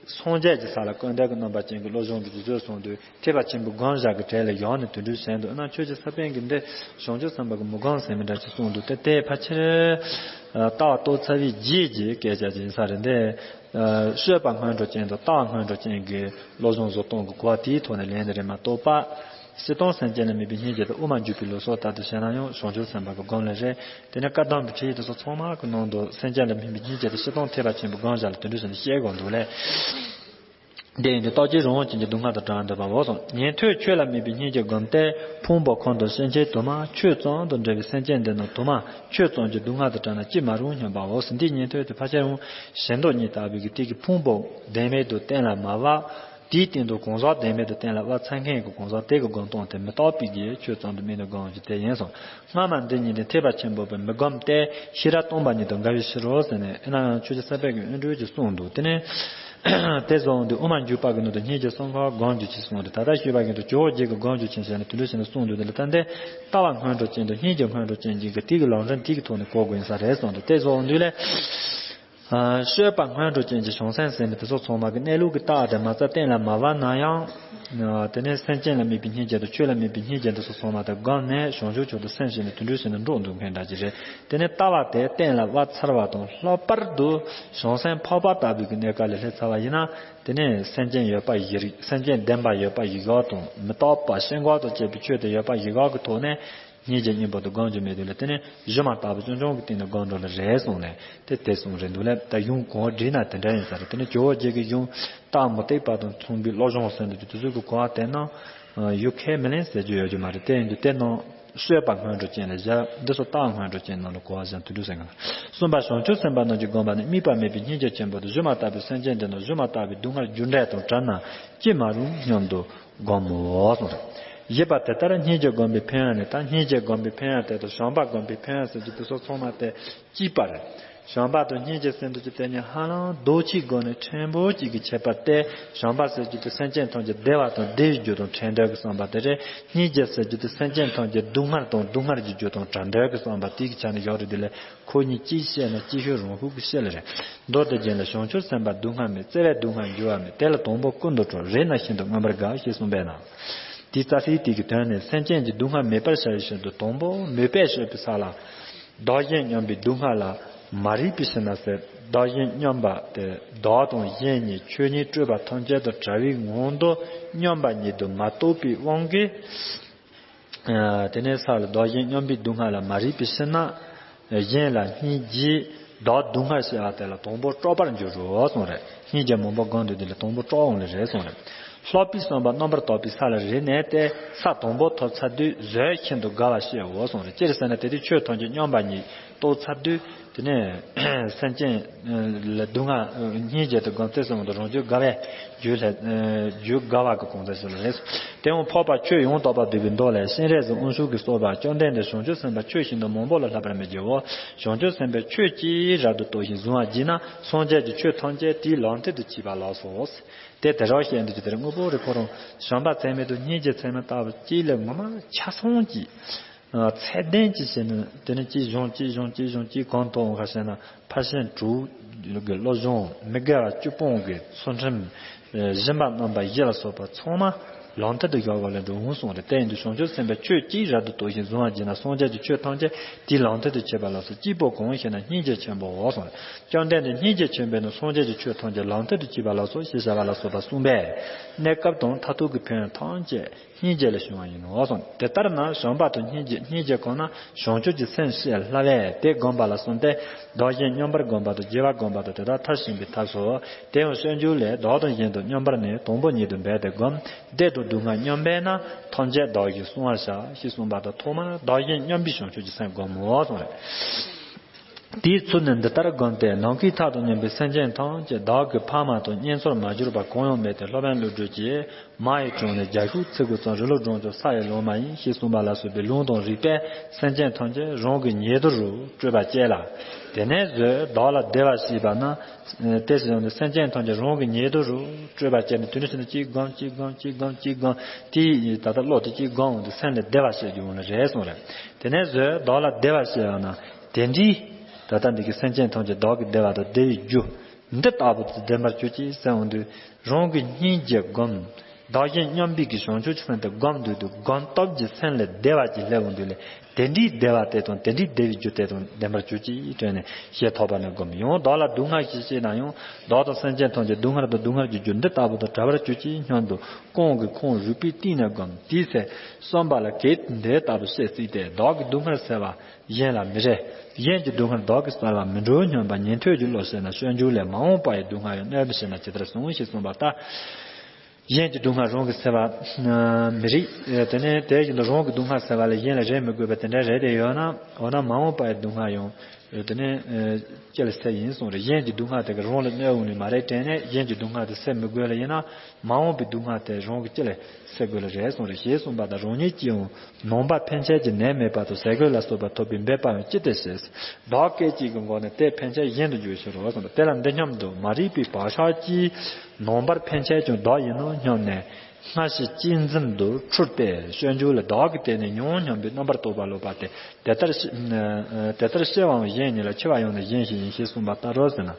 སངས་རྒྱས་ཀྱི་ས་ལ་སྐུ་འདས་ཀྱི་རྣམ་པ་ཅན་གྱི་བློ་སྦྱོང་གི་རྒྱུ་ཚོད་གསུངས་དུས་ཐེག་པ་ཆེན་པོའི་སྒོམ་བཞག་གི་གྲས་ལ་ཡང་ནས་དུད་འགྲོའི་ཞེན་དུ་ཨ་ན་ཆོས་ཀྱི་ས་པཎ་གྱི་འདི་བྱང་ཆུབ་སེམས་དཔའ་གི་མུ་སྒོམ་ཟེར་མི་འདྲ་ཅིག་གསུངས་འདུག་སྟེ། དེ་ཕལ་ཆེར་ལྟ་བ་རྟོགས་ཚར་བའི་རྗེས་ཀྱི་སྐད་ཆ་ཅིག་ཡིན་ས་རེད། འདི་དཔྱོད་པ་སྔོན་འགྲོ་ཅན་དང་ལྟ་བ་སྔོན་འགྲོ་ཅན་གྱི་བློ་སྦྱོང་བཟོ་སྟངས་ཀྱི་གོ་བ་དེའི་ཐོག་ནས་ལེན་ནི་རེད་མ་གཏོགས་པ། སྤྱིར་བཏང་སེམས་ཅན་ལ་དམིགས་པའི་སྙིང་རྗེ་དེ་དབུ་མ་འཇུག་པའི་ལུགས་སྲོལ་ལྟར་དུ་བྱས་ན་ཡང་བྱང་ཆུབ་སེམས་དཔའ་གི་སྒོམ་ལས་རེད། དེ་ནས་བཀའ་གདམས་པའི་ཁྲིད་དེ་ཚོ་ཚང་མ་གི་ནང་དུ་སེམས་ཅན་ལ་དམིགས་པའི་སྙིང་རྗེ་དེ་སྤྱིར་བཏང་ཐེག་པ་ཆེན་པོའི་སྒོམ་བཞག་ལ་དེ་འདྲ་བྱས་ནས་བཤད་དགོས་འདུག་ལས། དེ་ཡིན་དུས་རྟག་གཅིག་རང་དབང་ཅན་གྱི་སྡུག་བསྔལ་དང་བྲལ་འདོད་པའོ་གསུངས། ཉན་ཐོས་ཆོས་ལ་དམིགས་པའི་སྙིང་རྗེ་སྒོམ་སྟེ། ཕུང་པོ་ཁམས་དང་སེམས་ཅན་དུ་མ་ཆོས་ཙམ་དུ་འབྲེལ་བའི་སེམས་ཅན་འདི་རྣམས་དུ་མ་ཆོས་ཙམ་གྱི་སྡུག་བསྔལ་དང་བྲལ་ན་ཅི་མ་རུང་སྙམ་པའོ། འདིའི་ཉན་ཐོས་དེ་ཕལ་ཆེར་ཡང་ཞེ་མདོག་གཉིས་ལྟ་བུའི་གི་དེ་གི་ཕུང་པོ་བདེན་མེད་དུ་གཏན་ལ་མ་བབས། དེའི་སྟེང་དུ་གང་ཟག་བདེན་མེད་དུ་གཏན་ལ་དབབ་ཚར་མཁན་གྱི་གང་ཟག་དེ་གི་སྒོམ་སྟངས་དེ་མི་རྟག་པའི་གི་ཆོས་ཙམ་དུ་དམིགས་ནས་སྒོམ་རྒྱུ་དེ་ཡིན་གསུངས། སྔ་མ་འདི་གཉིས་ནི་ཐེག་པ་ཆེན་པོ་པའི་མི་སྒོམ་སྟེ། ཤེས་རབ་སྟོང་པ་ཉིད་དུ་འགལ་བའི་ཕྱིར་རོ་ཟེར་ནས། ཨེ་ན་ཡང་ཆོས་རྗེ་སརྦ་པའི་དབོན་སྤྲུལ་གྱིས་གསུངས་འདུག། དེ་ནས་དེ་གསུངས་འདུག། དབུ་མ་འཇུག་པ་གི་ནང་དུ་སྙིང་རྗེ་གསུམ་ཀ་སྒོམ་རྒྱུ་ཅེས་གསུངས་ཏེ། ད་ལྟ་ཞུས་པ་བཞིན་དུ་ཇོ་བོ་རྗེ་གིས་སྒོམ་རྒྱུ་ཅན་ཞེས་ནས་དེ་འདྲ་བྱས་ནས་གསུངས་འདུག། དེ་ལ་ད་འདི་ལྟ་བ་སྔོན་འགྲོ་ཅན་དང་སྙིང་རྗེ་སྔོན་འགྲོ་ཅན་གྱི་གི་དེ་གི་ལམ་རིམ་དེ་གི་ཐོག་ནས་གོ་དགོས་ཡིན་ས་རེད་གསུངས་འདུག། དེ་གསུངས་འདུག་ལས། ཨ། སྤྱོད་པ་སྔོན་འགྲོ་ཅན་གྱི་བྱང་སེམས་ཟེར་མི་དེ་ཚོ་ཚང་མ་གི་གནས་ལུགས་ཀྱི་རྟགས་དེ་མ་རྩ་གཏན་ལ་མ་བབས་ན་ཡང་། ཨ། དེ་ནས་སེམས་ཅན་ལ་དམིགས་པའི་སྙིང་རྗེ་དང་ཆོས་ལ་དམིགས་པའི་སྙིང་རྗེ་འདི་ཚོ་ཚང་མ་དེ་སྒོམ་ནས་བྱང་ཆུབ་མཆོག་ཏུ་སེམས་བསྐྱེད་ནས་དུད་འགྲོའི་ཞིང་ནས་འགྲོ་འདུག་མཁན་འདྲ་ཅིག་རེད། དེ་ནས་ལྟ་བ་དེ་གཏན་ལ་དབབ་ཚར་བ་དང་ལྷག་པར་དུ་བྱང་སེམས་འཕགས་པ་ལྟ་བུའི་གི་གནས་སྐབས་ལ་སླེབས་ཚར་བ་ཡིན་ན། དེ་ནས་སེམས་ཅན་ཡོད་པ་བཞི་རིགས། སེམས་ཅན་བདེན་པ་ཡོད་པ་བཞི་ཡོད་དང་། མི་རྟག་པ་ཤེས་འགོག་དང་བཅས་པའི་ཆོས་དེ་ཡོད་པ་བཞི་ཡོད་ཀྱི་ཐོག་ནས། སྙིང་རྗེ་སྙིང་པོ་དེ་སྒོམ་རྒྱུ་མེད་དུས་ལ། དེ་ནས་སྒྱུ་མ་ལྟ་བུ་ཆུང་ཆུང་གི་སྟེང་ནས་སྒོམ་འགྲོ་ལ་རེད་གསུངས་ནས། དེ་དེ་གསུངས་རེད་འདུག་ལ། ད་གཞུང་གང་བྲིས་ན་དེ་འདྲ་ཡིན་ས་རེད། དེ་ནས་ཇོ་བོ་རྗེ་གི་གཞུང་རྟགས་མུ་སྟེགས་པ་དང་མཚུངས་པའི་བློ་སྦྱོང་ཟེར་འདུག་གི་དེ་ཚོ་གི་གོ་བ་དེ་ནང་ཡུལ་ཁས་མི་ལེན་ཟེར་རྒྱུ་ཡོད་རྒྱུ་མ་རེད། དེ་ཡིན་དུས་དེ་ནང་སྤྱོད་པ་སྔོན་འགྲོ་ཅན་ལ་བཞག། འདི་ཚོ་རྟགས་སྔོན་འགྲོ་ཅན་ནང་ལ་གོ་བ་བཞག་དུས་འགྲོ་ཟེར་གི་ན། གསུམ་པ་བྱང་ཆུབ་སེམས་དཔའ་རྣམས་ཀྱིས་བསྒོམས་པ་ནི། དམིགས་པ་མེད་པའི་སྙིང་རྗེ་ཆེན་པོ་དང་། སྒྱུ་མ་ལྟ་བུའི་སེམས་ཅན་དེ་རྣམས་སྒྱུ་མ་ལྟ་བུའི་སྡུག་བསྔལ་རྒྱུ་འབྲས་དང་བྲལ་ན་ཅི་མ་རུང་སྙམ་དུ་སྒོམ་མོ་གསུངས་རེད། བཞི་པ་དེ་ལྟར་སྙིང་རྗེ་བསྒོམ་པའི་ཕན་ཡོན་ནི། ད་སྙིང་རྗེ་བསྒོམ་པའི་ཕན་ཡོན་དེ་དང་བྱམས་པ་བསྒོམ་པའི་ཕན་ཡོན་ཟེར་རྒྱུ་དེ་ཚོ་ཚང་མ་དེ་གཅིག་པ་རེད། བྱམས་པ་དང་སྙིང་རྗེ་ཟེར་འདུག་ཅི་དེ་གཉིས་ཧ་ལམ་རྡོག་གཅིག་སྒང་ནས་ཕྲན་བུ་གཅིག་གི་ཁྱད་པར་ཏེ། བྱམས་པ་ཟེར་རྒྱུ་དེ་སེམས་ཅན་ཐམས་ཅད་བདེ་བ་དང་བདེ་བའི་རྒྱུ་དང་བྲལ་འདོད་ཀྱི་བསམ་པ་དེ་རེད། སྙིང་རྗེ་ཟེར་རྒྱུ་དེ་སེམས་ཅན་ཐམས་ཅད་སྡུག་བསྔལ་དང་སྡུག་བསྔལ་གྱི་རྒྱུ་དང་བྲལ་འདོད་ཀྱི་བསམ་པ་དེ་གི་ཆ་ནས་བཞག་རེད། དེ་ལས་ཁོ་གཉིས་གཅིག་བཤད་ན་གཅིག་ཤོད་རང་ཤུགས་ཀྱིས་བཤད་ལེ་རེད། མདོ་སྡེ་རྒྱན་ལས། བྱང་ཆུབ་སེམས་དཔའ་སྡུག་བསྔལ་མེད། བརྩེ་བས་སྡུག་བསྔལ་འགྱུར་བ་མེད། དེ་ལ་དང་པོ་ཀུན་ཏུ་སྤྲོ། རེག་ན་ཤིན་ཏུ་མངོན་པར་དགའ། ཞེས་གསུངས་པས་ན། དེའི་རྩ་ཚིག་དེ་གི་དོན་ནི། སེམས་ཅན་གྱི་སྡུག་བསྔལ་མེད་པར་བྱ་བའི་ཕྱིར་དུ་དང་པོ་མོས་པས་སྤྱོད་པའི་ས་ལ། བདག་གཞན་མཉམ་པའི་སྡུག་བསྔལ་ལ་མ་རིག་པའི་ཕྱིར་ན་ཟེར། བདག་གཞན་མཉམ་པ་དེ་བདག་དང་གཞན་གཉིས་ཆོས་ཉིད་སྤྲོས་པ་ཐམས་ཅད་དང་བྲལ་བའི་ངང་དུ་མཉམ་པ་ཉིད་དུ་མ་རྟོགས་པའི་དབང་གིས། ཨ། དེ་ནས་ས་ལ་བདག་གཞན་མཉམ་པའི་སྡུག་བསྔལ་ལ་མ་རིག་པའི་ཕྱིར་ན། གཞན་ལ་སྙིང་རྗེ། བདག་སྡུག་བསྔལ་ཞེས་པ་དེ་ལ་དང་པོ་སྐྲག་པར་འགྱུར་རོ་གསུངས་རེད། སྙིང་རྗེ་མང་པོ་བསྒོམ་དུས་དེ་ལ་དང་པོ་སྐྲག་འོང་ལེ་རེད་གསུངས་རེད། ལྷག་པའི་བསམ་པ་རྣམ་པར་དག་པའི་ས་ལ་རེག་ནས་ཏེ། ས་དང་པོ་ཐོབ་ཚར་དུས་བཟོད་ཤིན་ཏུ་དགའ་བ་སྐྱེའོ་གསུངས་རེད། ཅི་རེད་ཟེར་ན་དེ་དུས་ཆོས་ཐམས་ཅད་མཉམ་པ་ཉིད་རྟོགས་ཚར་དུས། དེ་ནས་སེམས་ཅན་ལ་སྡུག་བསྔལ་སྙིང་རྗེ་དེ་བསྒོམས་ཏེ་སོང་དུས་རང་རྒྱུད་དགའ་བའི་རྒྱུ་ལས། རྒྱུ་དགའ་བ་གི་གང་ཟག་ཞིག་ལ་རེད། དེ་ཡང་འཕགས་པ་ཆོས་ཡང་དག་པར་སྡུད་པའི་མདོ་ལས། སྤྱན་རས་གཟིགས་དབང་ཕྱུག་གིས་གསུངས་པ། བཅོམ་ལྡན་འདས་བྱང་ཆུབ་སེམས་དཔའ་ཆོས་བཞིན་དུ་མང་པོ་ལ་བསླབ་པར་མི་བགྱིའོ། བྱང་ཆུབ་སེམས་དཔའི་ཆོས་ཅིག་རབ་ཏུ་རྟོགས་ཤིང་བཟུང་བར་བགྱིས་ན། སངས་རྒྱས་ཀྱི་ཆོས་ཐམས་ཅད་དེའི་ལམ་མཐིལ་དུ་སྐྱེས་པ་ལགས་སོ། དེ་དེ་རང་བཤད་འདུག་ཅི། དེར་དངོས་པོ་རེ་ཁོ་རང་བྱམས་པ་ཚད་མེད་དང་སྙིང་རྗེ་ཚད་མེད་ལྟ་བུ་གཅིག་ལས་ངོ་མ་ཆ་ཚང་གྱི། ཚད་ལྡན་གྱི་བྱས་ན་དེ་ནི་གཅིག་གཞུང་གཅིག་གཞུང་གཅིག་གཞུང་གཅིག་གང་ཐོག་ཁ་བྱས་ན་ཕར་ཕྱིན་དྲུག་གི་བློ་སྦྱོང་། མི་དགེ་བ་བཅུ་སྤོང་གི་ཚུལ་ཁྲིམས་སྦྱིན་པ་རྣམ་པ་བཞི་ལ་སོགས་པ་ཚང་མ་ལམ་མཐིལ་དུ་བཞག་པ་ལས་འགྲོ་འོང་གསུངས་རེད། དེ་ཡིན་དུས་བྱང་ཆུབ་སེམས་དཔའི་ཆོས་ཅིག་རབ་ཏུ་རྟོགས་ཤིང་བཟུང་བར་བགྱིས་ན། སངས་རྒྱས་ཀྱི་ཆོས་ཐམས་ཅད་དེའི་ལམ་མཐིལ་དུ་སྐྱེས་པ་ལགས་སོ། གཅིག་པོ་གང་ཞེ་ན་སྙིང་རྗེ་ཆེན་པོའོ་གསུངས་རེད། བཅོམ་ལྡན་འདས་སྙིང་རྗེ་ཆེན་པོས་ནི་སངས་རྒྱས་ཀྱི་ཆོས་ཐམས་ཅད་ལམ་མཐིལ་དུ་སྐྱེས་པ་ལགས་སོ་ཞེས་བྱ་བ་ལ་སོགས་པ་གསུངས་པས། གནས་སྐབས་དང་མཐར་ཐུག་གི་ཕན་ཡོན་ཐམས་ཅད་སྙིང་རྗེ་ལས་བྱུང་བ་ཡིན་ནོ་གསུངས། དེ་ལྟར་ན་བྱམས་པ་དང་སྙིང་རྗེ། སྙིང་རྗེ་གང་ན་བྱང་ཆུབ་ཀྱི་སེམས་བསྐྱེད་སླ་བས་དེ་བསྒོམ་པ་ལ་གསུངས་ཏེ། བདག་གཞན་མཉམ་པར་བསྒོམ་པ་དང་བརྗེ་བ་བསྒོམ་པ་དང་དེ་དག་མཐར་ཕྱིན་པའི་ཐབས་སོ། དེ་ཡང་སྤྱོད་འཇུག་ལས། བདག་དང་གཞན་དུ་མཉམ་པར་ནི་དང་པོ་ཉིད་དུ་འབད་དེ་བསྒོམ། བདེ་དང་སྡུག་བསྔལ་མཉམ་པས་ན། ཐམས་ཅད་བདག་གིས་བསྲུང་བར་བྱ། ཞེས་གསུངས་པ་དང་། ཐོག་མར་བདག་གཞན་མཉམ་པའི་བྱང་ཆུབ་ཀྱི་སེམས་བསྒོམ་མོ་གསུངས་རེད། དེའི་ཚུལ་ནི་འདི་ལྟར་བསྒོམས་ཏེ། ནམ་མཁའི་མཐའ་དང་མཉམ་པའི་སེམས་ཅན་ཐམས་ཅད་བདག་གི་ཕ་མ་དང་གཉེན་ཚབ་མ་གྱུར་པ་གང་ཡང་མེད་དེ། སློབ་དཔོན་ཀླུ་སྒྲུབ་ཀྱིས། མ་ཡི་དྲུང་ནས་རྒྱ་ཤུག་ཚིག་དགུ་ཙམ། རི་ལུ་སྦྲང་ཆུང་ས་ཡི་ལོ་མ་ཡིན། ཞེས་གསུངས་པ་ལ་སོགས་པའི་ལུང་དང་རིགས་པས་སེམས་ཅན་ཐམས་ཅད་རང་གི་ཉེ་དུ་རུ་སྤྲོས་པ་བཅད་ལ། དེ་ནས་བཟོད། བདག་ལ་བདེ་བར་གཤེགས་པ་ན། དེ་ཞེས་ཡང་སེམས་ཅན་ཐམས་ཅད་རང་གི་ཉེ་དུ་རུ་སྤྲོས་པ་བཅད་ནས། དུས་ནི་ཕྱི་ནི་གཅིག་བསྒོམ་གཅིག་བསྒོམ་གཅིག་བསྒོམ་གཅིག་བསྒོམ། དེ་ད་ལྟ་བློ་དེ་གཅིག་བསྒོམ་འོང་དུས་སེམས་ལ་བདེ་བར་གཤེགས་རྒྱུ་འོང་ནི་རེད་གསུངས་རེད། དེ་ནས་བཟོད། བདག་ལ་བདེ་བར་གཤེགས་པ་ན། དེ་འདྲའི་ད་ལྟ་འདི་གི་སེམས་ཅན་ཐམས་ཅད་བདག་གི་བདེ་བ་དང་བདེ་བའི་རྒྱུ་འདི་ལྟ་བུ་དེ་ལྡན་པར་གྱུར་ཅིག་ཟེར་འོང་དུས། རང་གི་སྙིང་རྗེ་བསྒོམ། བདག་གཞན་མཉམ་པའི་གི་བྱང་ཆུབ་ཀྱི་སེམས་དེ་བསྒོམ་འདུག་དུས། བསྒོམ་སྟོབས་ཀྱི་སེམས་ལ་བདེ་བ་ཅིག་སླེབས་འོང་དུས་ལས། དེ་འདྲའི་བདེ་བ་དེ་དང་དེ་འདྲའི་བདེ་བའི་རྒྱུ་དེ་དང་ལྡན་པར་གྱུར་ཅིག་དྲན་ནས་ཞེས་ཐོགས་པ་ནས་བསྒོམ། ཡང་བདག་ལ་སྡུག་བསྔལ་ཞིག་བྱས་ན་ཡང་། བདག་དང་སེམས་ཅན་ཐམས་ཅད་སྡུག་བསྔལ་དང་སྡུག་བསྔལ་གྱི་རྒྱུ་འདི་ལྟ་བུ་དང་བྲལ་བར་གྱུར་ཅིག་སྙམ་དུ་རྐང་གི་ཁོང་རུས་པའི་གཏིང་ནས་བསྒོམ། དེའི་ཚེ་བསམ་པ་ལ་གལ་ཏེ་འདི་ལྟ་བུ་བཤད་སྲིད་དེ། བདག་གི་སྡུག་བསྔལ་སེལ་བ་གཞན་ལ་མི་རེ། གཞན་གྱི་སྡུག་བསྔལ་བདག་གིས་བསལ་བར་མི་འགྲོ་སྙམ་པ་ཉན་ཐོས་ཀྱི་བློ་བྱས་ན། སྤྱོད་འཇུག་ལས། མ་འོངས་པ་ཡི་སྡུག་བསྔལ་ཡང་། གནོད་པ་བྱས་ན་ཇི་ལྟར་བྱུང་། ཞེས་གསུངས་པ་ལྟར། གཞན་གྱི་སྡུག་བསྔལ་རང་གིས་སེལ་བ་མི་རིགས། དེ་ནས་དེ་བཞིན་དུ་རང་གི་སྡུག་བསྔལ་སེལ་བ་ལ་གཞན་ལ་རེ་མི་དགོས་པ་དེ་འདྲ་རེད་དེ་ཡོད་ན། འོ་ན་མ་འོངས་པ་ཡི་སྡུག་བསྔལ་ཡང་ དེ་ནས་ཅི་ལ་སེལ་ཡིན་གསུངས་རེད། གཞན་གྱི་སྡུག་བསྔལ་དེ་ག་རང་ལ་གནོད་འོང་ནི་མ་རེད་དྲན་ནས། གཞན་གྱི་སྡུག་བསྔལ་དེ་སེལ་མི་དགོས་ལ་ཡིན་ན། མ་འོངས་པའི་སྡུག་བསྔལ་དེ་རང་གིས་ཅི་ལ་སེལ་དགོས་ལ་རེད་གསུངས་རེད། ཞེས་གསུངས་པ་དང་། རང་ཉིད་ཀྱིས་ཡང་ནང་པར་ཕན་ཆད་ཀྱི་ནད་མེད་པ་དང་ཟས་གོས་ལ་སོགས་པ་ཐོབ་པའི་འབད་པ་ཡང་ཅི་སྟེ་ཤེས། བདག་སྐད་ཅིག་གི་སྒོ་ནས་དེ་ཕན་ཆད་གཞན་དུ་འཇུག་ཕྱིར་རོ་གསུངས་པ་དེ་ལ། འདི་སྙམ་དུ། མ་རིག་པའི་བག་ཆགས་ཀྱིས་ནང་པར་ཕན་ཆད་ཀྱང་བདག་ཡིན་ནོ་སྙམ་ནས། སྔར་བྱས་གཅེས་འཛིན་དུ་འཁྲུལ་ཏེ། སྤྱོད་འཇུག་ལ་བདག་གི་སྟེང་ནས་མྱོང་སྙམ་པའི་རྣམ་པར་རྟོག་པ་ལོག་པ་སྟེ། དེ་ལྟར་དེ་ལྟར་ཤེས་པའང་གཞན་ཉིད་ལ། འཆི་བ་ཡང་ནི་གཞན་ཞིག་ཡིན་ཞེས་གསུངས་པ་ལྟར་རོ་ཟེར་ན།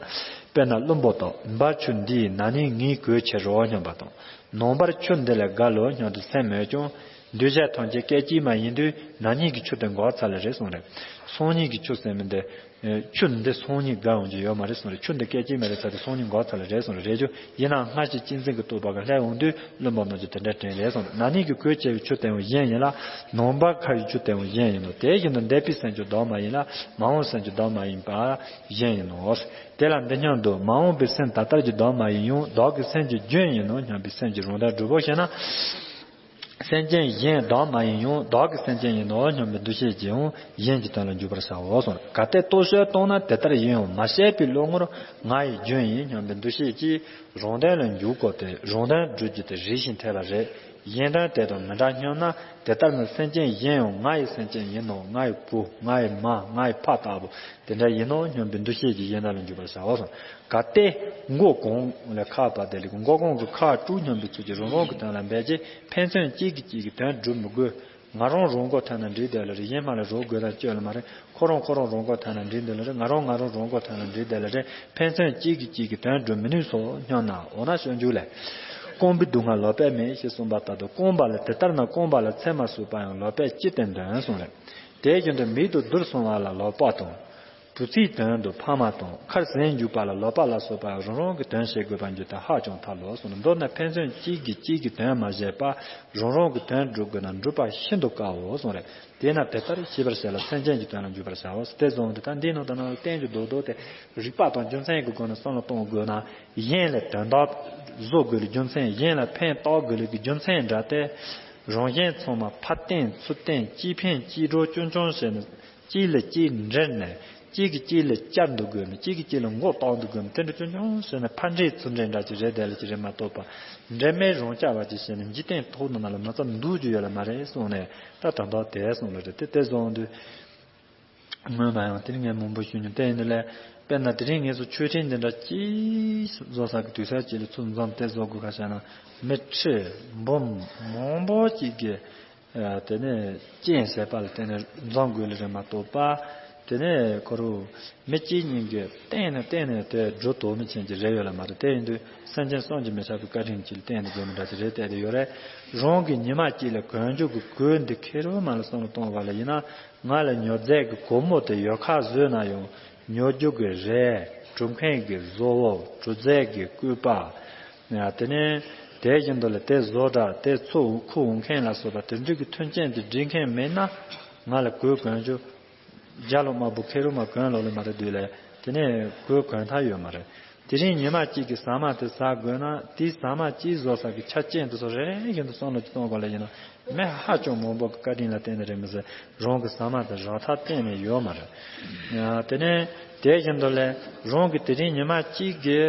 དཔེར་ན་བླུན་པོ་དག། འབབ་ཆུ་འདིས་ན་ནིང་ངའི་གོས་ཁྱེར་རོ་སྙམ་པ་དང་། ནངས་པར་ཆུ་འདི་ལས་དགའ་ལོ་སྙམ་དུ་སེམས་མོད་ཀྱང་། འདུས་བྱས་ཐམས་ཅད་སྐད་ཅིག་མ་ཡིན་དུས། ན་ནིང་གི་ཆུ་དེ་འགོར་ཚར་ལེ་རེད་གསུངས་རེད། སང་ཉིན་གྱི་ཆུ་ཟེར་མི་འདི། ཆུ་འདི་སང་ཉིན་དགའ་འོང་རྒྱུ་ཡོད་མ་རེད་གསུངས་རེད། ཆུ་འདི་སྐད་ཅིག་མ་རེད་ཚར་དུས་སང་ཉིན་འགོར་ཚར་ལེ་རེད་གསུངས་རེད། རེད་རྒྱུ་ཡིན་ནའང་སྔར་བྱས་གཅེས་འཛིན་གྱི་རྟོག་པ་གིས་བསླད་འོང་དུས་བླུན་པོ་རྣམས་ཀྱིས་དེ་འདྲ་དྲན་རེད་གསུངས་རེད། ན་ནིང་གི་གོས་ཁྱེར་བའི་ཆུ་དེའང་གཞན་ཡིན་ལ། ནངས་པར་ཁ་བའི་ཆུ་དེའང་གཞན་ཡིན་ནོ། དེ་བཞིན་དུ་འདས་པའི་སེམས་ཀྱང་བདག་མ་ཡིན་ལ། མ་འོངས་སེམས་ཀྱང་བདག་མ་ཡིན་པ་གཞན་ཡིན་ནོ། དེ་ལ་འདི་སྙམ་དུ། མ་འོངས་པའི་སེམས་ད་ལྟར་གྱི་བདག་མ་ཡིན་ཡང་། བདག་གི་སེམས་ཀྱི་རྒྱུན་ཡིན་ནོ་སྙམ་པའི་སེམས་ཀྱི་རང་དོན་སྒྲུབ་པོ་ཞེ་ན། སེམས་ཅན་གཞན་བདག་མ་ཡིན་ཡང་། བདག་གི་སེམས་ཅན་ཡིན་ནོ་སྙམ་པའི་འདུ་ཤེས་ཀྱིས་ཡང་གཞན་གྱི་དོན་ལ་འཇུག་པར་བྱའོ་གསུངས། གལ་ཏེ་རྟོག་དཔྱོད་བཏང་ན་དེ་ལྟར་ཡིན་ཡང་མ་ཤེས་པའི་བློ་ངོར་ང་ཡི་རྒྱུན་ཡིན་སྙམ་པའི་འདུ་ཤེས་ཀྱིས་རང་དོན་ལ་འཇུག་དགོས་ཏེ། རང་དོན་སྒྲུབ་རྒྱུ་དེ་རེ་ཞིག་འཐད་པ་རེད། གཞན་དོན་དེ་དང་མི་འདྲ་སྙམ་ན། དེ་ལྟར་ན་སེམས་ཅན་གཞན་ཡང་ང་ཡི་སེམས་ཅན་ཡིན་ནོ། ང་ཡི་བུ། ང་ཡི་མ། ང་ཡི་ཕ་ལྟ་བུ་དེ་འདྲ་ཡིན་ནོ་སྙམ་པའི་འདུ་ཤེས་ཀྱིས་གཞན་དོན་ལ་འཇུག་པར་བྱའོ་གསུངས། གལ་ཏེ་མགོ་གང་ལ་ཁ་བབས་ཏེ་ལེགས། མགོ་གང་གི་ཁ་དཀྲུགས་སྙམ་པའི་ཚུལ་གྱིས་རང་རང་གི་དོན་ལ་འབད་ཅིང་། ཕན་ཚུན་གཅིག་གིས་གཅིག་གི་དོན་སྒྲུབ་མི་དགོས། ང་རང་རང་མགོ་ཐོན་ན་འགྲིག་བསྡད་ལེ་རེད། གཞན་མ་ལ་རོགས་དགོས་དང་སྤྱོད་ལ་མ་རེད། ཁོ་རང་ཁོ་རང་རང་མགོ་ཐོན་ན་འགྲིག་བསྡད་ལེ་རེད། ང་རང་ང་རང་རང་མགོ་ཐོན་ན་འགྲིག་བསྡད་ལེ་རེད། ཕན་ཚུན་གཅིག་གིས་གཅིག་གི་དོན་སྒྲུབ་མི་ནུས་སོ་སྙམ་ན། འོ་ན་སྤྱོད་འཇུག་ལས། རྐང་པའི་སྡུག་བསྔལ་ལོག་པས་མེད་ཅེས་གསུངས་པ་ལྟར་དུ། རྐང་པ་ལ་དེ་ལྟར་ན་རྐང་པ་ལ་འཚེ་མ་བཟོད་པ་ཡང་ལོག་པས་ཅི་སྟེ་འདོན་གསུངས་ལས། དེ་བཞིན་དུ་མིག་ཏུ་རྡུལ་སོང་བ་ལ་ལོག་པ་དང་། བུ་ཚའི་དོན་དུ་ཕ་མ་དང་། ཁར་ཟས་འཇུ་བ་ལ་ལོག་པ་ལ་སོགས་པ་རང་རང་གི་དོན་བྱེད་དགོས་པར་འགྱུར་ཏེ་ཧ་ཅང་ཐལ་ལོ་གསུངས། མདོར་ན་ཕན་ཚུན་གཅིག་གིས་གཅིག་གི་དོན་མ་བྱས་པར་རང་རང་གི་དོན་སྒྲུབ་དགོས་ན་འགྲུབ་པ་ཤིན་ཏུ་དཀའོ་གསུངས་རེད། དེས་ན་དེ་ལྟར་ཤེས་པར་བྱས་ལ་སེམས་ཅན་གྱི་དོན་ལ་འཇུག་པར་བྱའོ། དེ་བཟུང་སྟེ་ད་འདིའི་ནང་དུ་ནང་བསྟན་གྱི་རྡོག་རྡོག་དེ་རིགས་པ་དང་རྒྱུ་མཚན་གྱི་སྒོ་ནས་བསམ་བློ་གཏོང་དགོས་ན། གཞན་ལ་དོན་དག་བཟོ་དགོས་ལ་རྒྱུ་མཚན། གཞན་ལ་ཕན་བཏགས་དགོས་ལ་གི་རྒྱུ་མཚན་འདྲ་སྟེ། རང་གཞན་ཚང་མ་ཕར་བསྟེན་ཚུར་བསྟེན་གཅིག་ཕན་གཅིག་གྲོགས་ཀྱང་ཀྱང་བྱས་ནས། གཅིག་ལ་གཅིག་འབྲེལ་ནས་གཅིག་གིས་གཅིག་ལ་བཅར་འདུག་དགོས་མེད། གཅིག་གིས་གཅིག་ལ་མགོ་བཏགས་འདུག་དགོས་མེད། དེ་འདྲ་ཆུང་ཆུང་བྱས་ནས་ཕར་འབྲེལ་ཚུར་འབྲེལ་འདྲ་ཅིག་རེད་དེ་ལ་ཅིག་རེད་མ་གཏོགས་པ། འབྲེལ་མེད་རང་རྐྱ་བ་ཅིག་བྱས་ནས་འཇིག་རྟེན་ཐོག་ནང་ལ་མ་རྩ་འདུག་རྒྱུ་ཡོད་ལ་མ་རེད་གསུངས་ནས། ད་དོན་དག་དེ་གསུངས་ལ་རེད་དེ། དེ་བཟུང་དུས་སྔོན་མ་ཡང་དེ་རིང་ངས་མང་པོ་ཞུས་མྱོང་། དེ་ཡིན་དུས་ལས་དཔེར་ན་དེ་རིང་ངེད་ཚོ་ཆོས་ཁྲིད་འདི་འདྲ་ཅིག་བཟོ་ས་གི་དུས་ཚོད་ཅིག་ལ་ཚུར་འཛོམས་དེ་བཟོ་དགོས་ཁ་བྱས་ན། མི་ཁྲི་འབུམ་མང་པོ་ཅིག་གིས། དེ་ནས་རྐྱེན་བྱས་པ་ལ་བརྟེན་ནས་འཛོམས་དགོས་ལེ་རེད་མ་གཏོགས་པ། དེ་ནས་ཁོ་རུ་མི་གཅིག་གཉིས་ཀྱིས་བརྟེན་ནས་བརྟེན་ནས་དེ་འགྲོ་དོ་མི་ཆེན་གྱི་རེ་ཡོད་ལ་མ་རེད། དེ་ཡིན་དུས་སེམས་ཅན་གསུམ་གྱིས་མི་ཆགས་པའི་བཀའ་དྲིན་གྱིས་བརྟེན་ནས་དགོས་མི་འདྲ་ཅིག་རེད་བལྟས་ཏེ་ཡོད་རེད། རང་གི་ཉི་མ་གཅིག་ལ་གོན་རྒྱུ་གི་གོས་འདི་ཁེར་རོ་མ་ལ་བསམ་བློ་གཏོང་བ་ལ་ཡིན་ན། ང་ལ་ཉོ་རྫས་ཀྱི་གོར་མོ་དེ་ཡོད་ཁ་བཟོས་ན་ཡང་། ཉོ་རྒྱུ་གི་རས། བྲུབ་མཁན་གྱི་བཟོ་བོ། བྲུབ་རྫས་ཀྱི་སྐུད་པ། དེ་ནས་དེ་བཞིན་དུ་ལ་དེ་བཟོ་གྲྭ་དེ་ཚོ་ཁུར་འོང་མཁན་ལ་སོགས་པ་དེ་འདྲ་གི་མཐུན་རྐྱེན་དེ་སྒྲིག་མཁན་མེད་ན། ང་ལ་གོས་གོན་རྒྱུ་རྒྱ་ལོ་དམར་པོ་ཁེ་རུ་མ་གོན་ལོ་ལེ་མ་རེད་དུས་ལས། དེ་ནས་གོས་གོན་ཐབས་ཡོད་མ་རེད། དེ་རིང་ཉི་མ་གཅིག་གི་ཟ་མ་དེ་ཟ་དགོས་ན། དེའི་ཟ་མ་གཅིག་བཟོ་ས་གི་ཆ་རྐྱེན་དེ་ཚོ་རེ་རེ་བཞིན་དུ་བསམ་བློ་གཏོང་དགོས་ལ་ཡིན་ན། མི་ཧ་ཅང་མང་པོ་གི་བཀའ་དྲིན་ལ་བརྟེན་ནས་རེད་མི་ཟེར། རང་གི་ཟ་མ་དེ་རག་ཐབས་གཏན་ནས་ཡོད་མ་རེད། དེ་ནས་དེ་བཞིན་དུ་ལས་རང་གི་དེ་རིང་ཉི་མ་གཅིག་གི་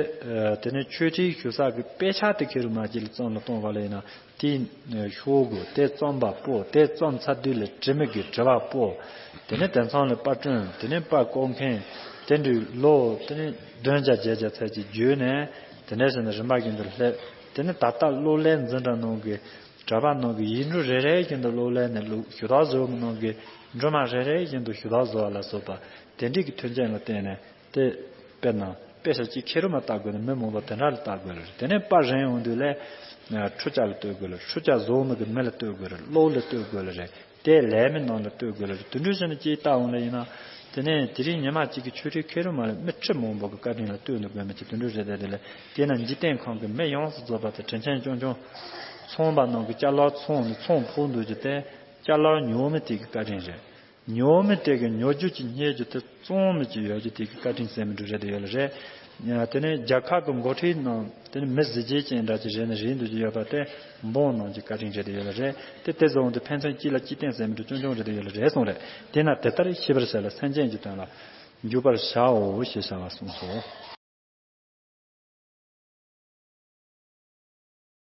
དེ་ནས་ཆོས་ཁྲིད་ཞུ་ས་གི་དཔེ་ཆ་དེ་ཁེ་རུ་མ་གཅིག་ལ་བསམ་བློ་གཏོང་དགོས་ལ་ཡིན་ན། དེའི་ཤོག་གུ་དེ་རྩོམ་པ་པོ། དེ་རྩོམ་ཚར་དུས་ལ་དྲི་མེད་ཀྱི་དྲི་བ་པོ། དེ་ནས་དེང་སང་ལ་པར་སྐྲུན། དེ་ནས་པར་བརྐོ་མཁན། དེ་འདྲའི་ལོ་དེ་ནས་བདུན་བརྒྱ་བརྒྱད་བརྒྱ་ཚད་ཅིག་བརྒྱུད་ནས། དེ་འདྲ་བྱས་ནས་རིམ་པ་བཞིན་དུ་སླེབས། དེ་ནས་ད་ལྟ་གློག་ཀླད་འཛིན་གྲྭ་ནང་གི་གྲྭ་པ་ནང་གི་ཡིག་འབྲུ་རེ་རེ་བཞིན་དུ་གློག་ཀླད་ནས་བླུགས། ཞུ་དག་བཟོ་བའི་ནང་གི་འབྲུ་མ་རེ་རེ་བཞིན་དུ་ཞུ་དག་བཟོ་བ་ལ་སོགས་པ་དེ་འདྲའི་གི་མཐུན་རྐྱེན་ལ་བརྟེན་ནས། དེ་དཔེར་ན་དཔེ་ཆ་གཅིག་ཁེ་རུ་མ་ལྟ་དགོས་ན་མི་མང་པོ་དེ་འདྲ་ལ་ལྟ་དགོས་རེད། དེ་ནས་པར་རན་ཡོང་དུས་ལ་འཕྲུལ་ཆས་ལ་ལྟོས་དགོས་ལ། འཕྲུལ་ཆས་བཟོ་མི་གི་མི་ལ་ལྟོས་དགོས་རེད། གློག་ལ་ལྟོས་དགོས་ལ་རེད། དེ་ལས་མི་རྣམས་ལ་ལྟོས་དགོས་ལ་རེད། དེ་འདྲ་བྱས་ནས་གཅིག་ལྟ་འོང་ལ་ཡིན་ན། དེ་ནས་དེ་རིང་ཉི་མ་གཅིག་གི་ཆོས་ཁྲིད་ཁེ་རུ་མ་ལ་མི་ཁྲི་མང་པོ་གི་བཀའ་དྲིན་ལ་ལྟོས་ནས་དགོས་མི་གཅིག་དེ་འདྲ་རེད། དེ་དེ་ལ་དེ་ན་འཇིག་རྟེན་ཁམས་ཀྱི་མི་ཡོངས་སུ་རྫོགས་པ་དེ་དྲིན་ཆེན་སྐྱོང་སྐྱོང་། ཚོང་པ་རྣམས་ཀྱི་ཅ་ལག་ཚོང་ནས་ཚོང་ཕོག་འདུག་རྒྱུ་དེ་ཅ་ལག་ཉོ་མི་དེ་གི་བཀའ་དྲིན་རེད། ཉོ་མི་དེ་གི་ཉོ་རྒྱུ་ཅིག་རྙེད་རྒྱུ་དེ་བཙོང་མི་ཅིག་ཡོད་རྒྱུ་དེ་གི་བཀའ་དྲིན་ཟེར་མི་འདྲ་རེད་དེ་ཡོད་ལ་རེད། དེ་ནས་རྒྱལ་ཁབ་ཀྱི་འགོ་ཁྲིད་རྣམས་དེ་ནས་མི་གཟི་བརྗིད་ཅན་འདྲ་ཅིག་རེད་ན་རེད་འདུག་ཅིག་ཡོད་པ་དེ་འབངས་རྣམས་ཀྱི་བཀའ་དྲིན་རེད་དེ་ཡོད་ལ་རེད། དེ་དེ་བཟུང་དུ་ཕན་ཚུན་གཅིག་ལ་གཅིག་བརྟེན་ཟེར་མི་འདྲ་ཆུང་ཆུང་རེད་དེ་ཡོད་ལ་རེད་གསུངས་རེད། དེས་ན་དེ་ལྟར་ཤེས་པར་བྱ་ལ་སེམས་ཅན་གྱི་དོན་ལ། འཇུག་པར་བྱའོ་ཞེས་བྱ་བ་གསུངས་སོ།